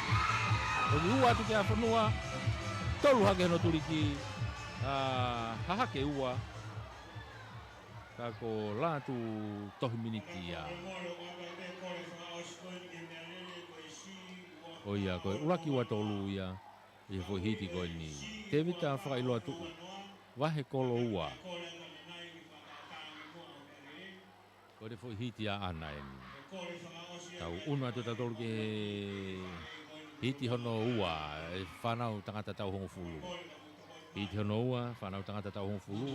Toki ua atu ki he fonua, tolu hake hono tuliki, ʻa Hahake ua, ka ko Lātū Tohi Miniti ia. ʻO ia, ko e ʻuluaki ua tolu ia, ʻi he foʻi hiti ko eni. Tēvita Fakaʻiloa Tuʻu, Vahekolo ua. Ko e foʻi hiti ʻaʻana eni. Tau ʻunu atu tautolu ki he hiti hono ua, ʻe fānau tangata taʻu hongofulu. Hiti hono ua, fānau tangata taʻu hongofulu.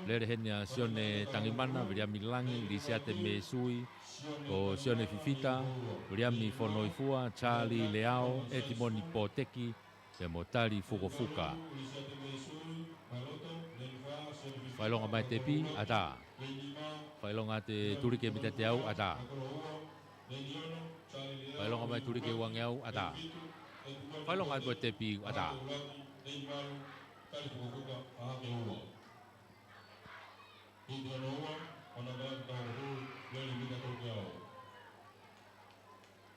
Lele heni ʻa Sione Tangimana, Viliami Langi, Lisiate Mēsui, ko Sione Fifita, Viliami Fonoifua, Charlie Leao, ʻEtimoni Pōteki, pea mo Tali Fukofuka. Fakaʻilonga mai tepi, ʻatā. Fakaʻilonga atu e tuliki mita teau, ʻatā. Fakaʻilonga mai tuliki uangeau, ʻatā. Fakaʻilonga atu e tepi, ʻatā.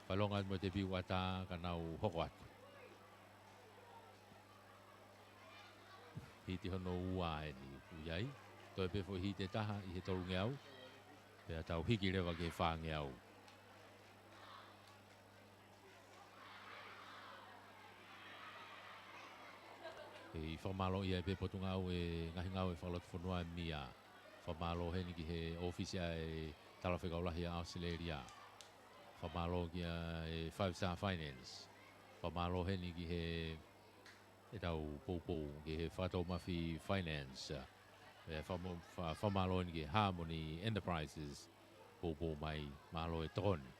Fakaʻilonga atu mo e tepi, ʻatā, ka nau hoko atu. Hiti hono ua eni ʻoku ʻi ai. Toe pē foʻi hiti ʻe taha ʻi he tolungeau. Pea tau hiki leva ki he fāngeau. ʻE fakamālō ia pē Potungāue, ngaahi ngāue fakalotofonua ʻa e M I A. Fakamālō heni ki he ʻōfisi ʻa e Talafekau Lahi ʻa ʻAositelēlia. Fakamālō ki he Five Star Finance. Fakamālō heni ki he ʻetau poupou ki he Fakatoumafi Finance. ʻE famo-, fa-, fakamālō heni ki he Harmony Enterprises. Poupou mai, mālō e tokoni.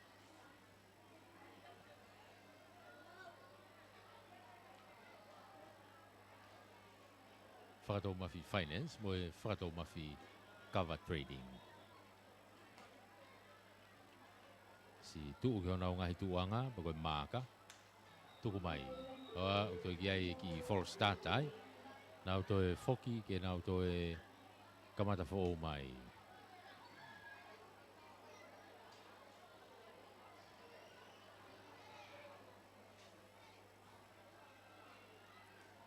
Fakatoumafi Finance, mo e Fakatoumafi Kava Trading. Siʻi tuʻu ki honau ngaahi tuʻuʻanga, pea ko e maaka. Tuku mai. ʻOua, ʻoku toe ki ai e kiʻi false start ai. Nau toe foki, ke nau toe kamata foʻou mai.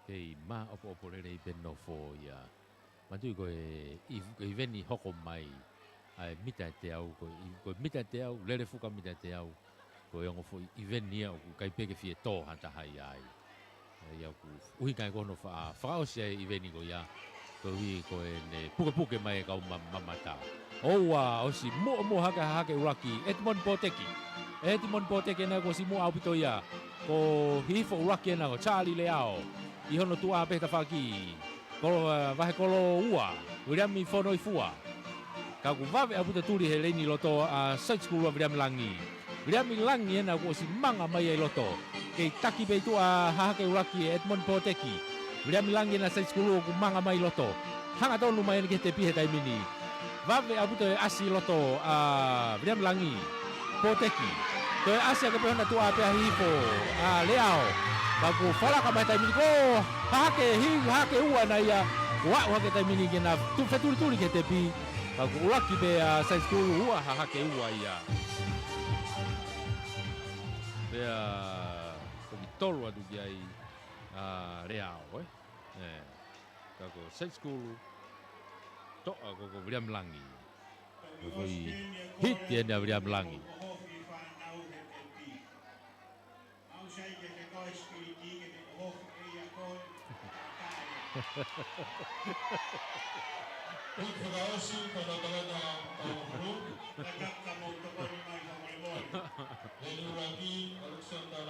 Kei maʻopoʻopo lelei pē nofo ia. Manatuʻi ko e iv-, ko e iveni hoko mai ʻa e mita ʻe teau, ko e iv-, ko e mita ʻe teau, lele fuka mita ʻe teau, ko e ongo foʻi iveni ia ʻoku ʻikai pē ke fie tō ha taha ia ai. ʻA ia ʻoku ʻuhinga ia ko hono fa-, fakaʻosi ʻa e iveni ko ia, koeʻuhi ko ʻene pukepuke mai e kau ma-, mamata. ʻOua, ʻosi muʻomuʻa hake Hahake ʻuluaki, ʻEtimoni Pōteki. ʻEtimoni Pōteki ena kuo ʻosi muʻa ʻaupito ia. Ko Hihifo ʻuluaki ena ko Charlie Leao. ʻI hono tuʻa pē he tafaʻaki. Kolo, ē, Vahekolo ua, Viliami Fonoifua. Ka kuo vave ʻaupito tuli he leini loto ʻa Site School ua Viliami Langi. Viliami Langi ena kuo ʻosi manga mai ʻi loto. Kei taki pē ʻi tuʻa Hahake ʻuluaki ʻe ʻEtimoni Pōteki. Viliami Langi ena Site School ua kuo manga mai ʻi loto. Hangatonu mai ena ki he tepi he taimi ni. Vave ʻaupito e ʻasi ʻi loto ʻa Viliami Langi. Pōteki. Toe ʻasi hake pē hono tuʻa pē ʻa Hihifo, ʻa Leao. Ka kuo falaka mai he taimi ni ko Hahake, Hi-, Hahake ua ena ia. Kuo aʻu hake he taimi ni ke na tu-, fetulituli ki he tepi. Ka kuo ʻuluaki pē ʻa Site School ua Hahake ua ia. Pea, ko e tolu atu ki ai ʻa Leao, ē? ʻE, ka ko Site School, toʻa ko, ko Viliami Langi. Ko e foʻi hiti ena ʻa Viliami Langi.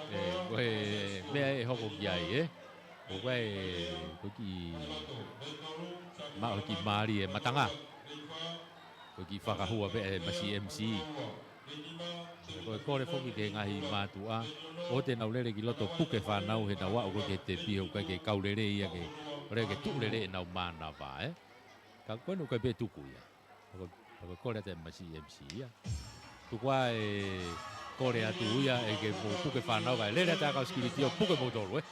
ʻE, ko e meʻa ʻe hoko ki ai, ē? Ko e, ko e kiʻi maʻu kiʻi mali e matanga. Ko e kiʻi fakahua pē ʻe he masi M C. Ko e kole foki ki he ngaahi mātuʻa, ʻoua te nau lele ki loto puke fānau he nau aʻu ko ē ki he tepi he ʻoku ʻikai ke kau lelei ia ke, lele ke tuʻu lelei ʻenau mānava, ē? Ka ko eni ʻoku ʻikai pē tuku ia. Ko e, ko e kole atu e masi M C ia. Tuku ā e kole atu ia ʻe ke mou puke fānau kae lele atu ʻa e kau security ʻo puke moutolu, ē?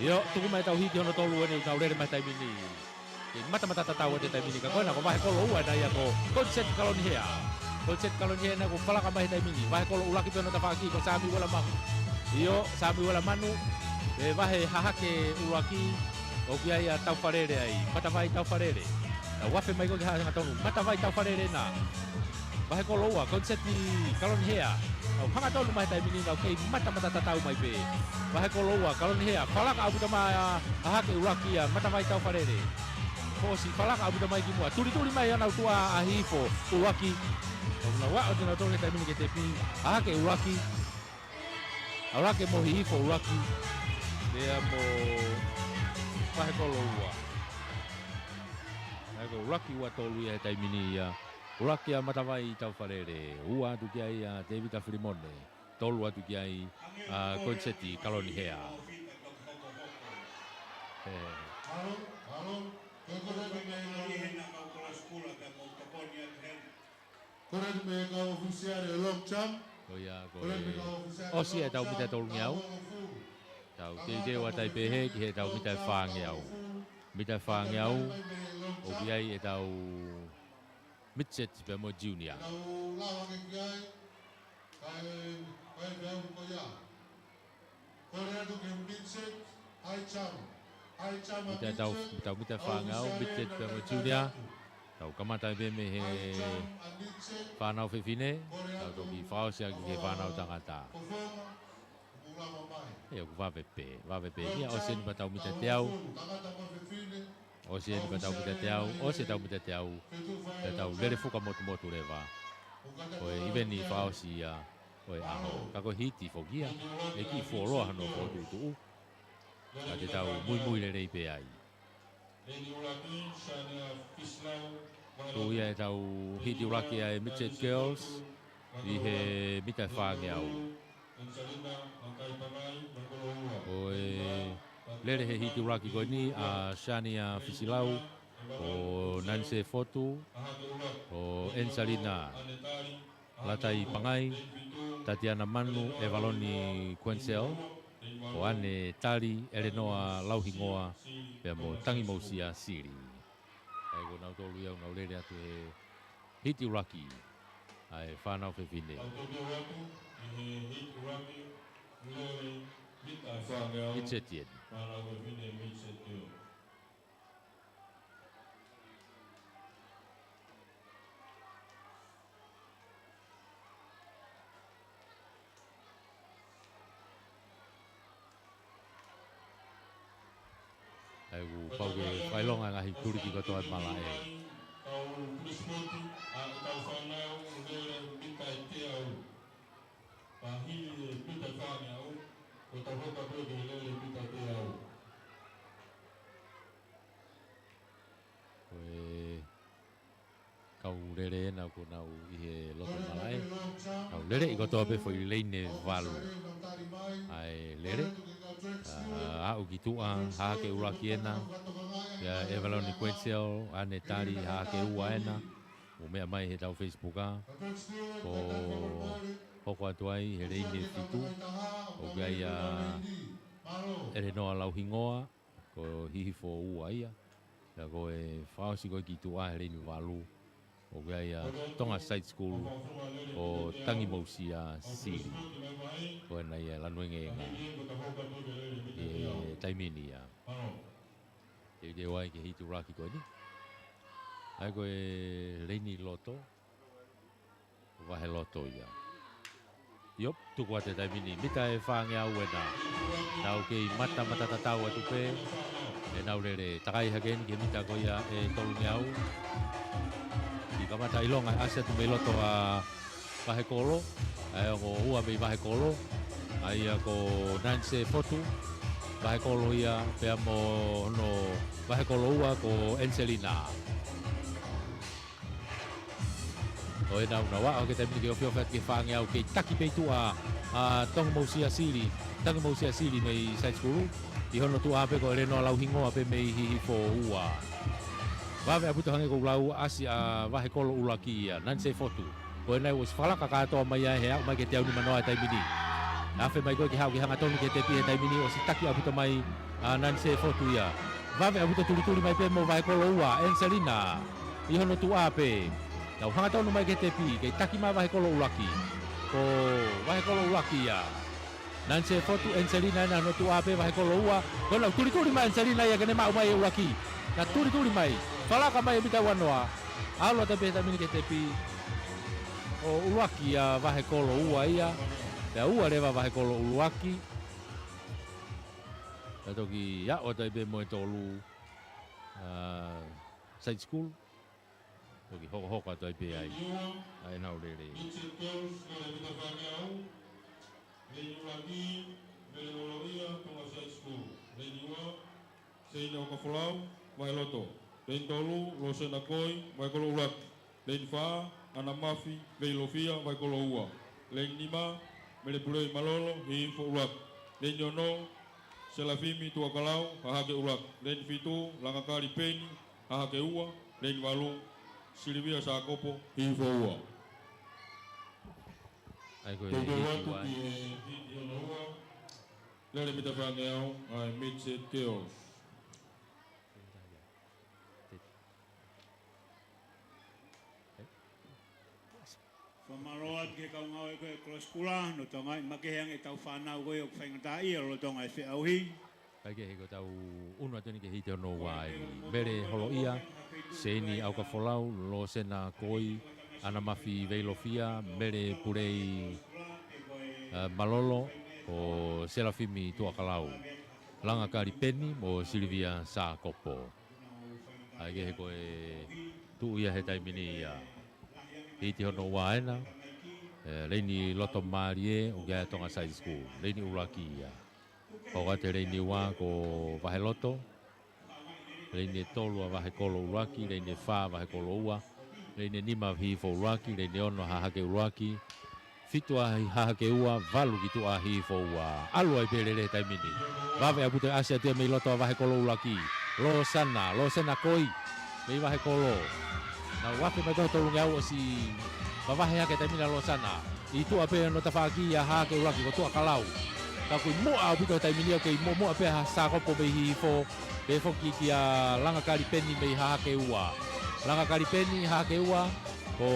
ʻIo, tuku mai ʻetau hiti hono tolu eni ʻoku tau lele mai he taimi ni. Kei matamata tatau atu he taimi ni ka ko ena ko Vahekolo ua ena ia ko Koniseti Kalonihea. Koniseti Kalonihea naʻe falaka mai he taimi ni. Vahe kolo ʻuluaki pē hono tafaʻaki ko Samiuela Mahu. ʻIo, Samiuela Manu. Pea vahe Hahake ʻuluaki. ʻOku ʻi ai ʻa Taufalele ai. Matavai Taufalele. Tau afe mai ko ē ki he hangatonu. Matavai Taufalele na. Vahe kolo ua, Koniseti Kalonihea. Tau hangatonu mai he taimi ni nau kei matamata tatau mai pē. Vahe kolo ua, Kalonihea. Falaka ʻaupito mai ʻa Hahake ʻuluaki ʻa Matavai Taufalele. Fosi falaka ʻaupito mai ki muʻa. Tulituli mai ʻa e tuʻa ʻa Hihifo ʻuluaki. Tau nau aʻu atu nau tolu he taimi ni ki he tepi. Hahake ʻuluaki. ʻUluaki mo Hihifo ʻuluaki. Pea mo Vahe kolo ua. Vahe kolo ʻuluaki ua tolu ia he taimi ni ia. ʻUluaki ʻa Matavai Taufalele. Ua atu ki ai ʻa Tevita Filimone. Tolu atu ki ai ʻa Koniseti Kalonihea. He. Ko ia, ko e ʻosi ʻetau mita ʻe tolungeau. Tau teuteu atu ai pē hē ki heʻetau mita ʻe fāngeau. Mita ʻe fāngeau, ʻoku ʻi ai ʻetau midget pea mo junior. Mita ʻetau, ʻetau mita ʻe fāngeau, midget pea mo junior. Tau kamata pē mei he fānau fefine, tau toki fakaʻosi ʻaki ki he fānau tangata. ʻIo, ʻoku vave pē, vave pē. ʻIo, ʻosi eni pea tau mita ʻe teau. ʻOsi eni pea tau mita ʻe teau, ʻosi ʻetau mita ʻe teau. Pea tau lele fuka motumotu leva. Ko e ʻiveni fakaʻosi ia ʻo e ʻaho. Ka ko e hiti foki ia, ʻe kiʻi fuoloa hano fokotuʻutuʻu. Ka te tau muimui lelei pē ai. Tuʻu ia ʻetau hiti ʻuluaki ʻa e Midget Girls ʻi he mita ʻe fāngeau. Ko e lele he hiti ʻuluaki ko eni ʻa Shania Fisilau, ko Nanise Fotu, ko Angelina Latai Pangai, Tatiana Manu, ʻEvaloni Quenzel, ko ʻAne Tali, ʻElenoa Lauhingoa, pea mo Tangimousia Sili. ʻA ia ko nautolu ia ʻoku nau lele atu he hiti ʻuluaki ʻa e fānau fefine. Midget eni. ʻA ia ʻoku pau ke fakaʻilonga e ngaahi tuliki kotoa e malaʻe. Kau pulisipoti, ʻa ʻetau fānau, lele mita ʻe teau. Pea hili e mita ʻe fāngeau, ko e tau hoko atu ki he lele mita ʻe teau. Ko e kau lele ena ʻoku nau ʻi he loto malaʻe. Kau lele ʻi kotoa pē foʻi leini ʻe valu. ʻA e lele. ʻA, aʻu ki tuʻa, Hahake ʻuluaki ena. ʻIa ʻEvaloni Quenzel, ʻAne Tali, Hahake ua ena. Mou meʻa mai he ʻetau Facebook ʻa. Ko hoko atu ai he leini ʻe fitu. ʻOku ʻi ai ʻa ʻElenoa Lauhingoa. Ko Hihifo ua ia. Pea ko e fakaʻosi ko ē ki tuʻa he leini valu. ʻOku ʻi ai ʻa Tonga Side School, ko Tangimousia Sili. Ko ena ia e lanu engeenga. ʻI he taimi ni ia. Teuteu ai ke hiti ʻuluaki ko eni. ʻA ia ko e leini loto. Vahe loto ia. ʻIo, tuku atu e taimi ni, mita ʻe fāngeau ena. Nau kei matamata tatau atu pē. ʻE nau lele takai hake eni ki he mita ko ia ʻe tolungeau. Kiʻi kamata ʻilonga e ʻasi atu mei loto ʻa Vahe Kolo. ʻA ia ko e ua mei Vahe Kolo. ʻA ia ko Nanise Fotu. Vahe Kolo ia pea mo hono Vahe Kolo ua ko Angelina. ʻO ena ʻoku nau aʻu hake taimi ni ke ofiofi atu ki he fāngeau kei taki pē ʻi tuʻa ʻa Tangimousia Sili, Tangimousia Sili mei Side School. ʻI hono tuʻa pē ko ʻElenoa Lauhingoa pē mei Hihifo ua. Vave ʻaupito hangē ko ʻeku lau ʻasi ʻa Vahe Kolo ʻuluaki ia, Nanise Fotu. Ko ena ʻosi falaka kātoa mai ai he aʻu mai ki he teau nimanoa he taimi ni. Afe mai ko ē ke haʻu ke hangatonu ki he tepi he taimi ni ʻosi taki ʻaupito mai ʻa Nanise Fotu ia. Vave ʻaupito tulituli mai pē mo Vahe Kolo ua, Angelina. ʻI hono tuʻa pē. Nau hangatonu mai ki he tepi, kei taki mai Vahekolo ʻUluaki. Ko Vahekolo ʻUluaki ia. Nancy Fotu, ʻEniselina ena hono tuʻa pē Vahekolo ua. Ko ʻenau tulituli mai ʻEniselina ia ke ne maʻu mai ʻe ʻUluaki. Naʻe tulituli mai. Falaka mai e mita ua noa. ʻAlu atu pē he taimi ni ki he tepi. Ko ʻUluaki ia Vahekolo ua ia. Pea ua leva Vahekolo ʻUluaki. Pea toki aʻu atu pē mo e tolu, ʻa, side school. Toki hokohoko atu ai pē ai. ʻA ʻenau lele. Mitchell Girls, lele mita fāngeau. Leini ʻuluaki, Mele Holoʻia, Tonga Side School. Leini ua, Seina ʻOkafolau, Vaheloto. Leini tolu, Losena Koi, Vahekolo ʻUluaki. Leini fā, ʻAna Mafi, Veilofia, Vahekolo ua. Leini nima, Mele Pulei Malolo, Hihifo ʻUluaki. Leini ono, Selafimi Tuʻakalau, Hahake ʻUluaki. Leini fitu, Langakali Peni, Hahake ua. Leini valu, Silivia Sākopo, Hihifo ua. ʻA ia ko e Tau hiki atu ua. Ki he hiki hono ua, lele mita fāngeau, ʻa e Midget Girls. Fakamālō atu ki he kau ngāue ko ē Kolosi Kula, nofo atu ange makehe ange ʻetau fānau ko ē ʻoku faingataʻaʻia lolotonga e feʻauhi. Kae kehe ko ʻetau ʻunu atu eni ki he hiti hono ua eni. Mele Holoʻia, Seini ʻOkafolau, Losena Koi, ʻAna Mafi Veilofia, Mele Pulei, ʻa, Malolo, ko Selafimi Tuʻakalau, Langakali Peni, mo Silivia Sākopo. ʻA ia ko e tuʻu ia he taimi ni ia. Hiti hono ua ena, ʻe, Leini Loto Mālie, ʻoku ʻi ai e Tonga Side School. Leini ʻuluaki ia. Hoko atu he leini ua ko Vaheloto. Leini ʻe tolu ʻa Vahekolo ʻUluaki, leini ʻe fā Vahekolo ua, leini ʻe nima Hihifo ʻUluaki, leini ʻe ono Hahake ʻUluaki, fitu ʻa Hahake ua, valu ki tuʻa Hihifo ua. ʻAlu ai pē lele he taimi ni. Vave ʻaupito e ʻasi atu ia mei loto ʻa Vahekolo ʻUluaki. Losena, Losena Koi. Mei Vahekolo. Nau afe mai ko e tolungeau ʻosi vavahe hake taimi ni ʻa Losena. ʻI tuʻa pē hono tafaʻaki ʻa Hahake ʻUluaki ko Tuʻakalau. Ka ʻoku ʻi muʻa ʻaupito he taimi ni ʻoku kei muʻomuʻa pē ʻa Sākopo mei Hihifo. Pea foki kia Langakali Peni mei Hahake ua. Langakali Peni, Hahake ua, ko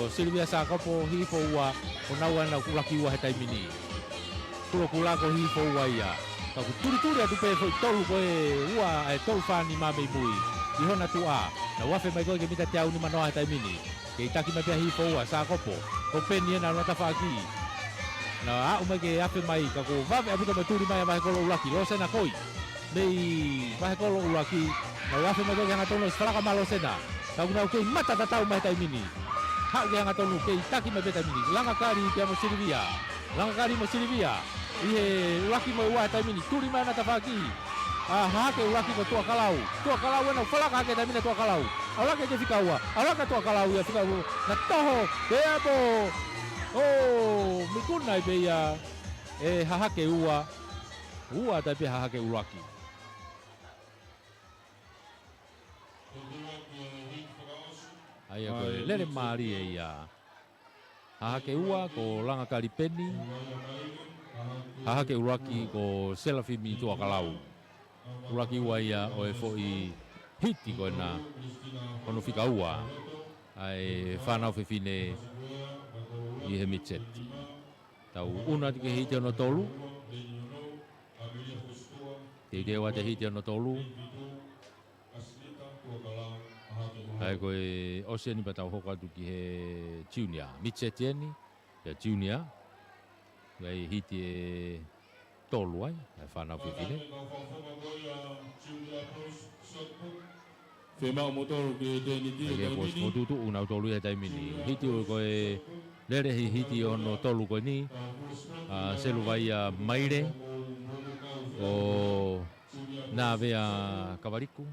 Silivia Sākopo, Hihifo ua, ko naua ʻenau ʻuluaki ua he taimi ni. Kula kula ko Hihifo ua ia. Ka ʻoku tulituli atu pē foʻi tolu ko e ua, ʻa e tolu fā nima mei mui. ʻI hona tuʻa. Nau afe mai ko ē ki he mita teau nima noa he taimi ni. Kei taki mai pē ʻa Hihifo ua, Sākopo. Ko Peni ena hono tafaʻaki. Naʻe aʻu mai ke afe mai, ka kuo vave ʻaupito mo e tuli mai ʻa Vahekolo ʻUluaki, Losena Koi. Mei Vahekolo ʻUluaki, nau afe mai ko ē ke hangatonu ʻo ʻosi falaka mai ʻa Losena. Ka ʻoku nau kei mata tatau mai he taimi ni. Haʻu ke hangatonu, kei taki mai pē taimi ni. Langakali pea mo Silivia. Langakali mo Silivia. ʻI he ʻuluaki mo e ua he taimi ni. Tuli mai ʻa e tafaʻaki ʻa Hahake ʻUluaki ko Tuʻakalau. Tuʻakalau ena ʻoku falaka hake he taimi ni ʻa Tuʻakalau. ʻAlu hake ki he fika ua. ʻAlu hake ʻa Tuʻakalau ia fika ua. Naʻe toho. Pea mo. ʻO, mikuna ai pē ia ʻe Hahake ua. Ua atu ai pē Hahake ʻUluaki. ʻA ia ko e lele mālie ia. Hahake ua ko Langakali Peni. Hahake ʻUluaki ko Selafimi Tuʻakalau. ʻUluaki ua ia ʻo e foʻi hiti ko ena hono fika ua ʻa e fānau fefine ʻi he Midget. Tau ʻunu atu ki he hiti hono tolu. Teuteu atu e hiti hono tolu. ʻA ia ko e ʻosi eni pea tau hoko atu ki he junior. Midget eni, pea junior. ʻA ia hiti ʻe tolu ai, ʻa e fānau fefine. Fiemaʻu mo tolu ki he tēniti ʻa ia ko e fokotuʻutuʻu ʻa nautolu ia he taimi ni. Hiti ʻo ko e lele he hiti hono tolu ko eni. ʻA Seluvaia Maile, ʻo Nāvea Kavaliku,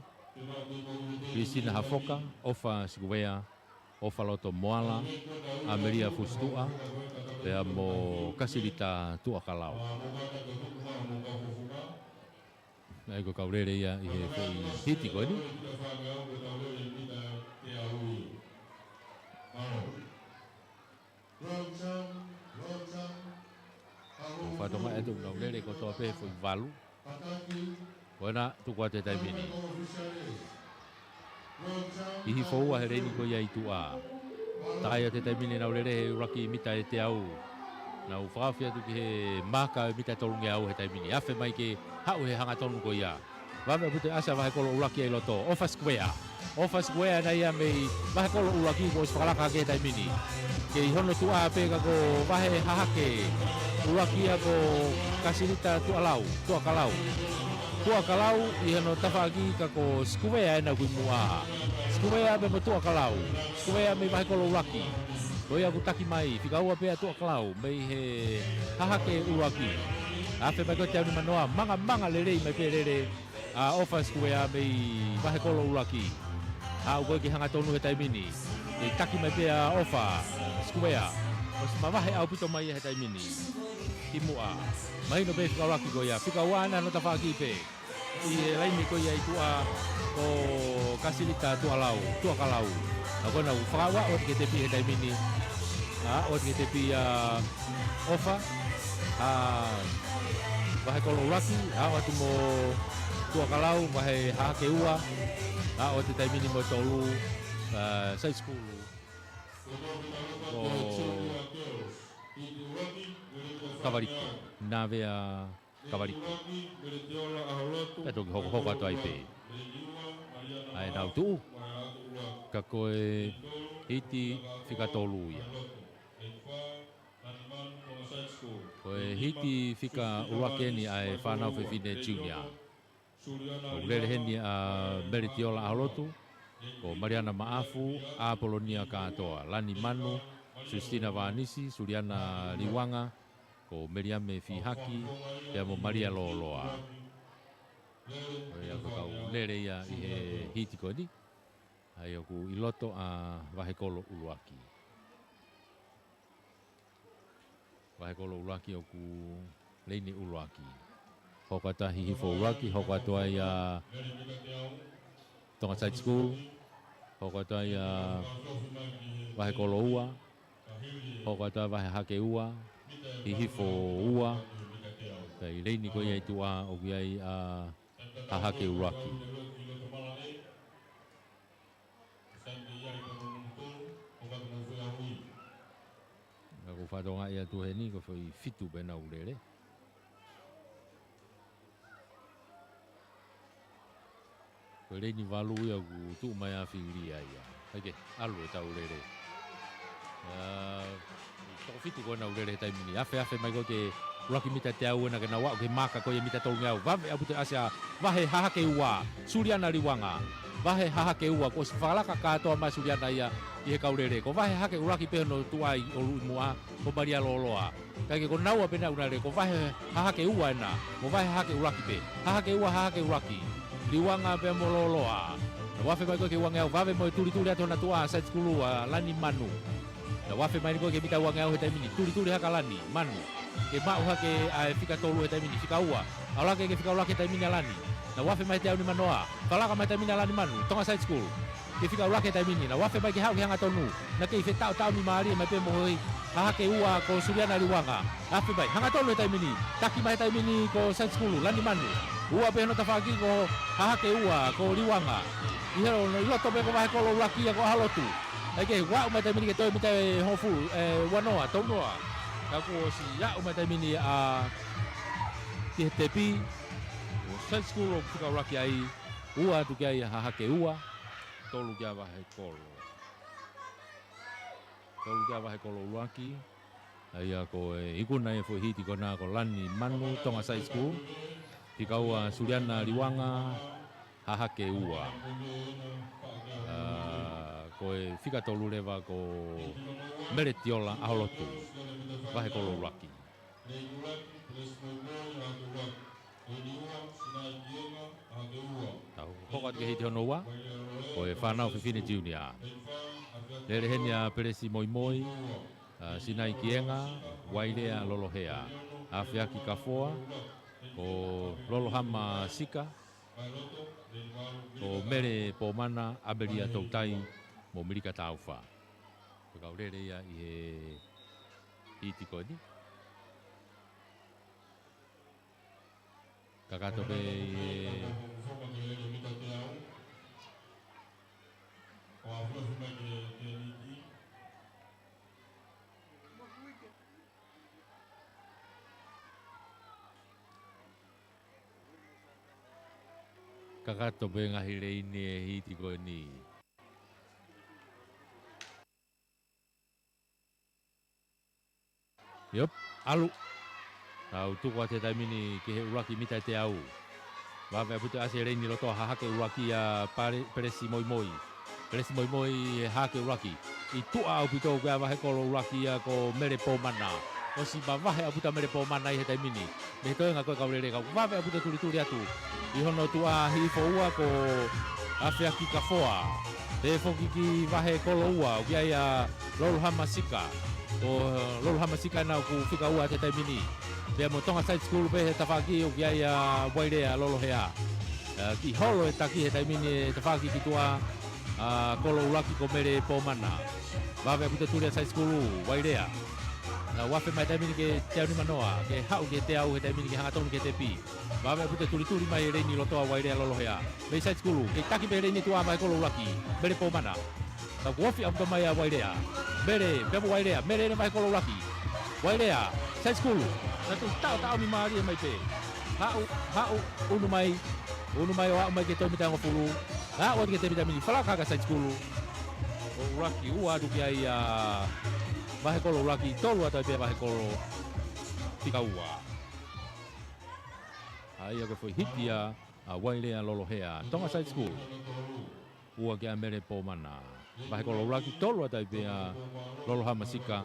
Kilisina Hafoka, ʻOfa Sikuvea, ʻOfaloto Moala, ʻAmelia Fusituʻa, pea mo Kasilita Tuʻakalau. ʻA ia ko e kau lele ia ʻi he foʻi hiti ko eni. ʻOku fatongia ʻe tau nau lele kotoa pē he foʻi valu. Ko ena tuku atu he taimi ni. Hihifo ua he leini ko ia ʻi tuʻa. Takai atu he taimi ni ʻenau lele he ʻuluaki mita ʻe teau. Nau fakaofi atu ki he maaka ʻo e mita tolungeau he taimi ni. Afe mai ke haʻu he hangatonu ko ia. Vave ʻaupito e ʻasi ʻa Vahekolo ʻUluaki ʻi loto. ʻOfa Sikuea. ʻOfa Sikuea ʻa ia mei Vahekolo ʻUluaki kuo ʻosi fakalaka hake he taimi ni. Kei hono tuʻa pē ka ko Vahe Hahake ʻUluaki ia ko Kasilita Tuʻalau, Tuʻakalau. Tuʻakalau ʻi hono tafaʻaki ka ko Sikuea ʻena ʻoku ʻi muʻa. Sikuea pea mo Tuʻakalau. Sikuea mei Vahekolo ʻUluaki. Ko ia ʻoku taki mai, fika ua pē ʻa Tuʻakalau, mei he Hahake ʻUluaki. Afe mai ko e teau ni manoa, mangamanga lelei mai pē lele ʻa ʻOfa Sikuea mei Vahekolo ʻUluaki. Haʻu ko ē ki he hangatonu he taimi ni. Kei taki mai pē ʻa ʻOfa Sikuea. ʻOsi mavahe ʻaupito mai ia he taimi ni. ʻI muʻa. Mahino pē fika ʻuluaki ko ia. Fika ua ʻena hono tafaʻaki pē. ʻI he laini ko ia ʻi tuʻa ko Kasilita Tuʻalau, Tuʻakalau. Ka ko ʻena ʻoku fakaaʻu atu ki he tepi he taimi ni. Aʻu atu ki he tepi ʻa ʻOfa, ʻa Vahekolo ʻUluaki, aʻu atu mo Tuʻakalau, Vahe Hahake Ua, aʻu atu he taimi ni mo e tolu, ʻa, Side School. Ko Kavaliko, Navea Kavaliko. Pea toki hokohoko atu ai pē. ʻA ʻenau tuʻu. Ka ko e hiti fika tolu ia. Ko e hiti fika ʻuluaki ʻeni ʻa e Fānau Fefine Junior. ʻOku lele heni ʻa Meletiola ʻAholotu, ko Maliana Maʻafu, ʻApolonia Kātoa, Lani Manu, Sustina Vānisi, Suliana Liuanga, ko Meliame Fihaki, pea mo Malia Lōloa. Ko ia ko e kau lele ia ʻi he hiti ko eni. ʻA ia ʻoku ʻi loto ʻa Vahekolo ʻUluaki. Vahekolo ʻUluaki ʻoku laini ʻuluaki. Hoko atu ʻa Hihifo ʻUluaki, hoko atu ai ʻa Tonga Side School, hoko atu ai ʻa Vahekolo Ua, hoko atu ʻa Vahe Hahake Ua, Hihifo Ua, pea ʻi laini ko ia ʻi tuʻa ʻoku ʻi ai ʻa Hahake ʻUluaki. Ka ʻoku ou fakatokangaʻi atu heni ko e foʻi fitu pē ʻenau lele. Ko e laini valu ia ʻoku tuʻu mai ʻa Fili ia. ʻAi ke, ʻalu ʻetau lele. ʻA, toko fitu ko ʻenau lele he taimi ni. Afe, afe mai ko ē ki he ʻuluaki mita teau ʻena ke nau aʻu ki he maaka ko ia mita tolungeau. Vave ʻaupito e ʻasi ʻa Vahe Hahake Ua, Suliana Liuanga. Vahe Hahake Ua, kuo ʻosi fakalaka kātoa mai ʻa Suliana ia ʻi he kau lele. Ko Vahe Hahake ʻUluaki pē hono tuʻa ʻi ʻolunga ʻi muʻa, ko Malia Lōloa. Kae kehe ko naua pē ʻena ʻoku na lele, ko Vahe Hahake Ua ʻena, mo Vahe Hahake ʻUluaki pē. Hahake Ua, Hahake ʻUluaki. Liuanga pea mo Lōloa. Nau afe mai ko ē ki he uangeau, vave mo e tulituli atu hona tuʻa, Side School ʻa Lani Manu. Nau afe mai ko ē ki he mita uangeau he taimi ni, tulituli hake ʻa Lani Manu. Ke maʻu hake ʻa e fika tolu he taimi ni, fika ua. ʻAlu hake ki he fika ʻuluaki he taimi ni ʻa Lani. Nau afe mai he teau ni manoa. Fakalaka mai he taimi ni ʻa Lani Manu, Tonga Side School. Ki he fika ʻuluaki he taimi ni, nau afe mai ke haʻu ki he hangatonu. Naʻe kei fetaʻotaʻo ni mālie mai pē mo e Hahake Ua ko Suliana Liuanga. Afe mai, hangatonu he taimi ni. Taki mai he taimi ni ko Side School, Lani Manu. Ua pē hono tafaʻaki ko Hahake Ua, ko Liuanga. ʻI he lo-, ʻi loto pē ko Vahekolo ʻUluaki ia ko ʻAholotu. ʻAi ke, ʻoku aʻu mai he taimi ni ki he toe mita ʻe hongofulu, ʻe, uanoa, tolunoa. Ka kuo ʻosi aʻu mai he taimi ni ʻa, ki he tepi. Ko Side School ʻoku fika ʻuluaki ai, ua atu ki ai ʻa Hahake Ua, tolu kia Vahekolo. Tolu kia Vahekolo ʻUluaki. ʻA ia ko e ikuna e foʻi hiti ko ena ko Lani Manu, Tonga Side School. Fika ua Suliana Liuanga, Hahake Ua. ʻA, ko e fika tolu leva ko Meletiola ʻAholotu, Vahekolo ʻUluaki. Tau hoko atu ki he hiti hono ua, ko e Fānau Fefine Junior. Lele heni ʻa Pelesi Moimoi, ʻa Sinai Kienga, Wailea Lolohea, ʻa Feaki Kafoa, ko Lolohama Sika, ko Mele Pomana, ʻAmelia Toutai, mo Milika Taufa. Ko e kau lele ia ʻi he hiti ko eni. Kakato pē ʻi he, ʻo afuafu mai ke, ke niti. Kakato pē ngaahi leini e hiti ko eni. Iop, ʻalu. Tau tuku atu he taimi ni ki he ʻuluaki mita ʻe teau. Vave ʻaupito ʻa e leini loto, hahake ʻuluaki ʻa Pale-, Pelesi Moimoi. Pelesi Moimoi, hahake ʻuluaki. ʻI tuʻa ʻaupito ʻoku ʻi ai ʻa e vahekolo ʻuluaki ia ko Mele Pomana. ʻOsi mavahe ʻaupito ʻa Mele Pomana ʻi he taimi ni. Mei he toenga ko e kau lele, ka ʻoku vave ʻaupito e tulituli atu. ʻI hono tuʻa hifo ua ko Afeaki Kafoa. Pehē foki ki vahekolo ua, ʻoku ʻi ai ʻa Lolo Hamasika. Ko Lolo Hamasika ena ʻoku fika ua he taimi ni. Pea mo Tonga Side School pē he tafaʻaki ʻoku ʻi ai ʻa Wailea Lolohea. ʻA, kiʻi holo e taki he taimi ni e tafaʻaki ki tuʻa ʻa kolo ʻuluaki ko Mele Pomana. Vave ʻaupito e tuli ʻa Side School, Wailea. Nau afe mai taimi ni ki he teau nima noa, ke haʻu ki he teau he taimi ni ke hangatonu ki he tepi. Vave ʻaupito e tulituli mai e leini loto ʻa Wailea Lolohea. Mei Side School, kei taki pē leini tuʻa vahekolo ʻuluaki, Mele Pomana. Ka kuo ofi ʻaupito mai ʻa Wailea. Mele, pea mo Wailea, Mele ʻena vahekolo ʻuluaki. Wailea, Side School. Nau taʻotaʻomi mālie mai pē. Haʻu, haʻu, unu mai, unu mai ʻo aʻu mai ki he toe mita hongofulu. Aʻu atu ki he toe mita mini, falaka hake ʻa Side School. ʻO ʻuluaki ua atu ki ai ʻa vahekolo ʻuluaki, tolu atu ai pē ʻa vahekolo fika ua. ʻA ia ko e foʻi hiti ia ʻa Wailea Lolohea, Tonga Side School. Ua kia Mele Pomana. Vahekolo ʻuluaki, tolu atu ai pē ʻa Lolo Hamasika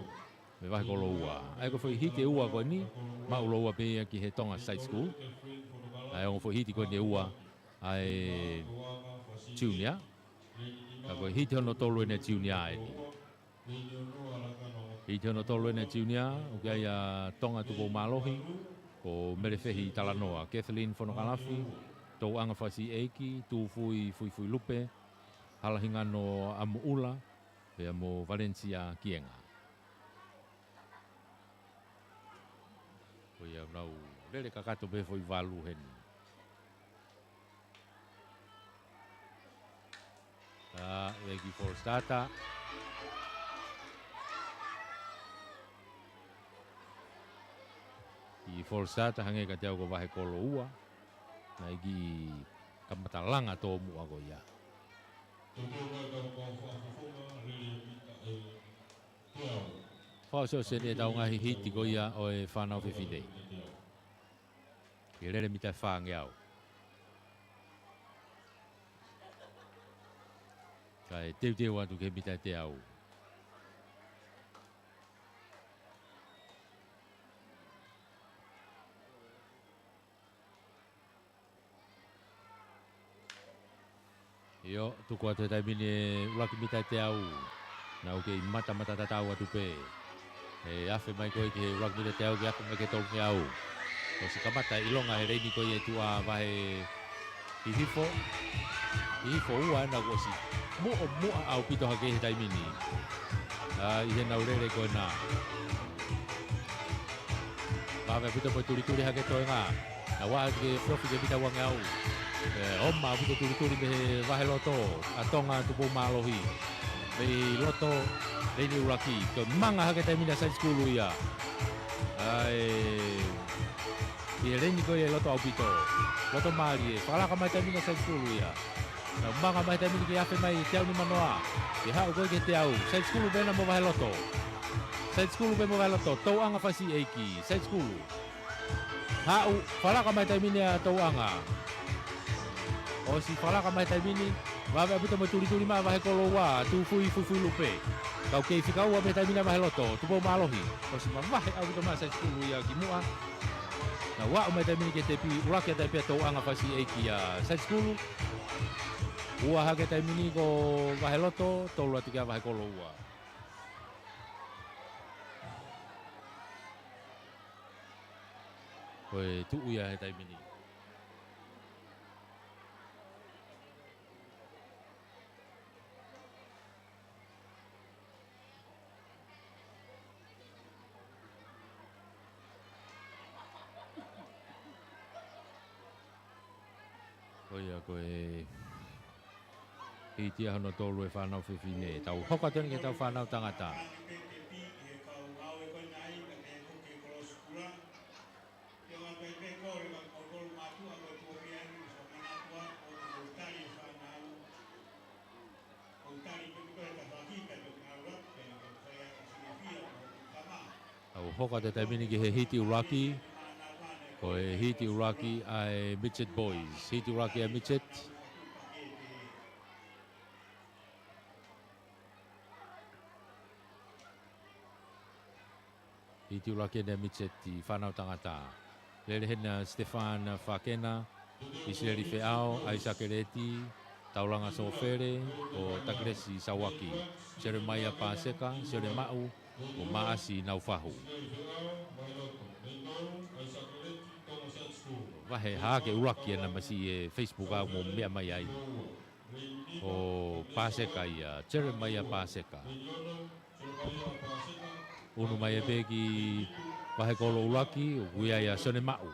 mei vahekolo ua. ʻA ia ko e foʻi hiti ʻe ua ko eni, maʻu lōua pē ia ki he Tonga Side School. ʻA ia ongo foʻi hiti ko eni ʻe ua ʻa e junior. Ka ko e hiti hono tolu ʻena junior eni. Hiti hono tolu ʻena junior, ʻoku ʻi ai ʻa Tonga Tupou Mālohi, ko Mele Fehi Talanoa, Kathleen Fonokalafi, Touʻanga Fasiʻeiki, Tufui Fuifuilupe, Halahingano ʻAmuʻula, pea mo Valencia Kienga. Ko ia nau lele kakato pē foʻi valu heni. ʻA, ʻe ki Forestata. ʻI Forestata hangē kiate au ko vahekolo ua. Naʻe kiʻi kamata langa tōmuʻa ko ia. Fakaʻosiʻosi eni ʻetau ngaahi hiti ko ia ʻo e fānau fefine. Ke lele mita fāngeau. Kae teuteu atu ki he mita teau. ʻIo, tuku atu he taimi ni e ʻuluaki mita teau. Nau kei matamata tatau atu pē. ʻE afe mai ko ē ki he ʻuluaki mita teau ke afe mai ki he tolungeau. ʻOsi kamata ʻilonga he leini ko ē ʻi tuʻa vahe hihifo. Hihifo ua ena kuo ʻosi muʻomuʻa ʻaupito hake he taimi ni. ʻA, ʻi heʻenau lele ko ena. Vave ʻaupito mo e tulituli hake toenga. Nau ʻā ke fofi ke mita uangeau. ʻE, ʻoma ʻaupito tulituli mei he vahe loto ʻa Tonga Tupou Mālohi. Mei loto leini ʻuluaki. Ko e manga hake taimi ni ʻa Side School ia. ʻA e, ʻi he leini ko ia ʻi loto ʻaupito. Loto mālie. Fakalaka mai taimi ni ʻa Side School ia. Nau manga mai taimi ni ke afe mai teau nima noa. Ke haʻu ko ē ki he teau. Side School pē ena mo vahe loto. Side School pē mo vahe loto. Touʻanga Fasiʻeiki. Side School. Haʻu, fakalaka mai taimi ni ʻa Touʻanga. ʻOsi fakalaka mai taimi ni. Vave ʻaupito mo e tulituli mai vahekolo ua. Tufui Fuifuilupe. Kau kei fika ua pē taimi ni ʻa vahe loto. Tupou Mālohi. ʻOsi mavahe ʻaupito mai Side School ia ki muʻa. Nau aʻu mai taimi ni ki he tepi, ʻuluaki atu ai pē ʻa Touʻanga Fasiʻeiki ʻa Side School. Ua hake taimi ni ko vahe loto, tolu atu kia vahekolo ua. Ko e tuʻu ia he taimi ni. Ko ia ko e hiti ia hono tolu e fānau fefine. Tau hoko atu eni ki heʻetau fānau tangata. Pea ʻoku pehē pē ko e kau ngāue ko ena ʻi he kolo sikuʻa. Pea ʻoku pehē pē ko e kau mātuʻa ko e tuʻu pē ʻa e niu sa manatua ko e Hoko atu he taimi ni ki he hiti ʻuluaki. Ko e hiti ʻuluaki ʻa e Midget Boys. Hiti ʻuluaki ʻa e Midget. Hiti ʻuluaki ʻa e Midget ʻi he fānau tangata. Lele heni ʻa Stefan Fakena, ʻIsileli Feʻao, ʻAisake Leti, Taulanga Sofele, ʻo Takilesi Sauaki, Selemaia Paseka, Sione Maʻu, ʻo Maʻasi Naufahu. Vahe hahake ʻuluaki ʻena masi ʻi he Facebook ʻoku mou meʻa mai ai. ʻO Paseka ia, Selemaia Paseka. ʻUnu mai ē pē ki he vahe kolo ʻuluaki, ʻoku ʻi ai ʻa Sione Maʻu.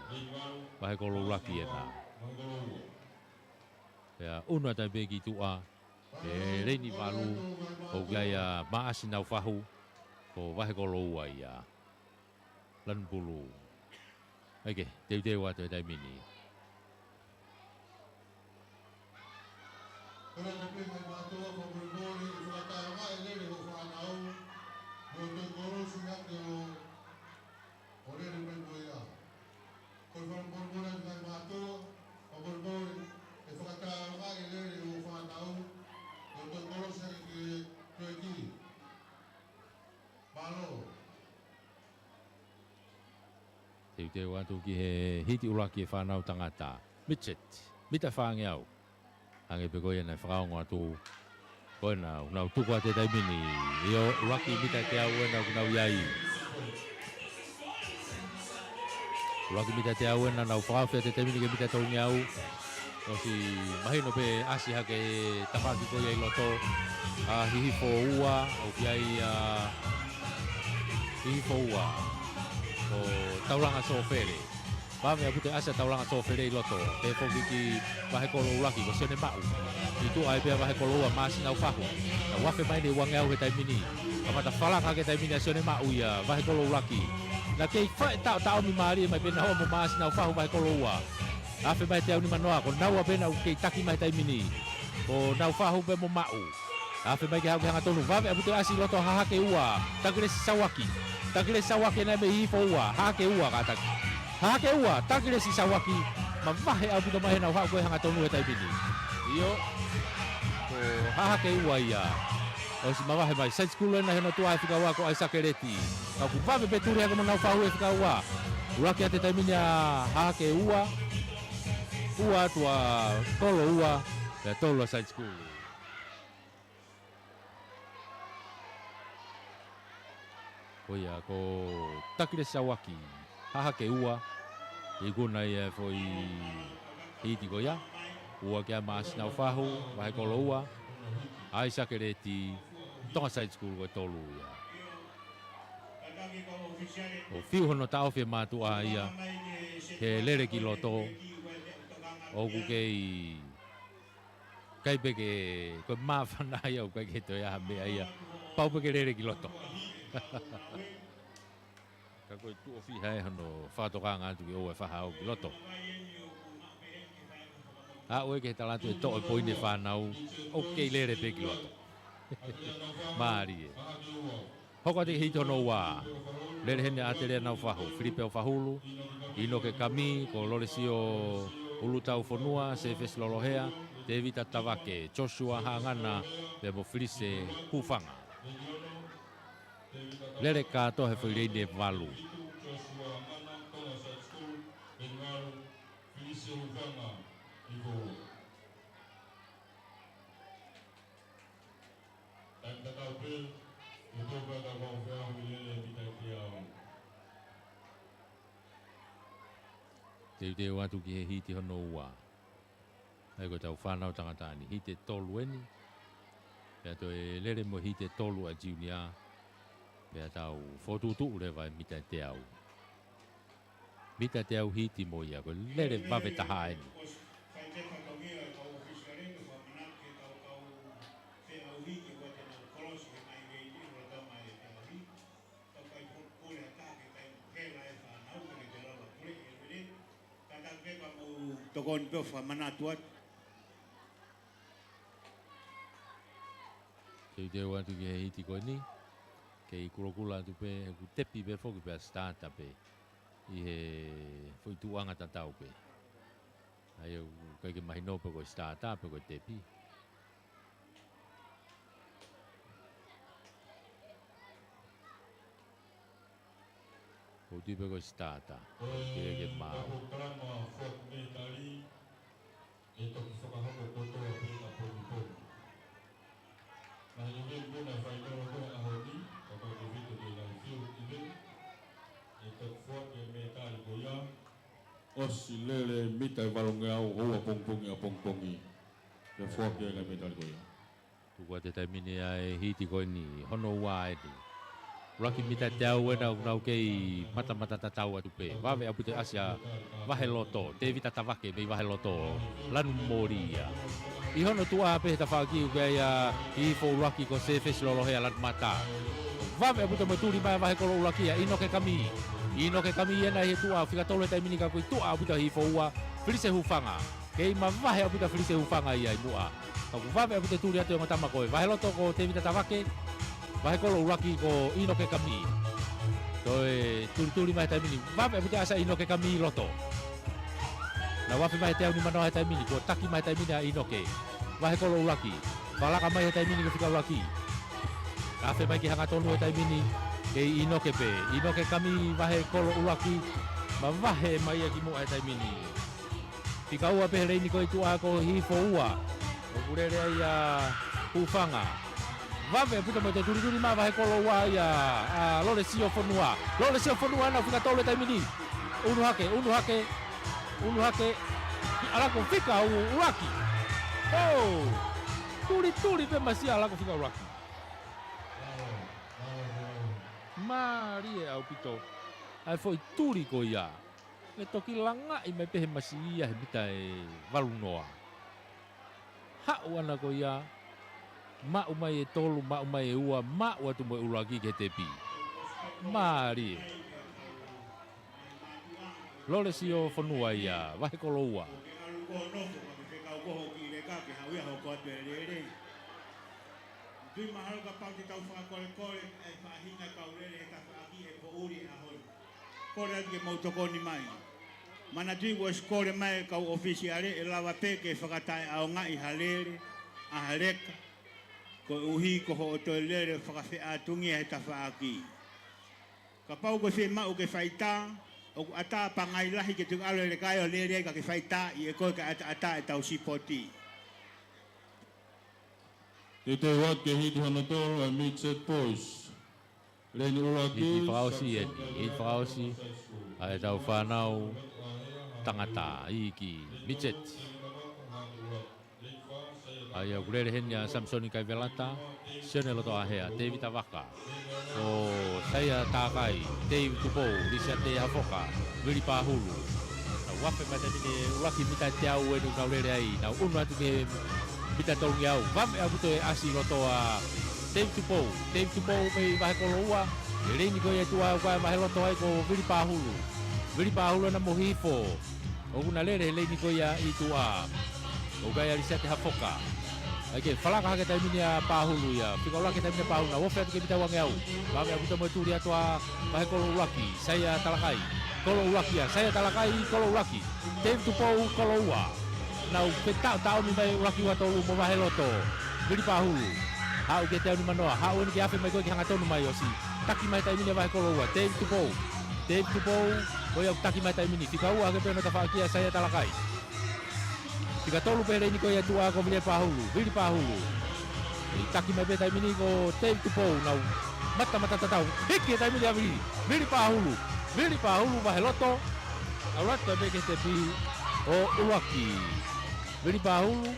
Vahe kolo ʻuluaki ʻena. Pea ʻunu atu ai pē ki tuʻa, ʻi he leini valu, ʻoku ʻi ai ʻa Maʻasi Naufahu, ko e vahe kolo ua ia. Lanu pulu. ʻAi ke, teuteu atu he taimi ni. Kole atu pē mai mātuʻa, fakamolemole, ʻe fakataʻeʻaongaʻi e lele hoʻo fānau, mo e toe kolosi hake ʻo, ʻo lele mai mo ia. Kole fakamolemole atu mai mātuʻa, fakamolemole, ʻe fakataʻeʻaongaʻi e lele hoʻo fānau, mo e toe kolosi hake ki he toe ki. Mālō. Teuteu atu ki he hiti ʻuluaki ʻa e fānau tangata. Midget. Mita fāngeau. Hangē pē ko ia naʻe fakaongo atu. Ko ena, ʻoku nau tuku atu he taimi ni. ʻIo, ʻuluaki mita ʻe teau ena ʻoku nau ʻi ai. ʻUluaki mita ʻe teau ena, nau fakaofi atu he taimi ni ki he mita tolungeau. ʻOsi mahino pē ʻasi hake he tafaʻaki ko ia ʻi loto. ʻA Hihifo ua, ʻoku ʻi ai ʻa Hihifo ua. Ko Taulanga Sofele. Vave ʻaupito e ʻasi ʻa Taulanga Sofele ʻi loto. Pea foki ki he vahe kolo ʻuluaki, ko Sione Maʻu. ʻI tuʻa ai pē ʻa e vahe kolo ua, Maʻasi Naufahu. Naʻe afe mai ʻeni ʻi he uangeau he taimi ni. Kamata falaka hake he taimi ni ʻa Sione Maʻu ia, vahe kolo ʻuluaki. Naʻe kei faʻa taʻotaʻomi mālie mai pē naua mo Maʻasi Naufahu, vahe kolo ua. Afe mai he teau nimanoa, ko naua pē naʻa nau kei taki mai he taimi ni. Ko Naufahu pē mo Maʻu. Afe mai ke haʻu ki he hangatonu, vave ʻaupito e ʻasi ʻi loto ʻa Hahake ua, Takilesi Sauaki. Takilesi Sauaki ʻena mei Hihifo ua, Hahake ua kātaki. Hahake ua, Takilesi Sauaki, mavahe ʻaupito mai ʻenau haʻu ko ē hangatonu he taimi ni. ʻIo, ko Hahake ua ia. ʻOsi mavahe mai, side school ʻena he hono tuʻa he fika ua ko ʻAisake Leti. Ka ʻoku vave pē tuli hake mo Naufahu he fika ua. ʻUluaki atu he taimi ni ʻa Hahake ua, ua atu ʻa Kolo ua, pea tolu ʻa side school. Ko ia, ko Takilesi Sauaki, Hahake ua, ikuna ia e foʻi hiti ko ia, ua kia Maʻasi Naufahu, vahe kolo ua, ʻAisake Leti, Tonga Side School ko e tolu ia. ʻO fiu hono taʻofi e mātuʻa ia, ke lele ki loto, ʻoku kei ʻikai pē ke, ko e māfana ia, ʻoku ʻikai ke toe ʻi ai ha meʻa ia. Pau pē ke lele ki loto. Ka ko e tuʻo fiha ē hono fakatokanga atu ke ʻoua ʻe faʻa haʻu ki loto. Aʻu ē ki he tala atu e toʻo e poini e fānau, ʻoku kei lele pē ki loto. Mālie. Hoko atu ki he hiti hono ua. Lele heni ʻa ʻAtelea Naufahu, Filipe ʻOfahulu, ʻInoke Kami, ko Lolesio Ulutaufonua, Sefesi Lolohea, Tēvita Tavake, Joshua Haʻangana, pea mo Filise Hufanga. Lele kātoa he foʻi leini ʻe valu. Taimi tatau pē, ʻe tō pē ʻa e kau feʻauhi lele mita ʻe teau. Teuteu atu ki he hiti hono ua. ʻA ia ko ʻetau fānau tangata ni, hiti ʻe tolu ʻeni. Pea toe lele mo e hiti ʻe tolu ʻa e junior. Pea tau fokotuʻutuʻu leva e mita ʻe teau. Mita ʻe teau hiti mo ia, ko e lele vave taha ʻeni. Tokoni pē ʻo fakamanatu atu. Teuteu atu ki he hiti ko eni. Kei kulokula atu pē, he ʻoku tepi pē foki pea starter pē. ʻI he foʻi tuʻuʻanga tatau pē. ʻA ia ʻoku ʻikai ke mahino pe ko e starter pe ko e tepi. ʻOku ou tui pē ko e starter. ʻOku ʻikai ke maau. Polokalama foki mei Tali, ʻe toki fakahoko kotoa pē ʻapongipongi. Naʻe ʻi ai e meʻa fainolo ko e ʻaho ni, kapau ʻe fito ke lahi fiu ʻi he, ʻe toki foaki e mītali ko ia. ʻOsi lele mita ʻe valungeau, houa pongipongi ʻapongipongi. Ke foaki e mītali ko ia. Tuku atu he taimi ni ʻa e hiti ko eni, hono ua eni. ʻUluaki mita ʻe teau ena ʻoku nau kei matamata tatau atu pē. Vave ʻaupito e ʻasi ʻa Vaheloto, Tēvita Tavake mei Vaheloto, lanu moli ia. ʻI hono tuʻa pē he tafaʻaki ʻoku ʻi ai ʻa Hihifo ʻUluaki ko Sefesi Lolohea, lanu mata. Vave ʻaupito mo e tuli mai ʻa Vahekolo ʻUluaki ʻa ʻInoke Kami. ʻInoke Kami ena ʻi he tuʻa, fika tolu he taimi ni ka ʻoku ʻi tuʻa ʻaupito Hihifo Ua, Felise Hufanga. Kei mavahe ʻaupito Felise Hufanga ia ʻi muʻa. Ka ʻoku vave ʻaupito e tuli atu e ongo tama ko ē. Vaheloto ko Tēvita Tavake, Vahekolo ʻUluaki ko ʻInoke Kami. Toe tulituli mai he taimi ni. Vave ʻaupito e ʻasi ʻa ʻInoke Kami ʻi loto. Naʻe afe mai he teau nimanoa he taimi ni. Kuo taki mai he taimi ni ʻa ʻInoke. Vahekolo ʻUluaki. Falaka mai he taimi ni ko e fika ʻuluaki. Afe mai ki he hangatonu he taimi ni. Kei ʻInoke pē. ʻInoke Kami, Vahekolo ʻUluaki. Mavahe mai ia ki muʻa he taimi ni. Fika ua pē he leini ko ē ʻi tuʻa ko Hihifo Ua. ʻOku lele ai ʻa Hufanga. Vave ʻaupito mo e toe tulituli mai ʻa Vahekolo Ua ia ʻa Lolesio Fonua. Lolesio Fonua ena, fika tolu he taimi ni. ʻUnu hake, ʻunu hake, ʻunu hake. ʻAlako fika ʻuluaki. ʻOu. Tulituli pē mai ʻa Siʻalako fika ʻuluaki. Mālie ʻaupito ʻa e foʻi tuli ko ia. ʻE toki langaʻi mai pē he masi ia he mita ʻe valu noa. Haʻu ʻana ko ia, maʻu mai e tolu, maʻu mai e ua, maʻu atu mo e ʻuluaki ki he tepi. Mālie. Lolesio Fonua ia, Vahekolo Ua. Tui mahalo kapau te tau fakakolekole e faʻahinga kau lele he tafaʻaki ʻi he poʻuli ʻaho ni. Kole atu ke mou tokoni mai. Manatuʻi kuo ʻosi kole mai e kau ʻofisiale ʻe lava pē ke fakataʻeʻaongaʻi ha lele, ʻa ha leka, koeʻuhi ko hoʻo toe lele fakafeʻātungia he tafaʻaki. Kapau ko e fiemaʻu ke fai tā, ʻoku ʻatā pangai lahi ke tuku ʻalu e leka ʻo lele ai ka ke fai tā ʻi he ko e ka ʻataʻatā ʻetau sipoti. Teuteu atu ke hiti hono tolu ʻa e Midget Boys. Leini ʻuluaki, hiti fakaʻosi eni, hiti fakaʻosi ʻa ʻetau fānau tangata iiki Midget. ʻA ia ʻoku lele heni ʻa Samisoni Kaivelata, Sione Lotoʻahea, Tēvita Vaka, ʻo Saia Takai, Teivi Tupou, Lisiate Hafoka, Vili Pahulu. Naʻa nau afe mai he taimi ni, ʻuluaki mita ʻe teau eni ʻoku nau lele ai, naʻa nau ʻunu atu ki he mita tolungeau, vave ʻaupito e ʻasi ʻi loto ʻa Teivi Tupou, Teivi Tupou mei Vahekolo Ua, he leini ko ia ʻi tuʻa ʻoku ʻi ai ʻa Vaheloto ai ko Vili Pahulu. Vili Pahulu ena mo Hihifo. ʻOku na lele he leini ko ia ʻi tuʻa. ʻOku ʻi ai ʻa Lisiate Hafoka. ʻAi ke falaka hake he taimi ni ʻa Pahulu ia. Fika ʻuluaki he taimi ni ʻa Pahulu, naʻe ofi atu ki he mita uangeau. Vave ʻaupito mo e tuli atu ʻa Vahekolo ʻUluaki. Saia Talakai. Kolo ʻUluaki ia. Saia Talakai, Kolo ʻUluaki. Tēvita Tupou, Kolo Ua. Nau fetaʻotaʻomi mai ʻuluaki ua tolu mo Vaheloto. Vili Pahulu. Haʻu ki he teau nimanoa. Haʻu eni ke afe mai ko ē ki he hangatonu mai ʻosi. Taki mai he taimi ni ʻa Vahekolo Ua. Tēvita Tupou. Tēvita Tupou, ko ia ʻoku taki mai he taimi ni. Fika ua hake pē hono tafaʻaki ʻa Saia Talakai. Fika tolu pē he leini ko ia ʻi tuʻa ko Vili Pahulu. Vili Pahulu. ʻI taki mai pē he taimi ni ko Tēvita Tupou, nau matamata tatau. Hiki he taimi ni ʻa Vili. Vili Pahulu. Vili Pahulu, Vaheloto. ʻAlu atu pē ki he tepi ʻo ʻUluaki. Vili Pahulu.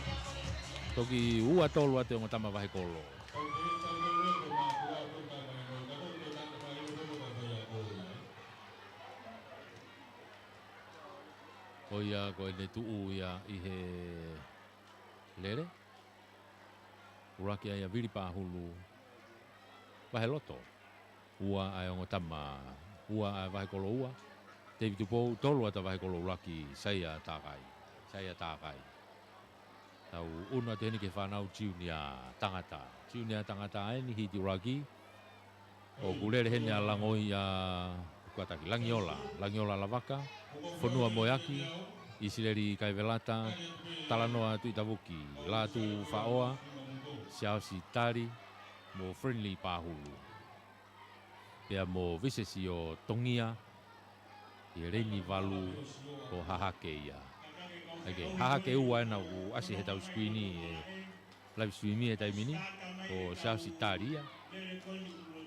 Toki ua tolu atu e ongo tama Vahekolo. Ko ia ko ʻene tuʻu ia ʻi he lele. ʻUluaki ʻa ia Vili Pahulu, Vaheloto. Ua ʻa e ongo tama, ua ʻa e Vahekolo Ua, Tēvita Tupou, tolu atu ʻa Vahekolo ʻUluaki, Saia Takai, Saia Takai. Tau ʻunu atu heni ki he fānau Junior tangata. Junior tangata eni hiti ʻuluaki. ʻOku lele heni ʻa Langoia, kātaki Langiola, Langiola Lavaka, Fonua Moeaki, ʻIsileli Kaivelata, Talanoa Tuʻitavuki, Lātū Faʻoa, Siaosi Tali, mo Friendly Pahulu. Pea mo Visesio Tongia, ʻi he leini valu ko Hahake ia. ʻAi ke Hahake ua ena ʻoku ʻasi he tau screen ʻi he live stream he taimi ni, ko Siaosi Tali ia.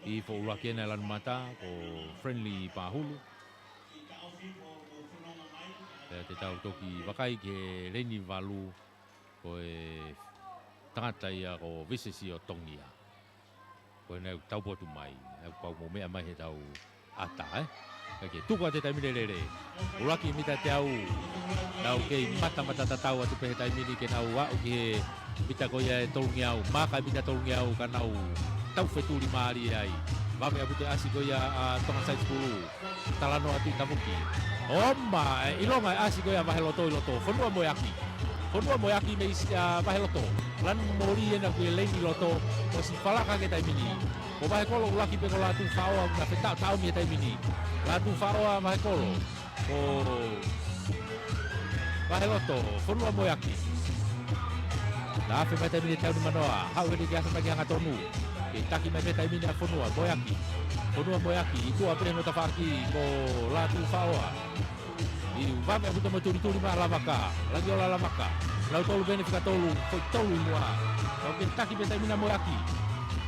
Hifo ʻuluaki ena ʻi lanu mata, ko Friendly Pahulu. Pea te tau toki vakai ki he leini valu, ko e tangata ia ko Visesio Tongia. Ko ena ʻoku tau potu mai, ʻoku pau mo meʻa mai he tau ʻata, ē? ʻAi ke tuku atu e taimi lelele. ʻUluaki mita teau. Nau kei matamata tatau atu pē he taimi ni ke nau aʻu ki he mita ko ia ʻe tolungeau. Maka e mita tolungeau ka nau tau fetuli mālie ai. Vave ʻaupito e ʻasi ko ia ʻa Tonga Side School. Talanoa Tuʻitavuki. ʻOma, ʻe, ʻilonga e ʻasi ko ia ʻa Vaheloto ʻi loto. Fonua Moeaki. Fonua Moeaki mei s-, ʻa Vaheloto. Lanu moli ena ki he leini loto. ʻOsi falaka ki he taimi ni. Ko Vahekolo ʻuluaki pē ko Lātū Faʻoa, ʻoku na fetaʻotaʻomi he taimi ni. Lātū Faʻoa, Vahekolo. Ko Vaheloto, Fonua Moeaki. Na afe mai taimi ni teau nimanoa, haʻu heni ke afe mai ke hangatonu. Kei taki mai pē taimi ni ʻa Fonua Moeaki. Fonua Moeaki, ʻi tuʻa pē hono tafaʻaki ko Lātū Faʻoa. ʻI vave ʻaupito mo tulituli mai ʻa Lavaka, Langiola Lavaka. Nau tolu pē eni fika tolu, foʻi tolu ʻi muʻa. Kau kei taki pē taimi ni ʻa Moeaki.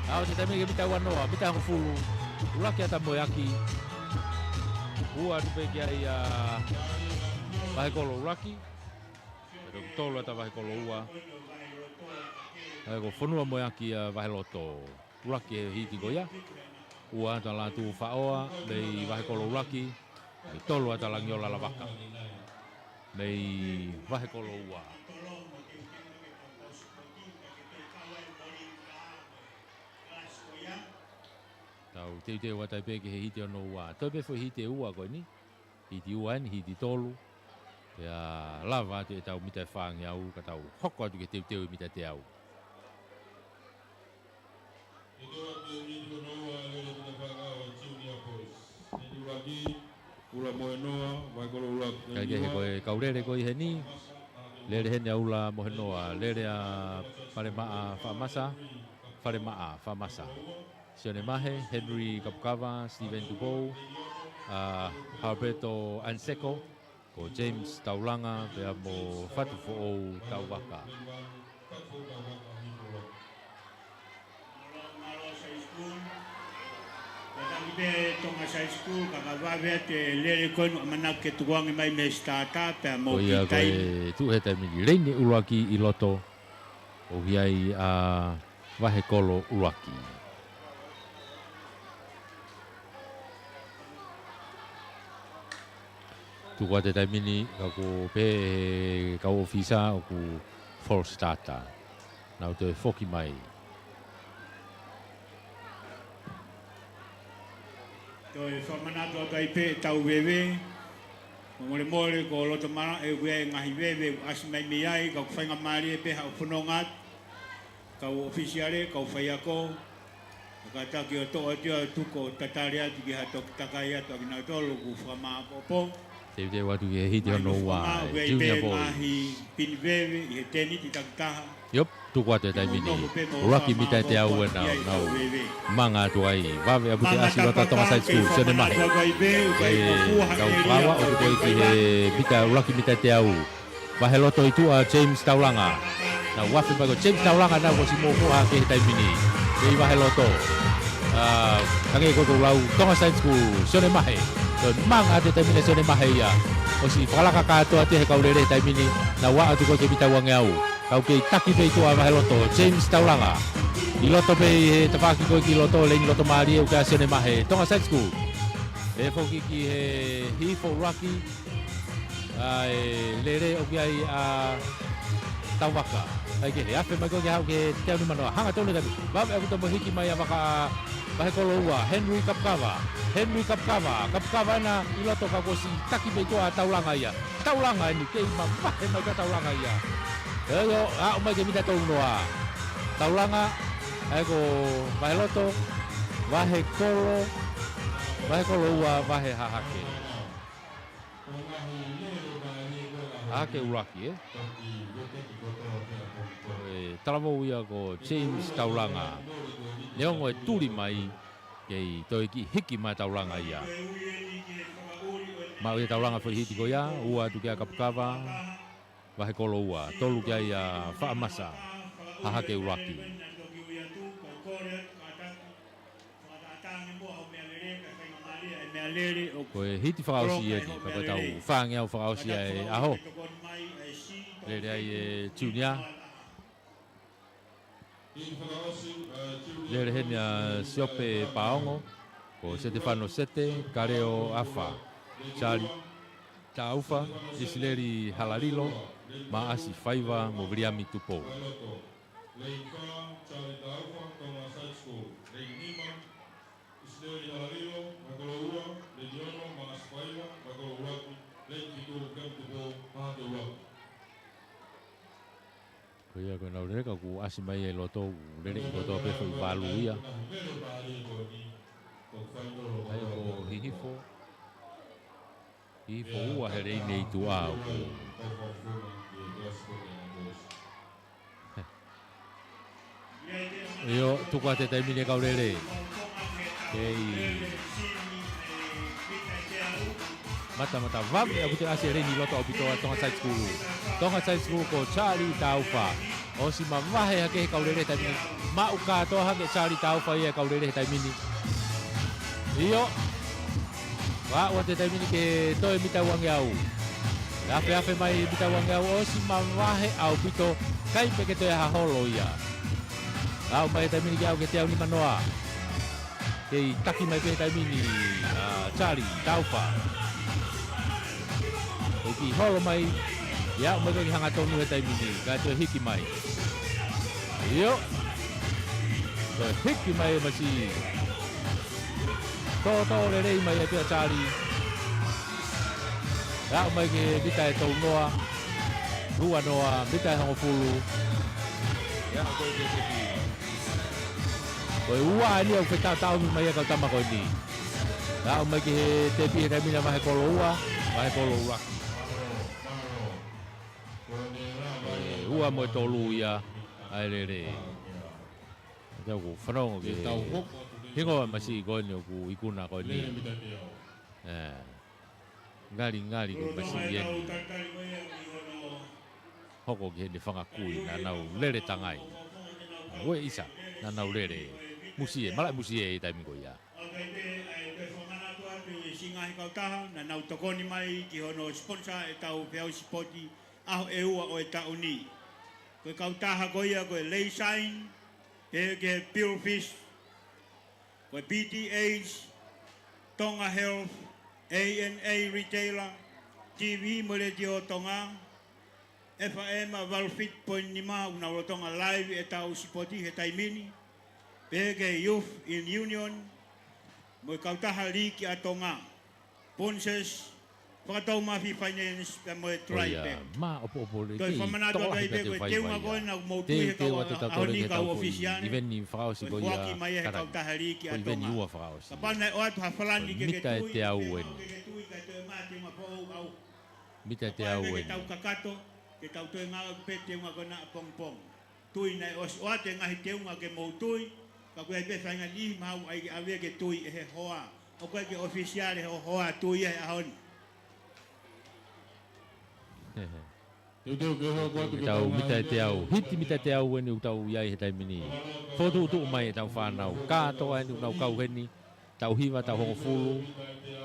ʻAʻu atu e taimi ki he mita uanoa, mita hongofulu. ʻUluaki ʻata Moeaki. Ua atu pē ki ai ʻa Vahekolo ʻuluaki. Pea toki tolu ʻata Vahekolo ua. ʻAi ko Fonua Moeaki ʻa Vaheloto. ʻUluaki e hiti ko ia. Ua ʻata Lātū Faʻoa, mei Vahekolo ʻuluaki. Mei tolu ʻata Langiola Lavaka. Mei Vahekolo ua. Tau teuteu atu ai pē ki he hiti hono ua. Toe pē foʻi hiti ʻe ua ko eni. Hiti ua eni, hiti tolu. Pea lava atu e tau mita ʻe fāngeau, ka tau hoko atu ki he teuteu e mita teau. Kae kehe ko e kau lele ko ē heni, lele heni ʻa Ula Mohenoa, lele ʻa Falemaʻa Faʻamasa, Falemaʻa Faʻamasa. Sione Mahe, Henry Kapukava, Steven Tupou, ʻa Halberto Anseko, ko James Taulanga, pea mo Fatu Foʻou Tauvaka. Ko ia ko e tuʻu he taimi ni leini ʻuluaki ʻi loto, ʻoku ʻi ai ʻa Vahekolo ʻuluaki. Tuku atu e taimi ni, ka ʻoku pehē ʻe he kau ʻōfisa ʻoku false starter. Nau toe foki mai. Toe fakamanatu atu ai pē ʻetau veve. Fakamolemole ko loto malaʻe ʻoku ʻi ai e ngaahi veve ʻoku ʻasi mai mei ai, ka ʻoku faingamālie pē haʻo fononga atu. Kau ʻōfisiale, kau faiako, ʻo kātaki ʻo toʻo atu ʻo tuku ʻo tatali atu ki ha toki takai atu ʻa kinautolu ʻoku fakamāʻopoʻopo. Teuteu atu ki he hiti hono ua, ʻoku ʻi ai pē Junior Boys. Ngaahi pini veve ʻi he tēniti takitaha. Yep, tuku atu e taimi ni. ʻUluaki mita ʻe teau ena ʻoku nau manga atu ai. Vave ʻaupito e ʻasi loto ʻa Tonga Side School, Sione Mahe. ʻE, kau kava ʻoku ko ē ki he mita, ʻuluaki mita ʻe teau. Vaheloto ʻi tuʻa James Taulanga. Nau afe mai ko James Taulanga naʻa kuo ʻosi moʻua ki he taimi ni. Mei Vaheloto. ʻA, hangē ko ʻeku lau Tonga Side School, Sione Mahe. Ko e manga atu e taimi ni Sione Mahe ia. ʻOsi fakalaka kātoa atu he kau lele he taimi ni. Nau aʻu atu ko ē ki he mita uangeau. Kau kei taki pē ʻi tuʻa Vaheloto, James Taulanga. ʻI loto pē ʻi he tafaʻaki ko ē ki loto, leini loto mālie ʻoku ʻi ai ʻa Sione Mahe, Tonga Side School. ʻE foki ki he hifo ʻuluaki. ʻA e lele ʻoku ʻi ai ʻa Tauvaka. ʻAi ke he afe mai ko ē ke haʻu ki he teau nimanoa. Hangatonu e taimi. Vave ʻaupito mo e hiki mai ʻa Vaka, Vahekolo ua. Henry Kapukava. Henry Kapukava. Kapukava ena ʻi loto ka kuo ʻosi taki pē ʻi tuʻa ʻa Taulanga ia. Taulanga eni kei mavahe mai ka Taulanga ia. ʻE ʻio, aʻu mai ki he mita tolunoa. Taulanga, ʻa e ko Vaheloto. Vahe Kolo, Vahe Kolo Ua, Vahe Hahake. Hahake ʻUluaki, ē? Ko e talavou ia ko James Taulanga. Neongo e tuli mai, kei toe kiʻi hiki mai Taulanga ia. Maʻu ia Taulanga foʻi hiti ko ia, ua atu kia Kapukava, Vahe Kolo Ua, tolu kia ia Faʻamasa, Hahake ʻUluaki. Ko e hiti fakaʻosi eni, pea ko e tau fāngeau fakaʻosi ʻa e ʻaho. Lele ai e Junior. Lele heni ʻa Siope Paongo, ko Setefano Sete, Kaleo Afa, Charlie Taufa, ʻIsileli Halalilo, Maʻasi Faiva, mo Viliami Tupou. Lane fā, Charlie Taufa, Tonga Side School. Lane nima, ʻIsileli Halalilo, Vahe Kolo Ua. Lane ono, Maʻasi Faiva, Vahe Kolo ʻUluaki. Lane fitu, Viliami Tupou, Hahake ʻUluaki. Ko ia ko ʻenau lele ka kuo ʻasi mai e loto, lele ʻi loto pē foʻi valu ia. ʻAi ko Hihifo. Hihifo ua he leini ʻi tuʻa ʻoku. ʻIo, tuku atu e taimi ni e kau lele. Kei matamata vave ʻaupito e ʻasi e leini ʻi loto ʻaupito ʻa Tonga Side School. Tonga Side School ko Charlie Taufa. ʻOsi mavahe hake he kau lele he taimi ni. Maʻu kātoa hake Charlie Taufa ia e kau lele he taimi ni. ʻIo. Ua ua te taimi ni ke toe mita uangeau. Afe afe mai mita uangeau ʻosi mavahe ʻaupito. ʻIkai pē ke toe ha holo ia. Aʻu mai taimi ni ke aʻu ki he teau nimanoa. Kei taki mai pē he taimi ni ʻa Charlie Taufa. ʻOku holo mai, ʻe aʻu mai ki he hangatonu he taimi ni, kae toe hiki mai. ʻIo. Toe hiki mai e masi. Tōtō lelei mai ʻa Pea Charlie. ʻE aʻu mai ki he mita ʻe tolu noa, rua noa, mita ʻe hongofulu. ʻE aʻu mai ki he tepi. Ko e ua eni ʻoku fetaʻataʻomi mai ʻa e kau tama ko eni. ʻE aʻu mai ki he tepi he taimi ni ʻa Vahe Kolo Ua, Vahe Kolo ʻUluaki. E ua mo e tolu ia ʻa e lele. Te u fanongo ki he hingoa masiʻi ko eni ʻoku ikuna ko eni. ʻE, ngalingali ko e masiʻi eni. Hoko ki heʻene fanga kui naʻa nau lele tangai. Ueʻisa, naʻa nau lele musie, malaʻe musie ʻi he taimi ko ia. ʻOku ʻi ai pē ʻa e toe fakamanatu atu e siʻi ngaahi kautaha naʻa nau tokoni mai ki hono sponsor ʻetau feʻauhi sipoti ʻaho ʻe ua ʻo e taʻu ni. Ko e kautaha ko ia ko e Lay Shine, pehē ki he Pure Fish, ko e P T H, Tonga Health, A N A Retailer, T V mo e Letiō Tonga, F M valu fitu poini nima, ʻoku nau lolotonga live ʻetau sipoti he taimi ni, pehē ki he Youth in Union, mo e kautaha liiki ʻa Tonga, Ponses, Fakatoumafi Finance, pea mo e Tribe Bank. Toe fakamanatu atu ai pē ko e teunga ko ena ʻoku mou tui he kau ʻaho ni kau ʻōfisiale, ʻi he foaki mai ʻe he kautaha liiki ʻa Tonga. Kapau naʻe ʻoatu ha Falani ke ke tui, ke ke tui, kae toe maʻu teunga foʻou ʻau. Kapau naʻe ke tau kakato, ke tau toe ngāueʻaki pē teunga ko ena ʻapongipongi. Tui naʻe ʻosi ʻoatu e ngaahi teunga ke mou tui, ka ʻoku ʻi ai pē faʻahinga niʻihi maʻu ai ke ʻave ke tui ʻe he hoa. ʻOku ʻikai ke ʻōfisiale ho hoa tui ia he ʻaho ni. Teuteu ke hoko atu ke tau mita ʻe teau, hiti mita ʻe teau eni ʻoku tau ʻi ai he taimi ni. Fokotuʻutuʻu mai ʻetau fānau kātoa eni ʻoku nau kau heni, taʻu hiva, taʻu hongofulu,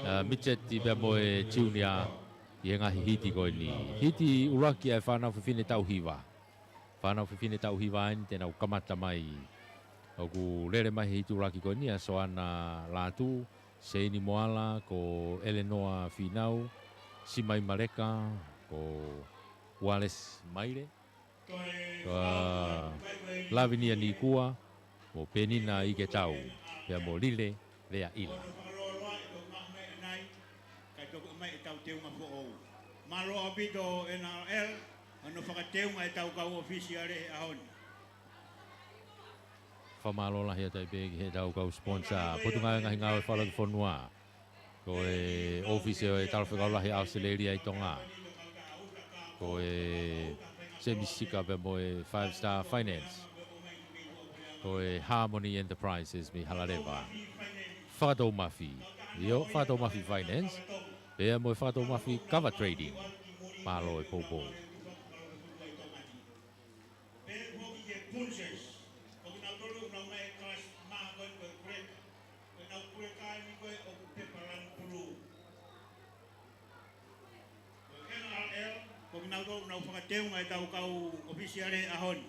ʻa, midget pea mo e junior, ʻi he ngaahi hiti ko eni. Hiti ʻuluaki ʻa e fānau fefine taʻu hiva. Fānau fefine taʻu hiva eni te nau kamata mai. ʻOku lele mai he hiti ʻuluaki ko eni ʻa Soana Lātū, Seini Moala, ko Elenoa Fīnau, Simai Maleka, ko Ualesi Maile, ko Lavinia Nikua, mo Penina Iketau, pea mo Lile Leaʻila. Kae toki ʻomai ʻetau teunga foʻou. Mālō ʻaupito N R L, hono fakateunga ʻetau kau ʻōfisiale he ʻaho ni. Fakamālō lahi atu ai pē ki heʻetau kau sponsor, Potungāue Ngaahi Ngāue Fakalotofonua. Ko e ʻōfisi ʻo e Talafekau Lahi ʻAositelēlia ʻi Tonga. Ko e Semi Sika pea mo e Five Star Finance. Ko e Harmony Enterprises mei Halaleva. Fakatoumafi. ʻIo, Fakatoumafi Finance. Pea mo e Fakatoumafi Cover Trading. Mālō e poupou. Pea foki ki he Punjas, ko kinautolu ʻoku nau maʻu e kalasi maha ko eni ko e kuleka. Ko ʻenau kuleka eni ko ē ʻoku pepa lanu pulū. Ko e N R L, ko kinautolu ʻoku nau fakateunga ʻetau kau ʻōfisiale he ʻaho ni.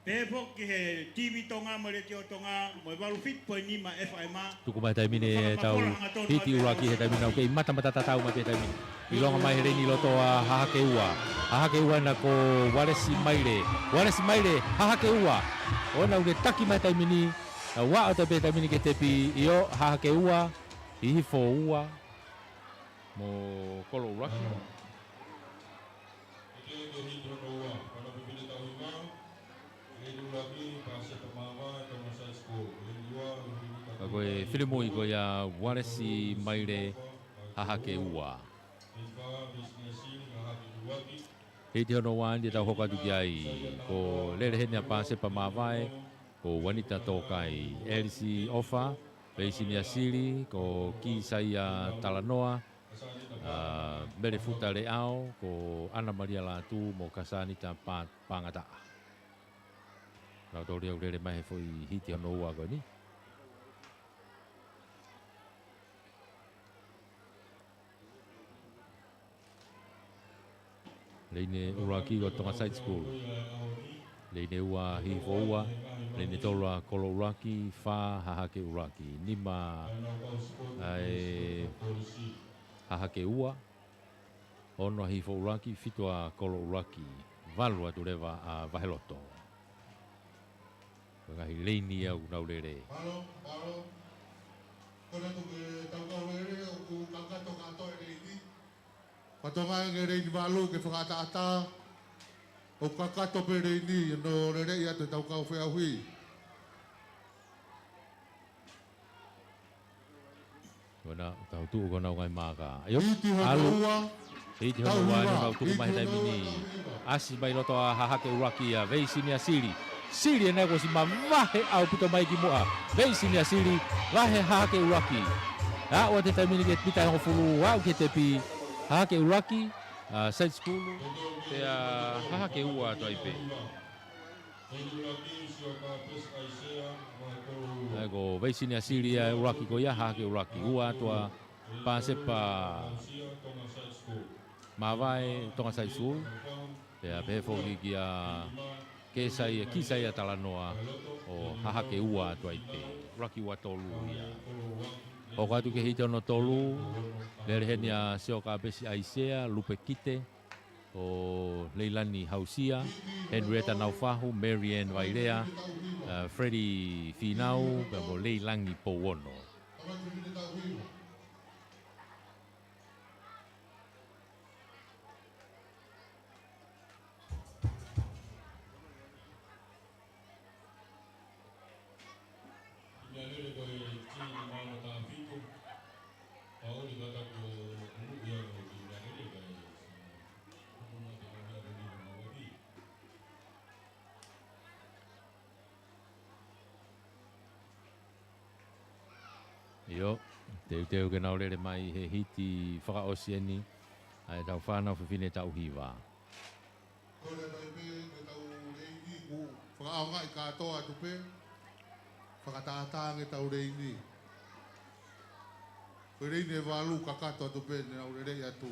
Pea foki ki he TV Tonga mo e Letiō Tonga mo e valu fitu poini nima F M. Tuku mai he taimi ni ʻetau hiti ʻuluaki he taimi ni, ʻoku kei matamata tatau mai pē he taimi ni. ʻIlonga mai he leini loto ʻa Hahake Ua. Hahake Ua ena ko Ualesi Maile. Ualesi Maile, Hahake Ua. ʻOua naʻa ne taki mai he taimi ni. Naʻa ʻoatu pē he taimi ni ki he tepi, ʻio, Hahake Ua, Hihifo Ua, mo Kolo ʻUluaki. Ka ko e filimui ko ia Ualesi Maile, Hahake Ua. Hiti hono ua eni te tau hoko atu ki ai, ko e lele heni ʻa Pāsepa Māvae, ko Uanita Tōkai, ʻElisi ʻOfa, Veisinia Sili, ko Kīsaia Talanoa, ʻa Melefuta Leʻao, ko ʻAna Malia Lātū, mo Kasānita Pā-, Pāngataʻa. Nautolu ia ʻoku lele mai he foʻi hiti hono ua ko eni. Leini ʻuluaki ko Tonga Side School. Leini ua Hihifo Ua. Leini tolu ʻa Kolo ʻUluaki, fā Hahake ʻUluaki. Nima ʻa e Hahake Ua. Ono ʻa Hihifo ʻUluaki, fitu ʻa Kolo ʻUluaki. Valu atu leva ʻa Vaheloto. Ko e ngaahi leini ia ʻoku nau lele. Mālō, mālō. Ko ena tuku e tau kau lele ʻoku kakato kātoa e leini. Fatongia e leini valu ke fakaʻataʻatā. ʻOku kakato pē leini, ʻo lele ia ʻa e tau kau feʻauhi. Ko ena, tau tuʻu ko ena ngaahi maaka. ʻIo, hiti hono ua, hiti hono ua, tau hiva. Nau tuku mai he taimi ni. ʻAsi mai loto ʻa Hahake ʻUluaki ʻa Veisinia Sili. Sili ena kuo ʻosi mavahe ʻaupito mai ki muʻa. Veisinia Sili, vahe Hahake ʻUluaki. Aʻu atu he taimi ni ki he mita ʻe hongofulu, aʻu ki he tepi. Hahake ʻUluaki, ʻa Side School, pea Hahake Ua atu ai pē. ʻA ia ko Veisinia Sili ʻa e ʻuluaki ko ia, Hahake ʻUluaki. Ua atu ʻa Pāsepa Māvae, Tonga Side School. Pea pehē foki kia Kīsaia, Kīsaia Talanoa ʻo Hahake Ua atu ai pē. ʻUluaki ua tolu ia. Hoko atu ki he hiti hono tolu, lele heni ʻa Sio Kapesi ʻAisea, Lupe Kite, ʻo Leilani Hausia, Henrietta Naufahu, Mary Ann Vailea, ʻa Freddie Finau, pea mo Leilangi Pouono. ʻIo, teuteu ke nau lele mai he hiti fakaʻosi eni ʻa e tau fānau fefine taʻu hiva. Ko e lele mai pē ʻetau leini, kuo fakaʻaongaʻi kātoa atu pē, fakatātā ange ʻetau leini. Ko e leini ʻe valu kakato atu pē, ne nau lele atu.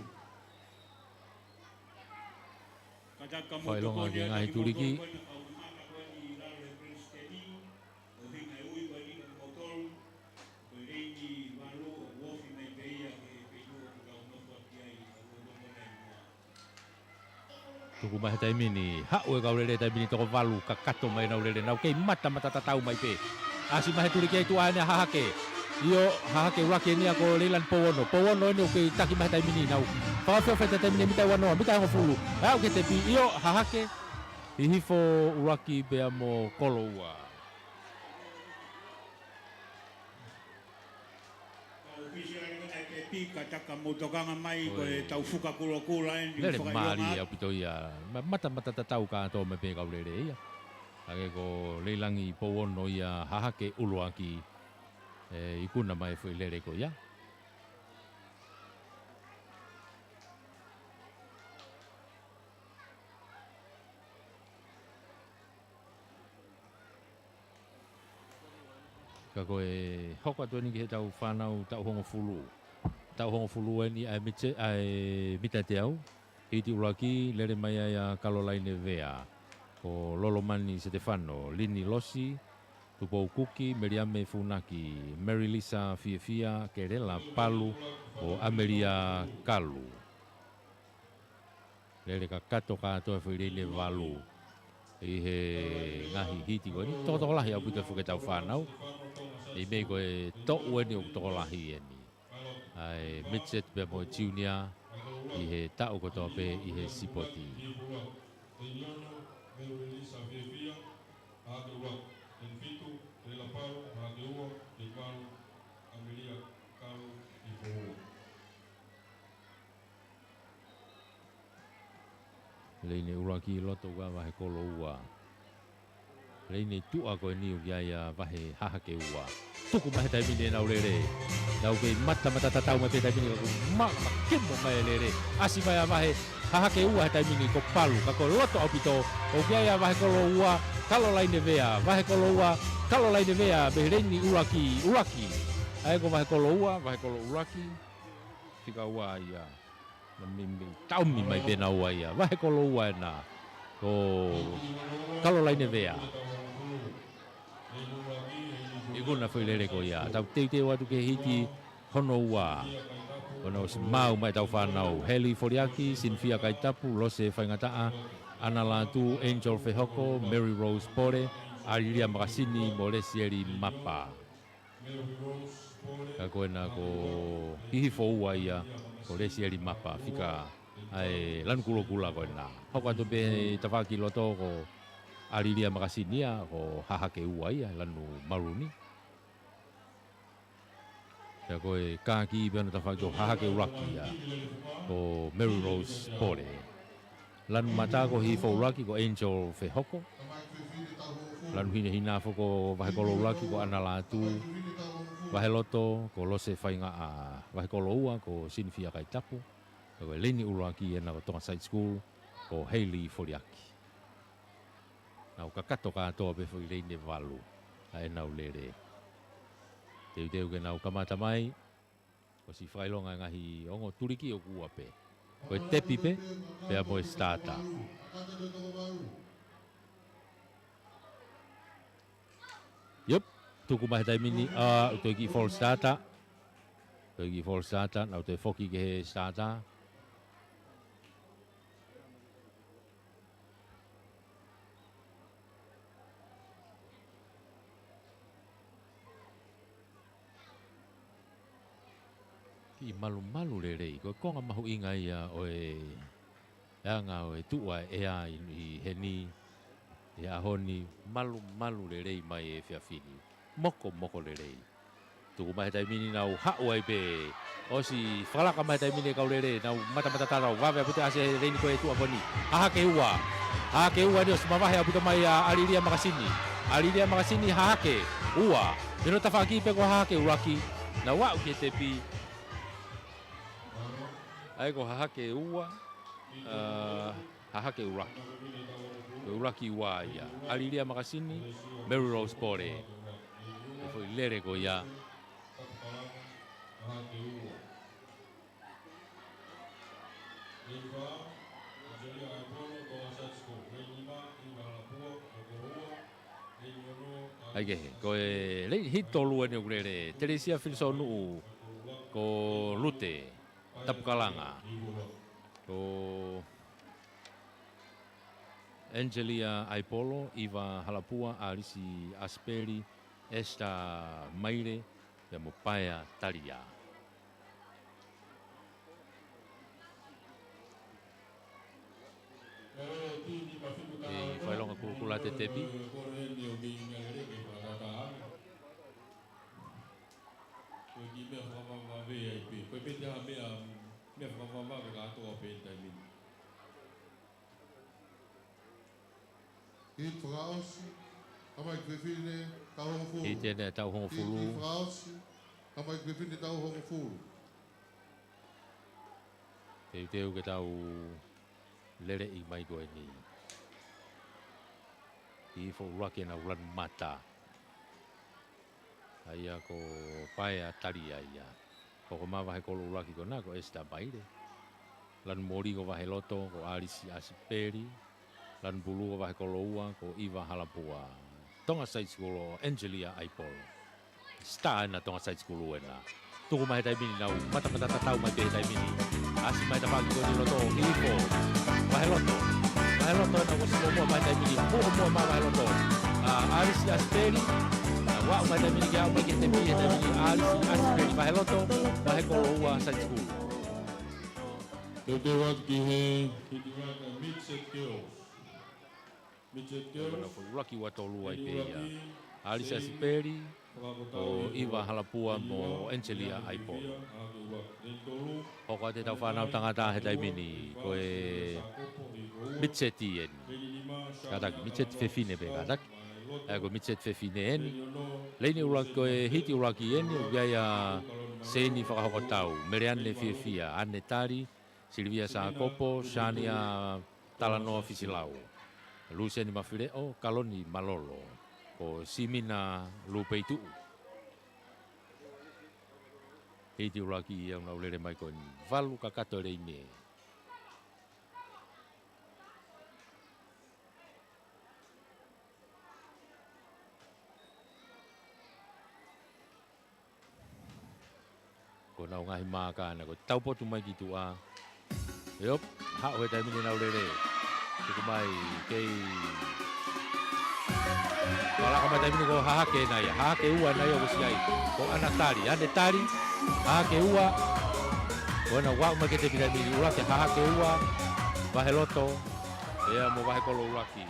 Fakaʻilonga ki he ngaahi tuliki. Tuku mai he taimi ni, haʻu e kau lele he taimi ni toko valu, kakato mai ʻenau lele, nau kei matamata tatau mai pē. ʻAsi mai he tuliki ʻa e tuʻa ʻeni ʻa Hahake. ʻIo, Hahake ʻUluaki eni ʻa ko Leilani Pouono. Pouono eni ʻoku kei taki mai he taimi ni, nau fakaʻofoʻofa he taimi ni, mita ua noa, mita ʻe hongofulu. Aʻu ki he tepi, ʻio, Hahake, Hihifo ʻUluaki pea mo Kolo Ua. Pika taka mo tokanga mai ko e tau fuka kulokula eni. Lele mālie ʻaupito ia. Ma-, mata, mata tatau kātoa mai pē kau lele ia. Hangē ko Leilangi Pouono ia Hahake ʻUluaki. ʻE ikuna mai foʻi lele ko ia. Ka ko e hoko atu eni ki he tau fānau taʻu hongofulu. Taʻu hongofulu eni ʻa e mite-, ʻa e mita teau. Hiti ʻuluaki, lele mai ai ʻa Kalolaine Vea. Ko Lolomani Setefano, Lini Losi, Tupou Kuki, Meliame Funaki, Mary Lisa Fiefia, Kelela Palu, ʻo ʻAmelia Kalu. Lele kakato kātoa e foʻi laine valu ʻi he ngaahi hiti ko eni. Tokotokolahi ʻaupito e fuʻu ke tau fānau. ʻI mei ko e toʻu eni ʻoku tokolahi eni ʻa e midget pea mo e junior ʻi he taʻu kotoa pē ʻi he sipoti. Laine ʻuluaki loto ua vahe kolo ua. Laine tuʻa ko eni ʻoku ʻi ai ʻa vahe Hahake ua. Tuku mai he taimi ni ʻenau lele. Nau kei mata mata tatau mai pē taimi ni ka kuo ma-, ma kemo mai e lele. ʻAsi mai ʻa vahe Hahake ua he taimi ni ko Palu. Ka ko e loto ʻaupito. ʻOku ʻi ai ʻa vahe kolo ua, Kalolaine Vea. Vahe kolo ua, Kalolaine Vea. Mei he laine ʻuluaki, ʻuluaki. ʻA ia ko vahe kolo ua, vahe kolo ʻuluaki. Fika ua ia. Na mimi taumi mai pē naua ia. Vahe kolo ua ena. Ko Kalolaine Vea. Ikuna foʻi lele ko ia. Tau teuteu atu ki he hiti hono ua. Ko ena ʻosi maʻu mai e tau fānau. Heli Foliaki, Sinifia Kaitapu, Lose Faingataʻa, ʻAna Lātū, Angel Fehoko, Mary Rose Pole, ʻAlilia Makasini, mo Lesieli Mapa. Ka ko ena ko Hihifo ua ia, ko Lesieli Mapa, fika ʻa e lanu kulokula ko ena. Hoko atu pē he tafaʻaki loto ko ʻAlilia Makasini ia, ko Hahake ua ia, lanu maluni. Pea ko e kākī pē hono tafaʻaki ko Hahake ʻuluaki ia, ko Mary Rose Pole. Lanu mata ko Hihifo ʻuluaki ko Angel Fehoko. Lanu hinehina foki ko vahe kolo ʻuluaki ko ʻAna Lātū. Vahe loto ko Lose Faingaʻa. Vahe kolo ua ko Sinifia Kaitapu. Ko e laine ʻuluaki ena ko Tonga Side School ko Hayley Foliaki. Nau kakato kātoa pē foʻi laine valu ʻa ʻenau lele. Teuteu ke nau kamata mai. ʻOsi fakaʻilonga e ngaahi ongo tuliki ʻoku ua pē. Ko e tepi pē, pea mo e starter. Yep, tuku mai he taimi ni, ʻa, ʻoku toe kiʻi false starter. Toe kiʻi false starter, nau toe foki ki he starter. Kiʻi malumalu lelei, ko e konga mahuʻinga ia ʻo e anga ʻo e tuʻu ʻa e ʻea ʻi, ʻi heni, ʻi he ʻaho ni, malumalu lelei mai e efiafi ni. Mokomoko lelei. Tuku mai he taimi ni nau haʻu ai pē. ʻOsi fakalaka mai he taimi ni e kau lele, nau matamata tatau, vave ʻaupito ʻa e laine ko e tuʻa ko eni. Hahake ua. Hahake ua ni ʻosi mavahe ʻaupito mai ʻa ʻAlilia Makasini. ʻAlilia Makasini Hahake ua. Mei hono tafaʻaki pē ko Hahake ʻuluaki. Nau aʻu ki he tepi. ʻA ia ko Hahake ua, ʻa, Hahake ʻuluaki. Ko e ʻuluaki ua ia. ʻAlilia Makasini, Mary Rose Pole. Ko e foʻi lele ko ia. ʻAi kehe, ko e laine hiti tolu eni ʻoku lele, Telesia Filisonuʻu, ko Lute Tapukalanga, ko Angelia ʻAipolo, ʻIva Halapua, ʻAlisi ʻAsipeli, Esther Maile, pea mo Paea Talia. ʻE fakaʻilonga kulokula ʻa e tepi. Meʻa fakavavevave kātoa pē he taimi ni. Hiti fakaʻosi, tamaiki fefine, taʻu hongofulu. Hiti eni taʻu hongofulu. Hiti fakaʻosi, tamaiki fefine, taʻu hongofulu. Teuteu ke tau leleʻi mai ko eni. Hifo ʻuluaki ʻenau lanu mata. ʻA ia ko Paea Talia ia. Hoko mai vahe kolo ʻuluaki ko ena ko Esita Maile. Lanu moli ko vahe loto ko ʻAlisi ʻAsipeli. Lanu pulū ko vahe kolo ua ko ʻIva Halapua. Tonga Side School ʻo Angelia ʻAipolo. Star ena Tonga Side School ena. Tuku mai he taimi ni ʻenau matamata tatau mai pē he taimi ni. ʻAsi mai tafaʻaki ko eni loto, hifo. Vahe loto. Vahe loto ena kuo ʻosi muʻomuʻa mai he taimi ni. Muʻomuʻa mai vahe loto. ʻA, ʻAlisi ʻAsipeli. ʻA, ʻoku aʻu mai he taimi ni ke aʻu mai ki he tepi he taimi ni. ʻAlisi ʻAsipeli. Vahe loto. Vahe kolo ua Side School. Teuteu atu ki he Hiti ʻUluaki Midget Girls. Midget Girls. Ko ena foʻi ʻuluaki ua tolu ai pē ia. ʻAlisi ʻAsipeli, ko ʻIva Halapua mo Angelia ʻAipolo. Hoko atu ʻetau fānau tangata he taimi ni, ko e midget eni. Kātaki, midget fefine pē kātaki. ʻA ia ko e midget fefine eni. Leini ʻuluaki, ko e hiti ʻuluaki eni, ʻoku ʻi ai ʻa Seini Fakahokotau, Meleane Fiefia, ʻAne Tali, Silivia Sākopo, Sania Talanoa Fisilau, Luseini Mafileʻo, Kaloni Malolo, ko Simina Lupeituʻu. Hiti ʻuluaki ia ʻoku nau lele mai ko eni, valu kakato e leini. Ko ʻenau ngaahi maaka ena ko e taupotu mai ki tuʻa. ʻIo, haʻu he taimi ni ʻenau lele. Tuku mai kei. Malaka mai taimi ni ko Hahake ena ia. Hahake ua ena ia ʻoku ʻosi ai. Ko ʻAna Tali, ʻAne Tali, Hahake ua. Ko ena ʻoku aʻu mai ki he tepi taimi ni, ʻuluaki Hahake ua, vahe loto. ʻIo mo vahe kolo ʻuluaki.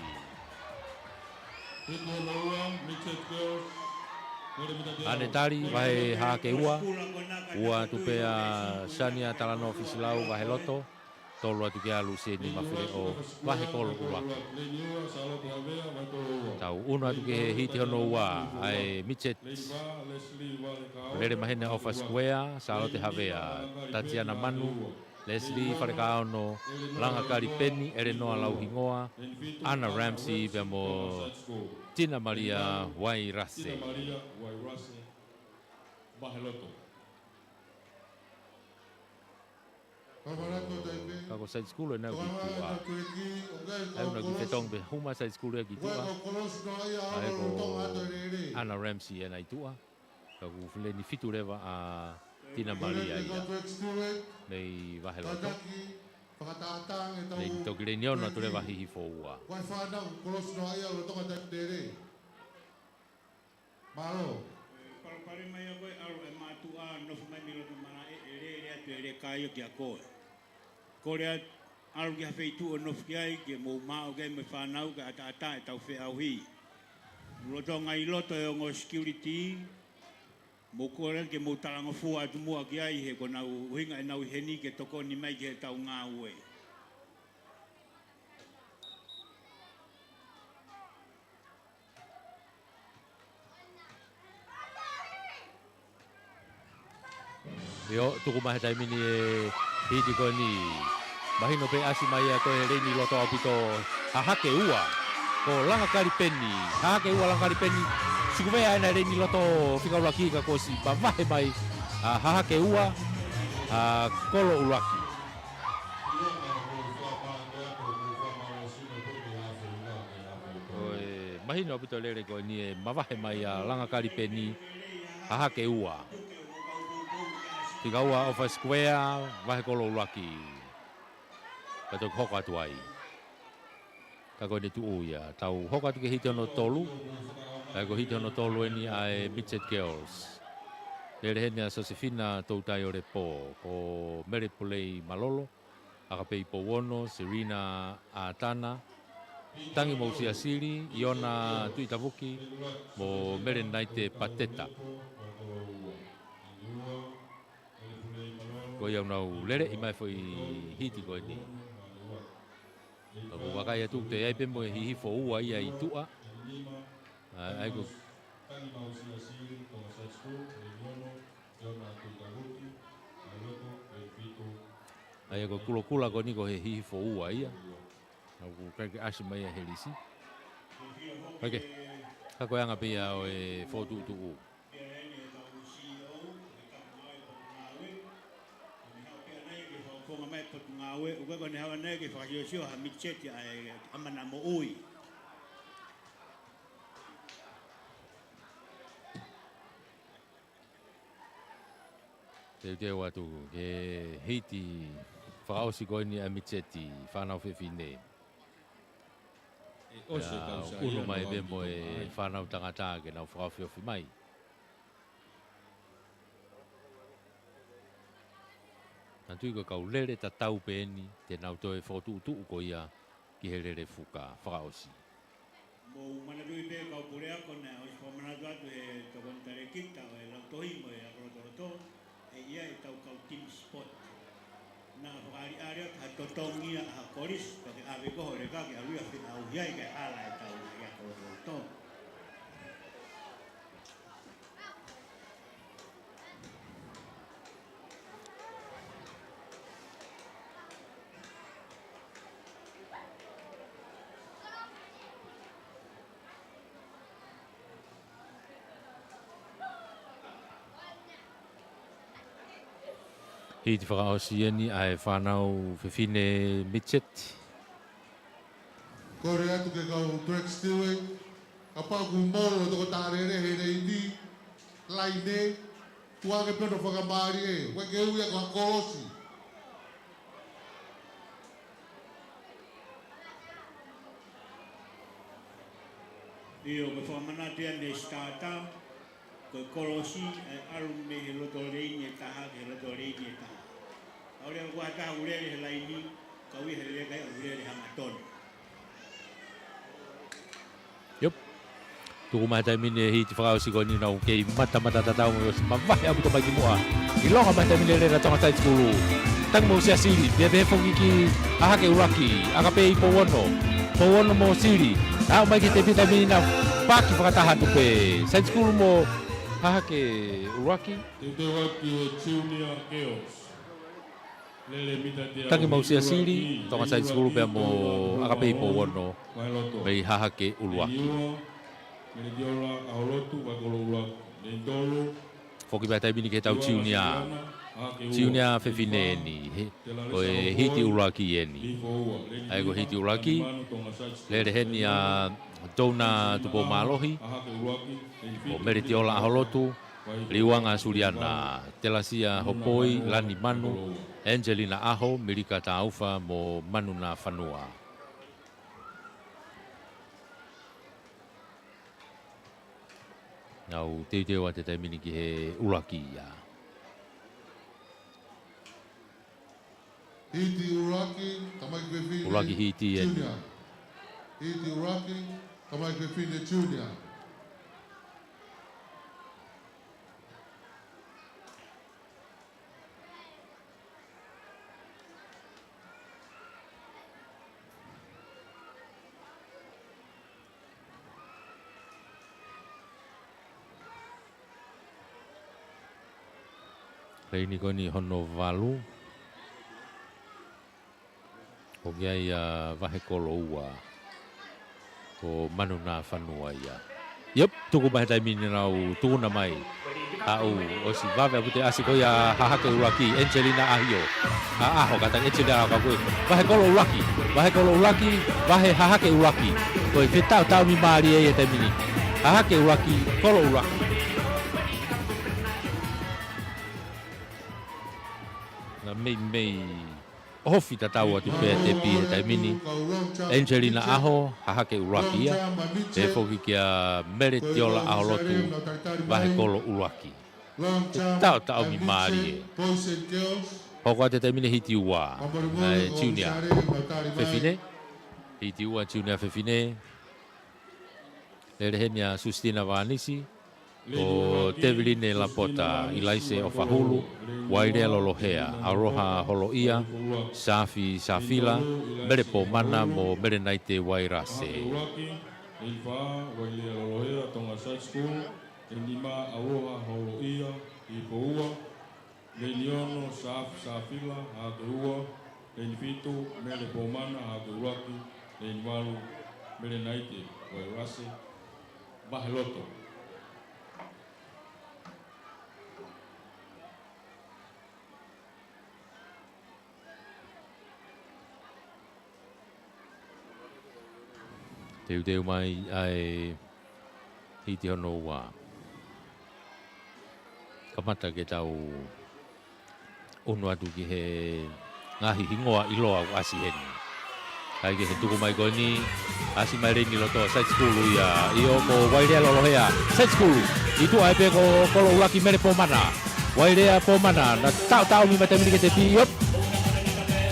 ʻAne Tali, vahe Hahake ua. Ua atu pē ʻa Sania Talanoa Fisilau, vahe loto. Tolu atu kia Luseini Mafileʻo, vahe kolo ʻuluaki. Tau ʻunu atu ki he hiti hono ua, ʻa e midget. Lele mai heni ʻa ʻOfa Sikuea, Sālote Havea, Tatiana Manu, Leslie Falekaono, Langa Kalipeni, ʻElenoa Lauhingoa, ʻAna Ramsey, pea mo Tina Malia Wairase. Ka ko Side School ena ʻoku ʻi tuʻa. ʻA ia ʻoku nau kiʻi fetongi pē, hū mai Side School ia ki tuʻa. ʻA ia ko ʻAna Ramsey ena ʻi tuʻa. Ka ʻoku leini fitu leva ʻa Tina Malia ia. Mei vahe loto. Leini toki leini ono atu leva Hihifo ua. Mālō. Palopalema ia ko e ʻalu e mātuʻa, nofo mai mei loto malaʻe, ʻe lele atu e leka ia kia koe. Kole atu, ʻalu ki ha feituʻu ʻo nofo ki ai, ke mou maʻu ki ai mo e fānau, ke ʻataʻatā ʻetau feʻauhi. Lolotonga ʻi loto e ongo security, mou kole ke mou talangofua atu muʻa ki ai he ko honau ʻuhinga ʻenau ʻi heni ke tokoni mai ki heʻetau ngāue. ʻIo, tuku mai he taimi ni e hiti ko eni. Mahino pē ʻasi mai ia ko e leini loto ʻaupito Hahake ua. Ko Langa Kalipeni. Hahake ua Langa Kalipeni. Sikuea ena leini loto fika ʻuluaki ka kuo ʻosi mavahe mai ʻa Hahake ua, ʻa Kolo ʻUluaki. Ko e mahino ʻaupito lele ko eni e mavahe mai ʻa Langa Kalipeni, Hahake ua. Fika ua ʻOfa Sikuea, vahe Kolo ʻUluaki. Ka toki hoko atu ai. Ka ko eni tuʻu ia, tau hoko atu ki he hiti hono tolu. ʻA ia ko e hiti hono tolu eni ʻa e Midget Girls. Lele heni ʻa Sosefina Toutai ʻOlepo, ko Mele Polei Malolo, ʻAkapei Pouono, Serina ʻAtana, Tangi Mousiasili, ʻIona Tuʻitavuki, mo Mele Naite Pateta. Ko Ko ia ʻoku nau lele ʻi mai foʻi hiti ko eni. Ka ʻoku vakai atu ʻoku toe ʻi ai pē mo e hihifo ua ia ʻi tuʻa. ʻA, ʻa ia ko ʻA ia ko e kulokula ko eni ko e hihifo ua ia. ʻOku ʻikai ke ʻasi mai ia he lisi. ʻIkai ke, ka ko e anga pē ia ʻo e fokotuʻutuʻu. Konga mai Potungāue, ʻoku ʻikai ko ʻene haʻu ʻanai ke fakasiosio ha mitiseti ʻa e ʻamanaki moʻui. Teuteu atu ke hiti fakaʻosi ko eni ʻa e mitiseti fānau fefine. ʻE ʻosi e Pea kau sa unu ia mai no pē au mo e ki ai. Fānau tangata ke nau fakaofiofi mai. Naʻa tui ko e kau lele tatau pē eni, te nau toe fokotuʻutuʻu ko ia ki he lele fuka fakaʻosi. Mou manatuʻi pē kau puleako naʻe ʻosi fakamanatu atu he tokoni talēkita ʻo e lautohi mo e akolotoloto, ʻe ʻi ai ʻetau kau team sport. Naʻa fakaʻaliʻali atu ha totongi ia ʻa ha kolisi, pea ke ʻave koe ʻo leka ke ʻalu ia ʻo feʻauhi ai kae ʻala ʻetau ia akolotoloto. Hiti fakaʻosi eni ʻa e fānau fefine mitiseti. Kole atu ke kau track steward, kapau ʻoku molo e toko taha lele he leini, laine, tuku ange pē hono fakamālie, ʻoua ke ui ia ko ha kolosi. ʻIo, ko e fakamanatu ia mei he starter, ko e kolosi, ʻe ʻalu mei he loto leini ʻe taha ki he loto leini ʻe taha. ʻOku ʻikai ke ʻi ai ha taha ʻoku lele he laini, ka ʻoku ʻi ai ha lele ʻoku lele hangatonu. Yep. Tuku mai he taimi ni e hiti fakaʻosi ko eni, nau kei matamata tatau mo e ʻosi mavahe ʻaupito mai ki muʻa. ʻIlonga mai he taimi ni e lele ʻa Tonga Side School. Tangi mo Siasili, pea pehē foki ki Hahake ʻUluaki, ʻAkapei Pouono, Pouono mo Sili. Aʻu mai ki he tepi taimi ni naʻa paaki fakataha atu pē. Side School mo Hahake ʻUluaki. Teuteu atu ki he Junior Girls. Lele mita teau Tangi mo Siasili, Tonga Side School pea mo ʻAkapei Pouono. Mei Hahake ʻUluaki. Mele Tiola ʻAholotu, Vahe Kolo ʻUluaki. Lele tolu. Foki mai he taimi ni ki he tau Junior. Junior fefine eni. He, ko e hiti ʻuluaki eni. ʻA ia ko e hiti ʻuluaki. Lele heni ʻa Dona Tupoumālohi. Ko Mele Tiola ʻAholotu. Liuanga Suliana, Telasia Hopoi, Lani Manu, Angelina ʻAho, Milika Taufa, mo Manu Nafanua. Nau teuteu atu he taimi ni ki he ʻuluaki ia. Hiti ʻuluaki, tamaiki fefine ʻUluaki hiti eni. Junior. Hiti ʻuluaki, tamaiki fefine Junior. Leini ko eni hono valu. ʻOku ʻi ai ʻa Vahe Kolo ua. Ko Manu Nafanua ia. Yep, tuku mai he taimi ni nau tukuna mai. Aʻu, ʻosi vave ʻaupito e ʻasi ko ia ʻa Hahake ʻUluaki, Angelina ʻAhio. ʻA, ʻAho, kātaki Angelina ʻAho ka ko e Vahe Kolo ʻUluaki, Vahe Kolo ʻUluaki, Vahe Hahake ʻUluaki. Ko e fetaʻotaʻomi mālie ia he taimi ni. Hahake ʻUluaki, Kolo ʻUluaki. Naʻe meimei ʻohofi tatau atu pē ʻa e tepi he taimi ni. Angelina ʻAho, Hahake ʻUluaki ia. Pehē foki kia Mele Tiola ʻAholotu, Vahe Kolo ʻUluaki. Fetaʻotaʻomi mālie. Hoko atu he taimi ni hiti ua ʻa e Junior fefine. Hiti ua Junior fefine. Lele heni ʻa Sustina Vanisi. Ko Teviline Lapota, ʻIlaise ʻOfahulu, Vailea Lolohea, ʻAloha Holoʻia, Safi Safila, Mele Pomana mo Melenaite Vailase. Leini fā, Vailea Lolohea, Tonga Side School. Leini nima, ʻAloha Holoʻia, Hihifo ua. Leini ono, Safi Safila, Hahake ua. Leini fitu, Mele Pomana, Hahake ʻuluaki. Leini valu, Melenaite Vailase, Vaheloto. Teuteu mai ʻa e hiti hono ua. Kamata ke tau ʻunu atu ki he ngaahi hingoa ʻiloa ʻoku ʻasi heni. Kae kehe, tuku mai ko eni, ʻasi mai leini loto, side school ia, ʻio ko Vailea Lolohea, side school, ʻi tuʻa ai pē ko Kolo ʻUluaki Mele Pomana. Vailea Pomana, na taʻotaʻomi mai taimi ni ki he tepi, ʻio.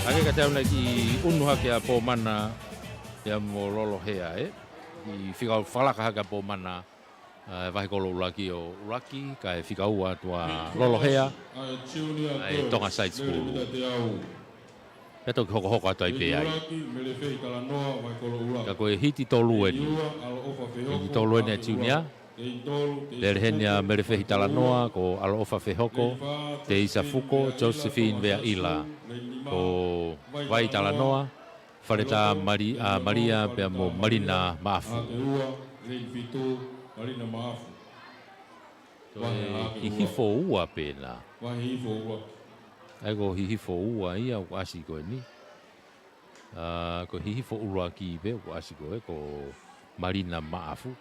Hake ka tau na ki ʻunu hake ʻa Pomana, ia mo Lolohea, ē. ʻI fika fakalaka hake ʻa Pomana, ʻa e Vahekolo ʻUluaki ʻo ʻUluaki, kae fika ua atu ʻa Lolohea, ʻa e Tonga Side School. Pea toki hokohoko atu ai pē ai. Ka ko e hiti tolu eni. Hiti tolu eni ʻa e junior. Lele heni ʻa Melefehi Talanoa, ko ʻAloʻofa Fehoko, Teisa Fuko, Josephine Veaʻila, ko Vai Talanoa, Faletā Mali-, ʻa Malia pea mo Malina Maʻafu. Ko e Hihifo ua pē ena. ʻA ia ko Hihifo ua ia ʻoku ʻasi ko eni. ʻA, ko Hihifo ʻUluaki pē ʻoku ʻasi ko ē, ko Malina Maʻafu.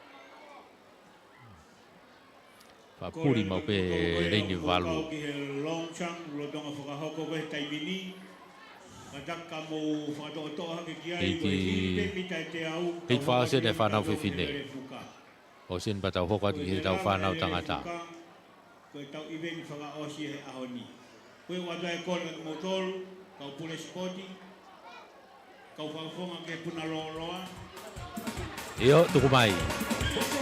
Faʻa puli maʻu pē leini valu. Hiti, hiti faʻa ʻosi eni e fānau fefine. ʻOsi eni pea tau hoko atu ki heʻetau fānau tangata. Ko ʻetau ʻiveni fakaʻosi he ʻaho ni. Ko e ʻoatu ʻa e kole kimoutolu, kau pule sipoti, kau fakafofonga ki he puna lōloa. ʻIo, tuku mai.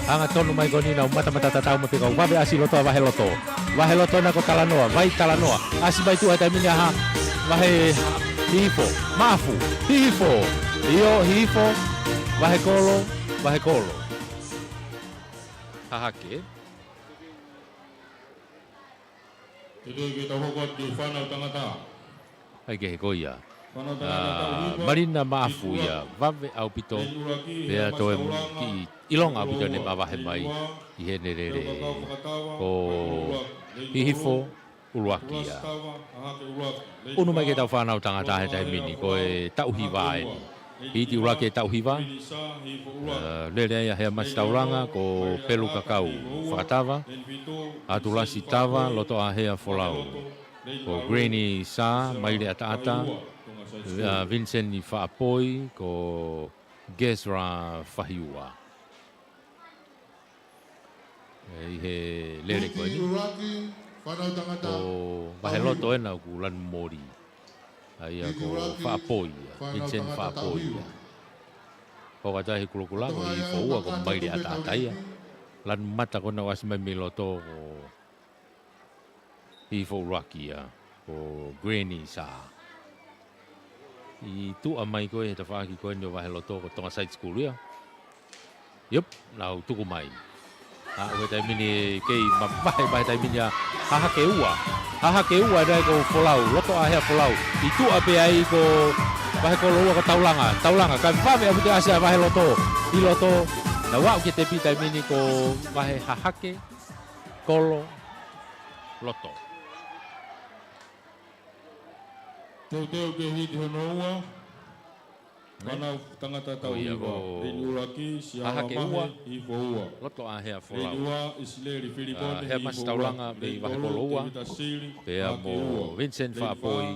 Hangatonu mai ko eni, nau matamata tatau mai pē, kau vave ʻasi loto ʻa Vaheloto. Vaheloto na ko Talanoa, Vai Talanoa. ʻAsi mai tuʻa he taimi ni ʻa Vahe Hihifo, Maʻafu, Hihifo. ʻIo, Hihifo, Vahekolo, Vahekolo. Hahake. Teuteu ke tau hoko atu ki he fānau tangata. ʻAi ke he ko ia. Fānau tangata, ʻa, tau hiva, Malina Maʻafu ia, vave ʻaupito, pea toe kiʻi ʻilonga ʻaupito ʻene mavahe mai ʻi heʻene lele. Ko Hihifo ʻUluaki ia. ʻUnu mai ke tau fānau tangata he taimi ni, ko e taʻu hiva eni. Hiti ʻUluaki e taʻu hiva. ʻA, lele ai ʻa Hea Masi Taulanga, ko Pelu Kakau Fakatava, ʻAtulasi Tava, Lotoʻahea Folau, ko Granny Sa, Maile ʻAtaʻata, ʻa, Vincent Faʻapoi, ko Gesra Fahiua. ʻE, ʻi he lele ko eni. Ko Vaheloto ena ʻoku lanu moli. ʻA ia ko Faʻapoi ia, Vincent Faʻapoi ia. Ko kata he kulokula, ko Hihifo ua, ko Maile ʻAtaʻata ia. Lanu mata ko ena ʻoku ʻasi mai mei loto ko Hihifo ʻUluaki ia, ko Granny Sa. ʻI tuʻa mai ko ē he tafaʻaki ko eni ʻo Vaheloto ko Tonga Side School ia. Iop, nau tuku mai. ʻA, ʻo he taimi ni kei mavahe mai he taimi ni ʻa Hahake ua. Hahake ua ena ko Folau, Lotoʻahea Folau. ʻI tuʻa pē ai ko Vahekolo ua ko Taulanga. Taulanga, kae vave ʻaupito ʻasi ʻa Vaheloto ʻi loto. Nau aʻu ki he tepi taimi ni ko Vahe Hahake, Kolo, Loto. Teuteu ke hiti hono ua. Fānau tangata taʻu hiva. Leini ʻuluaki, Siaola Mahe, Hihifo ua. Lotoʻahea Folau. Leini ua, ʻIsileli Filimone, Hihifo ua. Hea Masi Taulanga mei Vahekolo ua. Pea mo Vincent Faʻapoi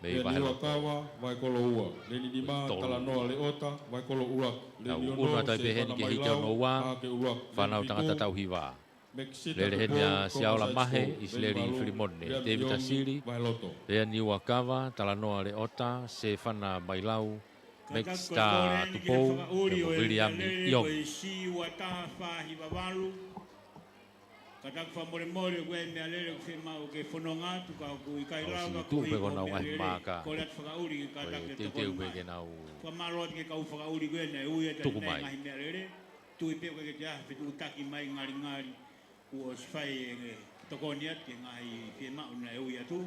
mei Vaheloto. Leini ua, Kava, Vahekolo ua. Leini nima, Talanoa Leota, Vahekolo ʻUluaki. Leini ono, ʻUnu atu ai pē heni ke hiti hono ua. Hahake ʻUluaki. Fānau tangata taʻu hiva. Lele heni ʻa Siaola Mahe, ʻIsileli Filimone, Tēvita Sili, Leani Uakava, Talanoa Leota, Sefana Mailau, Mekisita Tupou, pea mo Viliami ʻIongi. Kātaki fakamolemole, ko e meʻalele ʻoku fiemaʻu ke fononga atu ka ʻoku ʻikai lava, ʻosi tuʻu pē ko honau ngaahi maaka. Kole atu fakaʻuli ke kātaki teuteu pē ke nau fakamālō atu ki he kau fakaʻuli ko ē naʻe ui atu ʻi he ngaahi meʻalele. Tuʻu pē ko e ke te ʻai ha fetuʻutaki mai ngalingali kuo ʻosi fai e tokoni atu ki he ngaahi fiemaʻu naʻe ui atu.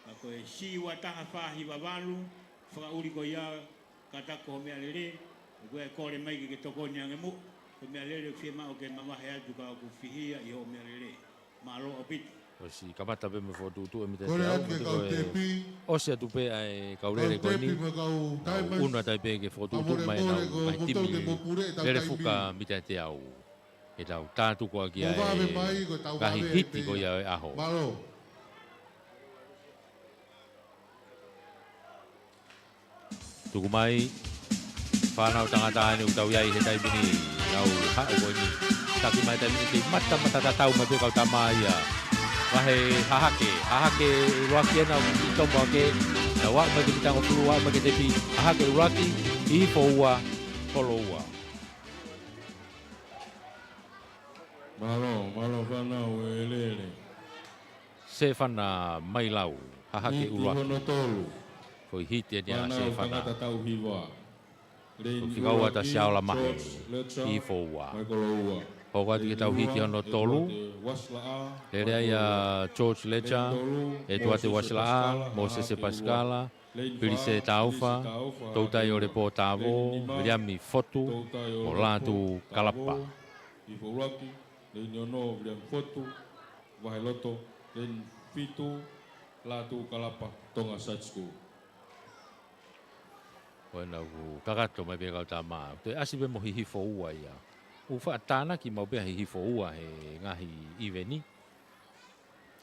Ka ko e C U taha fā hiva valu, fakaʻuli ko ia, kātaki ko e meʻalele, ʻoku ʻi ai e kole mai ke ke tokoni ange muʻa, ko e meʻalele ʻoku fiemaʻu ke mavahe atu ka ʻoku fihia ʻi hoʻo meʻalele. Mālō ʻaupito. ʻOsi kamata pē mo e fokotuʻutuʻu e mita teau, mate ko e ʻosi atu pē ʻa e kau lele ko eni. Nau ʻunu atu ai pē ke fokotuʻutuʻu mai ʻenau ngaahi timi lele fuka mita teau. Ke tau tātuku ʻaki ʻa e ngaahi hiti ko ia ʻo e ʻaho. Tuku mai, fānau tangata ʻeni ʻoku tau ʻi ai he taimi ni, ʻenau haʻu ko eni. Taki mai taimi ni kei matamata tatau mai pē kau tama ia. Vahe Hahake, Hahake ʻUluaki ʻena ʻoku tomo ake, nau aʻu mai ki he mitangofulu, aʻu mai ki he tepi, Hahake ʻUluaki, Hihifo ua, Kolo ua. Mālō, mālō fānau e lele. Sefana Mailau, Hahake ʻUluaki. Hiti hono tolu. Ko e hiti ʻeni ʻa Sefana. Fānau tangata tauhi ua. Ko e fika ua ʻa Siaola Mahe, Hihifo ua. Hoko atu ki he tau hiti hono tolu. Lele ai ʻa George Lecha, ʻEtuate Uasilaʻā, Mōsese Pasikala, Pilise Taufa, Toutai ʻOlepō Tavō, Viliami Fotu, mo Lātū Kalapa. Hihifo ʻUluaki, leini ono, Viliami Fotu, Vaheloto, leini fitu, Lātū Kalapa, Tonga Side School. Ko ena ʻoku kakato mai pē kau tama. Toe ʻasi pē mo Hihifo ua ia. ʻOku faʻa tānaki maʻu pē ʻa Hihifo ua he ngaahi ʻiveni.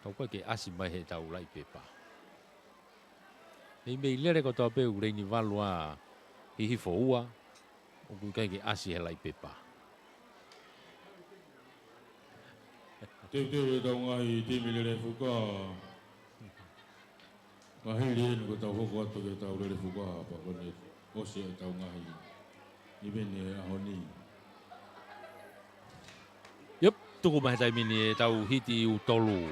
Ka ʻoku ʻikai ke ʻasi mai he tau laʻi pepa. Mei, mei lele kotoa pē ʻoku leini valu ʻa Hihifo ua, ʻoku ʻikai ke ʻasi he laʻi pepa. Teuteu e tau ngaahi timi lele fuka. Ngaahi lele ko e tau hoko atu ke tau lele fuka, pea ko eni ʻosi e tau ngaahi ʻiveni he ʻaho ni. Yep, tuku mai he taimi ni e tau hiti ʻe tolu.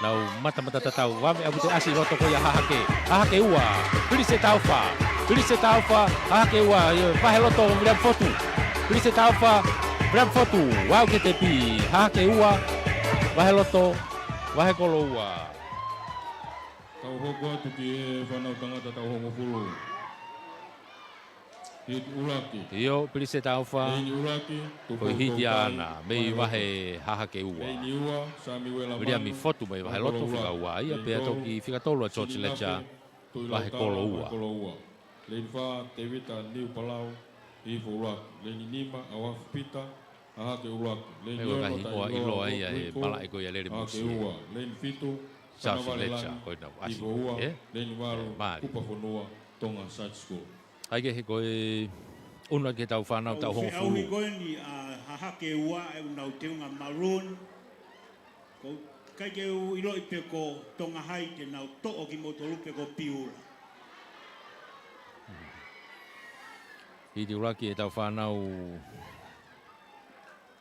Nau matamata tatau, vave ʻaupito e ʻasi ʻi loto ko ia Hahake. Hahake ua, Pilise Taufa. Pilise Taufa, Hahake ua, Vaheloto, Viliami Fotu. Pilise Taufa, Viliami Fotu, aʻu ki he tepi, Hahake ua, Vaheloto, Vahekolo ua. Tau hoko atu ki he fānau tangata tauhongofulu. Hiti ʻuluaki. ʻIo, Pilise Taufa. Leini ʻuluaki, Tupou Toutai, Vaheloto. Ko e hiti ʻaʻana, mei vahe Hahake ua. Leini ua, Samiuela Manu, Viliami Fotu mei Vaheloto, Vaheloto ua. Fika ua ia, pea toki fika tolu ʻa George Lecha, Vaheloto ua. Leini fā, Tēvita Niupalau, Hihifo ʻUluaki. Leini nima, ʻAohafi Pita, Hahake ʻUluaki. Leini ono, Taʻiloa Rodrigo, Hihifo ua. Leini fitu, George Lecha, Kanavale Langi, ko ena ʻasi, Hihifo ua. Leini valu, Kupafonua, Tonga Side School. ʻAi ke he ko e ʻunu ki he tau fānau tauhongofulu. Tau feʻauhi ko eni ʻa Hahake ua ʻoku nau teunga maroon. ʻOku ʻikai ke u ʻiloʻi pe ko Tonga Hai te nau toʻo kimoutolu pe ko Piula. Hiti ʻuluaki e tau fānau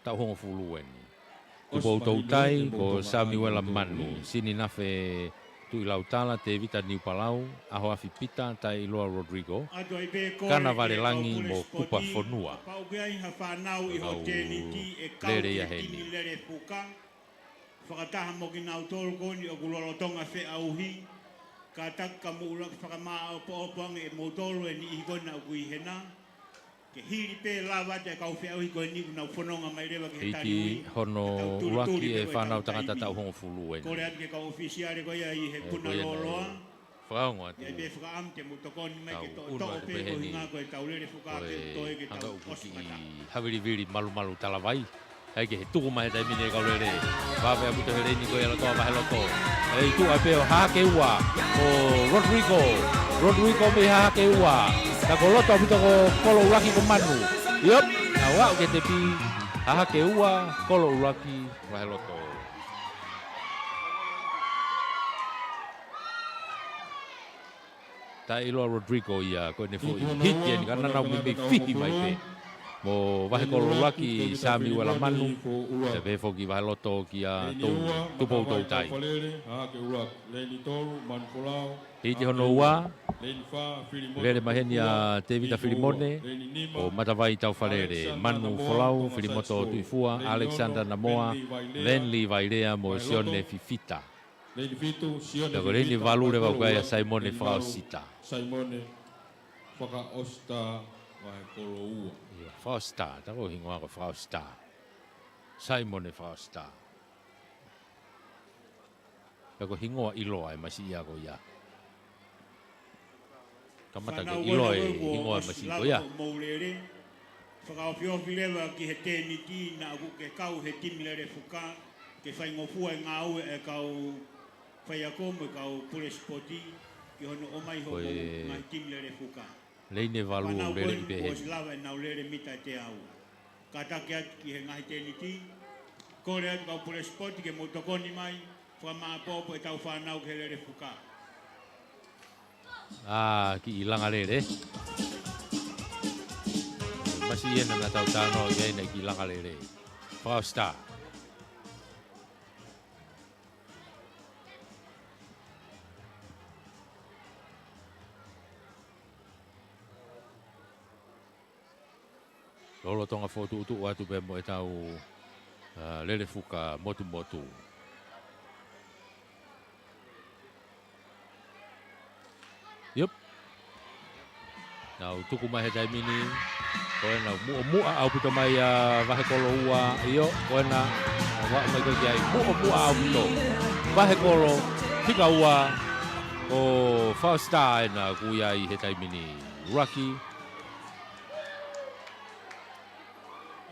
tauhongofulu eni. Tupou Toutai, ko Samiuela Manu, Sininafe Tuʻilautala, Tēvita Niupalau, ʻAhoafi Pita, Taʻiloa Rodrigo, Kanavale Langi mo Kupafonua. Kapau ʻoku ʻi ai ha fānau ʻi hoʻo tēniti ʻe kau ki he timi lele fuka, fakataha mo kinautolu ko eni ʻoku lolotonga feʻauhi, kātaki ka mou ʻuluaki fakamāʻopoʻopo ange ʻe moutolu e niʻihi ko ena ʻoku ʻi hena. Ke hili pē lava atu e kau feʻauhi ko eni ʻoku nau fononga mai leva ki he tali ui. Hiti hono ʻuluaki e fānau tangata tauhongofulu eni. Kole atu ki he kau ʻofisiale ko ia ʻi he Puna Lōloa. Fakaongo atu. ʻI ai pē fakaʻamu te mou tokoni mai ke toʻotoʻo pē ko e ʻuhinga ko e tau lele fuka ke toe ke tau ʻosi mata. Havilivili malumalu talavai. ʻAi ke he tuku mai he taimi ni e kau lele. Vave ʻaupito he leini ko ia loto ʻa Vaheloto. ʻE tuʻu ai pē ʻo Hahake ua. Ko Rodrigo. Rodrigo mei Hahake ua. Ka ko loto ʻaupito ko Kolo ʻUluaki ko Manu. ʻIo, nau aʻu ki he tepi. Hahake ua, Kolo ʻUluaki, Vaheloto. Taʻiloa Rodrigo ia, ko ʻene foʻi hiti eni, ka naʻa nau meimei fihi mai pē. Mo Vahekolo ʻUluaki, Samiuela Manu. Pea pehē foki Vaheloto kia Tupou Toutai. Hiti hono ua, lele mai heni ʻa Tevita Filimone, ʻo Matavai Taufalele, Manu Folau, Filimoto Tuʻifua, Alexander Namoa, Venli Vailea mo Sione Fifita. Pea ko e lele valu leva ʻoku ʻi ai ʻa Saimone Fakaʻosita. Saimone Fakaʻosita, Vahekolo ua. ʻIo, Fakaʻosita, tā ko e hingoa ko Fakaʻosita. Saimone Fakaʻosita. Pea ko e hingoa ʻiloa e masiʻi ko ia. Kamata ke ʻilo e hingoa e masiʻi ko ia. Fakaofiofi leva ki he tēniti naʻa ʻoku ke kau he timi lele fuka, ke faingofua e ngāue e kau faiako mo e kau pule sipoti ki hono ʻomai hoʻomou ngaahi timi lele fuka. Lele valu ʻoku lele pē heni. Kuo ʻosi lava ʻenau lele mita ʻe teau. Kātaki atu ki he ngaahi tēniti, kole atu kau pule sipoti ke mou tokoni mai, fakamāʻopoʻopo ʻetau fānau ki he lele fuka. ʻA, kiʻi langa lele. Masiʻi ena naʻa tau talanoa ki ai, naʻe kiʻi langa lele. Fakaʻosita. Lolotonga fokotuʻutuʻu atu pē mo ʻetau, ʻa, lele fuka motumotu. ʻIo. Nau tuku mai he taimi ni. Ko ena muʻomuʻa ʻaupito mai ʻa Vahekolo ua. ʻIo, ko ena. Ua mai ko ki ai. Muʻomuʻa ʻaupito. Vahekolo, fika ua. Ko Fakaʻosita ena ʻoku ʻi ai he taimi ni. ʻUluaki.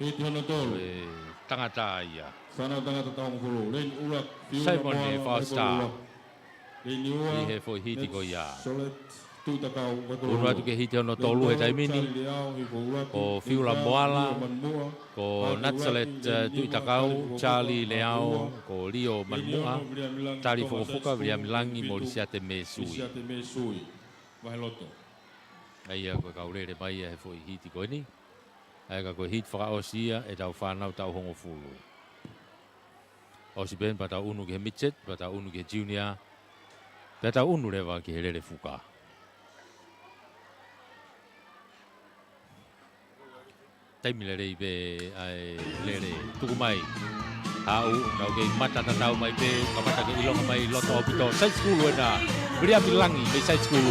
Hiti hono tolu. Ko e tangata ia. Fānau tangata taʻu hongofulu. Leni ʻUluaki, Fiula Saimone Moala, Fakaʻosita. Vahekolo ua. Leni ua, ʻi he foʻi hiti ko ia. Natsalet Tuʻitakau, Vahekolo ua. Unu atu ki he hiti hono tolu he taimi ni. Charlie Leao, hifo ʻuluaki. Ko Fiula Moala, Lio Manumoa, ko Natsalet Tuʻitakau, Charlie Leao, ko Lio Manumoa, Tali Fokofuka, Viliami Langi, mo Lisiate Mēsui. Lisiate Mēsui. Vaheloto. ʻA ia ko e kau lele mai ia he foʻi hiti ko eni. ʻA ia ka ko e hiti fakaʻosi ia ʻetau fānau taʻu hongofulu. ʻOsi pē eni pea tau ʻunu ki he midget, pea tau ʻunu ki he junior, pea tau ʻunu leva ki he lele fuka. Taimi lelei pē ʻa e lele. Tuku mai. Haʻu, nau kei mata tatau mai pē, kamata ke ʻilonga mai loto ʻaupito. Side school ena, Viliami Langi, mei side school.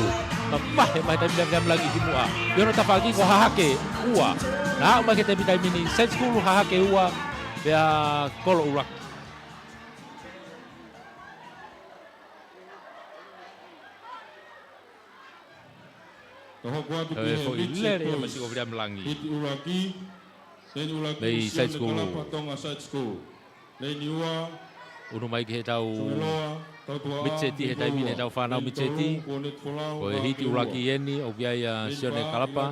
Mavahe mai taimi Viliami Langi ki muʻa. ʻI hono tafaʻaki ko Hahake ua. Naʻa haʻu mai ki he taimi taimi ni, side school Hahake ua, pea Kolo ʻUluaki. Ko e foʻi lele ia masiʻi ko Viliami Langi. Hiti ʻuluaki, leni ʻuluaki, mei side school. Kalapa, Tonga side school. Leni ua, ʻunu mai ki heʻetau Songeloa Tautuaʻa, midget he taimi ni, ʻetau fānau midget. Ko e hiti ʻuluaki eni, ʻoku ʻi ai ʻa Sione Kalapa,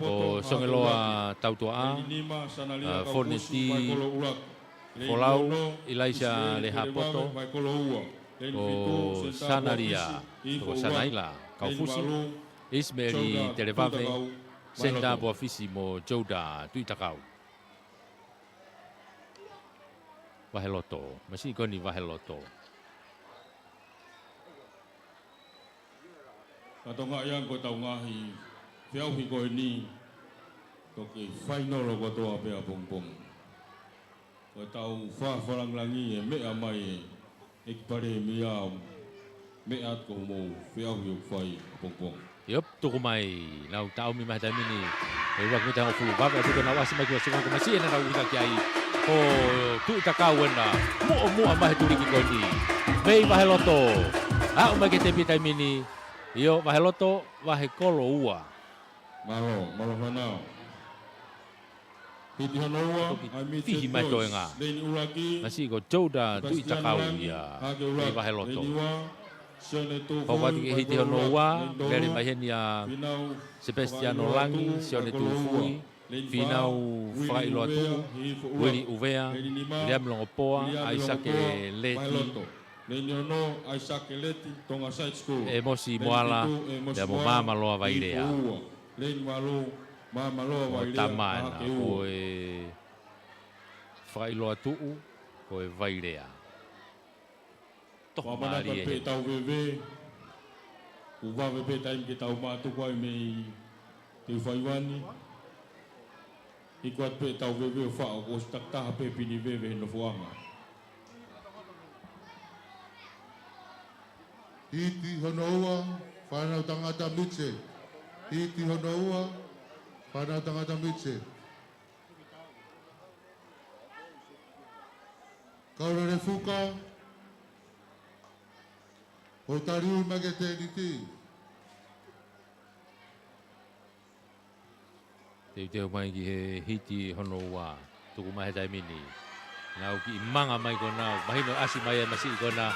ko Songeloa Tautuaʻa, ʻa, Foneti Folau, ʻIlaisa Lehapoto, ko Sanalia, ko Sanaila Kaufusi, ʻIsimeli Televave, Senta Poafisi mo Jouda Tuʻitakau. Vaheloto, masiʻi ko eni Vaheloto. Ka tokangaʻi ange ko ʻetau ngaahi feʻauhi ko eni, toki fainolo kotoa pē ʻapongipongi. Ko ʻetau fakalangilangi e meʻa mai e ʻEiki Palēmia, meʻa atu ko hoʻomou feʻauhi ʻoku fai ʻapongipongi. ʻIo, tuku mai, nau taʻomi mai he taimi ni. ʻE ua mita hongofulu, vave atu ke nau ʻasi mai ki he vasinga ko masiʻi ena nau ʻita ki ai. Ko Tuʻitakau ena, muʻomuʻa mai he tuliki ko eni. Mei Vaheloto, aʻu mai ki he taimi ni. ʻIo, Vaheloto, Vahekolo ua. Mālō, mālō fānau. Hiti hono ua, toki ʻa e midget fihi mai boys, toenga. Leni ʻuluaki, masiʻi ko Jouda Tuʻitakau ia, Hake ʻUluaki, mei Vaheloto. Leni ua, Sione Tufui, Vaheloto. Hoko atu ki he hiti hono ua, lele mai heni ʻa Sebastiano Langi, Sione Tufui, Finau Fakaʻiloa Tuʻu, Vili ʻUvea, Viliami Longopoa, ʻAisake Leti, Vaheloto. Leni ono, ʻAisake Leti, Tonga Side School. ʻEmosi Moala, pea mo Māmaloa Vailea. Leni valu, Māmāloa Vailea, tama ena, ko e fakaʻiloa tuʻu, ko e Vailea. Toka mālie pē he tau veve. Kuo vave pē taimi ke tau mātuku ai mei te u faiva ni. Iku atu pē tau veve ʻo faʻo, kuo ʻosi takitaha pē pini veve he nofoʻanga. Hiti hono ua, Fānau Tangata Mitchell. Hiti hono ua, Fānau Tangata Mitchell. Kaulele Fuka, ʻo tali ui mai ke tēniti. Teuteu mai ki he hiti hono ua. Tuku mai he taimi ni. Nau kiʻi manga mai ko ena. Mahino ʻasi mai e masiʻi ko ena.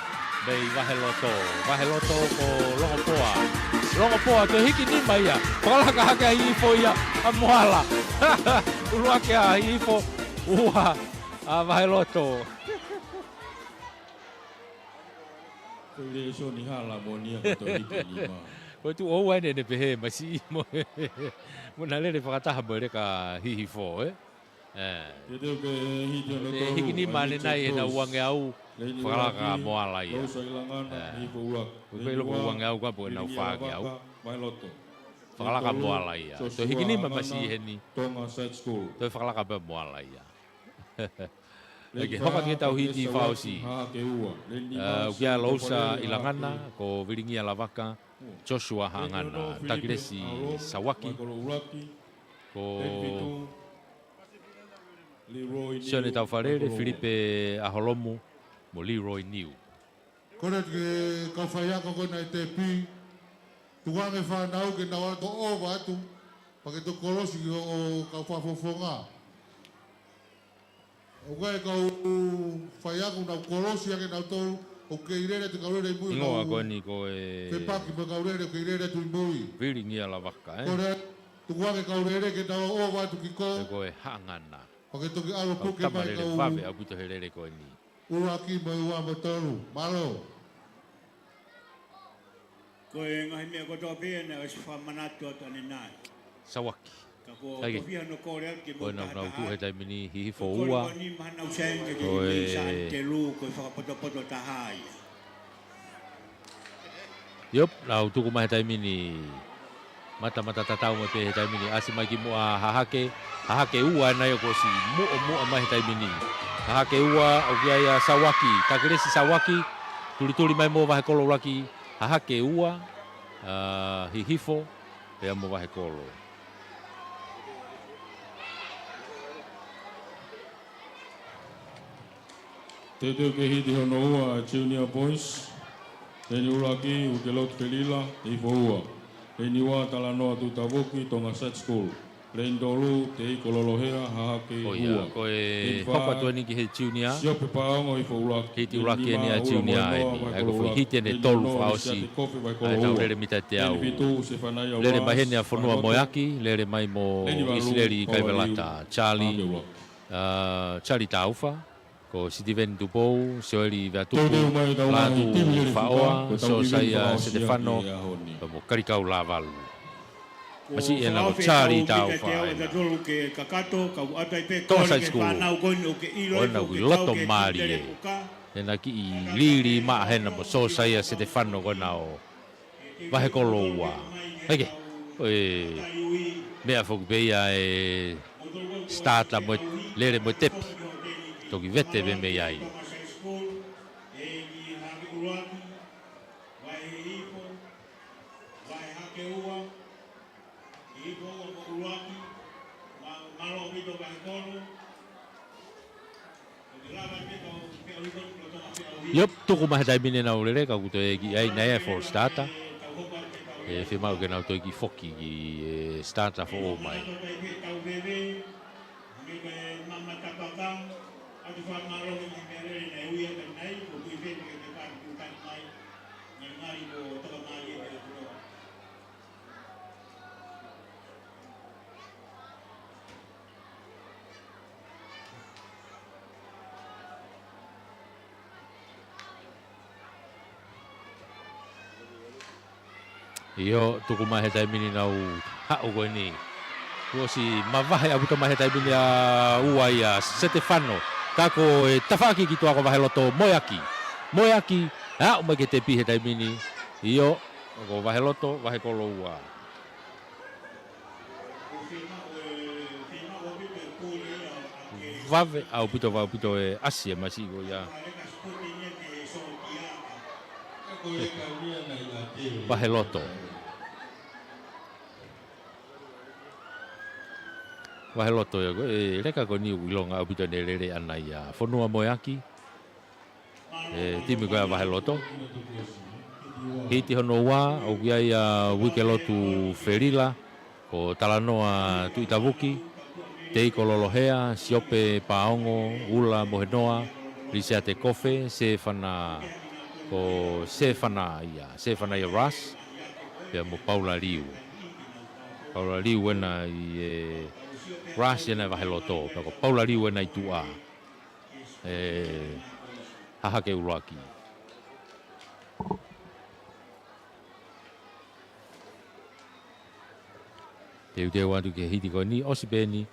Mei Vaheloto. Vaheloto ko Longopoa. Longopoa ke hiki nima ia. Fakalaka hake ai Hihifo ia. ʻA Moala. ʻUluaki ʻa Hihifo. Ua ʻa Vaheloto. Ko e lēsoni hala moʻoni ia ko e toe hiki nima. Ko e tuʻo ua ʻene, ʻene pehē masiʻi mo, mo na lele fakataha mo e leka Hihifo, ē? Ē. Teuteu ke hiki hono tolu, hiki nima ʻanenai ʻe he nau uangeau, fakalaka Moala ia. Ē. Ko e loko uangeau ka po ʻenau fāngeau. Fakalaka Moala ia. Toe hiki nima masiʻi heni. Toe fakalaka pē Moala ia. ʻE ke hoko atu ki he tau hiti fakaʻosi. ʻA, ʻoku ʻia Lousa ʻIlangana, ko Vilingia Lavaka, Joshua Haʻangana, Takilesi Sauaki, ko Sione Taufalele, Filipe ʻAholomu, mo Leroy Niu. Kole ki he kau faiako ko ena ʻi he tepi, tukuange fānau ke nau ō atu, pea ke toki kolosi ki hoʻo kau fakafofonga. ʻOku ʻi ai e kau faiako nau kolosi ake nautolu, ʻoku kei lele atu e kau lele ʻi mui. Hingoa ko eni ko e fepaki mo e kau lele ʻoku kei lele atu ʻi mui. Vilingia Lavaka, ē? Kole, tukuange kau lele ke nau ō atu ki ko. Ko e Haʻangana. Pea ke toki ʻalu puke mai e kau tama lele vave ʻaupito he lele ko eni. ʻUluaki mo e ua mo e tolu. Mālō. Ko e ngaahi meʻa kotoa pē ia naʻe ʻosi fakamanatu atu ʻanenai. Sauaki. Ka ko e tofiʻa hono kole atu ke mou taha taha. Ko e nau tuʻu he taimi ni Hihifo ua. Ko e kole ko eni maʻa Nau Saini ke ke mei Sātelu, ko e fakapotopoto taha ia. Iop, nau tuku mai he taimi ni. Matamata tatau mai pē he taimi ni. ʻAsi mai ki muʻa Hahake. Hahake ua ʻanenai kuo ʻosi muʻomuʻa mai he taimi ni. Hahake ua, ʻoku ʻi ai ʻa Sauaki. Takilesi Sauaki. Tulituli mai mo Vahekolo ʻUluaki. Hahake ua, ʻa, Hihifo, pea mo Vahekolo. Teuteu ke hiki hono ua, Junior Boys. Leni ʻuluaki, Utelotu Felila, Hihifo ua. Leni ua, Talanoa Tuʻitavuki, Tonga Side School. Leni tolu, Teiko Lolohea, Hahake ua. ʻIo, ko e hoko atu eni ki he junior. Siope Paongo, Hihifo ʻuluaki. Hiti ʻuluaki eni ʻa e junior eni. ʻA ia ko e foʻi hiti ʻeni ʻe tolu fakaʻosi ʻa e tau lele mita teau. Lele mai heni ʻa Fonua Moeaki, lele mai mo ʻIsileli Kaivelata, Charlie, ʻa, Charlie Taufa, ko Sitiveni Tupou, Sioeli Veatupu, Lātū Faʻoa, Siosaia Setefano, pea mo Kalikau Lavalu. Masiʻi ena ko Charlie Taufa ena. Tonga Side School. ʻOku ʻi loto mālie. Ena kiʻi lili maʻa hena mo Siosaia Setefano ko ena ʻo Vahekolo ua. Hei ke, ko e meʻa foki pē ia e starter mo e lele mo e tepi. Toki vete pē mei ai. Iop, tuku mai he taimi ni ʻenau lele, ka ʻoku toe kiʻi ʻai naʻe false starter. ʻE fiemaʻu ke nau toe kiʻi foki ki he starter foʻou mai. ʻIo, tuku mai he taimi ni ʻenau haʻu ko eni. Kuo ʻosi mavahe ʻaupito mai he taimi ni ʻa ua ia Setefano. Ka ko e tafaʻaki ki tuʻa ko Vaheloto, Moeaki. Moeaki, aʻu mai ki he tepi he taimi ni. ʻIo, ko Vaheloto, Vahekoloua. Vave ʻaupito, vave ʻaupito e ʻasi e masiʻi ko ia. Vaheloto. Vaheloto ia ko e leka ko eni ʻoku ʻilonga ʻaupito ʻene lele ʻana ia Fonua Moeaki. E timi ko ia Vaheloto. Hiti hono ua, ʻoku ʻi ai ʻa Uikelotu Felila, ko Talanoa Tuʻitavuki, Teiko Lolohea, Siope Paongo, Ula Mohenoa, Lisiate Kofe, Sefana, ko Sefana ia, Sefana ia Ras, pea mo Paula Liu. Paula Liu ena ʻi he Ras ena ʻi Vaheloto, pea ko Paula Liu ena ʻi tuʻa. ʻE hahake ʻuluaki. Teuteu atu ki he hiti ko eni, ʻosi pē eni,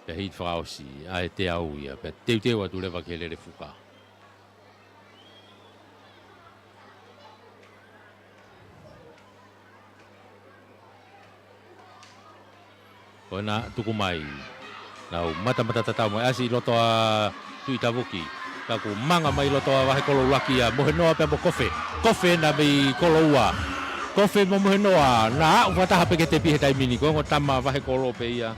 pea hiti fakaʻosi, ʻa e teau ia, pea teuteu atu leva ki he lele fuka. Ko ena tuku mai. Nau matamata tatau mai ʻasi ʻi loto ʻa Tuʻitavuki. Ka kuo manga mai ʻi loto ʻa Vahekoloulaki ia Mohenoa pea mo Kofe. Kofe ena mei Koloua. Kofe mo Mohenoa. Naʻa aʻu fakataha pē ki he tepi he taimi ni. Ko e ongo tama Vahekolo pē ia.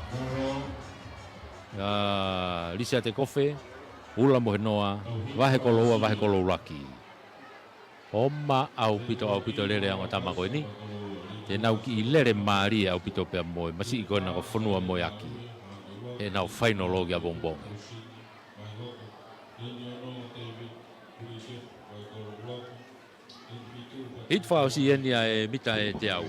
ʻA Lisiate Kofe, Ula Mohenoa, Vahekoloua, Vahekoloulaki. Oma ʻaupito, ʻaupito lele ʻa e ongo tama ko eni. Te nau kiʻi lele mālie ʻaupito pea mo e masiʻi ko ena ko Fonua Moeaki. He nau fainolo ki ʻapongipongi. Hiti fakaʻosi eni ʻa e mita ʻe teau.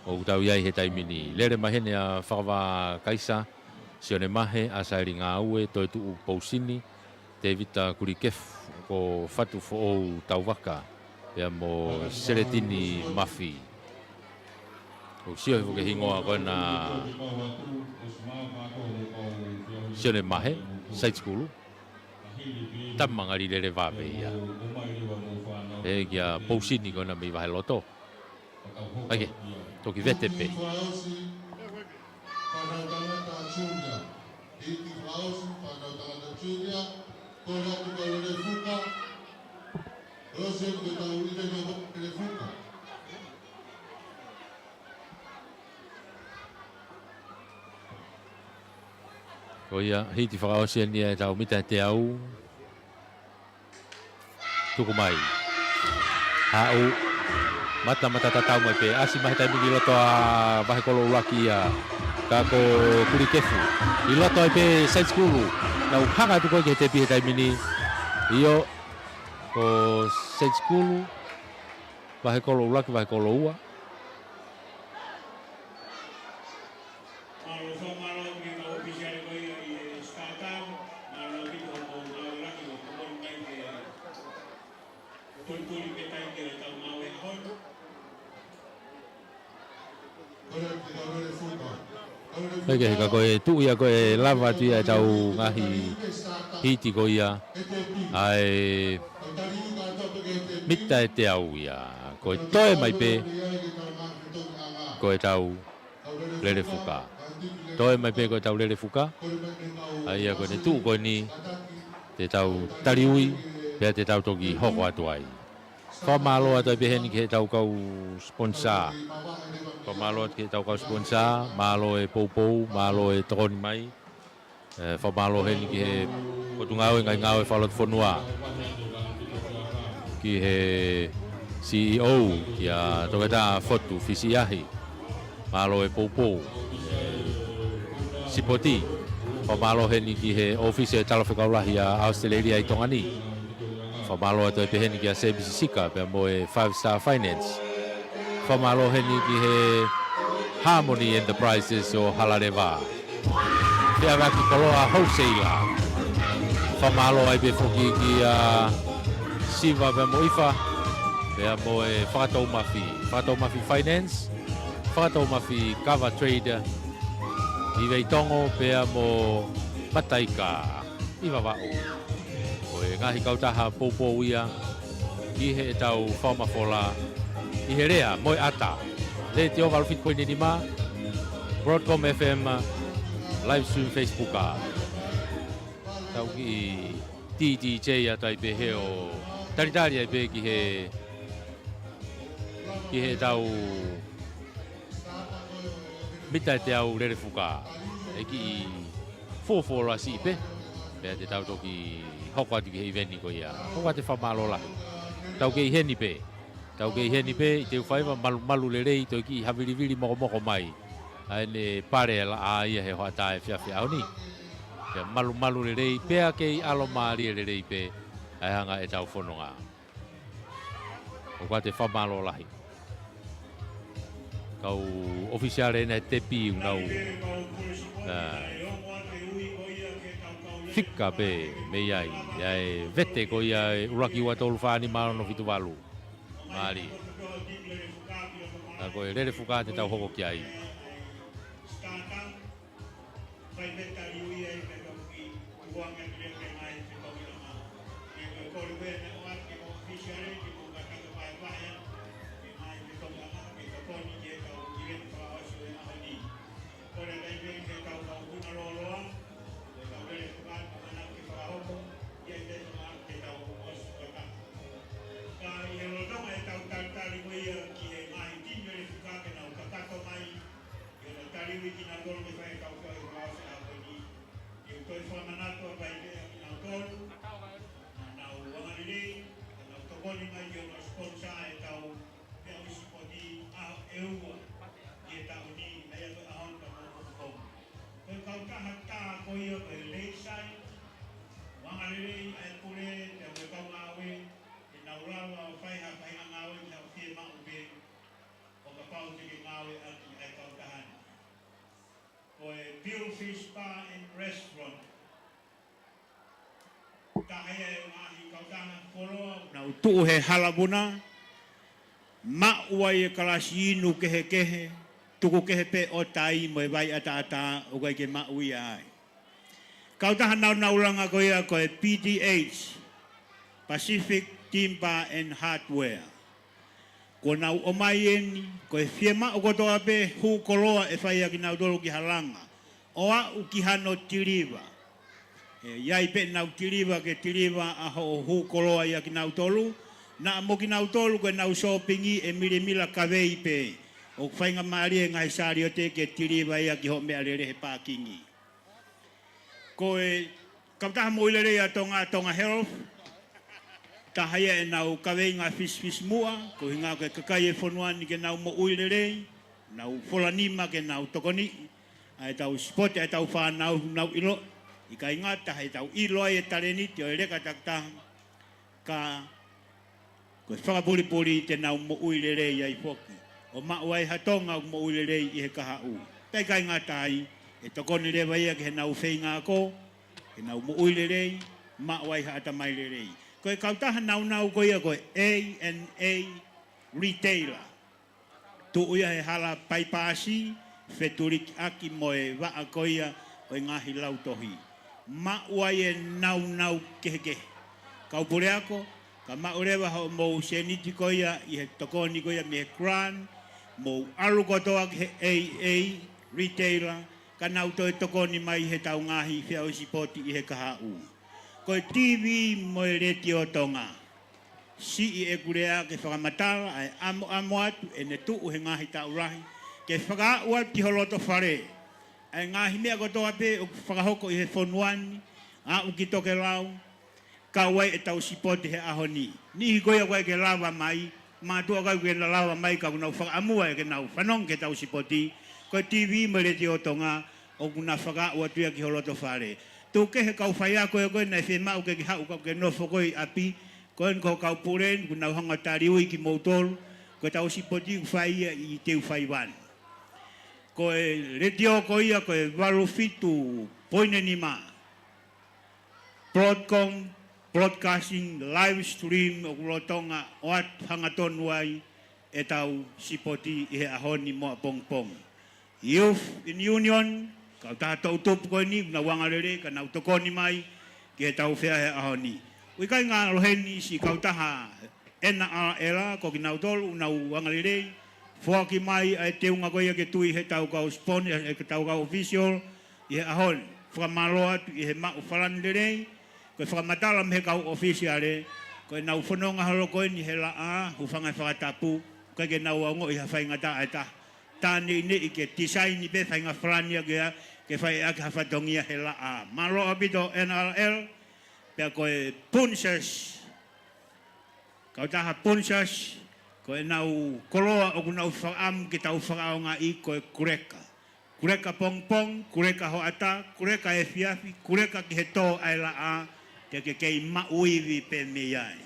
ʻOku tau ʻi ai he taimi ni. Lele mai heni ʻa Fakavā Kaisa, Sione Mahe, ʻAsaeli Ngāue, Toetuʻu Pousini, Tēvita Kulikefu, ko Fatu Foʻou Tauvaka, pea mo Seletini Mafi. ʻOku sio hifo ki he hingoa ko ena Sione Mahe, side school. Tama ngali lele vave ia. ʻE kia Pousini ko ena mei Vaheloto. ʻAi ke, toki vete pē. Ko ia, hiti fakaʻosi eni ʻa e tau mita ʻe teau. Tuku mai. Haʻu. Matamata tatau mai pē. ʻAsi mai he taimi ni ʻi loto ʻa Vahekoloulaki ia. Ka ko Kulikefu. ʻI loto ai pē side school. Nau hanga atu ko ē ki he tepi he taimi ni. ʻIo. Ko side school. Vahekoloulaki, Vahekoloua. Mālō, fakamālō atu ki he kau ʻōfisiale ko ia ʻi he Star Town, mālō ʻaupito hoʻomou ngāue laki ʻo tokoni mai ke tulituli pē taimi ke tau ngāue ʻaho ni. Pea ke heka ko e tuʻu ia ko e lava atu ia ʻetau ngaahi hiti ko ia ʻa e mita ʻe teau ia. Ko e toe mai pē ko ʻetau lele fuka. Toe mai pē ko ʻetau lele fuka. ʻA ia ko ʻene tuʻu ko eni te tau taliui, pea te tau toki hoko atu ai. Fakamālō atu ai pē heni ki heʻetau kau sponsor. Fakamālō atu ki heʻetau kau sponsor, mālō e poupou, mālō e tokoni mai. ʻE, fakamālō heni ki he Potungāue Ngaahi Ngāue Fakalotofonua. Ki he C E O, kia Toketā Fotu Fisiʻiahi. Mālō e poupou. Sipoti. Fakamālō heni ki he ʻōfisi e Talafekau Lahi ʻa ʻAositelēlia ʻi Tonga ni. Fakamālō atu ai pē heni kia Semisi Sika pea mo e Five Star Finance. Fakamālō heni ki he Harmony Enterprises ʻo Halaleva. Feʻavaki koloa wholesaler. Fakamālō ai pē foki kia Siva pea mo ʻIfa. Pea mo e Fakatoumafi. Fakatoumafi Finance. Fakatoumafi Kava Trade ʻi Veitongo pea mo Mataika ʻi Vavaʻu. Ko e ngaahi kautaha poupou ia ʻi heʻetau fakamafola ʻi he lea mo e ʻata. Letiō valu fitu poini nima, Broadcom F M, live stream Facebook ā. Tau kiʻi D D J atu ai pē he ʻo talitali ai pē ki he, ki heʻetau mita ʻe teau lele fuka. ʻE kiʻi fuofuoloa siʻi pē. Pea te tau toki hoko atu ki he ʻiveni ko ia. Hoko atu e fakamālō lahi. Tau kei ʻi heni pē. Tau kei ʻi heni pē, ʻi te u faiva malumalu lelei, toe kiʻi havilivili mokomoko mai ʻa ʻene pale ʻa e laʻā ia he hoʻatā efiafi ʻaho ni. Pea malumalu lelei, pea kei ʻalomālie lelei pē ʻa e anga ʻetau fononga. ʻOku ʻa te fakamālō lahi. Kau ʻofisiale ʻena he tepi ʻoku nau, ā, fika pē mei ai, ʻa e vete ko ia ʻe ʻuluaki ua tolu fā nima ono fitu valu. Mālie. Ka ko e lele fuka te tau hoko ki ai. Fai pē taliui ai pē toki kuange pē ke ngai pē toki lama. Ke kole pē ne ʻoatu ke mo ʻofisiale ke mo kata ke paepae ke ngai pē toki lama ke tokoni ke tau kile ke fakaʻosi e ʻaho ni. Kole pē ke tau kau kuna loloa, ke tau lele fuka, ka mana ke fakahoko, ia te tau ʻosi kata. Ka ʻi he lolotonga ʻetau talitali ko ia ki he ngaahi timi lele fuka ke nau kakato mai, ʻi heʻenau taliui kinautolu ke fai e kau fai ʻo e ʻaho ni. ʻI he toe fakamanatu ʻa e paipea kinautolu, naʻa nau angalelei, naʻa nau tokoni mai ki hono sponsor ʻetau feʻauhi sipoti ʻaho ʻe ua ʻi he taʻu ni, ʻa ia ko e ʻaho ni ka mo Hong Kong. Ko e kautaha tā ko ia ko e Lakeside, ʻoku angalelei ʻa e pule, pea mo e kau ngāue, ke nau lava ʻo fai ha faʻahinga ngāue ki haʻo fiemaʻu pē, ʻo kapau te ke ngāueʻaki ʻa e kautaha ni. Ko e Billfish Bar and Restaurant. Taha ia e ngaahi kautaha fuoloa. Nau tuʻu he Hala Vuna, maʻu ai e kalasi inu kehekehe, tuku kehe pē ʻo tai mo e vai ʻataʻatā, ʻoku ʻikai ke maʻu ia ai. Kautaha naunau langa ko ia ko e P T H, Pacific Timber and Hardware. Kuo nau ʻomai eni, ko e fiemaʻu kotoa pē hū koloa ʻe fai ʻaki kinautolu ki ha langa, ʻo aʻu ki hano tiliva. ʻE ʻi ai pē ʻenau tiliva ke tiliva ʻa hoʻo hū koloa ʻia kinautolu, naʻa mo kinautolu ko ʻenau sōpingi ʻe milimila kavei pē, ʻoku faingamālie e ngaahi saliote ke tiliva ia ki hoʻo meʻalele he pākingi. Ko e kautaha moʻui lelei ʻa Tonga, Tonga Health, taha ia ʻenau kaveinga fisifisimuʻa, ko e ʻuhinga ko e kakai e fonua ni ke nau moʻui lelei, nau fola nima ke nau tokoniʻi ʻa ʻetau sipoti ʻa ʻetau fānau, nau ʻilo, ʻikai ngata heʻetau ʻilo ai e talēniti ʻo e leka takitaha, ka ko e fakapulipuli te nau moʻui lelei ai foki. ʻO maʻu ai ha Tonga ʻoku moʻui lelei ʻi he kahaʻu. Pea ʻikai ngata ai, ʻe tokoni leva ia ki heʻenau feinga ako, ke nau moʻui lelei, maʻu ai ha ʻatamai lelei. Ko e kautaha naunau ko ia ko e A and A Retailer. Tuʻu ia he hala Paipasi, fetulikiʻaki mo e vaʻa ko ia ʻo e ngaahi lautohi. Maʻu ai e naunau kehekehe. Kau puleako, ka maʻu leva hoʻomou sēniti ko ia ʻi he tokoni ko ia mei he grant, mou ʻalu kotoa ki he A A Retailer, ka nau toe tokoni mai heʻetau ngaahi feʻauhi sipoti ʻi he kahaʻu. Ko e T V mo e Letiō Tonga. Siʻi ʻeku lea ke fakamatala ʻa e ʻamoʻamo atu ʻene tuʻu he ngaahi taʻu lahi, ke fakaaʻu atu ki ho loto fale ʻa e ngaahi meʻa kotoa pē ʻoku fakahoko ʻi he fonua ni, aʻu ki tokelau, kau ai ʻetau sipoti he ʻaho ni. Niʻihi ko ia ʻoku ʻikai ke lava mai, mātuʻa ʻoku ʻikai ke na lava mai ka ʻoku nau fakaʻamua ʻe ke nau fanongo ki heʻetau sipoti, ko e T V mo e Letiō Tonga, ʻoku na fakaaʻu atu ia ki ho loto fale. Tuku kehe kau faiako ē ko ē naʻe fiemaʻu ke ke haʻu ka ke nofo koe ʻi ʻapi, ko eni ko e kau pule eni, kuo nau hanga ʻo taliui kimoutolu, ko ʻetau sipoti ʻoku fai ia ʻi Teufaiva ni. Ko e letiō ko ia, ko e valu fitu poini nima. Broadcom, broadcasting, live stream, ʻoku lolotonga ʻoatu hangatonu ai, ʻetau sipoti ʻi he ʻaho ni mo ʻapongipongi. Youth in Union, kautaha toʻutupu ko eni, nau angalelei, ka nau tokoni mai ki heʻetau feʻauhi he ʻaho ni. ʻOku ʻikai ngalo heni siʻi kautaha N R L, ko kinautolu, nau angalelei, foaki mai ʻa e teunga ko ia ke tui heʻetau kau spon-, heʻetau kau official, ʻi he ʻaho ni. Fakamālō atu ʻi he maʻu falani lelei, ko e fakamatala mei he kau ʻofisiale, ko ʻenau fononga holo ko eni he laʻā, hūfanga he fakatapu, ʻikai ke nau ongoʻi ha faingataʻa ʻe taha. Tā neʻineʻi ke tisaini pē faʻahinga falani ʻaki ia, ke fai ʻaki ha fatongia he laʻā. Mālō ʻaupito N R L, pea ko e Punjas, kautaha Punjas, ko ʻenau koloa ʻoku nau fakaʻamu ke tau fakaʻaongaʻi ko e kuleka. Kuleka pongipongi, kuleka hoʻatā, kuleka efiafi, kuleka ki he tō ʻa e laʻā, te ke kei maʻu ivi pē mei ai.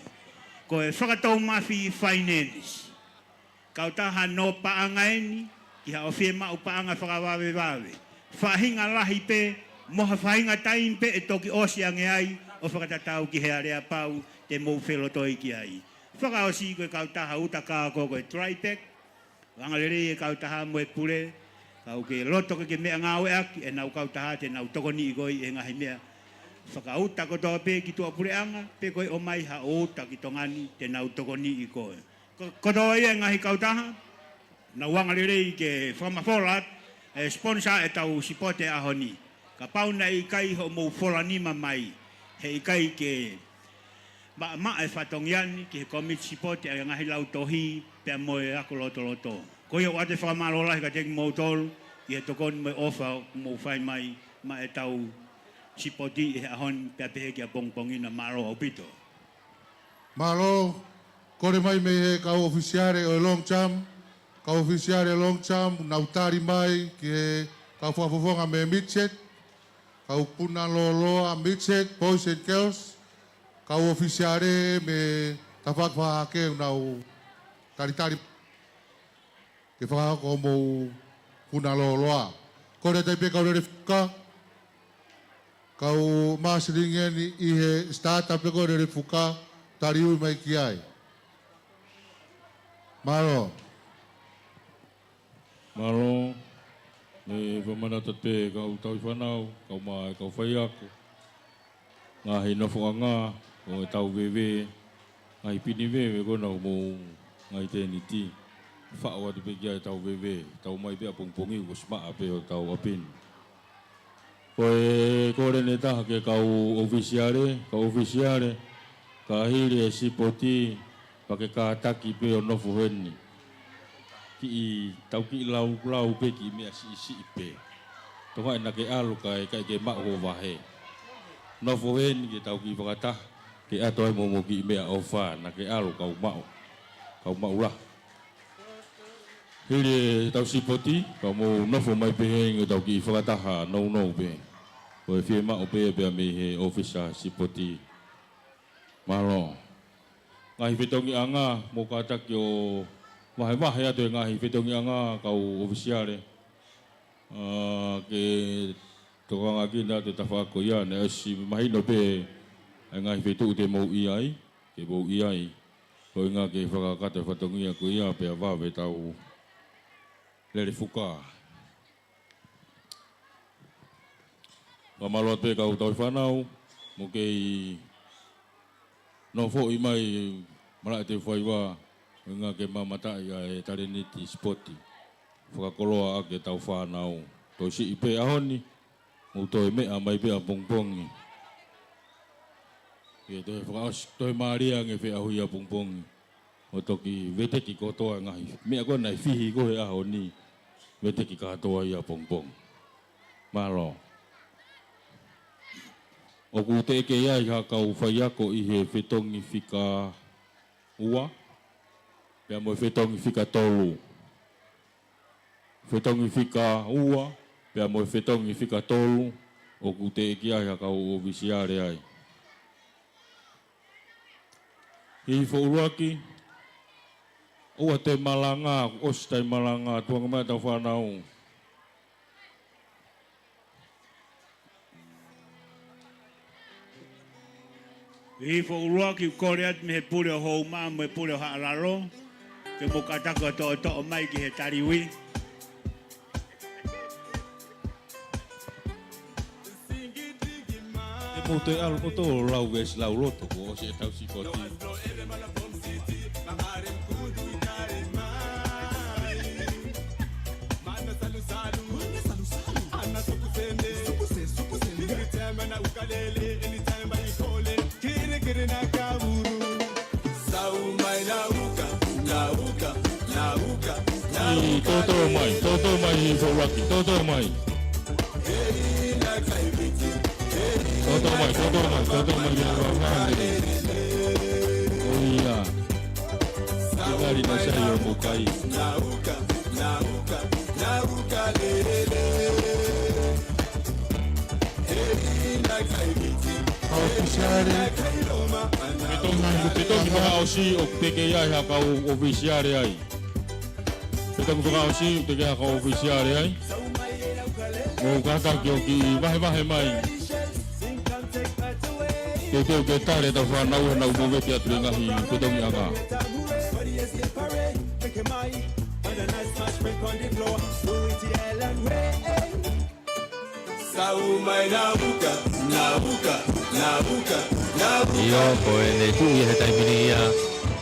Ko e fakatoumafi finance. Kautaha nō paʻanga eni, ki haʻo fiemaʻu paʻanga fakavavevave. Faʻahinga lahi pē, mo ha faʻahinga taimi pē ʻe toki ʻosi ange ai, ʻo fakatatau ki he aleapau, te mou felotoi ki ai. Fakaʻosi ko e kautaha uta kā ko e Tripack, angalelei e kautaha mo e pule, kau ke loto ke ke meʻangāueʻaki, ʻenau kautaha te nau tokoniʻi koe ʻi he ngaahi meʻa. Fakauta kotoa pē ki tuʻapuleʻanga, pe ko e ʻomai haʻo uta ki Tonga ni, te nau tokoniʻi koe. Ko, kotoa ia e ngaahi kautaha, nau angalelei ke fakamafola atu, e sponsor ʻetau sipoti ʻaho ni. Kapau naʻe ʻikai hoʻomou fola nima mai, heʻikai ke maʻamaʻa e fatongia ni ki he komiti sipoti ʻa e ngaahi lautohi pea mo e ako lotoloto. Ko ia ʻoku ʻoatu e fakamālō lahi kiate kimoutolu, ʻi he tokoni mo e ʻofa ʻoku mou fai mai, maʻa ʻetau sipoti ʻi he ʻaho ni pea pehē ki ʻapongipongi na. Mālō ʻaupito. Mālō, kole mai mei he kau ʻofisiale ʻo e Longchamp, kau ʻofisiale Longchamp, nau tali mai ki he kau fakafofonga mei Midget, kau puna lōloa Midget, Boys and Girls, kau ʻofisiale mei he tafaʻaki fakahahake, nau talitali ke fakahoko hoʻomou puna lōloa. Kole atu pē kau lele fuka, kau masilingi eni ʻi he startup pe ko e lele fuka, tali ui mai ki ai. Mālō. Mālō, ʻe fakamanatu pē kau tauhi fānau, kau mai, kau faiako. Ngaahi nofoʻanga, ʻo e tau veve, ngaahi pini veve ko ena ʻoku mou ngaahi tēniti. Faʻo atu pē ki ai e tau veve, tau mai pē ʻapongipongi kuo ʻosi maʻa pē hotau ʻapini. Ko e kole eni ʻe taha ki he kau ʻofisiale, kau ʻofisiale, ka hili e sipoti, pea ke kātaki pē ʻo nofo heni. Kiʻi, tau kiʻi laulau pē kiʻi meʻa siʻisiʻi pē. Tonga ena ke ʻalu kae ʻikai ke maʻu hoʻo vahe. Nofo heni ke tau kiʻi fakataha, ke ʻoatu ai mo hoʻomou kiʻi meʻaʻofa, naʻa ke ʻalu kau maʻu, kau maʻu lahi. Hili e tau sipoti, ka mou nofo mai pē heni ke tau kiʻi fakataha nounou pē. Ko e fiemaʻu pē pea mei he ʻōfisa sipoti. Mālō. Ngaahi fetongiʻanga, mou kātaki ʻo vahevahe atu e ngaahi fetongiʻanga kau ʻofisiale. ʻA, ke tokangaʻi atu e tafaʻaki ko ia, naʻe ʻosi mahino pē e ngaahi feituʻu te mou ʻi ai, ke mou ʻi ai. Ko e ʻuhinga ke fakakakato e fatongia ko ia pea vave tau lele fuka. Fakamālō atu pē kau tauhi fānau, mou kei nofoʻi mai malaʻe te faiva, ʻuhinga ke mamataʻi ʻa e talēniti sipoti. Fakakoloa ʻaki e tau fānau. Toe siʻi pē ʻaho ni, mou toe meʻa mai pē ʻapongipongi. Ke toe fakaʻosi, toe mālie ange feʻauhi ʻapongipongi. ʻO toki veteki kotoa e ngaahi meʻa ko ē naʻe fihi ko ē he ʻaho ni, veteki kātoa ia ʻapongipongi. Mālō. ʻOku teʻeki ai ha kau faiako ʻi he fetongi fika ua, pea mo e fetongi fika tolu. Fetongi fika ua, pea mo e fetongi fika tolu, ʻoku teʻeki ai ha kau ʻofisiale ai. Hihifo ʻuluaki, ʻoua te malanga, ʻosi taimi malanga, tuku ange mai ʻetau fānau. Hihifo ʻuluaki, kole atu mei he pule ʻo Houma mo e pule ʻo Haʻalalo. Ke mou kātaki ʻo toʻotoʻo mai ki he taliui. ʻE mou toe ʻalu kotoa ʻo lau veesi lauloto kuo ʻosi ʻetau sikoti. ʻI, toto mai, toto mai ʻi Foulaki, toto mai. Toto mai, toto mai, toto mai ʻi Foulaki. ʻOiā. Ke ngali na sai ʻo mukai. ʻOfisiale. Pea toki, pea toki fakaʻosi ʻoku teʻeki ai ha kau ʻofisiale ai. Pea toki fakaʻosi ʻoku teʻeki ai ha kau ʻofisiale ai. Mou kātaki ʻo kiʻi vahevahe mai. Teuteu ke tali ʻetau fānau ʻi heʻenau movete atu ʻi he ngaahi fetongiʻanga. ʻIo, ko ʻene tuʻu ia he taimi ni ia,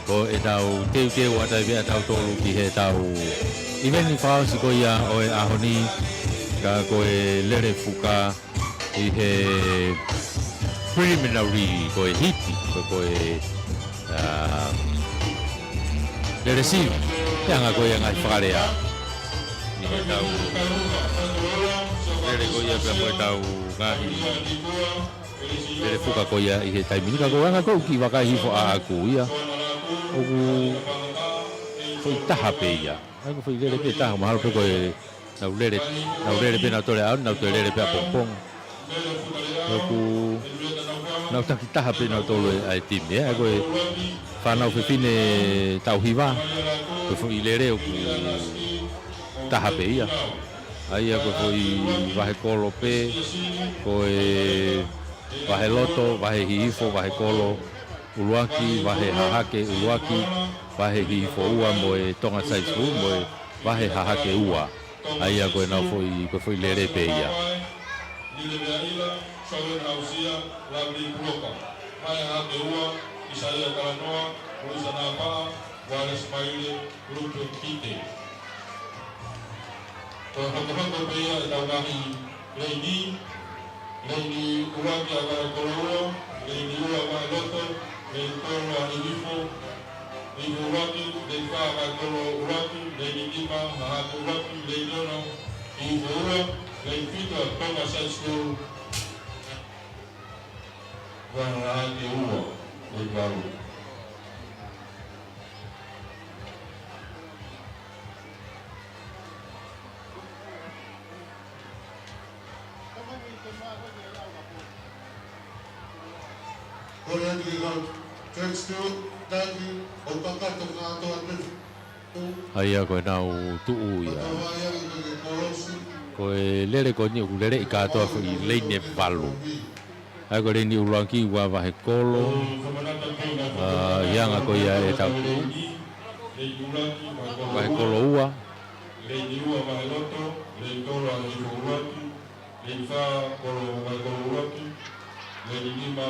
ko ʻetau teuteu atu ai pē ʻa tautolu ki heʻetau ʻiveni fakaʻosi ko ia ʻo e ʻaho ni, ka ko e lele fuka ʻi he preliminary, ko e hiti, ko, ko e, um, lele sivi, he anga ko ia ngaahi fakalea. ʻI heʻetau lele ko ia pea mo ʻetau ngaahi lele fuka ko ia ʻi he taimi ni, ka ko e anga ko ē ʻoku kiʻi vakai hifo ʻaʻaku ia, ʻoku foʻi taha pē ia. ʻA ia ko e foʻi lele pē taha, mahalo pē ko e nau lele, nau lele pē nautolu ʻaho ni, nau toe lele pē ʻapongipongi. ʻOku nau takitaha pē nautolu ʻa e timi, ē? ʻA ia ko e fānau fefine taʻu hiva, ko e foʻi lele ʻoku taha pē ia. ʻA ia ko e foʻi vahe kolo pē, ko e vahe loto, vahe hihifo, vahe kolo ʻuluaki, vahe hahake ʻuluaki, vahe hihifo ua mo e Tonga Side School, mo e vahe hahake ua. ʻA ia ko ʻenau foʻi, ko e foʻi lele pē ia. Lile Meaʻila, Sovereign Ausia, Lovely Puloka. Vahe hahake ua, ʻIsaia Kalanoa, Luisa Napaʻa, Wallace Maile, Lupe Kite. Ko e hokohoko pē ia ʻetau ngaahi leini, leini ʻuluaki ʻa e vahe kolo ua, leini ua vahe loto, leini tolu ʻa e hihifo, hihifo ʻuluaki, leini fā vahe kolo ʻuluaki, leini nima hahake ʻuluaki, leini ono hihifo ua, leini fitu ʻa e Tonga Side School, vahe hahake ua, leini valu. Kole atu ki he kau Drakesdale, taki, ʻo kakato kātoa pē. ʻA ia ko ʻenau tuʻu ia. Ko e lele ko eni ʻoku leleʻi kātoa foʻi leini ʻe valu. ʻA ia ko e leini ʻuluaki ua vahe kolo, ʻa, ʻi he anga ko ia ʻetau tuʻu. Vahe kolo ua.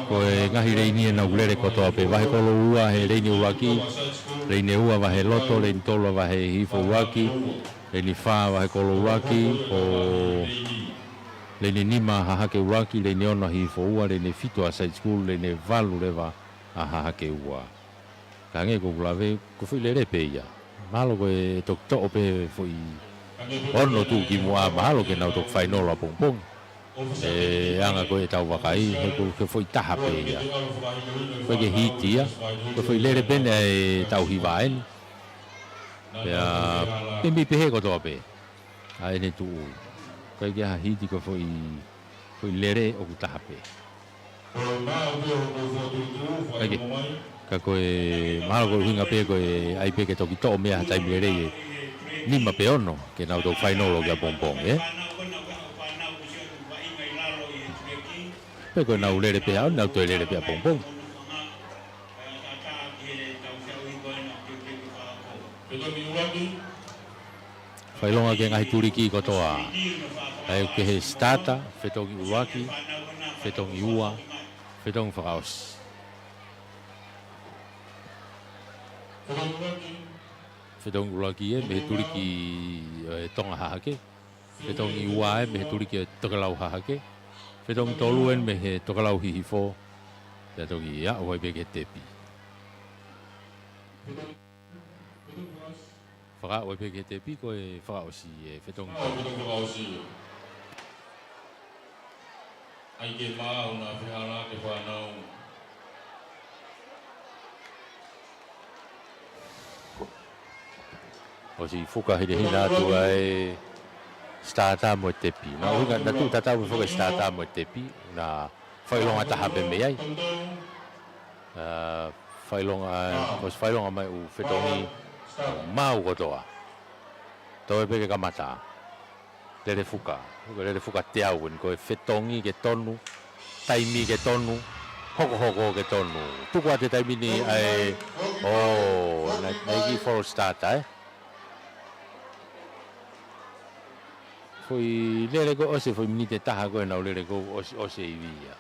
Ko e ngaahi leini ʻenau lele kotoa pē. Vahe kolo ua he leini ʻuluaki, leini ua vahe loto, leini tolu vahe hihifo ʻuluaki, leini fā vahe kolo ʻuluaki, ko leini nima hahake ʻuluaki, leini ono hihifo ua, leini fitu ʻa e Side School, leini valu leva ʻa e hahake ua. Ka hangē ko ʻeku lave, ko e foʻi lele pē ia. Mahalo ko e toki toʻo pē foʻi ono tuʻu ki muʻa, mahalo ke nau toki fainolo ʻapongipongi. ʻE anga ko ē ʻetau vakai, he ko e, ko e foʻi taha pē ia. ʻOku ʻikai ke hiti ia. Ko e foʻi lele pē eni ʻa e taʻu hiva eni. Pea, pē mei pehē kotoa pē ʻa ʻene tuʻu. ʻOku ʻikai ke ʻi ai ha hiti, ko e foʻi, foʻi lele ʻoku taha pē. ʻIkai ke, ka ko e, mahalo ko e ʻuhinga pē ko e ʻai pē ke toki toʻo mei ha taimi lelei ʻe nima pe ono, ke nau toki fainolo ki ʻapongipongi, ē? Pe ko ʻenau lele pē ʻaho ni, nau toe lele pē ʻapongipongi. Fakaʻilonga ki he ngaahi tuliki kotoa. ʻA ia ko e starter, fetongi ʻuluaki, fetongi ua, fetongi fakaʻosi. Fetongi ʻuluaki ē, mei he tuliki, ē, Tonga Hahake. Fetongi ua ē, mei he tuliki ʻo e Tokelau Hahake. Fetongi tolu ē, mei he Tokelau Hihifo. Pea toki aʻu ai pē ki he tepi. Fakaaʻu ai pē ki he tepi, ko e fakaʻosi ē, fetongi tolu. ʻAi ke maau na fehālaaki e fānau. ʻOsi fuka hinehina atu ʻa e starter mo e tepi. Naʻe ʻuhinga naʻa tuʻu tatau pē foki e starter mo e tepi. Naʻe fakaʻilonga taha pē mei ai. ʻA, fakaʻilonga, ʻosi fakaʻilonga mai ʻū fetongi, maau kotoa. Toe pē ke kamata. Lele fuka. Ko e lele fuka teau eni, ko e fetongi ke tonu, taimi ke tonu, hokohoko ke tonu. Tuku atu e taimi ni ʻa e, ʻo, naʻe, naʻe kiʻi false starter, ē. Foʻi lele ko ē ʻosi, foʻi miniti ʻe taha ko ē naʻa nau lele ko ē ʻosi, ʻosi e ivi ia.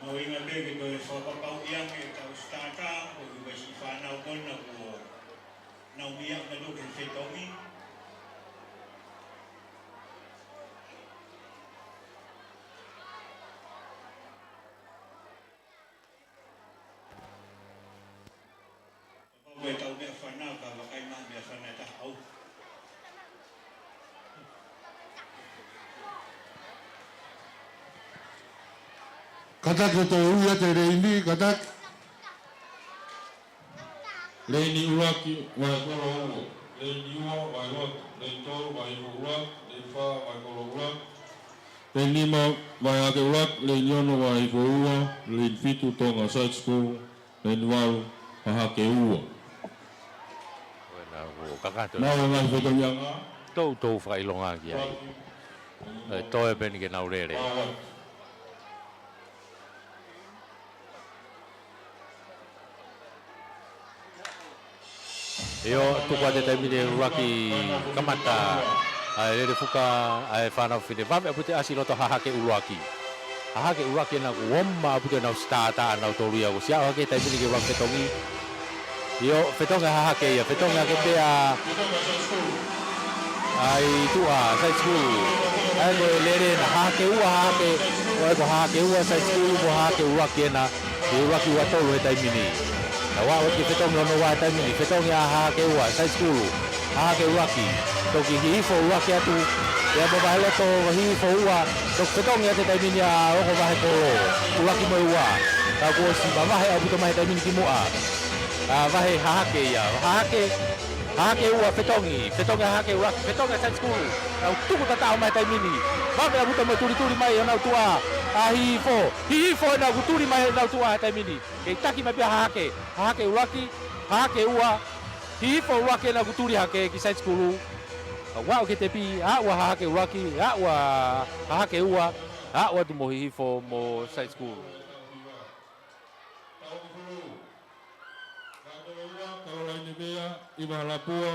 Mahuʻinga pē ke toe fakapapauʻi ange ʻetau starter, ʻoku ʻi ai e siʻi fānau ko ena kuo nau meʻa ʻo katoa ki he fetongi. Kapau ko e tau meʻafana, ka vakai mai meʻafana ʻe taha ʻau. Kātaki ʻo toe ui atu e leini, kātaki. Leini ʻuluaki, vahe kolo ua. Leini ua, vahe loto. Leini tolu, vahe hihifo ʻuluaki. Leini fā, vahe kolo ʻuluaki. Leini nima, vahe hahake ʻuluaki. Leini ono, vahe hihifo ua. Leini fitu, Tonga Side School. Leini valu, Hahake ua. Ko ena kuo kakato. Nau ngaahi fetongi anga. Toutou fakaʻilonga ki ai. ʻE toe pē eni ke nau lele. ʻIo, tuku atu e taimi ni ʻuluaki kamata ʻa e lele fuka ʻa e fānau fefine. Vave ʻaupito e ʻasi ʻi loto Hahake ʻuluaki. Hahake ʻuluaki ena kuo ʻomai ʻaupito ʻenau starter ʻanautolu ia, kuo ʻosi aʻu hake e taimi ni ki he ʻuluaki fetongi. ʻIo, fetongi ʻa Hahake ia, fetongi hake pē ʻa ʻa e Tuʻa Side School. ʻA ia ko e lele ena Hahake ua, Hahake, ʻa ia ko Hahake ua Side School mo Hahake ʻuluaki ena, ʻi he ʻuluaki ua tolu he taimi ni. Naʻa nau aʻu ki he fetongi hono ua he taimi ni, fetongi ʻa Hahake ua Side School, Hahake ʻuluaki. Toki hihifo ʻuluaki atu, pea mo vahe loto hihifo ua, toki fetongi atu he taimi ni ʻa Oko Vahekolo, ʻuluaki mo e ua. Ka kuo ʻosi mavahe ʻaupito mai he taimi ni ki muʻa. ʻA, vahe Hahake ia, Hahake, Hahake ua fetongi, fetongi ʻa Hahake ʻuluaki, fetongi ʻa Side School. Nau tuku tataʻo mai he taimi ni. Vave ʻaupito mo e tulituli mai ʻa honau tuʻa ʻa Hihifo. Hihifo ena kuo tuli mai ʻenau tuʻa he taimi ni. Kei taki mai pē ʻa Hahake. Hahake ʻuluaki, Hahake ua, Hihifo ʻuluaki ena kuo tuli hake ki Side School. Ka ʻoku aʻu ki he tepi, aʻu ʻa Hahake ʻuluaki, aʻu ʻa Hahake ua, aʻu atu mo Hihifo mo Side School. Kalolaine Vea, ʻIva Halapua,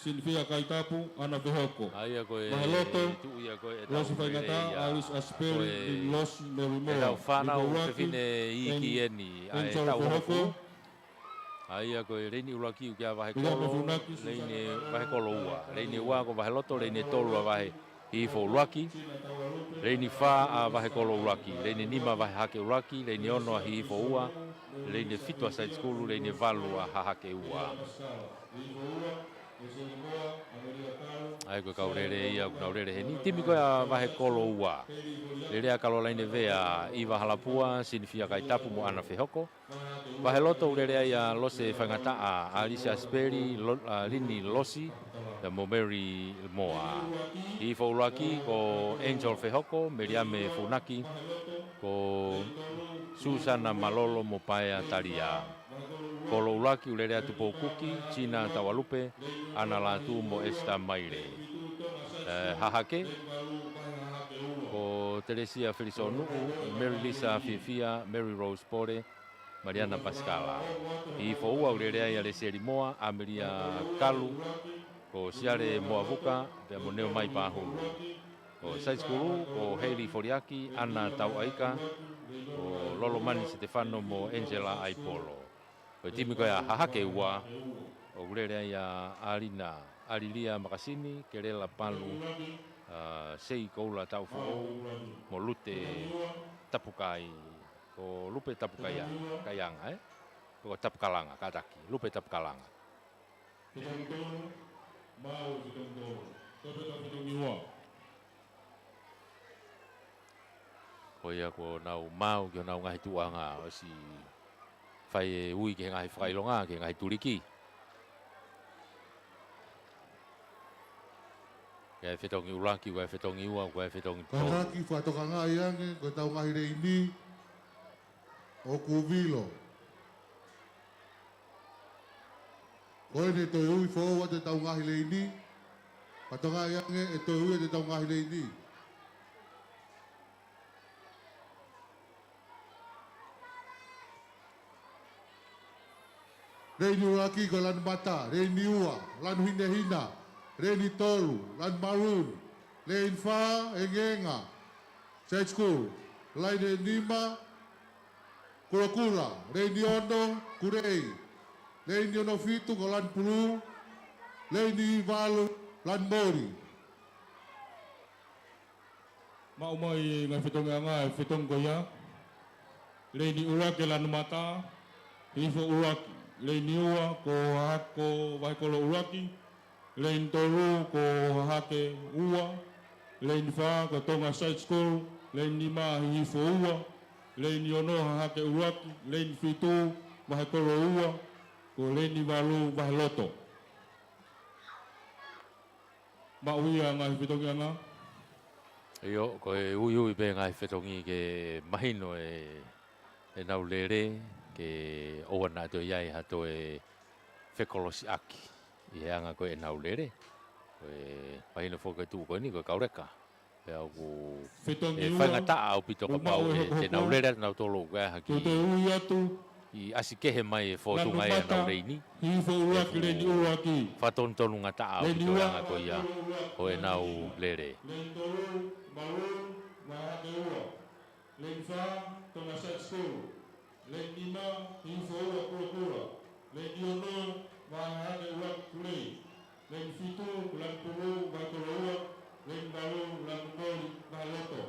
Sinifia Kaitapu, ʻAna Fehoko. ʻA ia ko e vahe loto, tuʻu ia ko ē ʻetau Losi Faingataʻa, Alice Asipeli, Lini Losi, Mary Moa. ʻEtau fānau fefine iiki eni ʻa ʻetau hoko. ʻA ia ko e leini ʻuluaki ʻoku ʻi ai ʻa Vahekolo, leini Vahekolo ua. Leini ua ko Vaheloto, leini tolu ʻa Vahe Hihifo ʻuluaki, leini fā ʻa Vahekolo ʻuluaki, leini nima Vahehahake ʻuluaki, leini ono ʻa Hihifo ua, leini fitu ʻa Side School, leini valu ʻa Hahake ua. ʻA ia ko e kau lele ia ʻoku nau lele heni. Timi ko ē ʻa Vahekolo ua. Lele ʻa Kalolaine Vea, ʻIva Halapua, Sinifia Kaitapu mo ʻAna Fehoko. Vaheloto ʻoku lele ai ʻa Lose Faingataʻa, ʻAlisi Asipeli, Lo-, ʻa Lini Losi, pea mo Mary Moa. Hihifo ʻuluaki ko Angel Fehoko, Meliame Funaki, ko Susana Malolo mo Paea Talia. Kolo ʻuluaki ʻoku lele ai ʻa Tupou Kuki, Tina Taualupe, ʻAna Lātū mo Esther Maile. ʻE, Hahake, ko Ko Telesia Felisōnuʻu, Mary Lisa Fiefia, Mary Rose Pole, Mariana Pasikala. Hihifo ua ʻoku lele ai ʻa Lesieli Moa, ʻAmelia Kalu, ko Siale Moavuka, pea mo Neomai Pahulu. Ko Saisikulu, ko Heili Foliaki, ʻAna Tauʻaika, ko Lolomani Setefano mo Angela ʻAipolo. Ko e timi ko ia Hahake Ua, ʻoku lele ai ʻa ʻAlina, ʻAlilia Makasini, Kelela Palu, ʻa Sei Koula Taʻufoʻou, mo Lute Tapukai, ko Lupe Tapukaia-, Kaianga, ē? Ko Tapukalanga, kātaki, Lupe Tapukalanga. Ko ia kuo nau maau ki honau ngaahi tuʻuʻanga ʻosi fai e ui ki he ngaahi fakaʻilonga, ki he ngaahi tuliki. Ko e fetongi ʻuluaki, ko e fetongi ua, ko e fetongi tolu. Kātaki fakatokangaʻi ange, ko ʻetau ngaahi leini ʻoku vilo. Ko ʻene toe ui foʻou atu ʻetau ngaahi leini. Fakatokangaʻi ange ʻe toe ui atu ʻetau ngaahi leini. Leini ʻuluaki ko Lanumata, leini ua, Lanuhinehina, leini tolu, Lanu Maroon, leini fā, Engeenga, Saisikulu, leini nima, Kulokula, leini ono, Kulei, leini ono fitu ko Lanu Pulū, leini valu, Lanu Moli. Maʻu mai e ngaahi fetongiʻanga e fetongi ko ia. Leini ʻuluaki Lanumata, hihifo ʻuluaki. Leini ua ko Hahake Vahekolo ʻuluaki. Leini tolu ko Hahake Ua. Leini fā ko Tonga Side School. Leini nima hihifo ua. Leini ono Hahake ʻuluaki. Leini fitu Vahekolo ua. Ko leini valu Vaheloto. Maʻu ia ngaahi fetongiʻanga. ʻIo, ko e uiui pē ngaahi fetongi ke mahino e, ʻenau lele, ke ʻoua naʻa toe ʻi ai ha toe fekolosiʻaki ʻi he anga ko ē ʻenau lele. Ko e mahino foki e tuʻu ko eni, ko e kauleka. Pea ʻoku fetongi ua, faingataʻa ʻaupito kapau ʻe, te nau lele atu nautolu ʻoku ʻi ai ha kiʻi ʻasi kehe mai e fōtunga ʻenau leini. Hihifo ʻuluaki, leini ʻuluaki. Fakatonutonu ngataʻa ʻaupito e anga ko ia ʻo ʻenau lele. Leini tolu, Maroon, Vahehake ua. Leini fā, Tonga Side School. Leini nima, Hihifo ua, Kulokula. Leini ono, Vahehake ua, Kulei. Leini fitu, Lanu Pulū, Vahekolo ua. Leini valu, Lanu Moli, Vaheloto.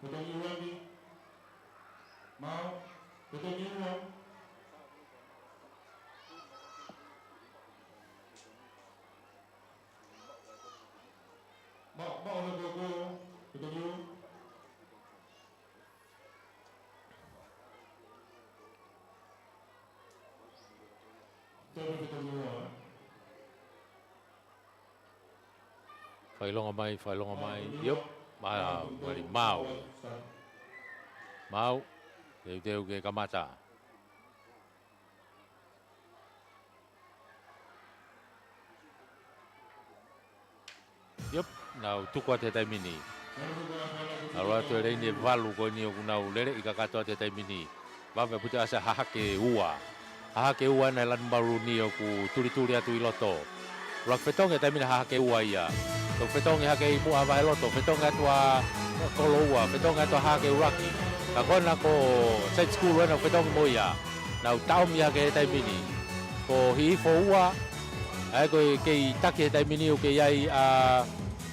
Fetongi ua ni. Maʻu, fetongi ua. Maʻu, maʻu he koko, fetongi ua. Tau fetongi ua. Fakaʻilonga mai, fakaʻilonga mai. ʻIo, ma-, mali maʻu. Maʻu, teuteu ke kamata. ʻIo, nau tuku atu he taimi ni. Nau ō atu e leini ʻe valu ko eni ʻoku nau lele ʻi kakato atu he taimi ni. Vave ʻaupito ʻa e Hahake ua. Hahake ua ena e Lanu Maroon ʻoku tulituli atu ʻi loto. ʻUluaki fetongi he taimi ni Hahake ua ia. Toki fetongi hake ʻi muʻa Vaheloto, fetongi atu ʻa Koloua, fetongi atu ʻa Hahake ʻuluaki. Ka ko ena ko Side School ena ʻoku fetongi mo ia. Nau taʻomi hake he taimi ni. Ko Hihifo ua, ʻa ia ko e kei taki he taimi ni ʻoku kei ʻi ai ʻa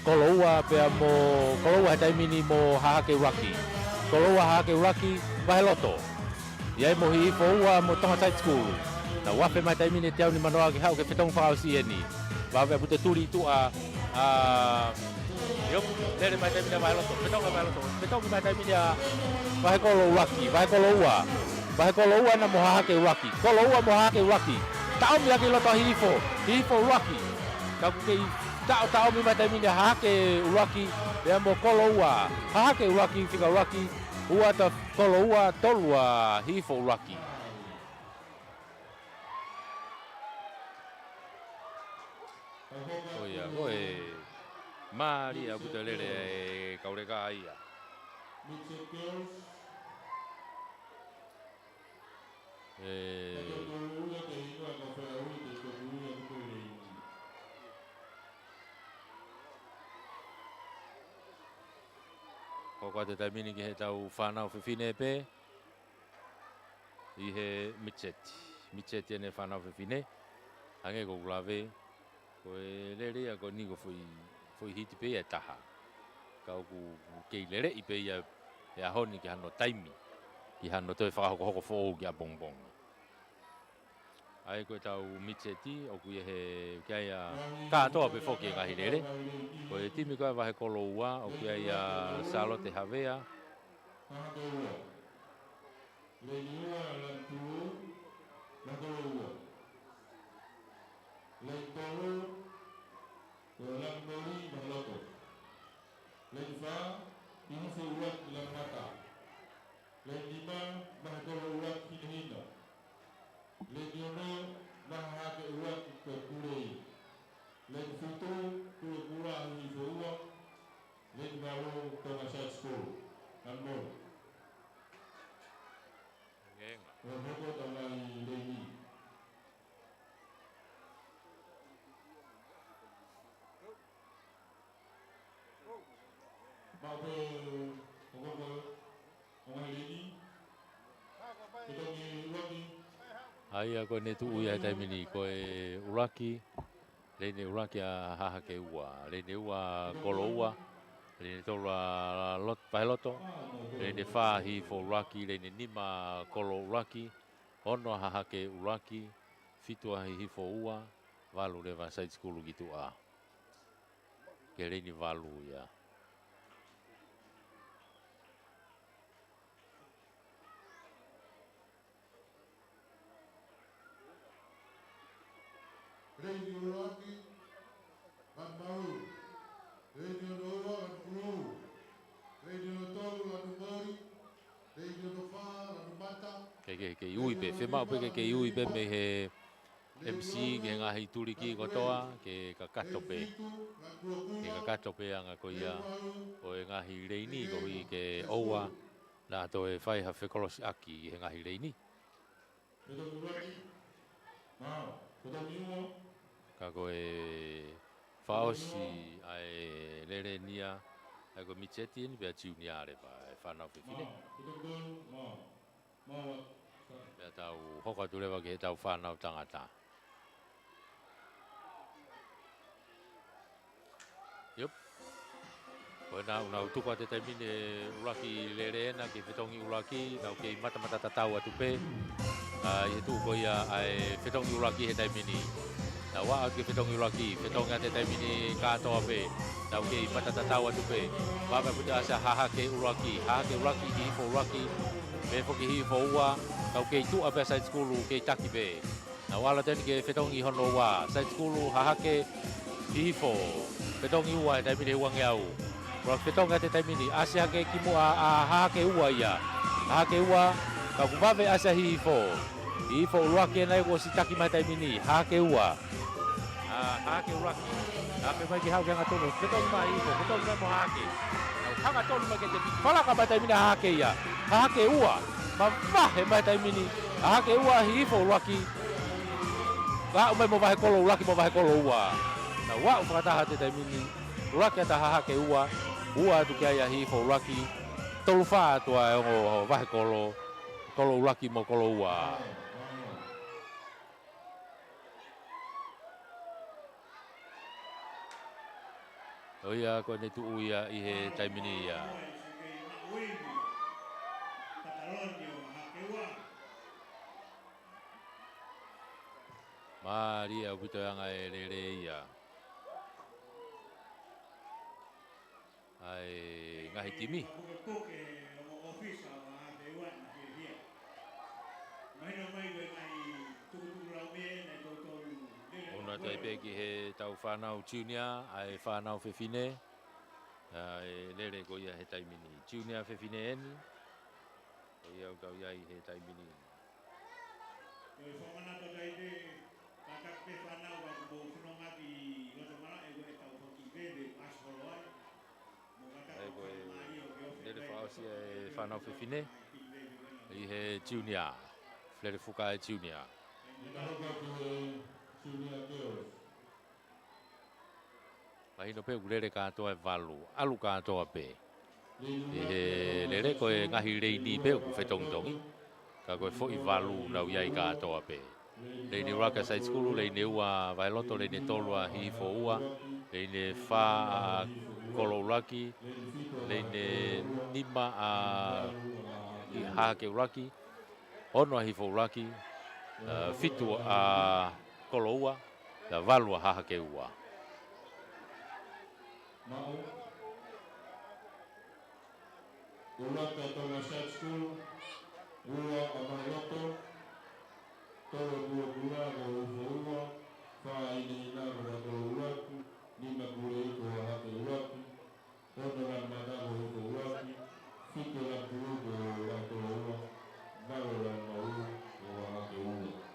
Koloua pea mo Koloua he taimi ni mo Hahake ʻuluaki. Koloua Hahake ʻuluaki, Vaheloto. ʻI ai mo Hihifo ua mo Tonga Side School. Nau afe mai he taimi ni ʻe teau nimanoa ke haʻu ki he fetongi fakaʻosi eni. Vave ʻaupito e tuli ʻi tuʻa, ʻa, ʻio, lele mai he taimi ni ʻa Vaheloto. Fetongi ʻa Vaheloto. Fetongi mai he taimi ni ʻa Vahekolo ʻuluaki. Vahekolo ua. Vahekolo ua ena mo Hahake ʻuluaki. Koloua mo Hahake ʻuluaki. Taʻomi hake ʻi loto ʻa Hihifo. Hihifo ʻuluaki. Ka ʻoku kei taʻo, taʻomi mai he taimi ni ʻa Hahake ʻuluaki. Pea mo Koloua. Hahake ʻuluaki, fika ʻuluaki. Ua ʻa Koloua, tolu ʻa Hihifo ʻuluaki. Mālie ʻaupito e lele e kauleka ia. Ē, hoko atu e taimi ni ki heʻetau fānau fefine pē ʻi he mid-set. Mid-set ʻeni fānau fefine. Hangē ko ʻeku lave, ko e lele ia ko eni ko e foʻi, foʻi hiti pē ia ʻe taha. Ka ʻoku kei leleʻi pē ia he ʻaho ni ki hano taimi, ki hano toe fakahokohoko foʻou ki ʻapongipongi. ʻA ia ko ʻetau mid-set ʻoku ʻi ai he, ʻoku ʻi ai ʻa kātoa pē foki e ngaahi lele. Ko e timi ko ia Vahekolo Ua, ʻoku ʻi ai ʻa Sālote Havea, Leni ua, Lani Tū, Vahekolo Ua. Leni tolu, ko Lani Moli, Vaheloto. Leni fā, Hihifo ʻUluaki, Lani Mata. Leni nima, Vahekolo ʻUluaki, Hinehina. Leni ono, Hahake ʻUluaki, ko Kulei. Leni fitu, Kulekula, Hihifo Ua. Leni valu, Tonga Side School, Lani Moli. Ngenga. ʻO hoko atu e ngaahi leni. Maʻu pē ʻo hoko atu e ngaahi leni. Fetongi ʻUluaki. ʻA ia ko ʻene tuʻu ia he taimi ni, ko e ʻuluaki, leni ʻuluaki ʻa Hahake Ua, leni ua Kolo Ua, leni tolu ʻa Lot-, Vaheloto, leni fā Hihifo ʻUluaki, leni nima Kolo ʻUluaki, ono ʻa Hahake ʻUluaki, fitu ʻa Hihifo Ua, valu leva Side School ki tuʻa. Ko e leni valu ia. Leni ʻuluaki, Lani Malu. Leni ono ua, Lani Pulu. Leni ono tolu, Lani Moli. Leni ono fā, Lani Mata. Ke, ke, ke ui pē, fiemaʻu pē ke, ke ui pē mei he M C ki he ngaahi tuliki kotoa, ke kakato pē. Ke kakato pē ʻa e anga ko ia ʻo e ngaahi leni koeʻuhi ke ʻoua naʻa toe fai ha fekolosiʻaki he ngaahi leni. Ka ko e fakaʻosi ʻa e lele ni ia, ʻa ia ko e mid-set ʻeni pea junior leva e fānau fefine. Pea tau hoko atu leva ki heʻetau fānau tangata. Iop. Ko ena ʻoku nau tuku atu he taimi ni e ʻuluaki lele ʻena ki he fetongi ʻuluaki, nau kei matamata tatau atu pē. ʻA, ʻi he tuʻu ko ia ʻa e fetongi ʻuluaki he taimi ni. Nau aʻu ki he fetongi ʻuluaki, fetongi atu he taimi ni kātoa pē. Nau kei mata tatau atu pē. Vave ʻaupito ʻa e ʻasi ʻa Hahake ʻUluaki, Hahake ʻUluaki, Hihifo ʻUluaki, pehē foki Hihifo Ua, kau kei tuʻa pē ʻa Side School, kei taki pē. Nau ʻalu atu ʻeni ki he fetongi hono ua, Side School, Hahake, Hihifo. Fetongi ua he taimi ni he uangeau. Ko e fetongi atu he taimi ni, ʻasi hake ki muʻa ʻa Hahake Ua ia. Hahake Ua, ka ʻoku vave ʻa e ʻasi ʻa Hihifo. Hihifo ʻUluaki ʻena ia kuo ʻosi taki mai he taimi ni, Hahake Ua. ʻA Hahake ʻUluaki. ʻA pē mai ke haʻu ke hangatonu. Fetongi mai Hihifo, fetongi mai mo Hahake. Nau hangatonu mai ki he tēpile. Falaka mai he taimi ni ʻa Hahake ia. Hahake Ua. Mavahe mai he taimi ni. Hahake Ua, Hihifo ʻUluaki. Aʻu mai mo Vahekolo ʻUluaki mo Vahekolo Ua. Nau aʻu fakataha he taimi ni. ʻUluaki atu ʻa Hahake Ua. Ua atu ki ai ʻa Hihifo ʻUluaki. Tolu fā atu ʻa e ongo Vahekolo. Kolo ʻUluaki mo Kolo Ua. ʻO ia ko ʻene tuʻu ia ʻi he taimi ni ia. Mālie ʻaupito e anga e lele ia. ʻA e ngaahi timi. ʻOku nau ʻai pē ki heʻetau fānau junior, ʻa e fānau fefine. ʻA e lele ko ia he taimi ni. Junior fefine ʻeni. Ko ia ʻoku tau ʻi ai he taimi ni. Ko e fakamanatu atu ai pē, kātaki pē fānau ʻoku mou fononga ki loto malaʻe ko ʻetau foki. ʻA ia ko e lele fakaʻosi ʻa e fānau fefine ʻi he junior, Felele Fuka ʻa e junior. Mahino pē ʻoku lele kātoa e valu, ʻalu kātoa pē. ʻI he lele ko e ngaahi leini pē ʻoku fetongitongi. Ka ko e foʻi valu naʻa nau ʻi ai kātoa pē. Leini ʻuluaki ʻa Side School, leini ua Vaheloto, leini tolu ʻa Hihifo Ua, leini fā ʻa Kolo ʻUluaki, leini nima ʻa Hahake ʻUluaki, ono ʻa Hihifo ʻUluaki, ʻa, fitu ʻa Kolo Ua, pea valu ʻa Hahake Ua. ʻUluaki ʻa Tonga Side School, ua ʻa Vaheloto, tolu ʻa Kulekula ko Hihifo Ua, fā ʻa Hinehina ko Kolo ʻUluaki, nima ʻa Kulei ko Hahake ʻUluaki, ono ʻa Laumata ko Hihifo ʻUluaki, fitu ʻa Laumata ko Vaheloto Ua, valu ʻa Laumata ko Hahake Ua.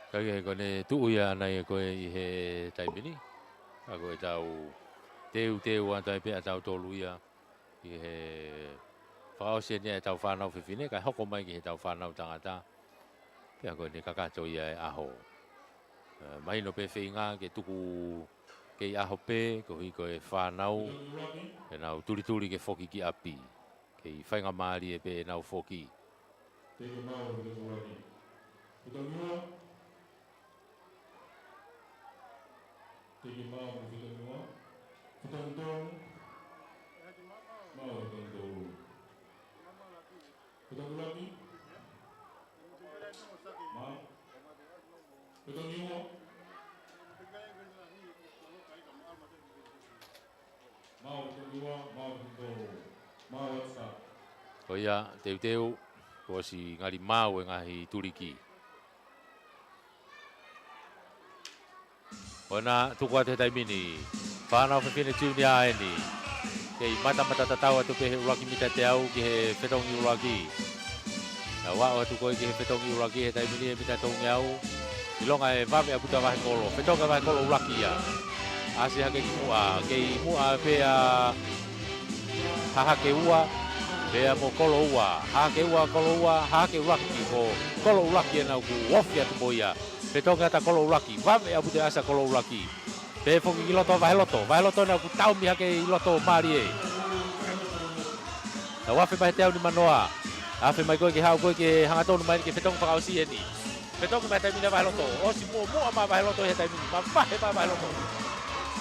Ka ʻi he ko ʻene tuʻu ia ʻana ia ko ē ʻi he taimi ni. Ka ko ʻetau teuteu atu ai pē ʻa tautolu ia ʻi he fakaʻosi eni ʻetau fānau fefine, kae hoko mai ki heʻetau fānau tangata. Pea ko ʻene kakato ia e ʻaho. Eh, mahino pē feinga ke tuku kei ʻaho pē, koeʻuhi ko e fānau, ʻenau tulituli ke foki ki ʻapi. Kei faingamālie pē ʻenau foki. Teke mao mo Fetongiuaki. Fetongiua. Teke mao mo Fetongiua. Fetongitolu. Mao Fetongitolu. Fetongiuaki. Mao. Fetongiua. Ko ia, teuteu, kuo ʻosi ngali maau e ngaahi tuliki. ʻOua naʻa tuku atu he taimi ni, fānau fefine junior eni. Kei matamata tatau atu pē he ʻuluaki mita teau ki he fetongi ʻuluaki. Naʻa nau ō atu ko ē ki he fetongi ʻuluaki he taimi ni he mita tolungeau. ʻIlonga e vave ʻa Puta Vahekolo. Fetongi Vahekolo ʻuluaki ia. ʻAsi hake ki muʻa. Kei muʻa pē ʻa Hahake Ua. Pea mo Kolo Ua. Hahake Ua, Kolo Ua. Hahake ʻUluaki ko Kolo ʻUluaki ena ʻoku ofi atu mo ia. Fetongi atu ʻa Kolo ʻUluaki. Vave ʻa Puta ʻAsi ʻa Kolo ʻUluaki. Pea foki ki loto ʻa Vaheloto. Vaheloto ena ʻoku taumi hake ʻi loto mālie. Naʻa nau afe mai he teau nimanoa. Afe mai ko ē ke haʻu ko ē ke hangatonu mai ki he fetongi fakaʻosi eni. Fetongi mai he taimi ni ʻa Vaheloto. ʻOsi muʻomuʻa mai ʻa Vaheloto he taimi ni. Mavahe mai ʻa Vaheloto.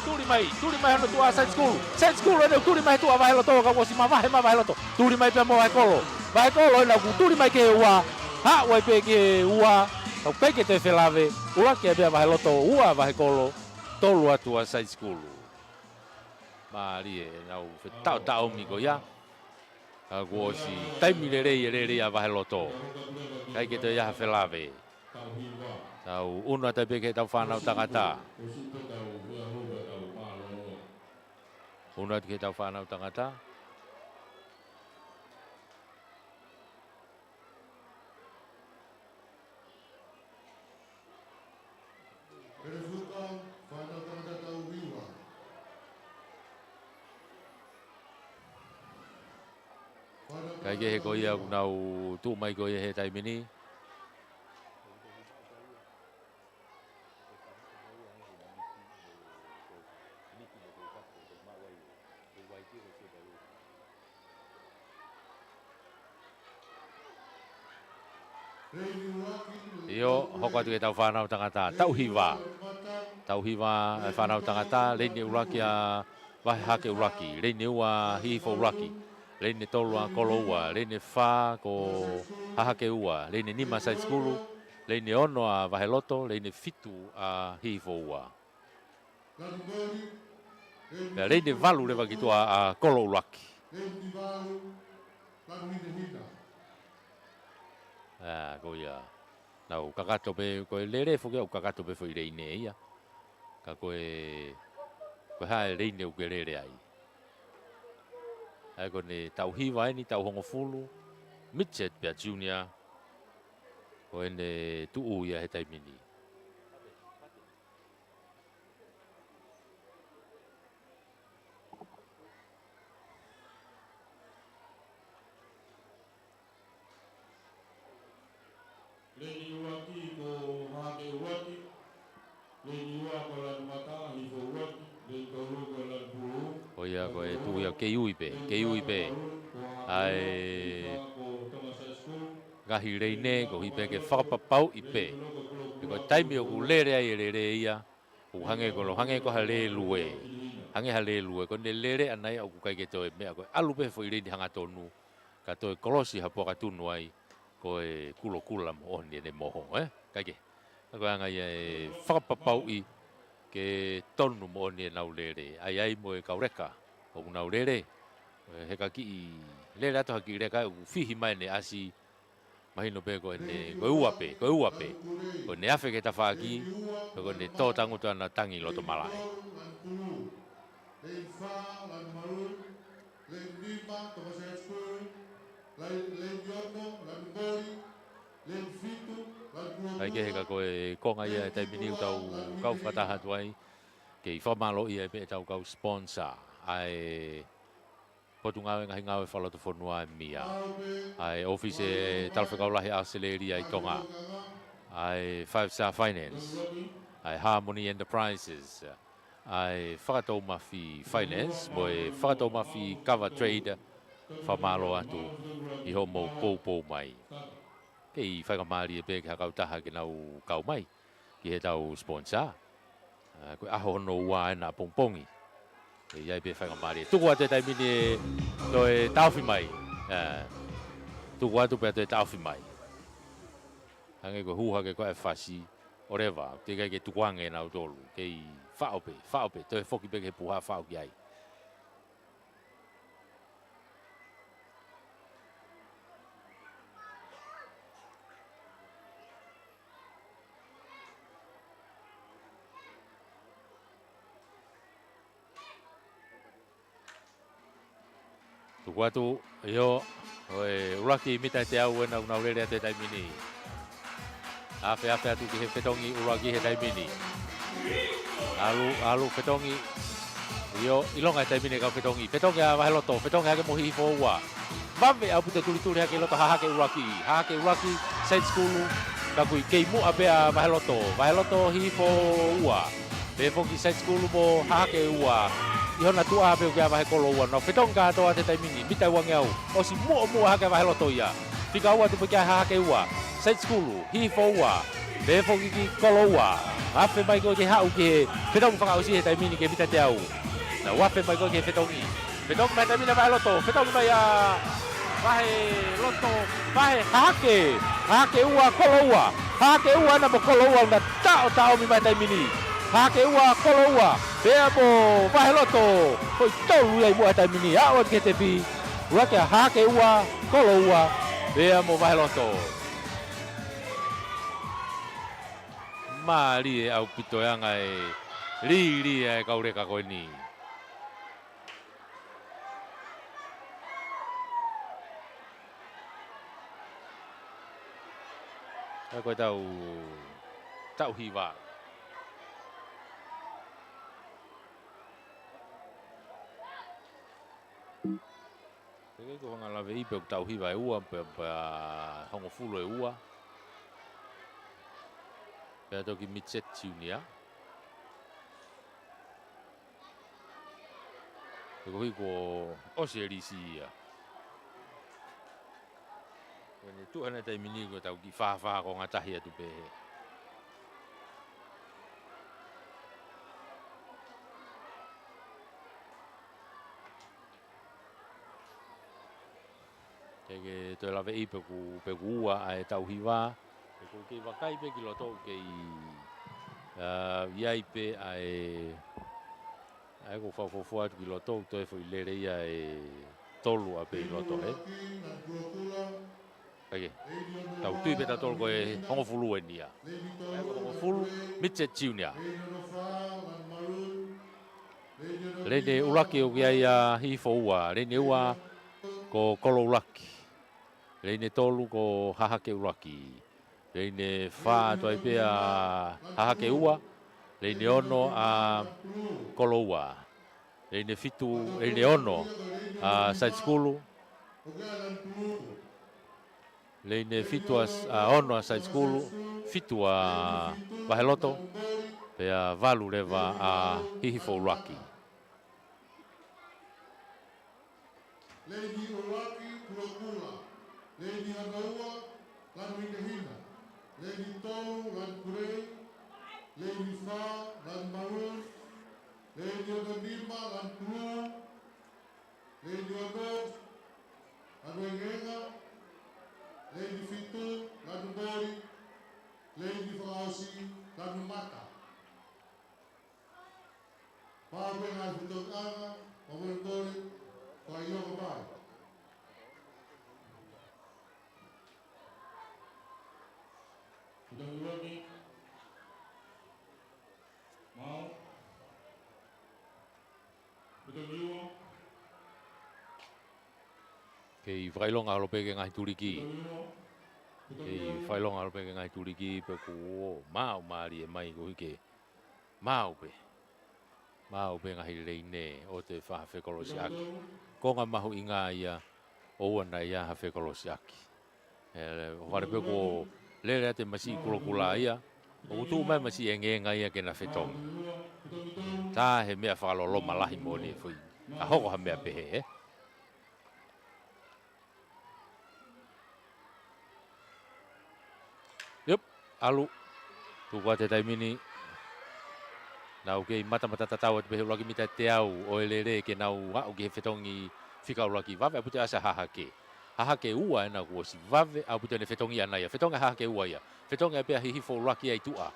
Tuli mai, tuli mai hono tuʻa Side School. Side School ena ʻoku tuli mai he tuʻa ʻa Vaheloto, ka ʻosi mavahe mai ʻa Vaheloto. Tuli mai pea mo Vahekolo. Vahekolo ena ʻoku tuli mai ki he ua. Haʻu ai pē ki he ua. Ka ʻoku ʻikai ke toe felave. ʻUluaki ai pē ʻa Vaheloto, ua ʻa Vahekolo. Tolu atu ʻa Side School. Mālie ʻenau fetaʻotaʻomi ko ia. Ka kuo ʻosi taimi lelei e lele ia ʻa Vaheloto. ʻIkai ke toe ʻi ai ha felave. Tau ʻunu atu ai pē ki heʻetau fānau tangata. ʻUnu atu ki heʻetau fānau tangata. Pelefuka, fānau tangata tau hiva. Kae kehe ko ia ʻoku nau tuʻu mai ko ia he taimi ni. ʻIo, hoko atu ki heʻetau fānau tangata. Tau hiva. Tau hiva, e fānau tangata, leini ʻuluaki ʻa Vahe Hahake ʻUluaki, leini ua Hihifo ʻUluaki, leini tolu ʻa Kolo Ua, leini fā ko Hahake Ua, leini nima Side School, leini ono ʻa Vaheloto, leini fitu ʻa Hihifo Ua. Pea leini valu leva ki tuʻa ʻa Kolo ʻUluaki. ʻA, ko ia. Nau kakato pē, ko e lele foki ʻoku kakato pē foʻi leini ia. Ka ko e, ko e hā e leini ʻoku ke lele ai. ʻA ia ko ʻene tau hiva eni, tau hongofulu. Midget pea Junior, ko ʻene tuʻu ia he taimi ni. Leni ʻUluaki ko Hahake ʻUluaki. Leni ua ko Lanumata, Hihifo ʻUluaki. Leni tolu ko Lanupulu. Ko ia ko e tuʻu ia, kei ui pē, kei ui pē. ʻA e ngaahi lēnē, koeʻuhi pē ke fakapapauʻi pē. He ko e taimi ʻoku lele ai e lēnē ia, ʻoku hangē ko lo, hangē ko ha lēlue. Hangē ha lēlue, ko ʻene lele ʻana ia ʻoku ʻikai ke toe meʻa, ko e ʻalu pē foʻi lēnē hangatonu, ka toe kolosi ha puaka tunu ai, ko e kulokula moʻoni ʻene moho, ē? Kae kehe, ko e anga ia e fakapapauʻi ke tonu moʻoni ʻenau lele. ʻA ia ai mo e kau leka ʻoku nau lele, he ka kiʻi lele atu ha kiʻi leka ʻoku fihi mai ʻene ʻasi, mahino pē ko ʻene, ko e ua pē, ko e ua pē. Ko ʻene afe ki he tafaʻaki, ko ʻene tō tangutu ʻana tangi loto malaʻe. Leni fā, Lanumolu. Leni nima, Thomas High School. Leni, leni ono, Lanumoli. Leni fitu, Lanumolu. Kae kehe ka ko e konga ia e taimi ni ʻoku tau kau fakataha atu ai, kei fakamālōʻia pē ʻetau kau sponsor, ʻa e Potungāue Ngaahi Ngāue Fakalotofonua ʻa e MIA, ʻa e ʻŌfisi e Talafekau Lahi ʻAositelēlia ʻi Tonga, ʻa e Five Star Finance, ʻa e Harmony Enterprises, ʻa e Fakatoumafi Finance, mo e Fakatoumafi Cover Trade, fakamālō atu ʻi hoʻomou poupou mai. Kei faingamālie pē ki ha kautaha ke nau kau mai ki heʻetau sponsor. ʻA, ko e ʻaho hono ua ʻena ʻapongipongi. ʻE ʻi ai pē faingamālie. Tuku atu e taimi ni ʻe toe taʻofi mai. ʻA, tuku atu pea toe taʻofi mai. Hangē ko e hū hake ko ē e fasi, ʻoleva, teʻeki ai ke tukuange ʻe nautolu. Kei faʻo pē, faʻo pē, toe foki pē ki he puha faʻo ki ai. Tuku atu, ʻio, ko e ʻUluaki mita ʻe teau ʻena ʻoku nau lele atu he taimi ni. Afe, afe atu ki he fetongi ʻUluaki he taimi ni. ʻAlu, ʻalu fetongi. ʻIo, ʻilonga he taimi ni e kau fetongi. Fetongi ʻa Vaheloto, fetongi hake mo Hihifo ua. Vave ʻaupito e tulituli hake ʻi loto Hahake ʻUluaki. Hahake ʻUluaki, side school, ka ʻoku kei muʻa pē ʻa Vaheloto. Vaheloto, Hihifo ua. Pehē foki side school mo Hahake ua. ʻI hona tuʻa pē ʻoku ʻi ai ʻa Vahekolo ua. Nau fetongi kātoa he taimi ni, mita ʻe uangeau. ʻOsi muʻomuʻa hake ʻa Vaheloto ia. Fika ua atu pē ki ai Hahake ua. Side school, Hihifo ua. Pehē foki ki Kolo ua. Afe mai ko ē ke haʻu ki he fetongi fakaʻosi he taimi ni ki he mita ʻe teau. Nau afe mai ko ē ki he fetongi. Fetongi mai he taimi ni ʻa Vaheloto. Fetongi mai ʻa Vaheloto. Vahe Hahake. Hahake ua, Kolo ua. Hahake ua ʻena mo Kolo ua ʻoku na taʻotaʻomi mai he taimi ni. Hahake ua, Kolo ua. Pea mo Vaheloto. Foʻi tolu ia ʻi muʻa he taimi ni. Aʻu atu ki he tepi. ʻUluaki ʻa Hahake ua, Kolo ua, pea mo Vaheloto. Mālie ʻaupito e anga e lili ʻa e kau leka ko eni. ʻA ia ko e tau, tau hiva. Teʻeki ke u hanga ʻo laveʻi pe ʻoku tau hiva ʻe ua, pe, pe hongofulu ʻe ua. Pea toki midget junior. He koeʻuhi kuo ʻosi e lisi ia. Ko ʻene tuʻu hena he taimi ni ko e tau kiʻi fāfā konga tahi atu pē hē. Ke ke toe laveʻi pe ʻoku, pe ʻoku ua ʻa e tau hiva. He ʻoku kei vakai pē ki loto ʻoku kei, ʻa, ʻi ai pē ʻa e, ʻa e ʻoku fakafuofua atu ki loto ʻoku toe foʻi lele ia ʻe tolu ʻapē ʻi loto, hē? Kae kehe, tau tui pē tautolu ko e hongofulu ʻeni ia. ʻA e ko e hongofulu, midget junior. Leni ʻuluaki ʻoku ʻi ai ʻa Hihifo ua, leni ua ko Kolo ʻuluaki. Leini ʻe tolu ko Hahake ʻUluaki. Leini ʻe fā atu ai pē ʻa Hahake Ua. Leini ʻe ono ʻa Koloua. Leini ʻe fitu, leini ʻe ono ʻa Side School. Leini ʻe fitu ʻa, ʻa ono ʻa Side School. Fitu ʻa Vaheloto. Pea valu leva ʻa Hihifo ʻUluaki. Leini ʻuluaki, Kulokula. Leini hono ua, Lanu Hinehina. Leini tolu, Lanu Kulei. Leini fā, Lanu Maroon. Leini ono nima, Lanu Kulū. Leini ono, Lanu Engeenga. Leini fitu, Lanu Moli. Leini fakaʻosi, Lanu Mata. Pau pē ngaahi fetongiʻanga, fakamolemole, fakaʻioʻanga mai. Fetongi ʻuluaki. Mau. Fetongi ua. Kei fakaʻilonga holo pē ki he ngaahi tuliki. Fetongi ua. Kei fakaʻilonga holo pē ki he ngaahi tuliki, pea kuo maumau mālie mai ko hike. Maʻu pē. Maʻu pē ngaahi leini ʻo toe fai ha fekolosiʻaki. Konga mahuʻinga ia ʻoua naʻa ʻi ai ha fekolosiʻaki. ʻE, ʻohovale pē kuo lele atu e masiʻi Kulokula ia. ʻOku tuʻu mai masiʻi Engeenga ia ke na fetongi. Tā he meʻa fakaloloma lahi moʻoni e foʻi. Ka hoko ha meʻa pehē, ē? Yep, ʻalu. Tuku atu he taimi ni. Nau kei matamata tatau atu pē he ʻuluaki mita ʻe teau ʻo e lele ke nau aʻu ki he fetongi fika ʻuluaki. Vave ʻaupito ʻa Hahake. Hahake Ua ʻena kuo ʻosi vave ʻaupito ʻene fetongi ʻana ia. Fetongi ʻa Hahake Ua ia. Fetongi ai pē ʻa Hihifo ʻUluaki ia ʻi tuʻa.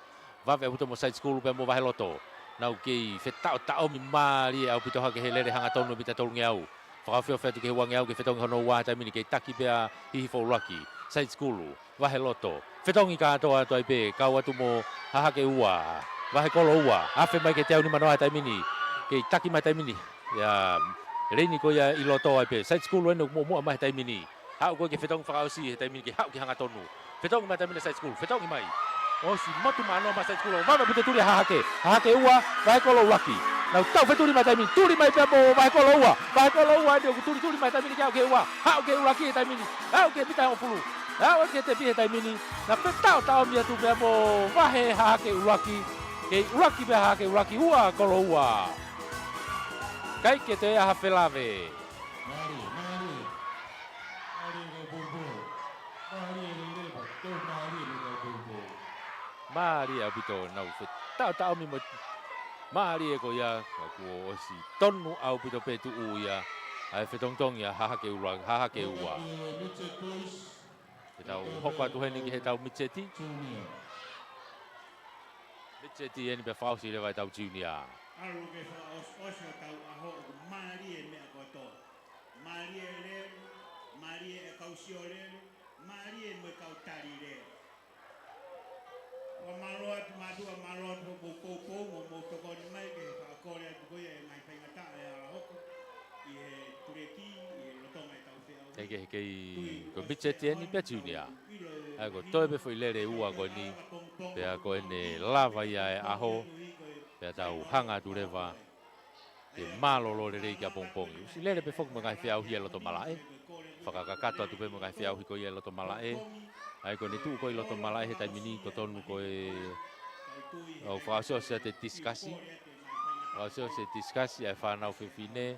Vave ʻaupito mo Side School pea mo Vaheloto. Nau kei fetaʻotaʻomi mālie ʻaupito hake he lele hangatonu mita tolungeau. Fakaofiofi atu ki he uangeau ki he fetongi hono ua he taimi ni, kei taki pē ʻa Hihifo ʻUluaki. Side School, Vaheloto. Fetongi kātoa atu ai pē, kau atu mo Hahake Ua. Vahekolo Ua, afe mai ki he teau nimanoa he taimi ni. Kei taki mai he taimi ni. ʻIa, leini ko ia ʻi loto ai pē. Side School ʻena ʻoku muʻomuʻa mai he taimi ni. Haʻu ko ē ki he fetongi fakaʻosi he taimi ni, kei haʻu ki he hangatonu. Fetongi mai he taimi ni Side School, fetongi mai. ʻOsi motu manoa mai Side School, vave ʻaupito e tuli ʻa Hahake. Hahake Ua, Vahekolo ʻUluaki. Nau tau fetuli mai he taimi ni, tuli mai pea mo Vahekolo Ua. Vahekolo Ua ʻena ʻoku tulituli mai he taimi ni ke aʻu ki he ua. Haʻu ki he ʻuluaki he taimi ni. Aʻu ki he mita hongofulu. Aʻu ki he tepi he taimi ni. Na fetaʻotaʻomi atu pea mo Vahe Hahake ʻUluaki. Kei ʻuluaki pē Hahake ʻUluaki, ua Koloua. ʻIkai ke toe ʻi ai ha felave. Mālie, mālie. Mālie kau poupou. Mālie lelei, tau mālie mo kau poupou. Mālie ʻaupito nau fetaʻotaʻomi mo e mālie ko ia, ka kuo ʻosi tonu ʻaupito pē tuʻu ia ʻa e fetongitongi ʻa Hahake ʻUluaki, Hahake Ua. Ke tau hoko atu heni ki heʻetau mid-set. Mid-set eni pea fakaʻosi leva ʻetau junior. ʻAlu ke fakaʻosiʻosi hotau ʻaho, ʻoku mālie e meʻa kotoa. Mālie e lelu, mālie e kau sio lelu, mālie mo e kau tali lelu. Fakamālō atu mātuʻa, mālō atu hoʻomou poupou mo hoʻomou tokoni mai ke fakakole atu ko ia e ngaahi faingataʻa ʻe ala hoko ʻi he tuleki, ʻi he lolotonga ʻetau feʻauhi. Hei ke, hei kei, ko e mid-set eni pea junior. ʻA ia ko e toe pē foʻi lele ʻe ua ko eni, pea ko ʻene lava ia e ʻaho, pea tau hanga atu leva ke mālōlō lelei ki ʻapongipongi. ʻOsi lele pē foki mo e ngaahi feʻauhi ʻa e loto malaʻe. Fakakakato atu pē mo e ngaahi feʻauhi ko ia ʻa e loto malaʻe. ʻA ia ko ʻene tuʻu ko ē ʻi loto malaʻe he taimi ni, ko tonu ko e, ʻo fakaʻosiʻosi atu e tisikasi. Fakaʻosiʻosi e tisikasi ʻa e fānau fefine.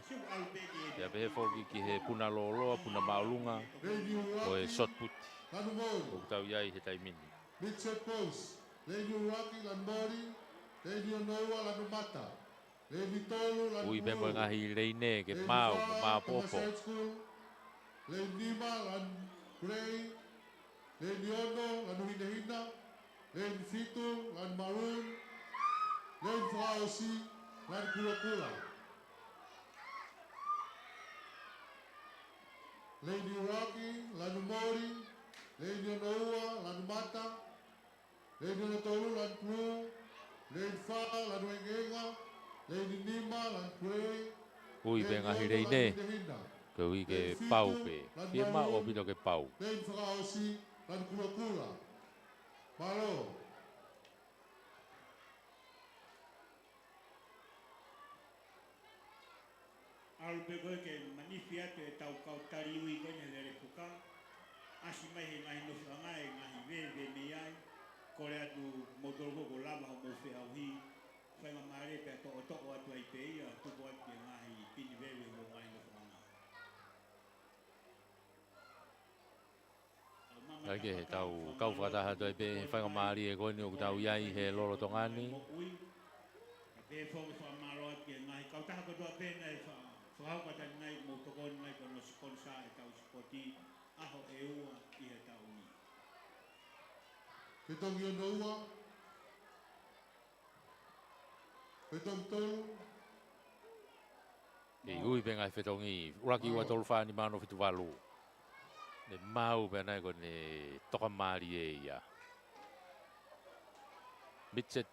Pea pehē foki ki he puna lōloa, puna māʻolunga, ʻo e shot put. ʻOku tau ʻi ai he taimi ni. Mid-set post, Leini ʻUluaki, Lanu Moli, Leini ono ua, Lanu Mata. Leini tolu, Lanu Kulū. Ui pē mo e ngaahi leini ke maau, mo maau popo. Leini nima, Lanu Kulei. Leini ono, Lanu Hinehina. Leini fitu, Lanu Maroon. Leini fakaʻosi, Lanu Kulokula. Leini ʻUluaki, Lanu Moli. Leini ono ua, Lanu Mata. Leini ono tolu, Lanu Kulū. Leini fā, Lanu Engeenga. Leini nima, Lanu Kulei. Ui pē ngaahi leini. Leini ono, Lanu Hinehina. Koeʻuhi ke pau pē. Fiemaʻu ʻaupito ke pau. Lane fakaʻosi, Lane Kulokula. Mālō. ʻAlu pē ko ē ke manifi atu ʻetau kau taliui ko eni he lele fuka. ʻAsi mai he ngaahi nofoʻanga e ngaahi veve mei ai. Kole atu moutolu ko ē kuo lava hoʻomou feʻauhi. Faingamālie pea toʻotoʻo atu ai pē ia, tuku atu ki he ngaahi pini veve mo e ngaahi nofoʻanga. ʻAi ke he tau kau fakataha atu ai pē he faingamālie ko eni ʻoku tau ʻi ai he lolotonga ni. Pea pehē foki fakamālō atu ki he ngaahi kautaha kotoa pē naʻe fa-, fakahoko atu ʻanenai mo tokoni mai ko hono siponisā ʻetau sipoti ʻaho ʻe ua ʻi he taʻu ni. Fetongi ono ua. Fetongi tolu. Kei ui pē ngaahi fetongi, ʻuluaki ua tolu fā nima ono fitu valu. Ne mau pē ʻanenai ko ʻene toka mālie ia. Midget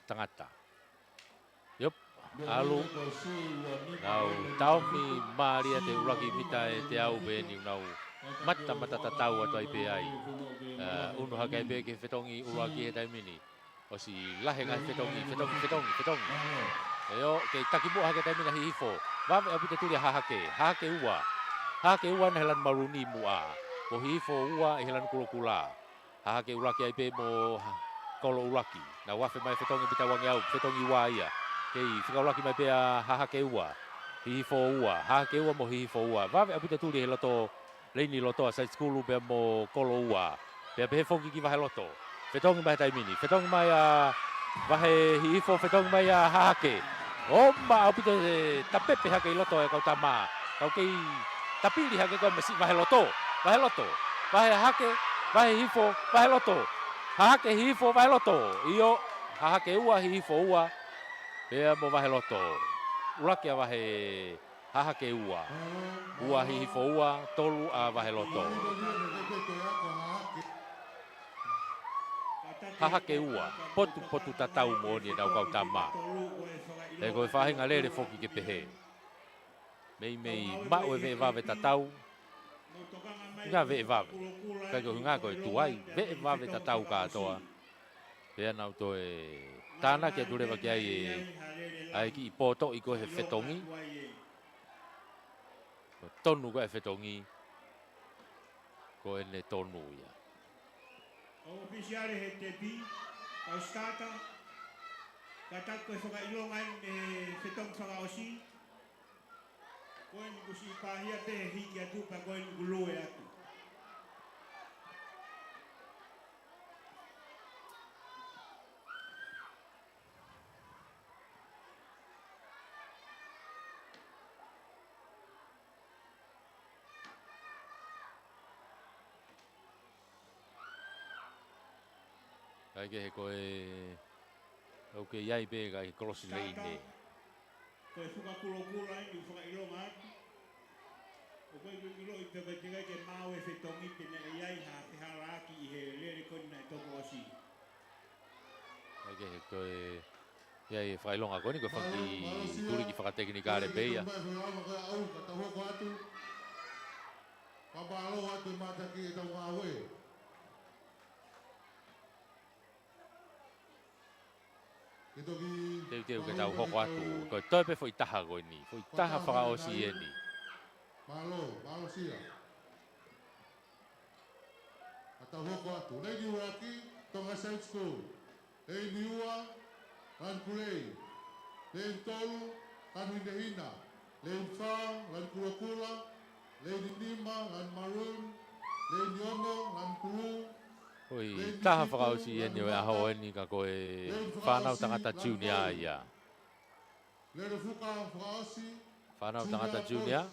Tangata. Iop, ʻalu. Nau taomi mālie ʻa e ʻuluaki mita ʻe teau pē eni ʻoku nau matamata tatau atu ai pē ai. ʻA, unu hake ai pē ki he fetongi ʻuluaki he taimi ni. ʻOsi lahi e ngaahi fetongi, fetongi, fetongi, fetongi. ʻIo, kei takimuʻa hake taimi ni ʻa Hihifo. Vave ʻaupito tuli ʻa Hahake, Hahake ua. Hahake ua ʻi he lanu maluni muʻa. Ko Hihifo ua ʻi he lanu kulokula. Hahake ʻuluaki ai pē mo ha-, Kolo ʻuluaki. Nau afe mai fetongi mita uangeau, fetongi ua ia. Kei fika ʻuluaki mai pē ʻa Hahake ua. Hihifo ua, Hahake ua mo Hihifo ua. Vave ʻaupito tuli he loto Leini loto ʻa Saisikulu pea mo Kolo ua. Pea pehē foki ki Vaheloto. Fetongi mai taimi ni. Fetongi mai ʻa Vahe Hihifo, fetongi mai ʻa Hahake. ʻOma ʻaupito e tapepe hake ʻi loto e kau tama. Kau kei tapili hake ko ē masi Vaheloto. Vaheloto. Vahe Hahake, Vahe Hihifo, Vaheloto. Hahake Hihifo, Vaheloto. ʻIo, Hahake ua, Hihifo ua. Pea mo Vaheloto. ʻUluaki ʻa Vahe Hahake ua. Ua Hihifo ua, tolu ʻa Vaheloto. Hahake ua, potupotu tatau moʻoni ʻenau kau tama. He ko e faʻahinga lele foki ke pehē. Meimei maʻu e veʻe vave tatau. Ngaahi veʻe vave. Kae ko e ngaahi ko e tuai, veʻe vave tatau kātoa. Pea nau toe tānaki atu leva ki ai e, ʻa e kiʻi pōtoʻi ko ē he fetongi. Ko e tonu ko ē he fetongi. Ko ʻene tonu ia. ʻOfisiale he tepi, kau sitata, kātaki ko e fakaʻilonga eni he fetongi fakaʻosi. Ko eni kuo siʻi pāhia pē he hiki atu pea ko eni kuo lue atu. ʻAi ke he ko e, ʻoku kei ʻi ai pē ka ʻi he kolosi leine. Ko e fuka kulokula eni ʻoku fakaʻilonga atu. ʻOku ʻikai ke ʻiloʻi pe ko e teʻeki ke maʻu e fetongi pe naʻe ʻi ai ha fehalaaki ʻi he lele ko eni naʻe toko ʻosi. ʻAi ke he ko e, ʻi ai e fakaʻilonga ko eni ko e fanga kiʻi tuliki fakatekinikale pē ia. Mālō, mālō Sia. Ka mālō atu e mātaki ʻetau ngāue. Teuteu ke tau hoko atu. Ko e toe pē foʻi taha ko eni. Foʻi taha fakaʻosi eni. Mālō, mālō Sia. Ka tau hoko atu. Leini ʻuluaki, Tonga Side School. Leini ua, Lane Kulei. Leini tolu, Lane Hinehina. Leini fā, Lane Kulokula. Leini nima, Lane Maroon. Leini ono, Lane Pulū. Foʻi taha fakaʻosi eni ʻo e ʻaho eni ka ko e Fānau Tangata Junior ia. Lele fuka fakaʻosi. Fānau Tangata Junior.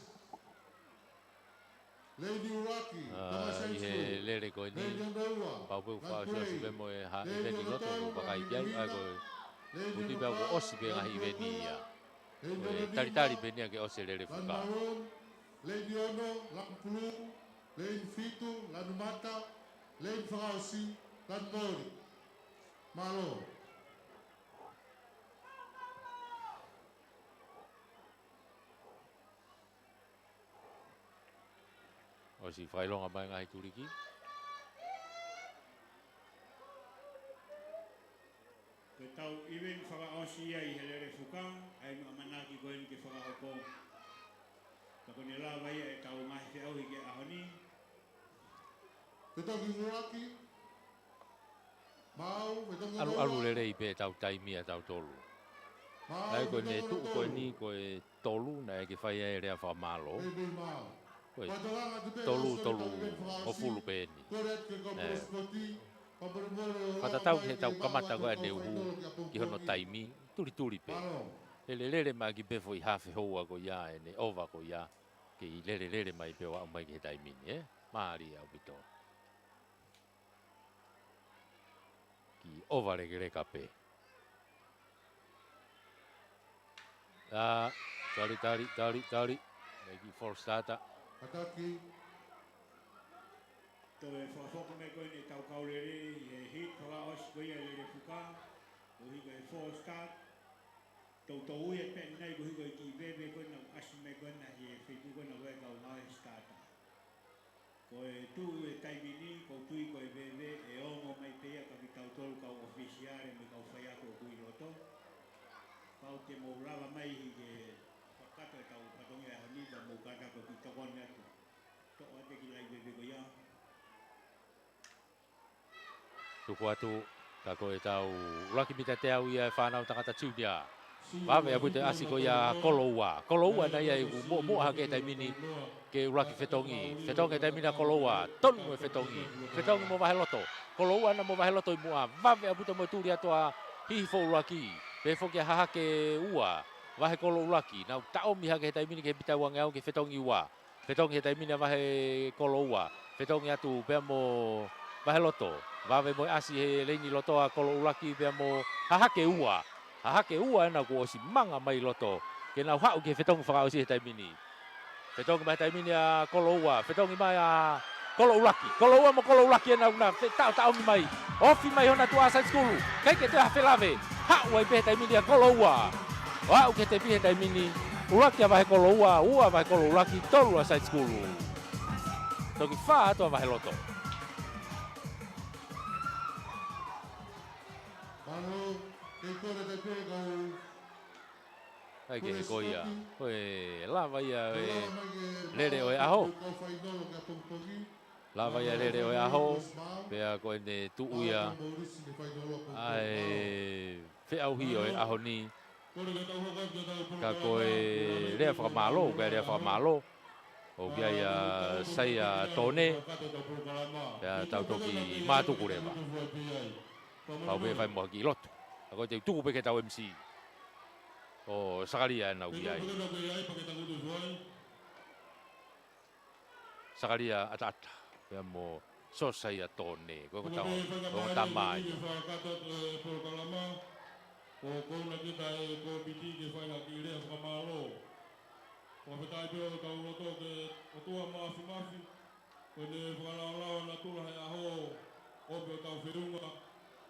Leini ʻuluaki, ʻa, ʻi he lele ko eni. Pau pē ʻoku fakaʻosiʻosi pē mo e hā ʻeveni loto ʻoku vakai ki ai, ʻa ko e ʻuti pē ʻoku ʻosi pē ngaahi ʻeveni ia. Ko e talitali pē eni ia ke ʻosi e lele fuka. Leini ono, Lane Pulū, leini fitu, Lane Mata, leini fakaʻosi, Lane Moli. Mālō. Siʻi fakaʻilonga mai ngaahi tuliki. Ko e tau event fakaʻosi ia ʻi he Lele Fuka, ʻa eni ʻamanaki ko eni ke fakahoko. Ka ko ʻene lava ia ʻetau ngaahi feʻauhi ki he ʻaho ni. Ke toki muaki, mau, ke toki ʻalu, ʻalu lelei pē ʻetau taimi ʻa tautolu. Mau, naʻe ko ʻene tuʻu ko eni ko e tolu naʻe ke fai ai e lea fakamālō. Ko e tolu, tolu hongofulu pē eni. Fakatatau ki heʻetau kamata ko ʻene uhu ki hono taimi, tulituli pē. He lelele mai ki pē foʻi hafe houa ko ia ʻene ʻova ko ia. Kei lelelele mai pē ʻo aʻu mai ki he taimi ni, ē? Mālie ʻaupito. Kiʻi ʻova lekeleka pē. ʻA, tali, tali, tali, tali. Mei ki false starter. Ataki. Toe fakafoki mai ko eni ʻetau kau lele ʻi he heat fakaʻosi ko ia Lele Fuka. Ko e hika e false start. Toutou ui e pē nai ko e hika e kiʻi veve ko ena ʻasi mai ko ena ʻi he feituʻu ko ena ko e kau ngāue starter. Ko e tuʻu e taimi ni, ko e tui ko e veve, ʻe ongo mai pē ia kia kitautolu kau ʻofisiale mo e kau faiako ʻoku ʻi loto. Pau te mou lava mai ʻi he fakakakato ʻetau fatongia ʻaho ni, ka mou kātaki ʻo kiʻi tokoni atu. Toʻo atu e kiʻi laʻi veve ko ia. Tuku atu, ka ko ʻetau ʻuluaki mita teau ia e Fānau Tangata Junior. Vave ʻaupito e ʻasi ko ia Koloua. Koloua naʻe ʻi ai ʻoku muʻomuʻa hake he taimi ni ke ʻuluaki fetongi. Fetongi he taimi ni ʻa Koloua. Tonu e fetongi. Fetongi mo Vaheloto. Koloua ena mo Vaheloto ʻi muʻa. Vave ʻaupito mo e tuli atu ʻa Hihifo ʻUluaki. Pehē foki ʻa Hahake Ua. Vahe Kolo ʻUluaki. Nau taʻomi hake he taimi ni ki he mita uangeau ki he fetongi ua. Fetongi he taimi ni ʻa Vahe Koloua. Fetongi atu pea mo Vaheloto. Vave mo e ʻasi he leini loto ʻa Kolo ʻUluaki pea mo Hahake Ua. Hahake Ua ena kuo ʻosi manga mai loto. Ke nau haʻu ki he fetongi fakaʻosi he taimi ni. Fetongi mai he taimi ni ʻa Koloua. Fetongi mai ʻa Kolo ʻUluaki. Koloua mo Kolo ʻUluaki ena ʻoku na fetaʻotaʻomi mai. Ofi mai hona tuʻa side school. ʻIkai ke toe ha felave. Haʻu ai pē he taimi ni ʻa Koloua. ʻO aʻu ki he tepi he taimi ni. ʻUluaki ʻa Vahe Koloua, ua ʻa Vahe Kolo ʻUluaki, tolu ʻa side school. Toki fā atu ʻa Vaheloto. Mālō, kei kore te pē kau ʻAi ke ko ia. Ko e lava ia e lele ʻo e ʻaho. Lava ia e lele ʻo e ʻaho. Pea ko ʻene tuʻu ia ʻa e feʻauhi ʻo e ʻaho ni. Ka ko e lea fakamālō, ko e lea fakamālō. ʻOku ʻi ai ʻa Saia Tone. Pea tau toki mātuku leva. Pau pē fai mo ha kiʻi lotu. Ka ko e te u tuku pē ki heʻetau M C. ʻO Sakalia ena ʻoku ʻi ai. Sakalia ʻAtaʻata. Pea mo Sosaia Tone. Ko e ko tau, ko e ko tamai. Ko e ko na kita e ko piti ke fai ha kiʻi lea fakamālō. Ko e fetaʻi pē ʻo tau loto ke ʻOtua Mafimafi. Ko ʻene fakalaolao ʻa natula he ʻaho ʻo pē ʻo tau feʻunga,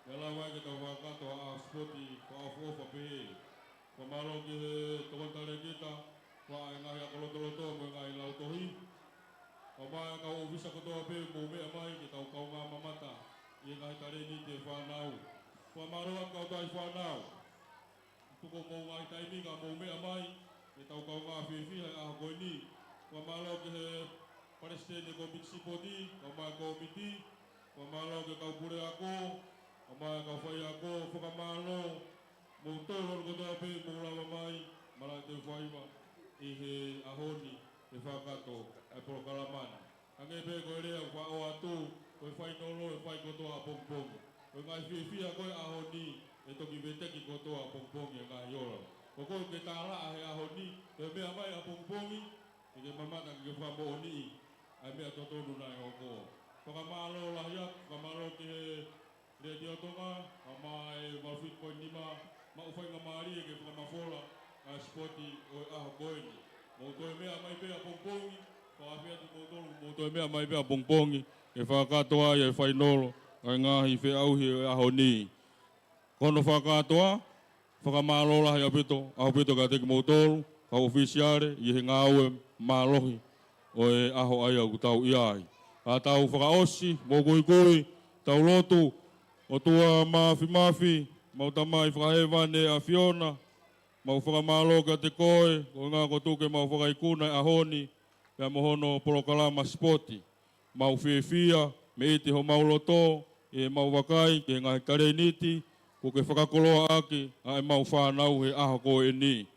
ʻe lava ai ke tau fakakakato ʻa e sipoti fakaʻofoʻofa pehē. Fakamālō ki he tokoni talēkita, ʻa e ngaahi ako lotoloto mo e ngaahi lautohi. Kae ʻumaʻā e kau ʻōfisa kotoa pē mou meʻa mai ke tau kaungā mamata ʻi he ngaahi talēniti e fānau. Fakamālō atu kau tauhi fānau. Tuku hoʻomou ngaahi taimi ka mou meʻa mai, ke tau kaungā fiefia he ʻaho ko eni. Fakamālō ki he palesiteni e kōmiti sipoti, kae ʻumaʻā e kōmiti, fakamālō ki he kau puleako, kae ʻumaʻā e kau faiako, fakamālō, moutolu kotoa pē, mou lava mai, malaʻe te u faiva, ʻi he ʻaho ni, ʻe fakakakato, ʻa e polokalama ni. Hangē pē ko e lea ʻoku faʻo atu, ko e fainolo ʻe fai kotoa ʻapongipongi. Ko e ngaahi fiefia ko e ʻaho ni, ʻe toki veteki kotoa ʻapongipongi e ngaahi ola. Ko koe ke tālaʻa he ʻaho ni, ke meʻa mai ʻapongipongi, ke ke mamata ke ke fakamoʻoniʻi, ʻa e meʻa totonu naʻe hoko. Fakamālō lahi atu, fakamālō ki he Letiō Tonga, kae ʻumaʻā e Malu Fitu Poini Nima, maʻu faingamālie ke fakamafola ʻa e sipoti ʻo e ʻaho ko eni. Mou toe meʻa mai pē ʻapongipongi, fakaafeʻi atu kimoutolu, mou toe meʻa mai pē ʻapongipongi, ke fakakakato ai e fainolo, ʻa e ngaahi feʻauhi ʻo e ʻaho ni. Ko hono fakakātoa, fakamālō lahi ʻaupito, ʻaupito kiate kimoutolu, kau ʻōfisiale, ʻi he ngāue mālohi, ʻo e ʻaho ʻa ia ʻoku tau ʻi ai. Ka tau fakaʻosi mo kuikui, tau lotu. ʻOtua Māfimafi, mau Tamai fakahēvani ʻa e ʻAfiona, mau fakamālō kiate koe, ko e ʻuhinga ko e tuku ke mau fakaikuna e ʻaho ni, pea mo hono polokalama sipoti. Mau fiefia, mei ʻete homau loto, ʻi heʻemau vakai ki he ngaahi talēniti, kuo ke fakakoloa ʻaki ʻa ʻemau fānau he ʻaho ko eni.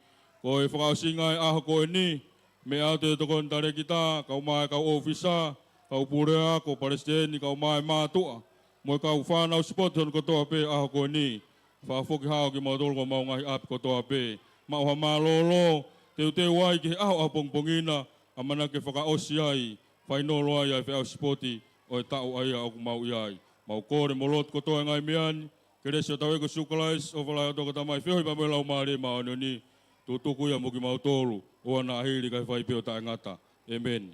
Ko e fakaʻosinga e ʻaho ko eni, meʻa atu e tokoni talēkita, kau mai kau ʻōfisa, kau puleako, palesiteni, kau mai mātuʻa, mo e kau fānau sipoti hono kotoa pē ʻaho ko eni. Fakafoki hao kimautolu ki homau ngaahi ʻapi kotoa pē. Maʻu ha mālōlō, teuteu ai ki he ʻaho ʻapongipongi na, ʻamanaki ke fakaʻosi ai, fainolo ai ʻa e feʻauhi sipoti ʻo e taʻu ʻa ia ʻoku mau ʻi ai. Mau kole mo lotu kotoa e ngaahi meʻa ni, kelesi ʻa hotau ʻEiki ko Sīsū Kalaisi, ʻofa lahi ʻa e ʻOtua ko e Tamai, feohi pea mo e Laumālie Māʻoniʻoni, tutuku ia mo kimautolu, ʻoua naʻa hili kae fai pē ʻo taʻengata. ʻĒmeni.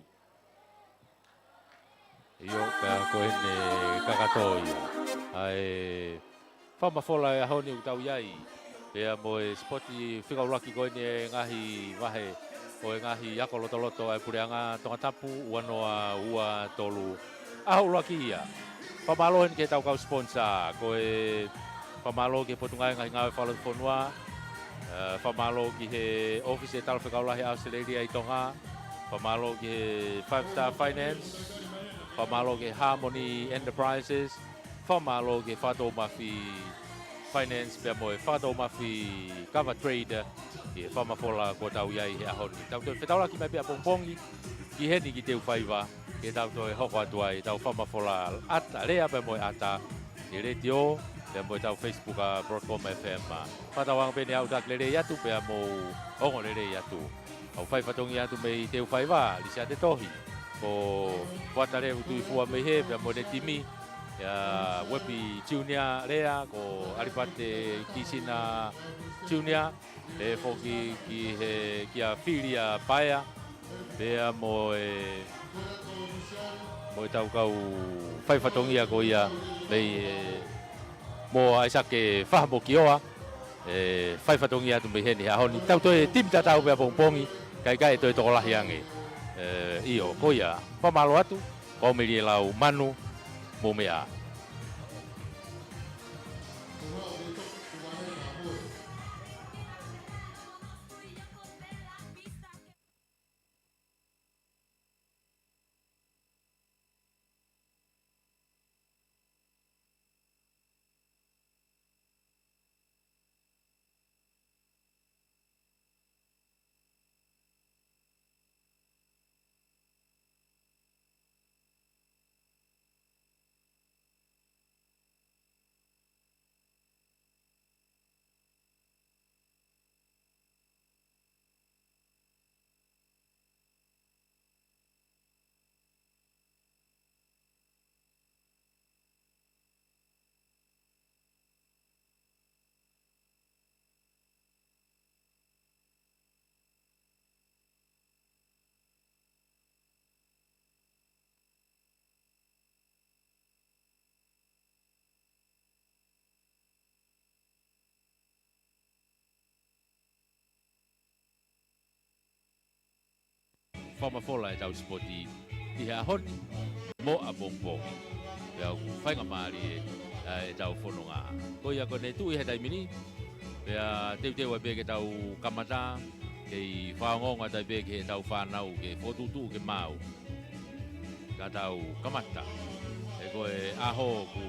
ʻIo, pea ko ʻene kakato ia ʻa e fakamafola e ʻaho ni ʻoku tau ʻi ai. Pea mo e sipoti fika ʻuluaki ko eni e ngaahi vahe ʻo e ngaahi ako lotoloto ʻa e Puleʻanga Tongatapu ua noa ua tolu. ʻAho ʻuluaki ia. Fakamālō heni ki heʻetau kau sponsor, ko e fakamālō ki he Potungāue Ngaahi Ngāue Fakalotofonua, ē, fakamālō ki he ʻŌfisi ʻo e Talafekau Lahi ʻAositelēlia ʻi Tonga, fakamālō ki he Five Star Finance, fakamālō ki he Harmony Enterprises, fakamālō ki he Fakatoumafi Finance pea mo e Fakatoumafi Cover Trade, ki he fakamafola kuo tau ʻi ai he ʻaho ni. Tau toe fetaulaki mai pē ʻapongipongi, ki heni ki Teufaiva, ke tau toe hoko atu ai ʻetau fakamafola ʻata, lea pea mo e ʻata, ʻi he letiō, pea mo ʻetau Facebook ʻa Broadcom F M. Fakatauange pē ʻe au taki lelei atu, pea mou ongo lelei atu. ʻOku fai fatongia atu mei Teufaiva, Lisiate Tohi, ko Fuata Levu Tuifua mei hē, pea mo ʻene timi, ʻa Uepi Junior lea, ko ʻAlipate Kisina Junior, pea foki ki he, kia Filia Paea, pea mo e, mo ʻetau kau fai fatongia ko ia mei, ē, mo ʻAisake Fahamokioa, ē, fai fatongia atu mei heni he ʻaho ni. Tau toe timi tatau pē ʻapongipongi, kae ʻikai toe tokolahi ange. Ē, ʻio, ko ia, fakamālō atu, ko au Meli e Lau Manu, mou meʻa ā. Fakamafola ʻetau sipoti ʻi he ʻaho ni mo ʻapongipongi. Pea ʻoku faingamālie ʻa ʻetau fononga. Ko ia ko ʻene tuʻu ʻi he taimi ni, pea teuteu ai pē ke tau kamata, kei fakaongoongo atu ai pē ki heʻetau fānau, ke fokotuʻutuʻu ke maau. Ka tau kamata. He ko e ʻaho ʻoku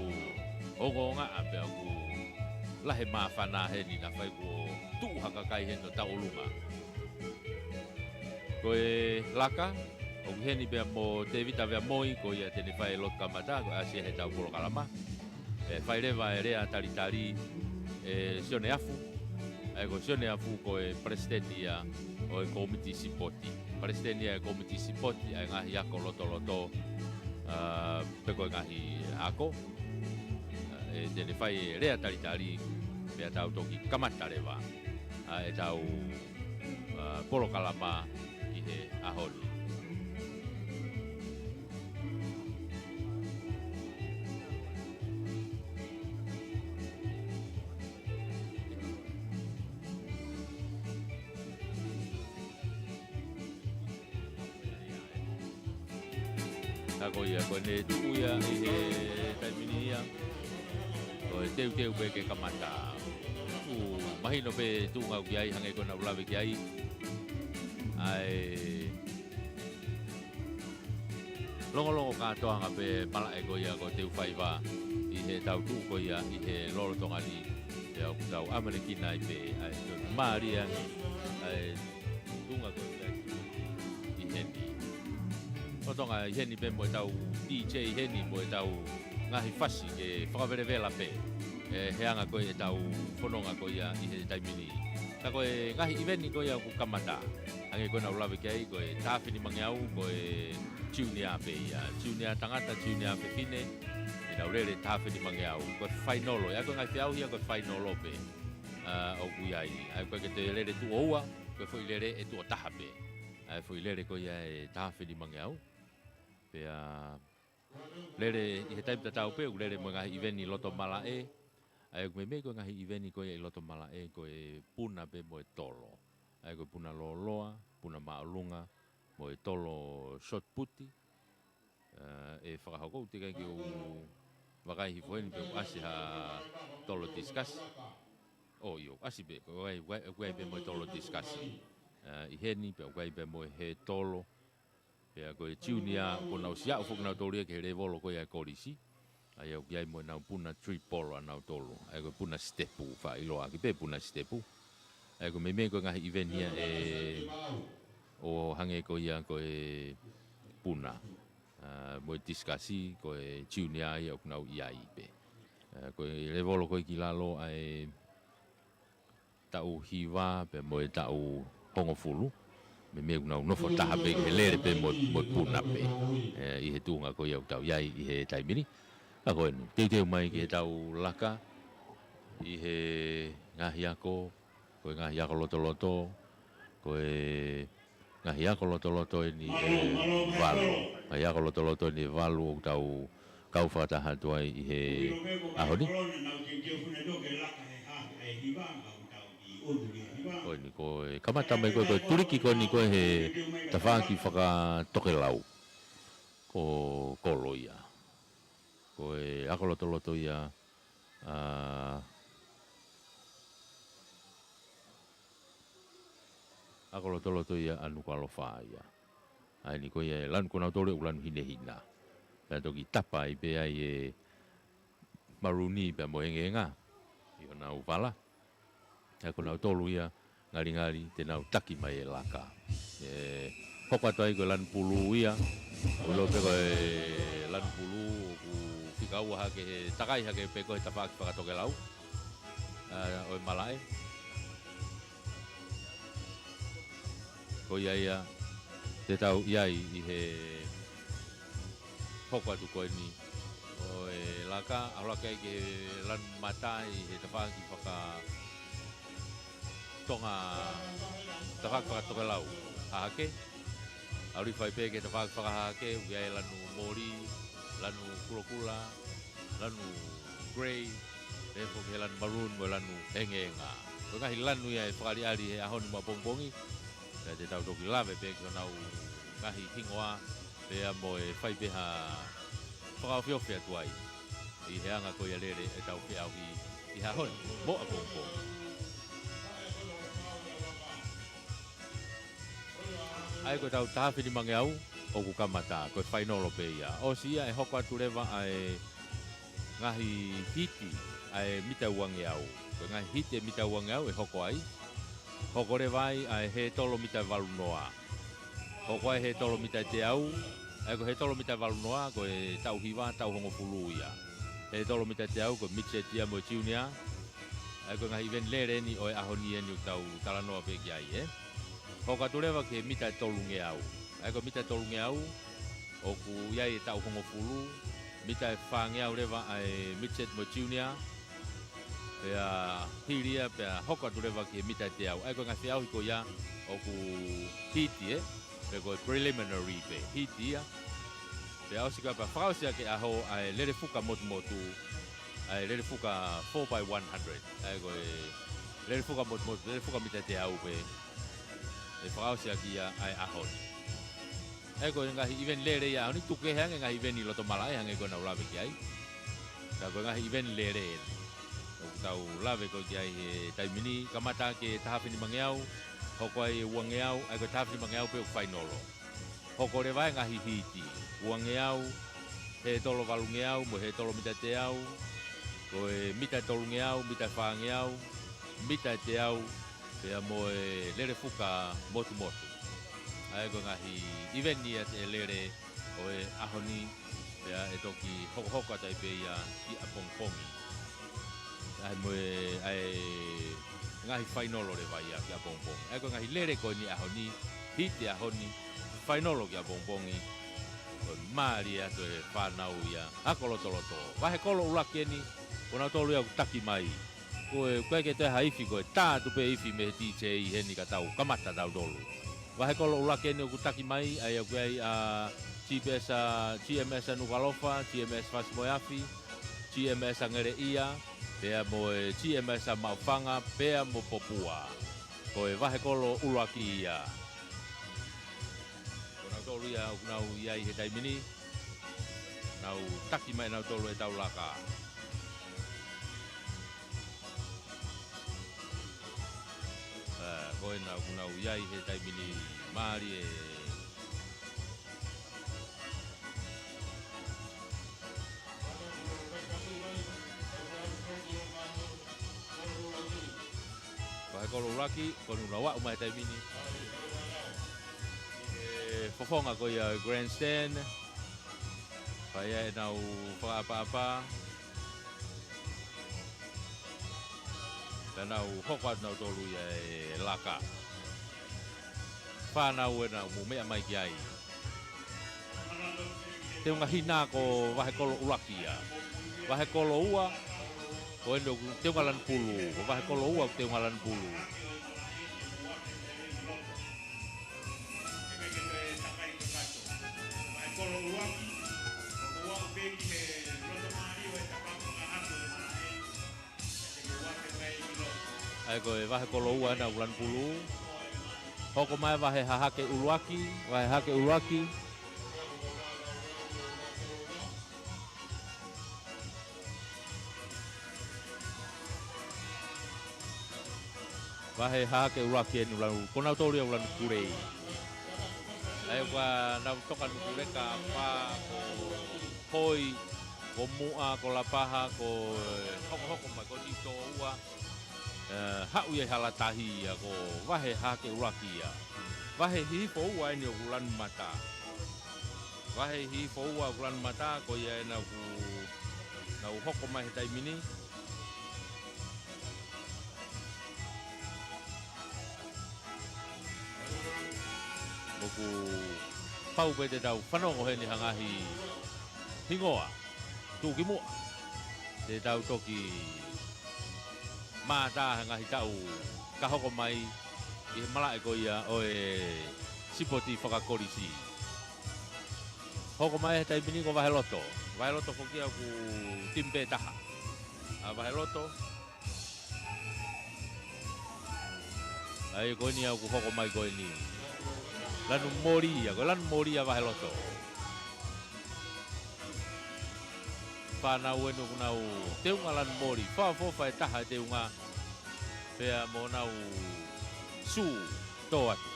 ongoongaʻa pea ʻoku lahi e māfana heni naʻa faʻa kuo tuʻu ha kakai heni ʻo tauʻolunga. Ko e laka, ʻoku ʻi heni pea mo Tēvita Veamoi, ko ia te ne fai e lotu kamata, ko e ʻasi ia heʻetau polokalama. Ē, fai leva e lea talitali ʻe Sione Afu. ʻA ia ko Sione Afu ko e palesiteni ia ʻo e kōmiti sipoti. Palesiteni ia e kōmiti sipoti ʻa e ngaahi ako lotoloto, ā, pe ko e ngaahi ako. Ē, te ne fai e lea talitali, pea tau toki kamata leva ʻa ʻetau, ā, polokalama ʻi he ʻaho ni. Ka ko ia, ko ʻene tuʻu ia ʻi he taimi ni ia, ko e teuteu pē ke kamata. ʻOku mahino pē tuʻunga ʻoku ʻi ai, hangē ko ʻenau lave ki ai. ʻA e longolongo kātoanga pē malaʻe ko ia ko Teufaiva ʻi heʻetau tuʻu ko ia ʻi he lolotonga ni. Pea ʻoku tau ʻamanekina ai pē ʻa e toe mālie ange ʻa e tuʻunga ko ia ʻi heni. Lolotonga ʻi heni pē mo ʻetau D J ʻi heni mo ʻetau ngaahi fasi ke fakavelevela pē ʻi he anga ko ia ʻetau fononga ko ia ʻi he taimi ni. Ka ko e ngaahi ʻiveni ko ia ʻoku kamata. Hangē ko ʻenau lave ki ai, ko e taha afe nimangeau, ko e junior pē ia. Junior tangata, junior fefine, ʻenau lele taha afe nimangeau. Ko e fainolo, ʻa ia ko e ngaahi feʻauhi ia ko e fainolo pē. ʻA, ʻoku ʻi ai. ʻA ia ko e ke te lele tuʻo ua, ko e foʻi lele ʻe tuʻo taha pē. ʻA e foʻi lele ko ia ʻe taha afe nimangeau. Pea lele ʻi he taimi tatau pē, ʻoku lele mo e ngaahi ʻiveni loto malaʻe. ʻA ia ʻoku meimei ko e ngaahi ʻiveni ko ia ʻi loto malaʻe, ko e puna pē mo e tolo. ʻA ia ko e puna lōloa, puna māʻolunga, mo e tolo shot put. ʻA, ʻe fakahoko ʻoku teʻeki ke u vakai hifo heni pe ʻoku ʻasi ha tolo discus. ʻO, ʻio, ʻasi pē, ko e vakai, vakai, vakai pē mo e tolo discus. ʻA, ʻi heni, pea vakai pē mo e hē tolo. Pea ko e junior, ko ʻenau siaʻu foki nautolu ia ki he lēvolo ko ia e kolisi. ʻA ia ʻoku ʻi ai mo ʻenau puna triple ʻanautolu. ʻA ia ko e puna sitepu, faʻa ʻiloa ʻaki pē puna sitepu. ʻA ia ko e meimei ko e ngaahi ʻiveni ia ʻe ʻo hangē ko ia ko e puna. ʻA, mo e discus ko e junior ia ʻoku nau ʻi ai pē. ʻA, ko e lēvolo ko ē ki lalo ʻa e taʻu hiva pea mo e taʻu hongofulu. Meimei ʻoku nau nofo taha pē he lele pē mo, mo e puna pē. ʻE, ʻi he tuʻunga ko ia ʻoku tau ʻi ai ʻi he taimi ni. Ka ko eni, teuteu mai ke tau laka ʻi he ngaahi ako, ko e ngaahi ako lotoloto, ko e ngaahi ako lotoloto eni ʻe valu. Ngaahi ako lotoloto eni ʻe valu ʻoku tau kau fakataha atu ai ʻi he ʻaho ni. Ko eni ko e kamata mai ko e, ko e tuliki ko eni ko e he tafaʻaki fakatokelau. Ko Kolo ia. Ko e ako lotoloto ia, ʻa, ako lotoloto ia ʻa Nukuʻalofa ia. ʻA eni ko ia e lanu ko nautolu ʻoku lanu hinehina. Pea toki tapa ai pē ai e Maruni pea mo Engenga ʻi honau vala. ʻA ia ko nautolu ia ngalingali te nau taki mai e laka. ʻE hoko atu ai ko e lanu pulū ia. ʻOku ʻilo pē ko e lanu pulū ʻoku fika ua hake he takai hake pē ko e tafaʻaki fakatokelau. ʻA, ʻo e malaʻe. Ko ia ia, te tau ʻi ai ʻi he hoko atu ko eni ʻo e laka, ʻalu hake ai ki he lanu mata ʻi he tafaʻaki faka-Tonga, tafaʻaki fakatokelau. Hahake. ʻAlu hifo ai pē ki he tafaʻaki fakahahake, ʻoku ʻi ai e lanu moli, lanu kulokula, lanu grey, pehē foki he lanu maroon mo e lanu engenga. Ko e ngaahi lanu ia ʻe fakaʻaliʻali he ʻaho ni mo ʻapongipongi. Pea te tau toki lave pē ki honau ngaahi hingoa, pea mo e fai pē ha fakaofiofi atu ai ʻi he anga ko ia e lele ʻetau feʻauhi ʻi he ʻaho ni mo ʻapongipongi. ʻA ia ko ʻetau taha afe nimangeau ʻoku kamata, ko e fainolo pē ia. ʻOsi ia ʻe hoko atu leva ʻa e ngaahi hiti ʻa e mita uangeau. Ko e ngaahi hiti ʻe mita uangeau ʻe hoko ai. Hoko leva ai ʻa e hē tolo mita valunoa. Hoko ai e hē tolo mita teau. ʻA ia ko e hē tolo mita valunoa, ko e taʻu hiva, taʻu hongofulu ia. Hē tolo mita teau, ko e midget ia mo e junior. ʻA ia ko e ngaahi ʻiveni lele eni ʻo e ʻaho ni eni ʻoku tau talanoa pē ki ai, ē. Hoko atu leva ki he mita tolungeau. ʻA ia ko e mita tolungeau, ʻoku ʻi ai e taʻu hongofulu, mita ʻe fāngeau leva ʻa e midget mo e junior. Pea hili ia, pea hoko atu leva ki he mita teau. ʻA ia ko e ngaahi feʻauhi ko ia ʻoku hiti, ē. Pe ko e preliminary pē, hiti ia. Pea ʻosi ko ia pea fakaʻosi ʻaki e ʻaho ʻa e lele fuka motumotu, ʻa e lele fuka four by one hundred. ʻA ia ko e lele fuka motumotu, lele fuka mita teau pē. ʻE fakaʻosi ʻaki ia ʻa e ʻaho ni. ʻA ia ko e ngaahi ʻiveni lele ia ʻaho ni, tuku kehe ange ngaahi ʻiveni loto malaʻe hangē ko ʻenau lave ki ai. Ka ko e ngaahi ʻiveni lele eni ʻoku tau lave ko ē ki ai he taimi ni, kamata ki he taha afe nimangeau, hoko ai e uangeau, ʻa ia ko e taha afe nimangeau pē ʻoku fainolo. Hoko leva e ngaahi hiti, uangeau, hētolo valungeau, mo e hētolo mita teau, ko e mita tolungeau, mita fāngeau, mita teau, pea mo e lele fuka motumotu. ʻA ia ko e ngaahi ʻiveni ia ʻe lele ʻo e ʻaho ni, pea ʻe toki hokohoko atu ai pē ia ki ʻapongipongi. ʻA ia mo e, ʻa e ngaahi fainolo leva ia ki ʻapongipongi. ʻA ia ko e ngaahi lele ko eni ʻaho ni, hiti ʻaho ni, fainolo ki ʻapongipongi. Ko e mālie atu e fānau ia, ako lotoloto. Vahe kolo ʻuluaki eni, ko nautolu ia ʻoku taki mai. Ko e, ʻoku ʻikai ke toe ha ifi, ko e tā atu pē ifi mei he D J heni ka tau kamata nautolu. Vahe kolo ʻuluaki eni ʻoku taki mai, ʻa ia ʻoku ʻi ai ʻa G M S, ʻa, G M S ʻa Nukuʻalofa, G M S Fasi-mo-e-Afi, G M S ʻa Ngeleʻia, pea mo e G M S ʻa Maʻufanga, pea mo Popua. Ko e vahe kolo ʻuluaki ia. Ko nautolu ia ʻoku nau ʻi ai he taimi ni. Nau taki mai nautolu ʻetau laka. Ē, ko ena ʻoku nau ʻi ai he taimi ni, mālie. Vahe kolo ʻuluaki, ko eni ʻoku nau aʻu mai he taimi ni ki he fofonga ko ia ʻo e grandstand. Pea ʻi ai ʻenau fakaʻapaʻapa. Pea nau hoko atu nautolu ia e laka. Fānau ena ʻoku mou meʻa mai ki ai. Teunga hina ko vahe kolo ʻuluaki ia. Vahe kolo ua, ko eni ʻoku teunga lanu pulu. Ko vahe kolo ua ʻoku teunga lanu pulu. ʻA ia ko e vahe kolo ua ena ʻoku lanu pulu. Hoko mai vahe hahake ʻuluaki, vahe hahake ʻuluaki. Vahe hahake ʻuluaki eni ʻoku lanu, ko nautolu ia ʻoku lanu kulei. ʻA ia ko ʻenau toka nukuleka fā, ko Hoi, ko Muʻa, ko Lapaha, ko, ē, hokohoko mai, ko Nitoua. Ē, haʻu ia ʻi hala tahi ia, ko vahe hahake ʻuluaki ia. Vahe hihifo ua eni ʻoku lanu mata. Vahe hihifo ua ʻoku lanu mata, ko ia ena ʻoku nau hoko mai he taimi ni. ʻOku pau pē te tau fanongo heni ha ngaahi hingoa tuʻukimuʻa te tau toki mātā he ngaahi taʻu ka hoko mai ʻi he malaʻe ko ia ʻo e sipoti fakakolisi. Hoko mai he taimi ni ko Vaheloto. Vaheloto foki ia ʻoku timi pē taha ʻa Vaheloto. ʻA ia ko eni ia ʻoku hoko mai ko eni. Lanu moli ia, ko e lanu moli ia Vaheloto. Fānau eni ʻoku nau teunga lanu moli, fakaʻofoʻofa e taha e teunga, pea mo nau sū tō atu.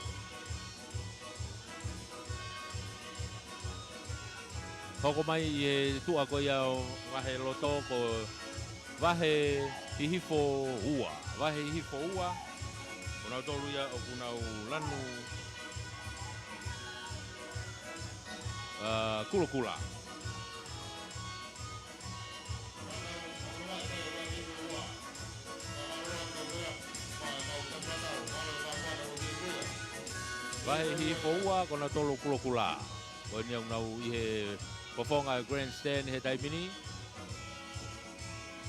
Hoko mai ʻi he tuʻa ko ia ʻo Vaheloto ko Vahe Hihifo ua. Vahe Hihifo ua, ko nautolu ia ʻoku nau lanu, ā, kulokula. Vahe Hihifo ua, ko nautolu kulokula. Ko eni ʻoku nau ʻi he fofonga e grandstand he taimi ni.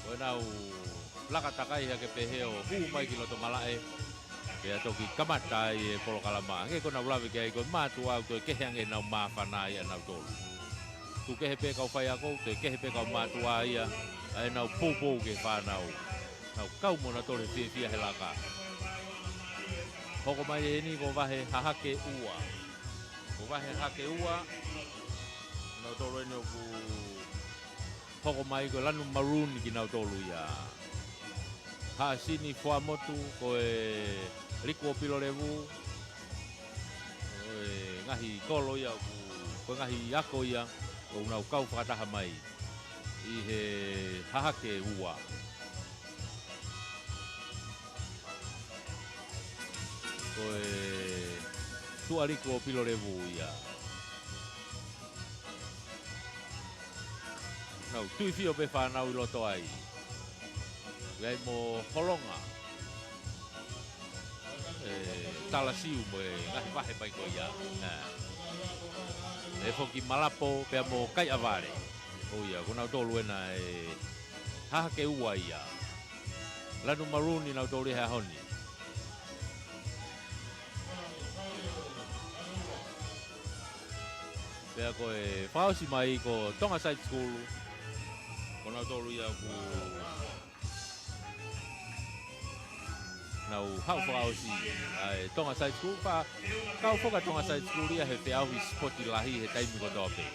Ko ʻenau laka takai hake pehē ʻo hū mai ki loto malaʻe. Pea toki kamata ai e polokalama. Hangē ko ʻenau lave ki ai, ko e mātuʻa ʻoku toe kehe ange ʻenau māfana ia ʻanautolu. Tuku kehe pē kau faiako, toe kehe pē kau mātuʻa ia ʻa ʻenau poupou ki he fānau. Nau kau mo nautolu he fiefia he laka. Hoko mai eni ko Vahe Hahake ua. Ko e vahe Hahake Ua, nautolu eni ʻoku hoko mai ko e Lanu Maroon kinautolu ia. Haʻasini Fuamotu, ko e Liku ʻo Pilolevu, ko e ngaahi kolo ia ʻoku, ko e ngaahi ako ia ʻoku nau kau fakataha mai ʻi he Hahake Ua. Ko e Tuʻaliku ʻo Pilolevu ia. Nau tuifio pē fānau ʻi loto ai. ʻI ai mo Holonga, ē, Talasiu mo e ngaahi vahe mai ko ia. Ē. ʻE foki Malapo pea mo Kaiʻavale. ʻO ia, ko nautolu ena ʻe Hahake Ua ia. Lanu Maroon nautolu ia he ʻaho ni. Pea ko e fakaʻosi mai ko Tonga Side School. Ko nautolu ia ʻoku nau haʻu fakaʻosi ʻa e Tonga Side School, pea kau foki ʻa Tonga Side School ia he feʻauhi sipoti lahi he taimi kotoa pē.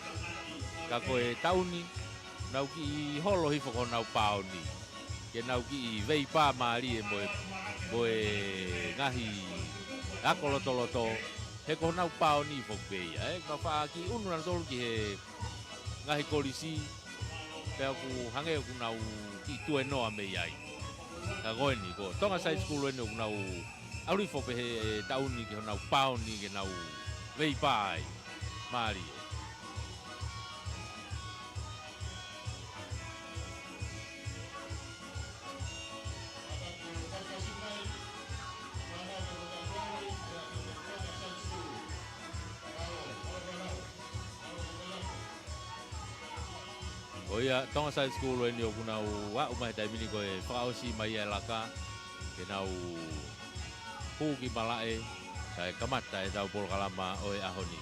Ka ko e taʻu ni, nau kiʻi holo hifo ko honau pāoni. Ke nau kiʻi veipā mālie mo e, mo e ngaahi ako lotoloto, he ko honau pāoni foki pē ia, ē. Nau faʻa kiʻi ʻunu nautolu ki he ngaahi kolisi, pea ʻoku hangē ʻoku nau kiʻi tuenoa mei ai. Ka ko eni, ko Tonga Side School eni ʻoku nau ʻalu hifo pē he taʻu ni ki honau pāoni ke nau veipā ai. Mālie. ʻO ia, Tonga Side School eni ʻoku nau aʻu mai he taimi ni ko e fakaʻosi mai ʻa e laka, ke nau hū ki malaʻe, kae kamata ʻetau polokalama ʻo e ʻaho ni.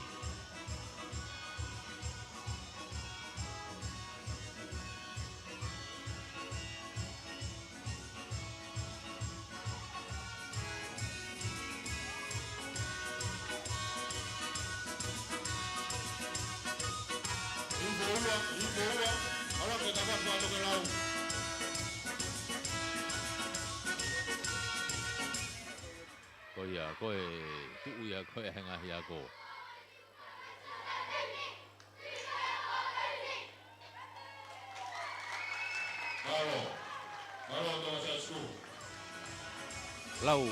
Ko ia, ko e tuʻu ia, ko e ngaahi ako. Mālō. Mālō Tonga Side School. Lau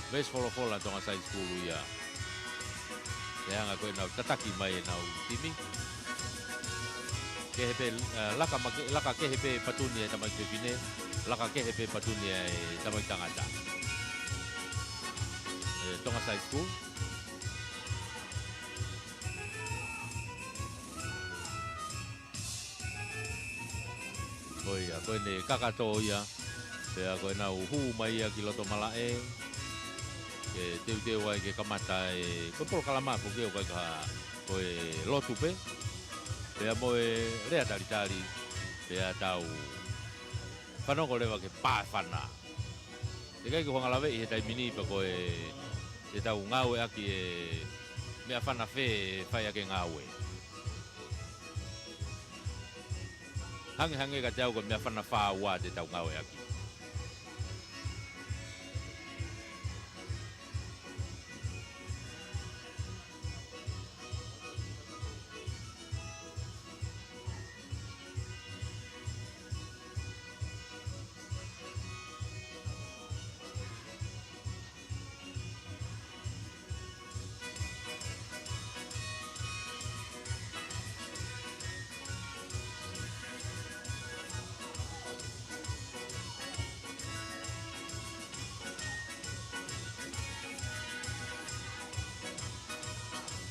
veesi folofola Tonga Side School ia. Ke hanga ko ʻenau tataki mai ʻenau timi. Kehe pē, eh, laka make-, laka kehe pē patuni ʻa e tamaiki fefine, laka kehe pē patuni ʻa e tamaiki tangata. Eh, Tonga Side School. Ko ia, ko ʻene kakato ia, pea ko ʻenau hū mai ia ki loto malaʻe, ke teuteu ai ke kamata e, ko e polokalama foki ʻo kai ka, ko e lotu pē, pea mo e lea talitali, pea tau fanongo leva ki he pā fana. ʻIkai ke u hanga ʻo laveʻi he taimi ni pe ko e, ʻetau ngāueʻaki e meʻafana fē ʻe fai ʻaki e ngāue. Hangehangē kiate au ko e meʻafana fā ua te tau ngāueʻaki.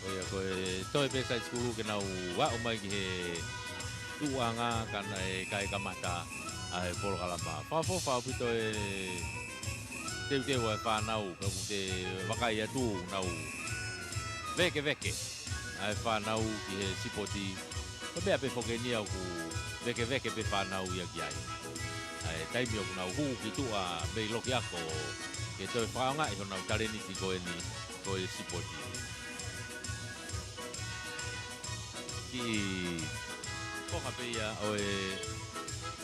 Ko ia, ko e toe pē Side School ke nau aʻu mai ki he tuʻuʻanga ka naʻe ʻikai kamata ʻa e polokalama. Fakaʻofoʻofa ʻaupito e teuteu ʻa e fānau, ka ʻoku te vakai atu ʻoku nau vēkeveke ʻa e fānau ki he sipoti. Ko e meʻa pē foki eni ia ʻoku vēkeveke pē fānau ia ki ai. ʻA e taimi ʻoku nau hū ki tuʻa mei loki ako ke toe fakaʻaongaʻi honau talēniti ko eni ko e sipoti. ʻI konga pē ia ʻo e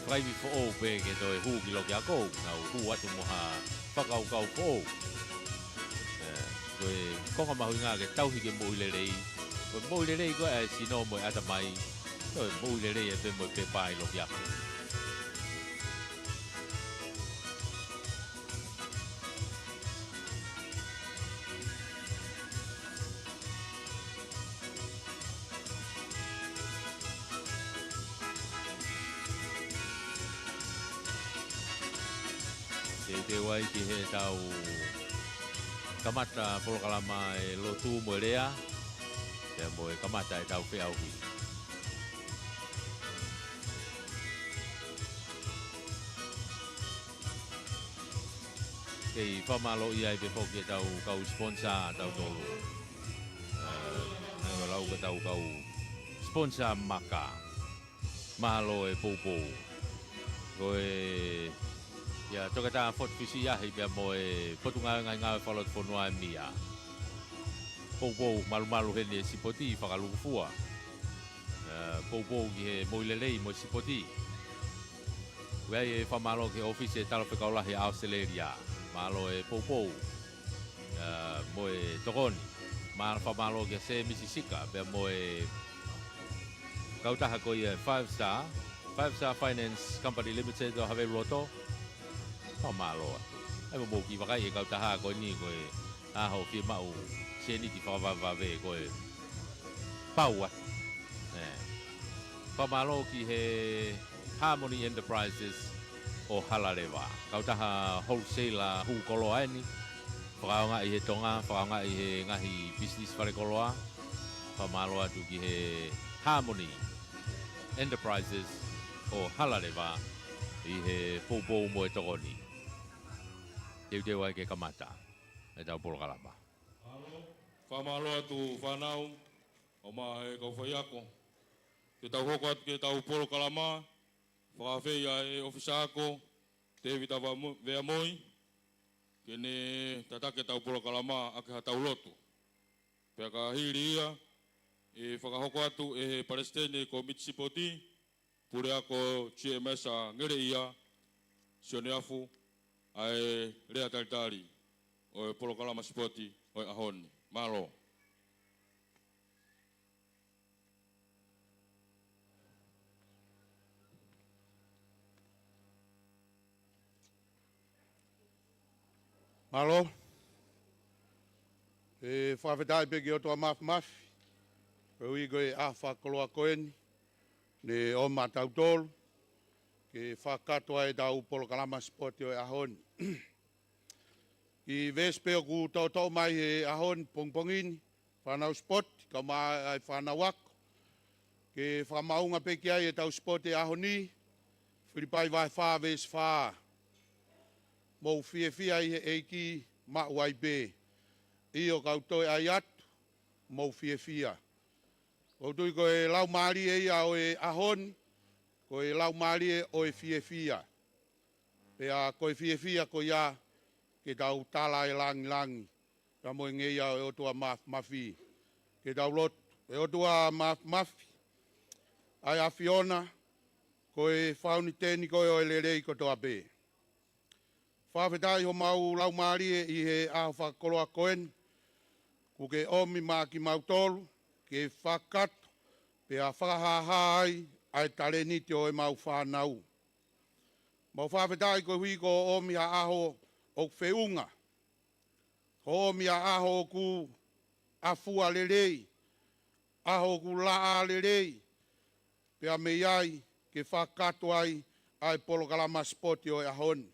fakaivi foʻou pē ke toe hū ki loki ako, nau hū atu mo ha fakakaukau foʻou. ʻE, ko e konga mahuʻinga ke tauhi ke moʻui lelei. Ko e moʻui lelei ko e sino mo e ʻatamai. Ko e moʻui lelei ē pē mo e pepa ʻi loki ako. Teuteu ai ki heʻetau kamata polokalama e lotu mo e lea, pea mo e kamata ʻetau feʻauhi. Kei fakamālō ai pē foki ʻetau kau sponsor ʻa tautolu. ʻE, ʻa ia ʻoku lau ko ʻetau kau sponsor maka. Mālō e Poupou. Ko e, ia, Toketā Foti Fisiahi pea mo e Potungāue Ngaahi Ngāue Fakalotofonua ʻa e mia. Poupou malumalu heni e sipoti fakalūkufua. ʻE, poupou ki he moʻui lelei mo e sipoti. ʻOku ʻi ai e fakamālō ki he ʻōfisi e Talafekau Lahi ʻa ʻAositelēlia. Mālō e poupou. ʻE, mo e tokoni. Mālō, fakamālō kia Sēmisi Sika, pea mo e kautaha ko ia Five Star, Five Star Finance Company Limited ʻo Havelu Loto. Fakamālō atu. ʻAi mo mou kiʻi vakai e kautaha ko eni ko e ʻaho fiemaʻu sēniti fakavavevave ko e pau atu. ʻE. Fakamālō ki he Harmony Enterprises ʻo Halaleva. Kautaha wholesaler hū koloa eni. Fakaʻaongaʻi he Tonga, fakaʻaongaʻi he ngaahi business fale koloa. Fakamālō atu ki he Harmony Enterprises ʻo Halaleva ʻi he poupou mo e tokoni. Teuteu ai ke kamata ʻetau polokalama. Fakamālō atu fānau, ʻo ma e kau faiako. Ke tau hoko atu ke tau polokalama, fakaafeʻi ʻa e ʻōfisa ako, Tēvita Vamo-, Veamoi, ke ne tataki ʻetau polokalama ʻaki ha tau lotu. Pea ka hili ia, ʻe fakahoko atu ʻe he Palesiteni Kōmiti Sipoti, Puleako G M S ʻa Ngeleʻia, Sione Afu, ʻa e lea talitali ʻo e polokalama sipoti ʻo e ʻaho ni. Mālō. Mālō. ʻE fakafetaʻi pē ki he ʻOtua Māfimafi. Koeʻuhi ko e ʻaho fakakoloa ko eni, ne ʻomai tautolu ke fakakakato ai ʻetau polokalama sipoti ʻo e ʻaho ni. Kiʻi veesi pē ʻoku toʻotoʻo mai he ʻaho ni pongipongi ni, fānau sipoti, kae ʻumaʻā e fānau ako. Ke fakamaʻunga pē ki ai ʻetau sipoti ʻaho ni, Filipai vahe fā veesi fā. Mou fiefia ʻi he ʻEiki maʻu ai pē. ʻIo, kau toe ʻai atu, mou fiefia. ʻOku ou tui ko e laumālie ia ʻo e ʻaho ni, ko e laumālie ʻo e fiefia. Pea ko e fiefia ko ia ke tau tala e langilangi, pea mo e ngeia ʻo e ʻOtua Māfimafi. Ke tau lotu. ʻE ʻOtua Māfimafi, ʻa e ʻAfiona, ko e fauniteni koe ʻo e lelei kotoa pē. Fakafetaʻi homau laumālie ʻi he ʻaho fakakoloa ko eni, kuo ke ʻomi maʻa kimautolu, ke fakakakato, pea fakahāhā ai ʻa e talēniti ʻo ʻemau fānau. Mau fakafetaʻi koeʻuhi ko hoʻo ʻomi ha ʻaho ʻoku feʻunga. Hoʻo ʻomi ha ʻaho ʻoku ʻafua lelei, ʻaho ʻoku laʻā lelei, pea mei ai ke fakakakato ai ʻa e polokalama sipoti ʻo e ʻaho ni.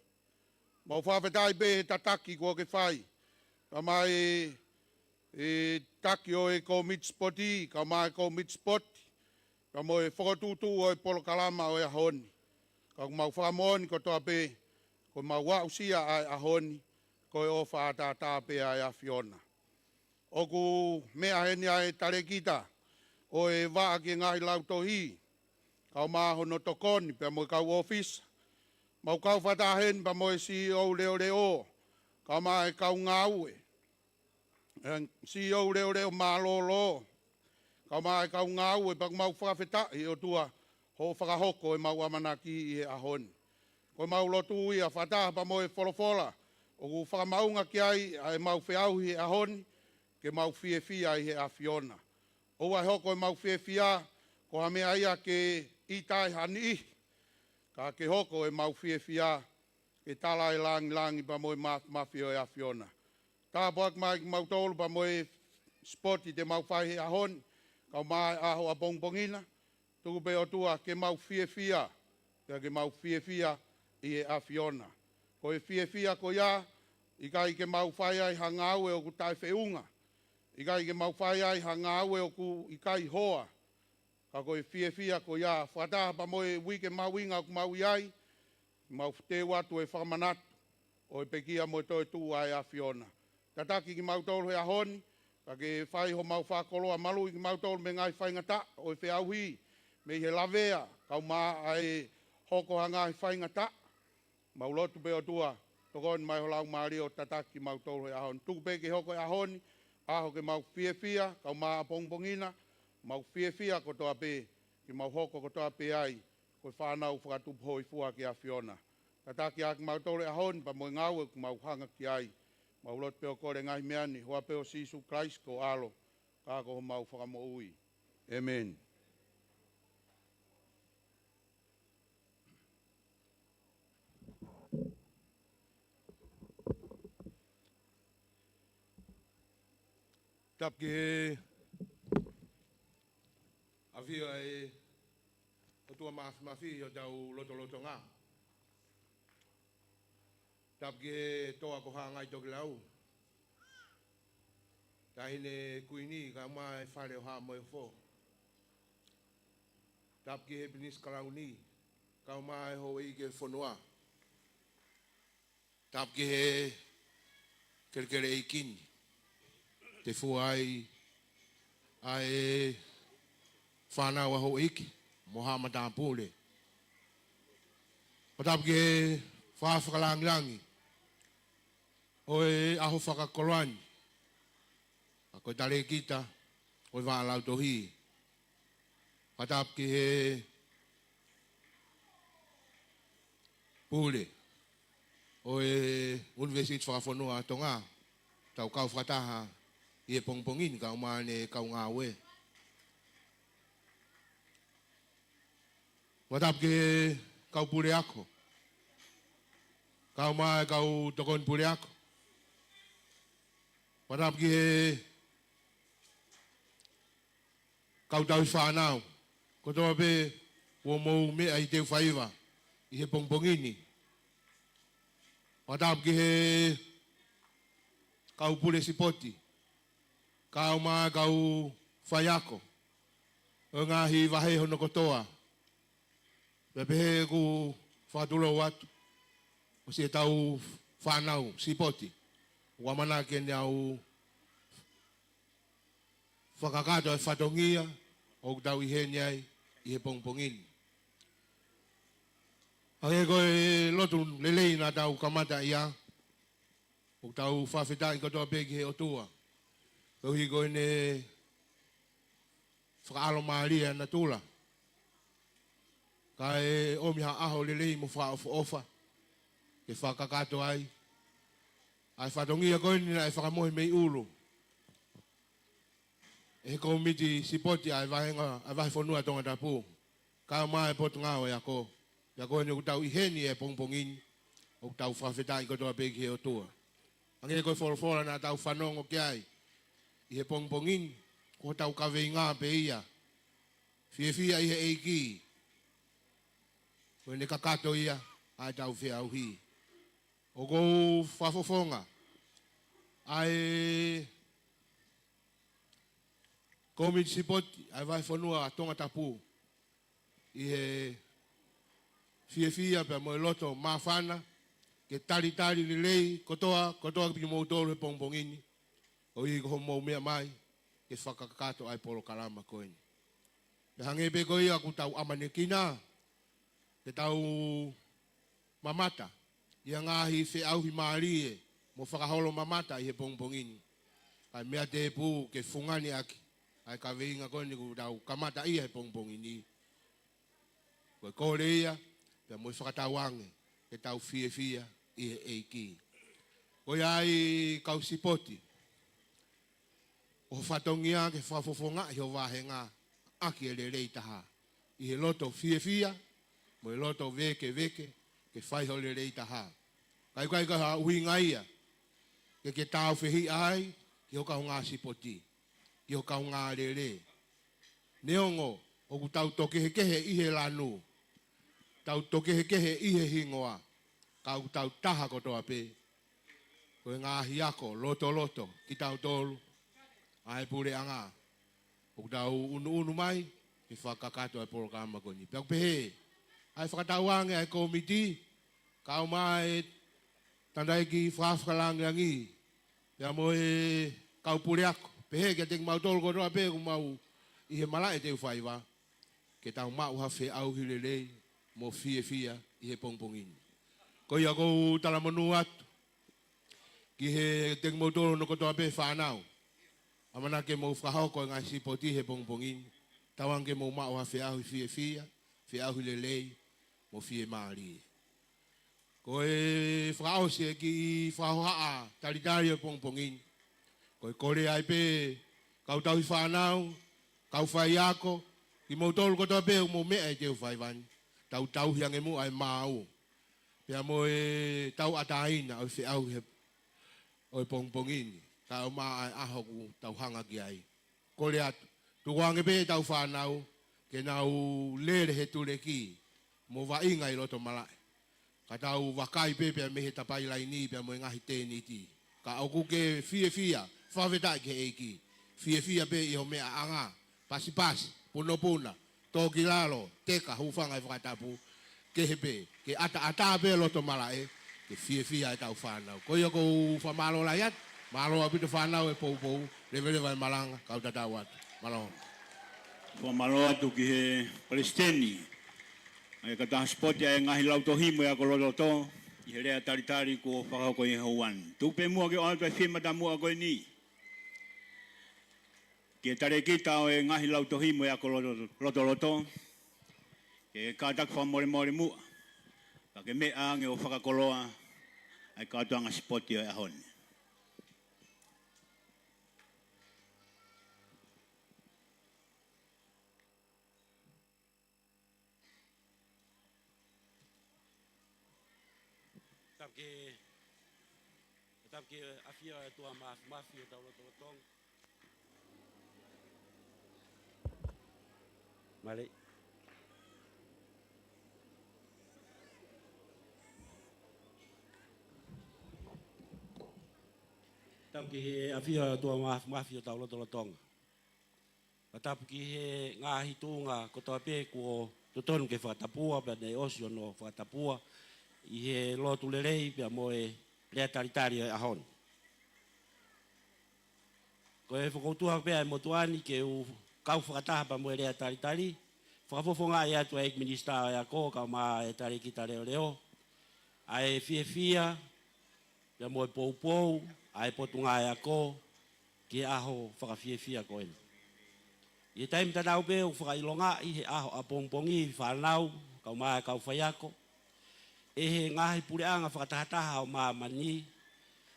Mau fakafetaʻi pē he tataki kuo ke fai. Kae ʻumaʻā e, e taki ʻo e kōmiti sipoti, kae ʻumaʻā e kōmiti sipoti, kae mo e fokotuʻutuʻu ʻo e polokalama ʻo e ʻaho ni. Ka ʻoku mau fakamoʻoni kotoa pē, ko ʻemau aʻusia ʻa e ʻaho ni, ko e ʻofa ʻataʻatā pē ʻa e ʻAfiona. ʻOku meʻa heni ʻa e talēkita ʻo e vaʻa ki he ngaahi lautohi, kae ʻumaʻā hono tokoni pea mo e kau ʻōfisa. Mau kau fakataha heni pea mo e C E O leʻoleʻo, kae ʻumaʻā e kau ngāue, ʻe, C E O leʻoleʻo mālōlō, kae ʻumaʻā e kau ngāue, pea ʻoku mau fakafetaʻi ʻOtua hoʻo fakahoko ʻemau ʻamanaki ʻi he ʻaho ni. Ko ʻemau lotu ia fakataha pea mo e folofola ʻoku fakamaʻunga ki ai ʻa ʻemau feʻauhi he ʻaho ni, ke mau fiefia ʻi he ʻAfiona. ʻOua ʻe hoko ʻemau fiefia ko ha meʻa ia ke ʻita ai ha niʻihi, ka ke hoko ʻemau fiefia ke tala e langilangi pea mo e māfimafi ʻo e ʻAfiona. Tāpuaki mai kimautolu pea mo e sipoti te mau fai he ʻaho ni, kae ʻumaʻā e ʻaho ʻapongipongi na. Tuku pē ʻOtua ke mau fiefia, pea ke mau fiefia ʻi he ʻAfiona. Ko e fiefia ko ia, ʻikai ke mau fai ai ha ngāue ʻoku taʻefeʻunga, ʻikai ke mau fai ai ha ngāue ʻoku ʻikai hoa, ka ko e fiefia ko ia, fakataha pea mo e uike mahuʻinga ʻoku mau ʻi ai, mau teu atu e fakamanatu ʻo e pekia mo e toetuʻu ʻa e ʻAfiona. Tataki kimautolu he ʻaho ni, ka ke fai homau fakakoloa, maluʻi kimautolu mei he ngaahi faingataʻa ʻo e feʻauhi, mei he lavea, kae ʻumaʻā e hoko ha ngaahi faingataʻa. Mau lotu pē ʻOtua, tokoni mai ho Laumālie ʻo tataki kimautolu he ʻaho ni. Tuku pē ke hoko e ʻaho ni ʻaho ke mau fiefia, kae ʻumaʻā ʻapongipongi na, mau fiefia kotoa pē, ke mau hoko kotoa pē ai ko e fānau fakatupu hōifua ki he ʻAfiona. Tataki ʻaki kimautolu he ʻaho ni pea mo e ngāue ʻoku mau hanga ki ai. Mau lotu pē ʻo kole e ngaahi meʻa ni, huafa pē ʻo Sīsū Kalaisi ko ho ʻAlo, ka ko homau Fakamoʻui. ʻĒmeni. Tapu ki he ʻafio ʻa e ʻOtua Māfimafi ʻi hotau lotolotonga. Tapu ki he toa ko Haʻangaitokelau, Taʻahine Kuini, kae ʻumaʻā e fale ʻo Haʻa Moheofo. Tapu ki he Pilinisi Kalauni, kae ʻumaʻā e houʻeiki ʻo e fonua. Tapu ki he kelekele ʻeiki ni, te fua ai ʻa e fānau ʻa houʻeiki mo haʻa matāpule. Pea tapu ki he fakalangilangi ʻo e ʻaho fakakoloa ni, ʻa ko e talēkita ʻo e vaʻa lautohi. Pea tapu ki he pule ʻo e ʻUnivēsiti Fakafonua ʻa Tonga, tau kau fakataha ʻi he pongipongi ni kae ʻumaʻā ʻene kau ngāue. Pea tapu ki he kau puleako, kae ʻumaʻā e kau tokoni puleako. Pea tapu ki he kau tauhi fānau kotoa pē kuo mou meʻa ʻi he teu faiva ʻi he pongipongi ni. Pea tapu ki he kau pule sipoti, kae ʻumaʻā e kau faiako ʻo e ngaahi vahe hono kotoa. Pea pehē ʻoku fakatulou atu ʻo siʻetau fānau sipoti, ʻoku ʻamanaki ke nau fakakakato e fatongia ʻoku tau ʻi heni ai ʻi he pongipongi ni. Hangē ko e lotu lelei naʻa tau kamata ia, ʻoku tau fakafetaʻi kotoa pē ki he ʻOtua koeʻuhi ko ʻene fakaʻalomālie ʻa natula, kae ʻomi ha ʻaho lelei mo fakaʻofoʻofa ke fakakakato ai ʻa e fatongia ko eni naʻe fakamohe mei ʻulu ʻe he kōmiti sipoti ʻa e vahenga, ʻa e vahefonua Tongatapu, kae ʻumaʻā e Potungāue Ako. Pea ko eni ʻoku tau ʻi heni he pongipongi ni, ʻoku tau fakafetaʻi kotoa pē ki he ʻOtua. Hangē ko e folofola naʻa tau fanongo ki ai ʻi he pongipongi ni, ko hotau kaveinga pē ia, fiefia ʻi he ʻEiki, ko ʻene kakato ia ʻa ʻetau feʻauhi. ʻOku ou fakafofonga ʻa e kōmiti sipoti ʻa e vahefonua Tongatapu ʻi he fiefia pea mo e loto māfana ke talitali lelei kotoa, kotoa kimoutolu he pongipongi ni, koeʻuhi ko hoʻomou meʻa mai ke fakakakato ʻa e polokalama ko eni. Pea hangē pē ko ia ʻoku tau ʻamanekina, ke tau mamata ʻi ha ngaahi feʻauhi mālie mo fakaholo mamata ʻi he pongipongi ni, kae meʻa tēpū ke fungani ʻaki ʻa e kaveinga ko eni kuo tau kamata ia he pongipongi ni. Ko e kole ia, pea mo e fakatauange ke tau fiefia ʻi he ʻEiki. Ko ia ai kau sipoti, ʻoku fatongia ke fakafofongaʻi ho vāhenga ʻaki e lelei taha, ʻi he loto fiefia, mo e loto vēkeveke, ke fai ho lelei taha. Kae ʻikai ko ha ʻuhinga ia ke ke tāufehiʻa ai ki ho kaungā sipoti, ki ho kaungā lele. Neongo ʻoku tau tō kehekehe ʻi he lanu, tau tō kehekehe ʻi he hingoa, ka ʻoku tau taha kotoa pē. Ko e ngaahi ako lotoloto kitautolu ʻa e puleʻanga ʻoku tau ʻunuʻunu mai ke fakakakato ʻa e polokalama ko eni. Pea ʻoku pehē ʻa e fakatauange ʻa e kōmiti, kau mai Tangataʻeiki Fakafakalāngilangi, pea mo e kau puleako, pehē kiate kimautolu kotoa pē ʻoku mau ʻi he malaʻe Teufaiva, ke tau maʻu ha feʻauhi lelei mo fiefia ʻi he pongipongi ni. Ko ia ʻoku ou talamonū atu kiate kimoutolu hono kotoa pē fānau. ʻAmanaki ke mou fakahoko e ngaahi sipoti he pongipongi ni, tauange ke mou maʻu ha feʻauhi fiefia, feʻauhi lelei mo fiemālie. Ko e fakaʻosi e kiʻi fakahohaʻa talitali ʻo e pongipongi ni, ko e kole ai pē kau tauhi fānau, kau faiako, kimoutolu kotoa pē ʻoku mou meʻa ʻi Teufaiva ni, tau tauhi ange muʻa e maau, pea mo e tauʻatāina ʻo e feʻauhi he, ʻo e pongipongi ni, kae ʻumaʻā e ʻaho ʻoku tau hanga ki ai. Kole atu, tukuange pē ʻetau fānau ke nau lele he tuleki mo vaʻinga ʻi loto malaʻe. Ka tau vakai pē pea mei he tapailaini pea mo e ngaahi tēniti. Ka ʻoku ke fiefia, fakafetaʻi ki he ʻEiki. Fiefia pē ʻi ho meʻaʻanga, pasipasi, punopuna, tō ki lalo, teka, hūfanga he fakatapu, kehe pē, ke ʻataʻatā pē loto malaʻe, ke fiefia ʻetau fānau. Ko ia ʻoku ou fakamālō lahi atu, mālō ʻaupito fānau e poupou, leveleva e malanga, kau tatau atu. Mālō. Fakamālō atu ki he palesiteni ʻa e Kātoanga Sipoti ʻa e Ngaahi Lautohi mo e Ako Lotoloto, ʻi he lea talitali kuo fakahoko ʻi he houa ni. Tuku pē muʻa ke ʻoatu e fie matamuʻa ko eni ki he talēkita ʻo e Ngaahi Lautohi mo e Ako Loto-, Lotoloto, ke kātaki fakamolemole muʻa, pea ke meʻa ange ʻo fakakoloa ʻa e Kātoanga Sipoti ʻo e ʻaho ni. Tapu ki he, tapu ki he ʻafio ʻa e ʻOtua Māfimafi ʻi hotau lotolotonga. Mālō. Tapu ki he ʻafio ʻa e ʻOtua Māfimafi ʻi hotau lotolotonga. Pea tapu ki he ngaahi tuʻunga kotoa pē kuo totonu ke fakatapua, pea ne ʻosi hono fakatapua ʻi he lotu lelei pea mo e lea talitali ʻo e ʻaho ni. Ko e fokoutua pē ʻa e motuʻa ni ke u kau fakataha pea mo e lea talitali, fakafofongaʻi atu ʻa e ʻEiki Minisitā ʻo e Ako, kae ʻumaʻā e Talēkita Leoleo, ʻa e fiefia, pea mo e poupou ʻa e Potungāue Ako ki he ʻaho fakafiefia ko eni. ʻI he taimi tatau pē ʻoku fakaʻilongaʻi he ʻaho ʻapongipongi fānau, kae ʻumaʻā e kau faiako, ʻe he ngaahi puleʻanga fakatahataha ʻo māmani,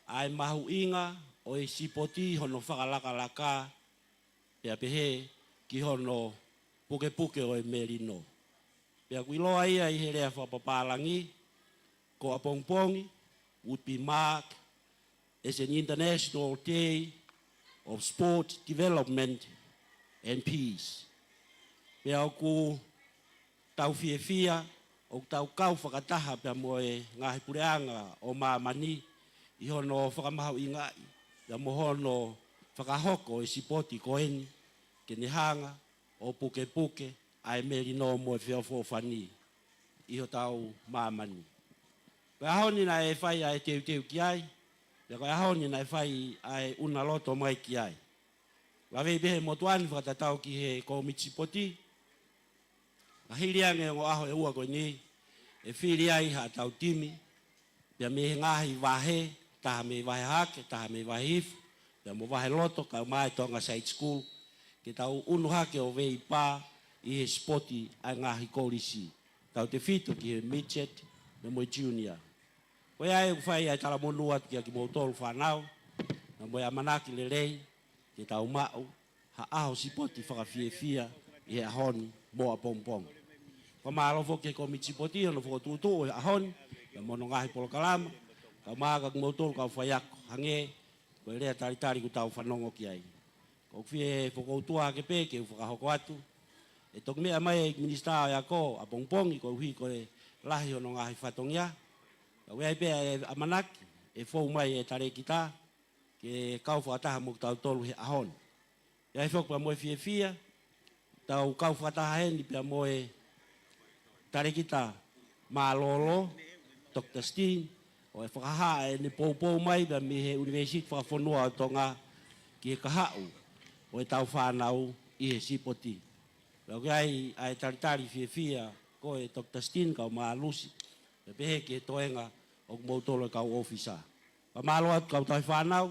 ʻa e mahuʻinga ʻo e sipoti hono fakalakalaka, pea pehē ki hono pukepuke ʻo e melino. Pea ʻoku ʻiloa ia ʻi he lea fakapapālangi, ko ʻapongipongi would be marked as an International Day of Sport, Development and Peace. Pea ʻoku tau fiefia, ʻoku tau kau fakataha pea mo e ngaahi puleʻanga ʻo māmani ʻi hono fakamahuʻingaʻi, pea mo hono fakahoko e sipoti ko eni, ke ne hanga ʻo pukepuke ʻa e melino mo e feʻofoʻofani ʻi hotau māmani. Ko e ʻaho ni naʻe fai ʻa e teuteu ki ai, pea ko e ʻaho ni naʻe fai ʻa e ʻuna loto mai ki ai. Vave pē he motuʻa ni fakatatau ki he kōmiti sipoti, ka hili ange e ongo ʻaho ʻe ua ko eni, ʻe fili ai haʻatau timi, pea mei he ngaahi vahe, taha mei Vahe Hahake, taha mei Vahe Hifo, pea mo Vahe Loto, kae ʻumaʻā e Tonga Side School, ke tau ʻunu hake ʻo veipā ʻi he sipoti ʻa e ngaahi kolisi, tautefito ki he midget pea mo e junior. Ko ia ai ʻoku fai ʻa e talamonū atu kia kimoutolu fānau, pea mo e ʻamanaki lelei ke tau maʻu ha ʻaho sipoti fakafiefia ʻi he ʻaho ni mo ʻapongipongi. Fakamālō foki ki he kōmiti sipoti hono fokotuʻutuʻu ʻo e ʻaho ni, pea mo hono ngaahi polokalama, kaeʻumaʻā kimoutolu kau faiako, hangē ko e lea talitali kuo tau fanongo ki ai. ʻOku ou fie fokoutua hake pē ke u fakahoko atu. ʻE toki meʻa mai e Minisitā ʻo e Ako ʻapongipongi koeʻuhi ko e lahi hono ngaahi fatongia. Ka ʻoku ʻi ai pē ʻa e ʻamanaki ʻe fou mai e talēkita ke kau fakataha mo kitautolu he ʻaho ni. ʻI ai foki pea mo e fiefia, tau kau fakataha heni pea mo e talēkita mālōlō, Doctor Steen, ʻo e fakahā ʻene poupou mai pea mei he ʻUnivēsiti Fakafonua ʻo Tonga ki he kahaʻu ʻo e tau fānau ʻi he sipoti. Pea ʻoku ʻi ai ʻa e talitali fiefia ko e Doctor Steen kaeʻumaʻā Lucy, pea pehē ki he toenga ʻo kimoutolu e kau ʻōfisa. Fakamālō atu kau tauhi fānau,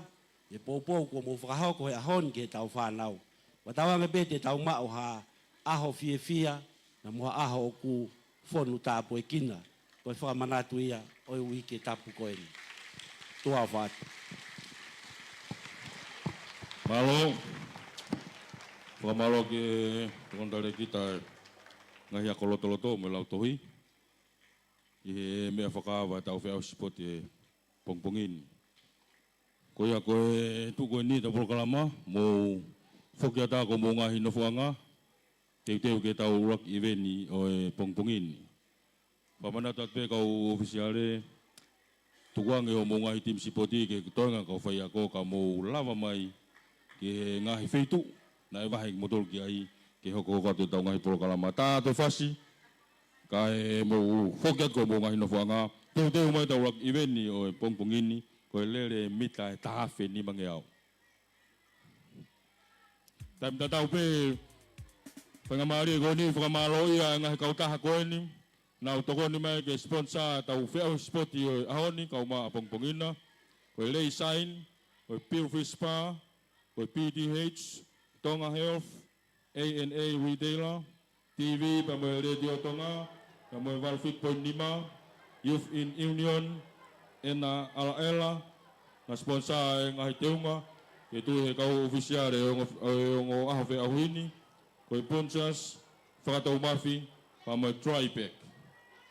ʻi he poupou kuo mou fakahoko he ʻaho ni ki he tau fānau. Fakatauange pē te tau maʻu ha ʻaho fiefia, pea mo ha ʻaho ʻoku fonu tāpuekina. Ko e fakamanatu ia ʻo e uike tapu ko eni. Tuʻa ʻofa atu. Mālō. Fakamālō ki he tokoni talēkita ʻa e ngaahi ako lotoloto mo e lautohi ʻi he meʻa fakaava ʻetau feʻauhi sipoti he pongipongi ni. Ko ia ko e tuʻu ko eni ʻetau polokalama, mou foki atu ki hoʻomou ngaahi nofoʻanga, teuteu ki heʻetau ʻuluaki ʻiveni ʻo e pongipongi ni. Fakamanatu atu pē kau ʻōfisiale, tukuange hoʻomou ngaahi timi sipoti ki he toenga kau faiako ka mou lava mai ki he ngaahi feituʻu naʻe vahe kimoutolu ki ai ke hokohoko atu ʻetau ngaahi polokalama. Tā atu e fasi, kae mou foki atu ki hoʻomou ngaahi nofoʻanga, teuteu mai ʻetau ʻuluaki ʻiveni ʻo e pongipongi ni, ko e lele mita ʻe taha afe nimangeau. Taimi tatau pē, faingamālie ko eni, fakamālō ʻa e ngaahi kautaha ko eni naʻa nau tokoni mai ke sponsor ʻetau feʻauhi sipoti ʻo e ʻaho ni kaeʻumaʻā ʻapongipongi na, ko e Lay Sign, ko e Pilfish Spa, ko e P T H, Tonga Health, A N A Retailer, T V pea mo e Letiō Tonga, pea mo e valu fitu poini nima, Youth in Union, ʻEna ʻAlaʻela, naʻa nau sponsor e ngaahi teunga ke tuʻu he kau ʻōfisiale ʻo e ongo, ʻo e ongo ʻaho feʻauhi ni, ko e Punchas, Fakatoumafi, pea mo e Dry Pack.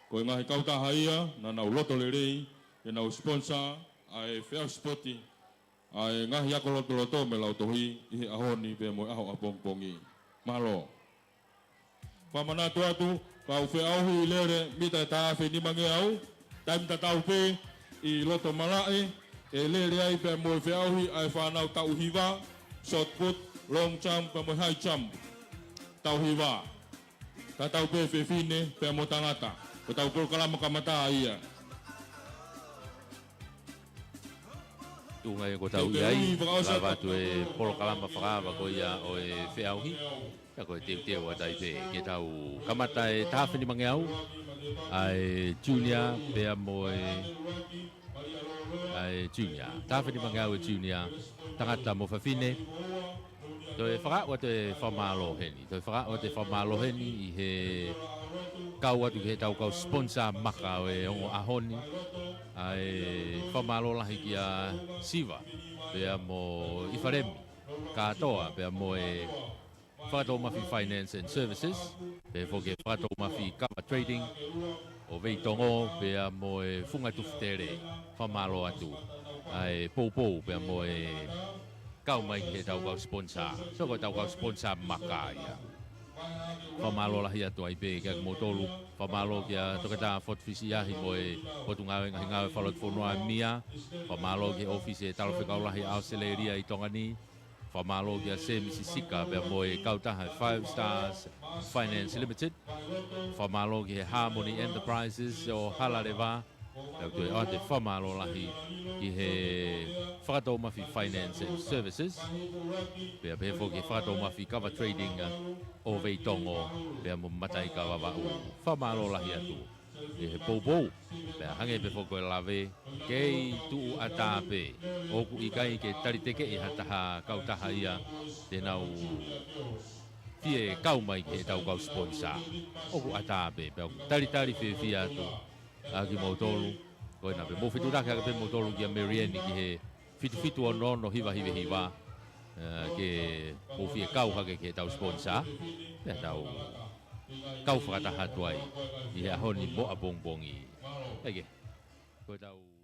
Ko e ngaahi kautaha ia naʻa nau loto lelei ke nau sponsor ʻa e feʻauhi sipoti ʻa e ngaahi ako lotoloto mo e lautohi ʻi he ʻaho ni pea mo e ʻaho ʻapongipongi. Mālō. Fakamanatu atu, kau feʻauhi lele mita ʻe taha afe nimangeau, taimi tatau pē ʻi loto malaʻe, ʻe lele ai pea mo e feʻauhi ʻa e fānau taʻu hiva, shot put, long jump, pea mo e high jump. Taʻu hiva. Tatau pē fefine pea mo tangata. Ko ʻetau polokalama kamata ia. Tuʻunga ia ko ʻetau ʻi ai, lava atu e polokalama fakaava ko ia ʻo e feʻauhi. Ka ko e teuteu atu ai pē ke tau kamata e taha afe nimangeau, ʻa e junior pea mo e, ʻa e junior. Taha afe nimangeau e junior, tangata mo fafine. Toe fakaaʻu atu e fakamālō heni. Toe fakaaʻu atu e fakamālō heni ʻi he kau atu ki heʻetau kau sponsor maka ʻo e ongo ʻaho ni. ʻA e fakamālō lahi kia Siva, pea mo ʻIfalemi, Kātoa, pea mo e Fakatoumafi Finance and Services, pea foki e Fakatoumafi Kava Trading, ʻo Veitongo, pea mo e Funga Tufutele, fakamālō atu. ʻA e poupou, pea mo e kau mai ki heʻetau kau sponsor. So ko ʻetau kau sponsor maka ia. Fakamālō lahi atu ai pē kia kimoutolu. Fakamālō kia Toketā Fotofisiahi mo e Potungāue Ngaahi Ngāue Fakalotofonua ʻa e MIA. Fakamālō ki he ʻōfisi e Talafekau Lahi ʻAositelēlia ʻi Tonga ni. Fakamālō kia Semi Sisika pea mo e kautaha Five Stars Finance Limited. Fakamālō ki he Harmony Enterprises ʻo Halaleva. Pea toe ʻoatu e fakamālō lahi ki he Fakatoumafi Finance and Services. Pea pehē foki ki he Fakatoumafi Kava Trading ʻo Veitongo, pea mo Mataika Vavaʻu. Fakamālō lahi atu. ʻi he poupou. Pea hangē pē foki ko e lave, kei tuʻu ʻatā pē. ʻOku ʻikai ke tali tekeʻi ha taha kautaha ia te nau fie kau mai ki heʻetau kau sponsor. ʻOku ʻatā pē, pea ʻoku talitali fiefia atu ʻa kimoutolu. Ko ena pē, mou fetuʻutaki hake pē moutolu kia Mary Ann ki he fitu fitu ono ono hiva hiva hiva, ē, ke mou fie kau hake ki heʻetau sponsor. Pea tau kau fakataha atu ai ʻi he ʻaho ni mo ʻapongipongi. ʻEke, ko ʻetau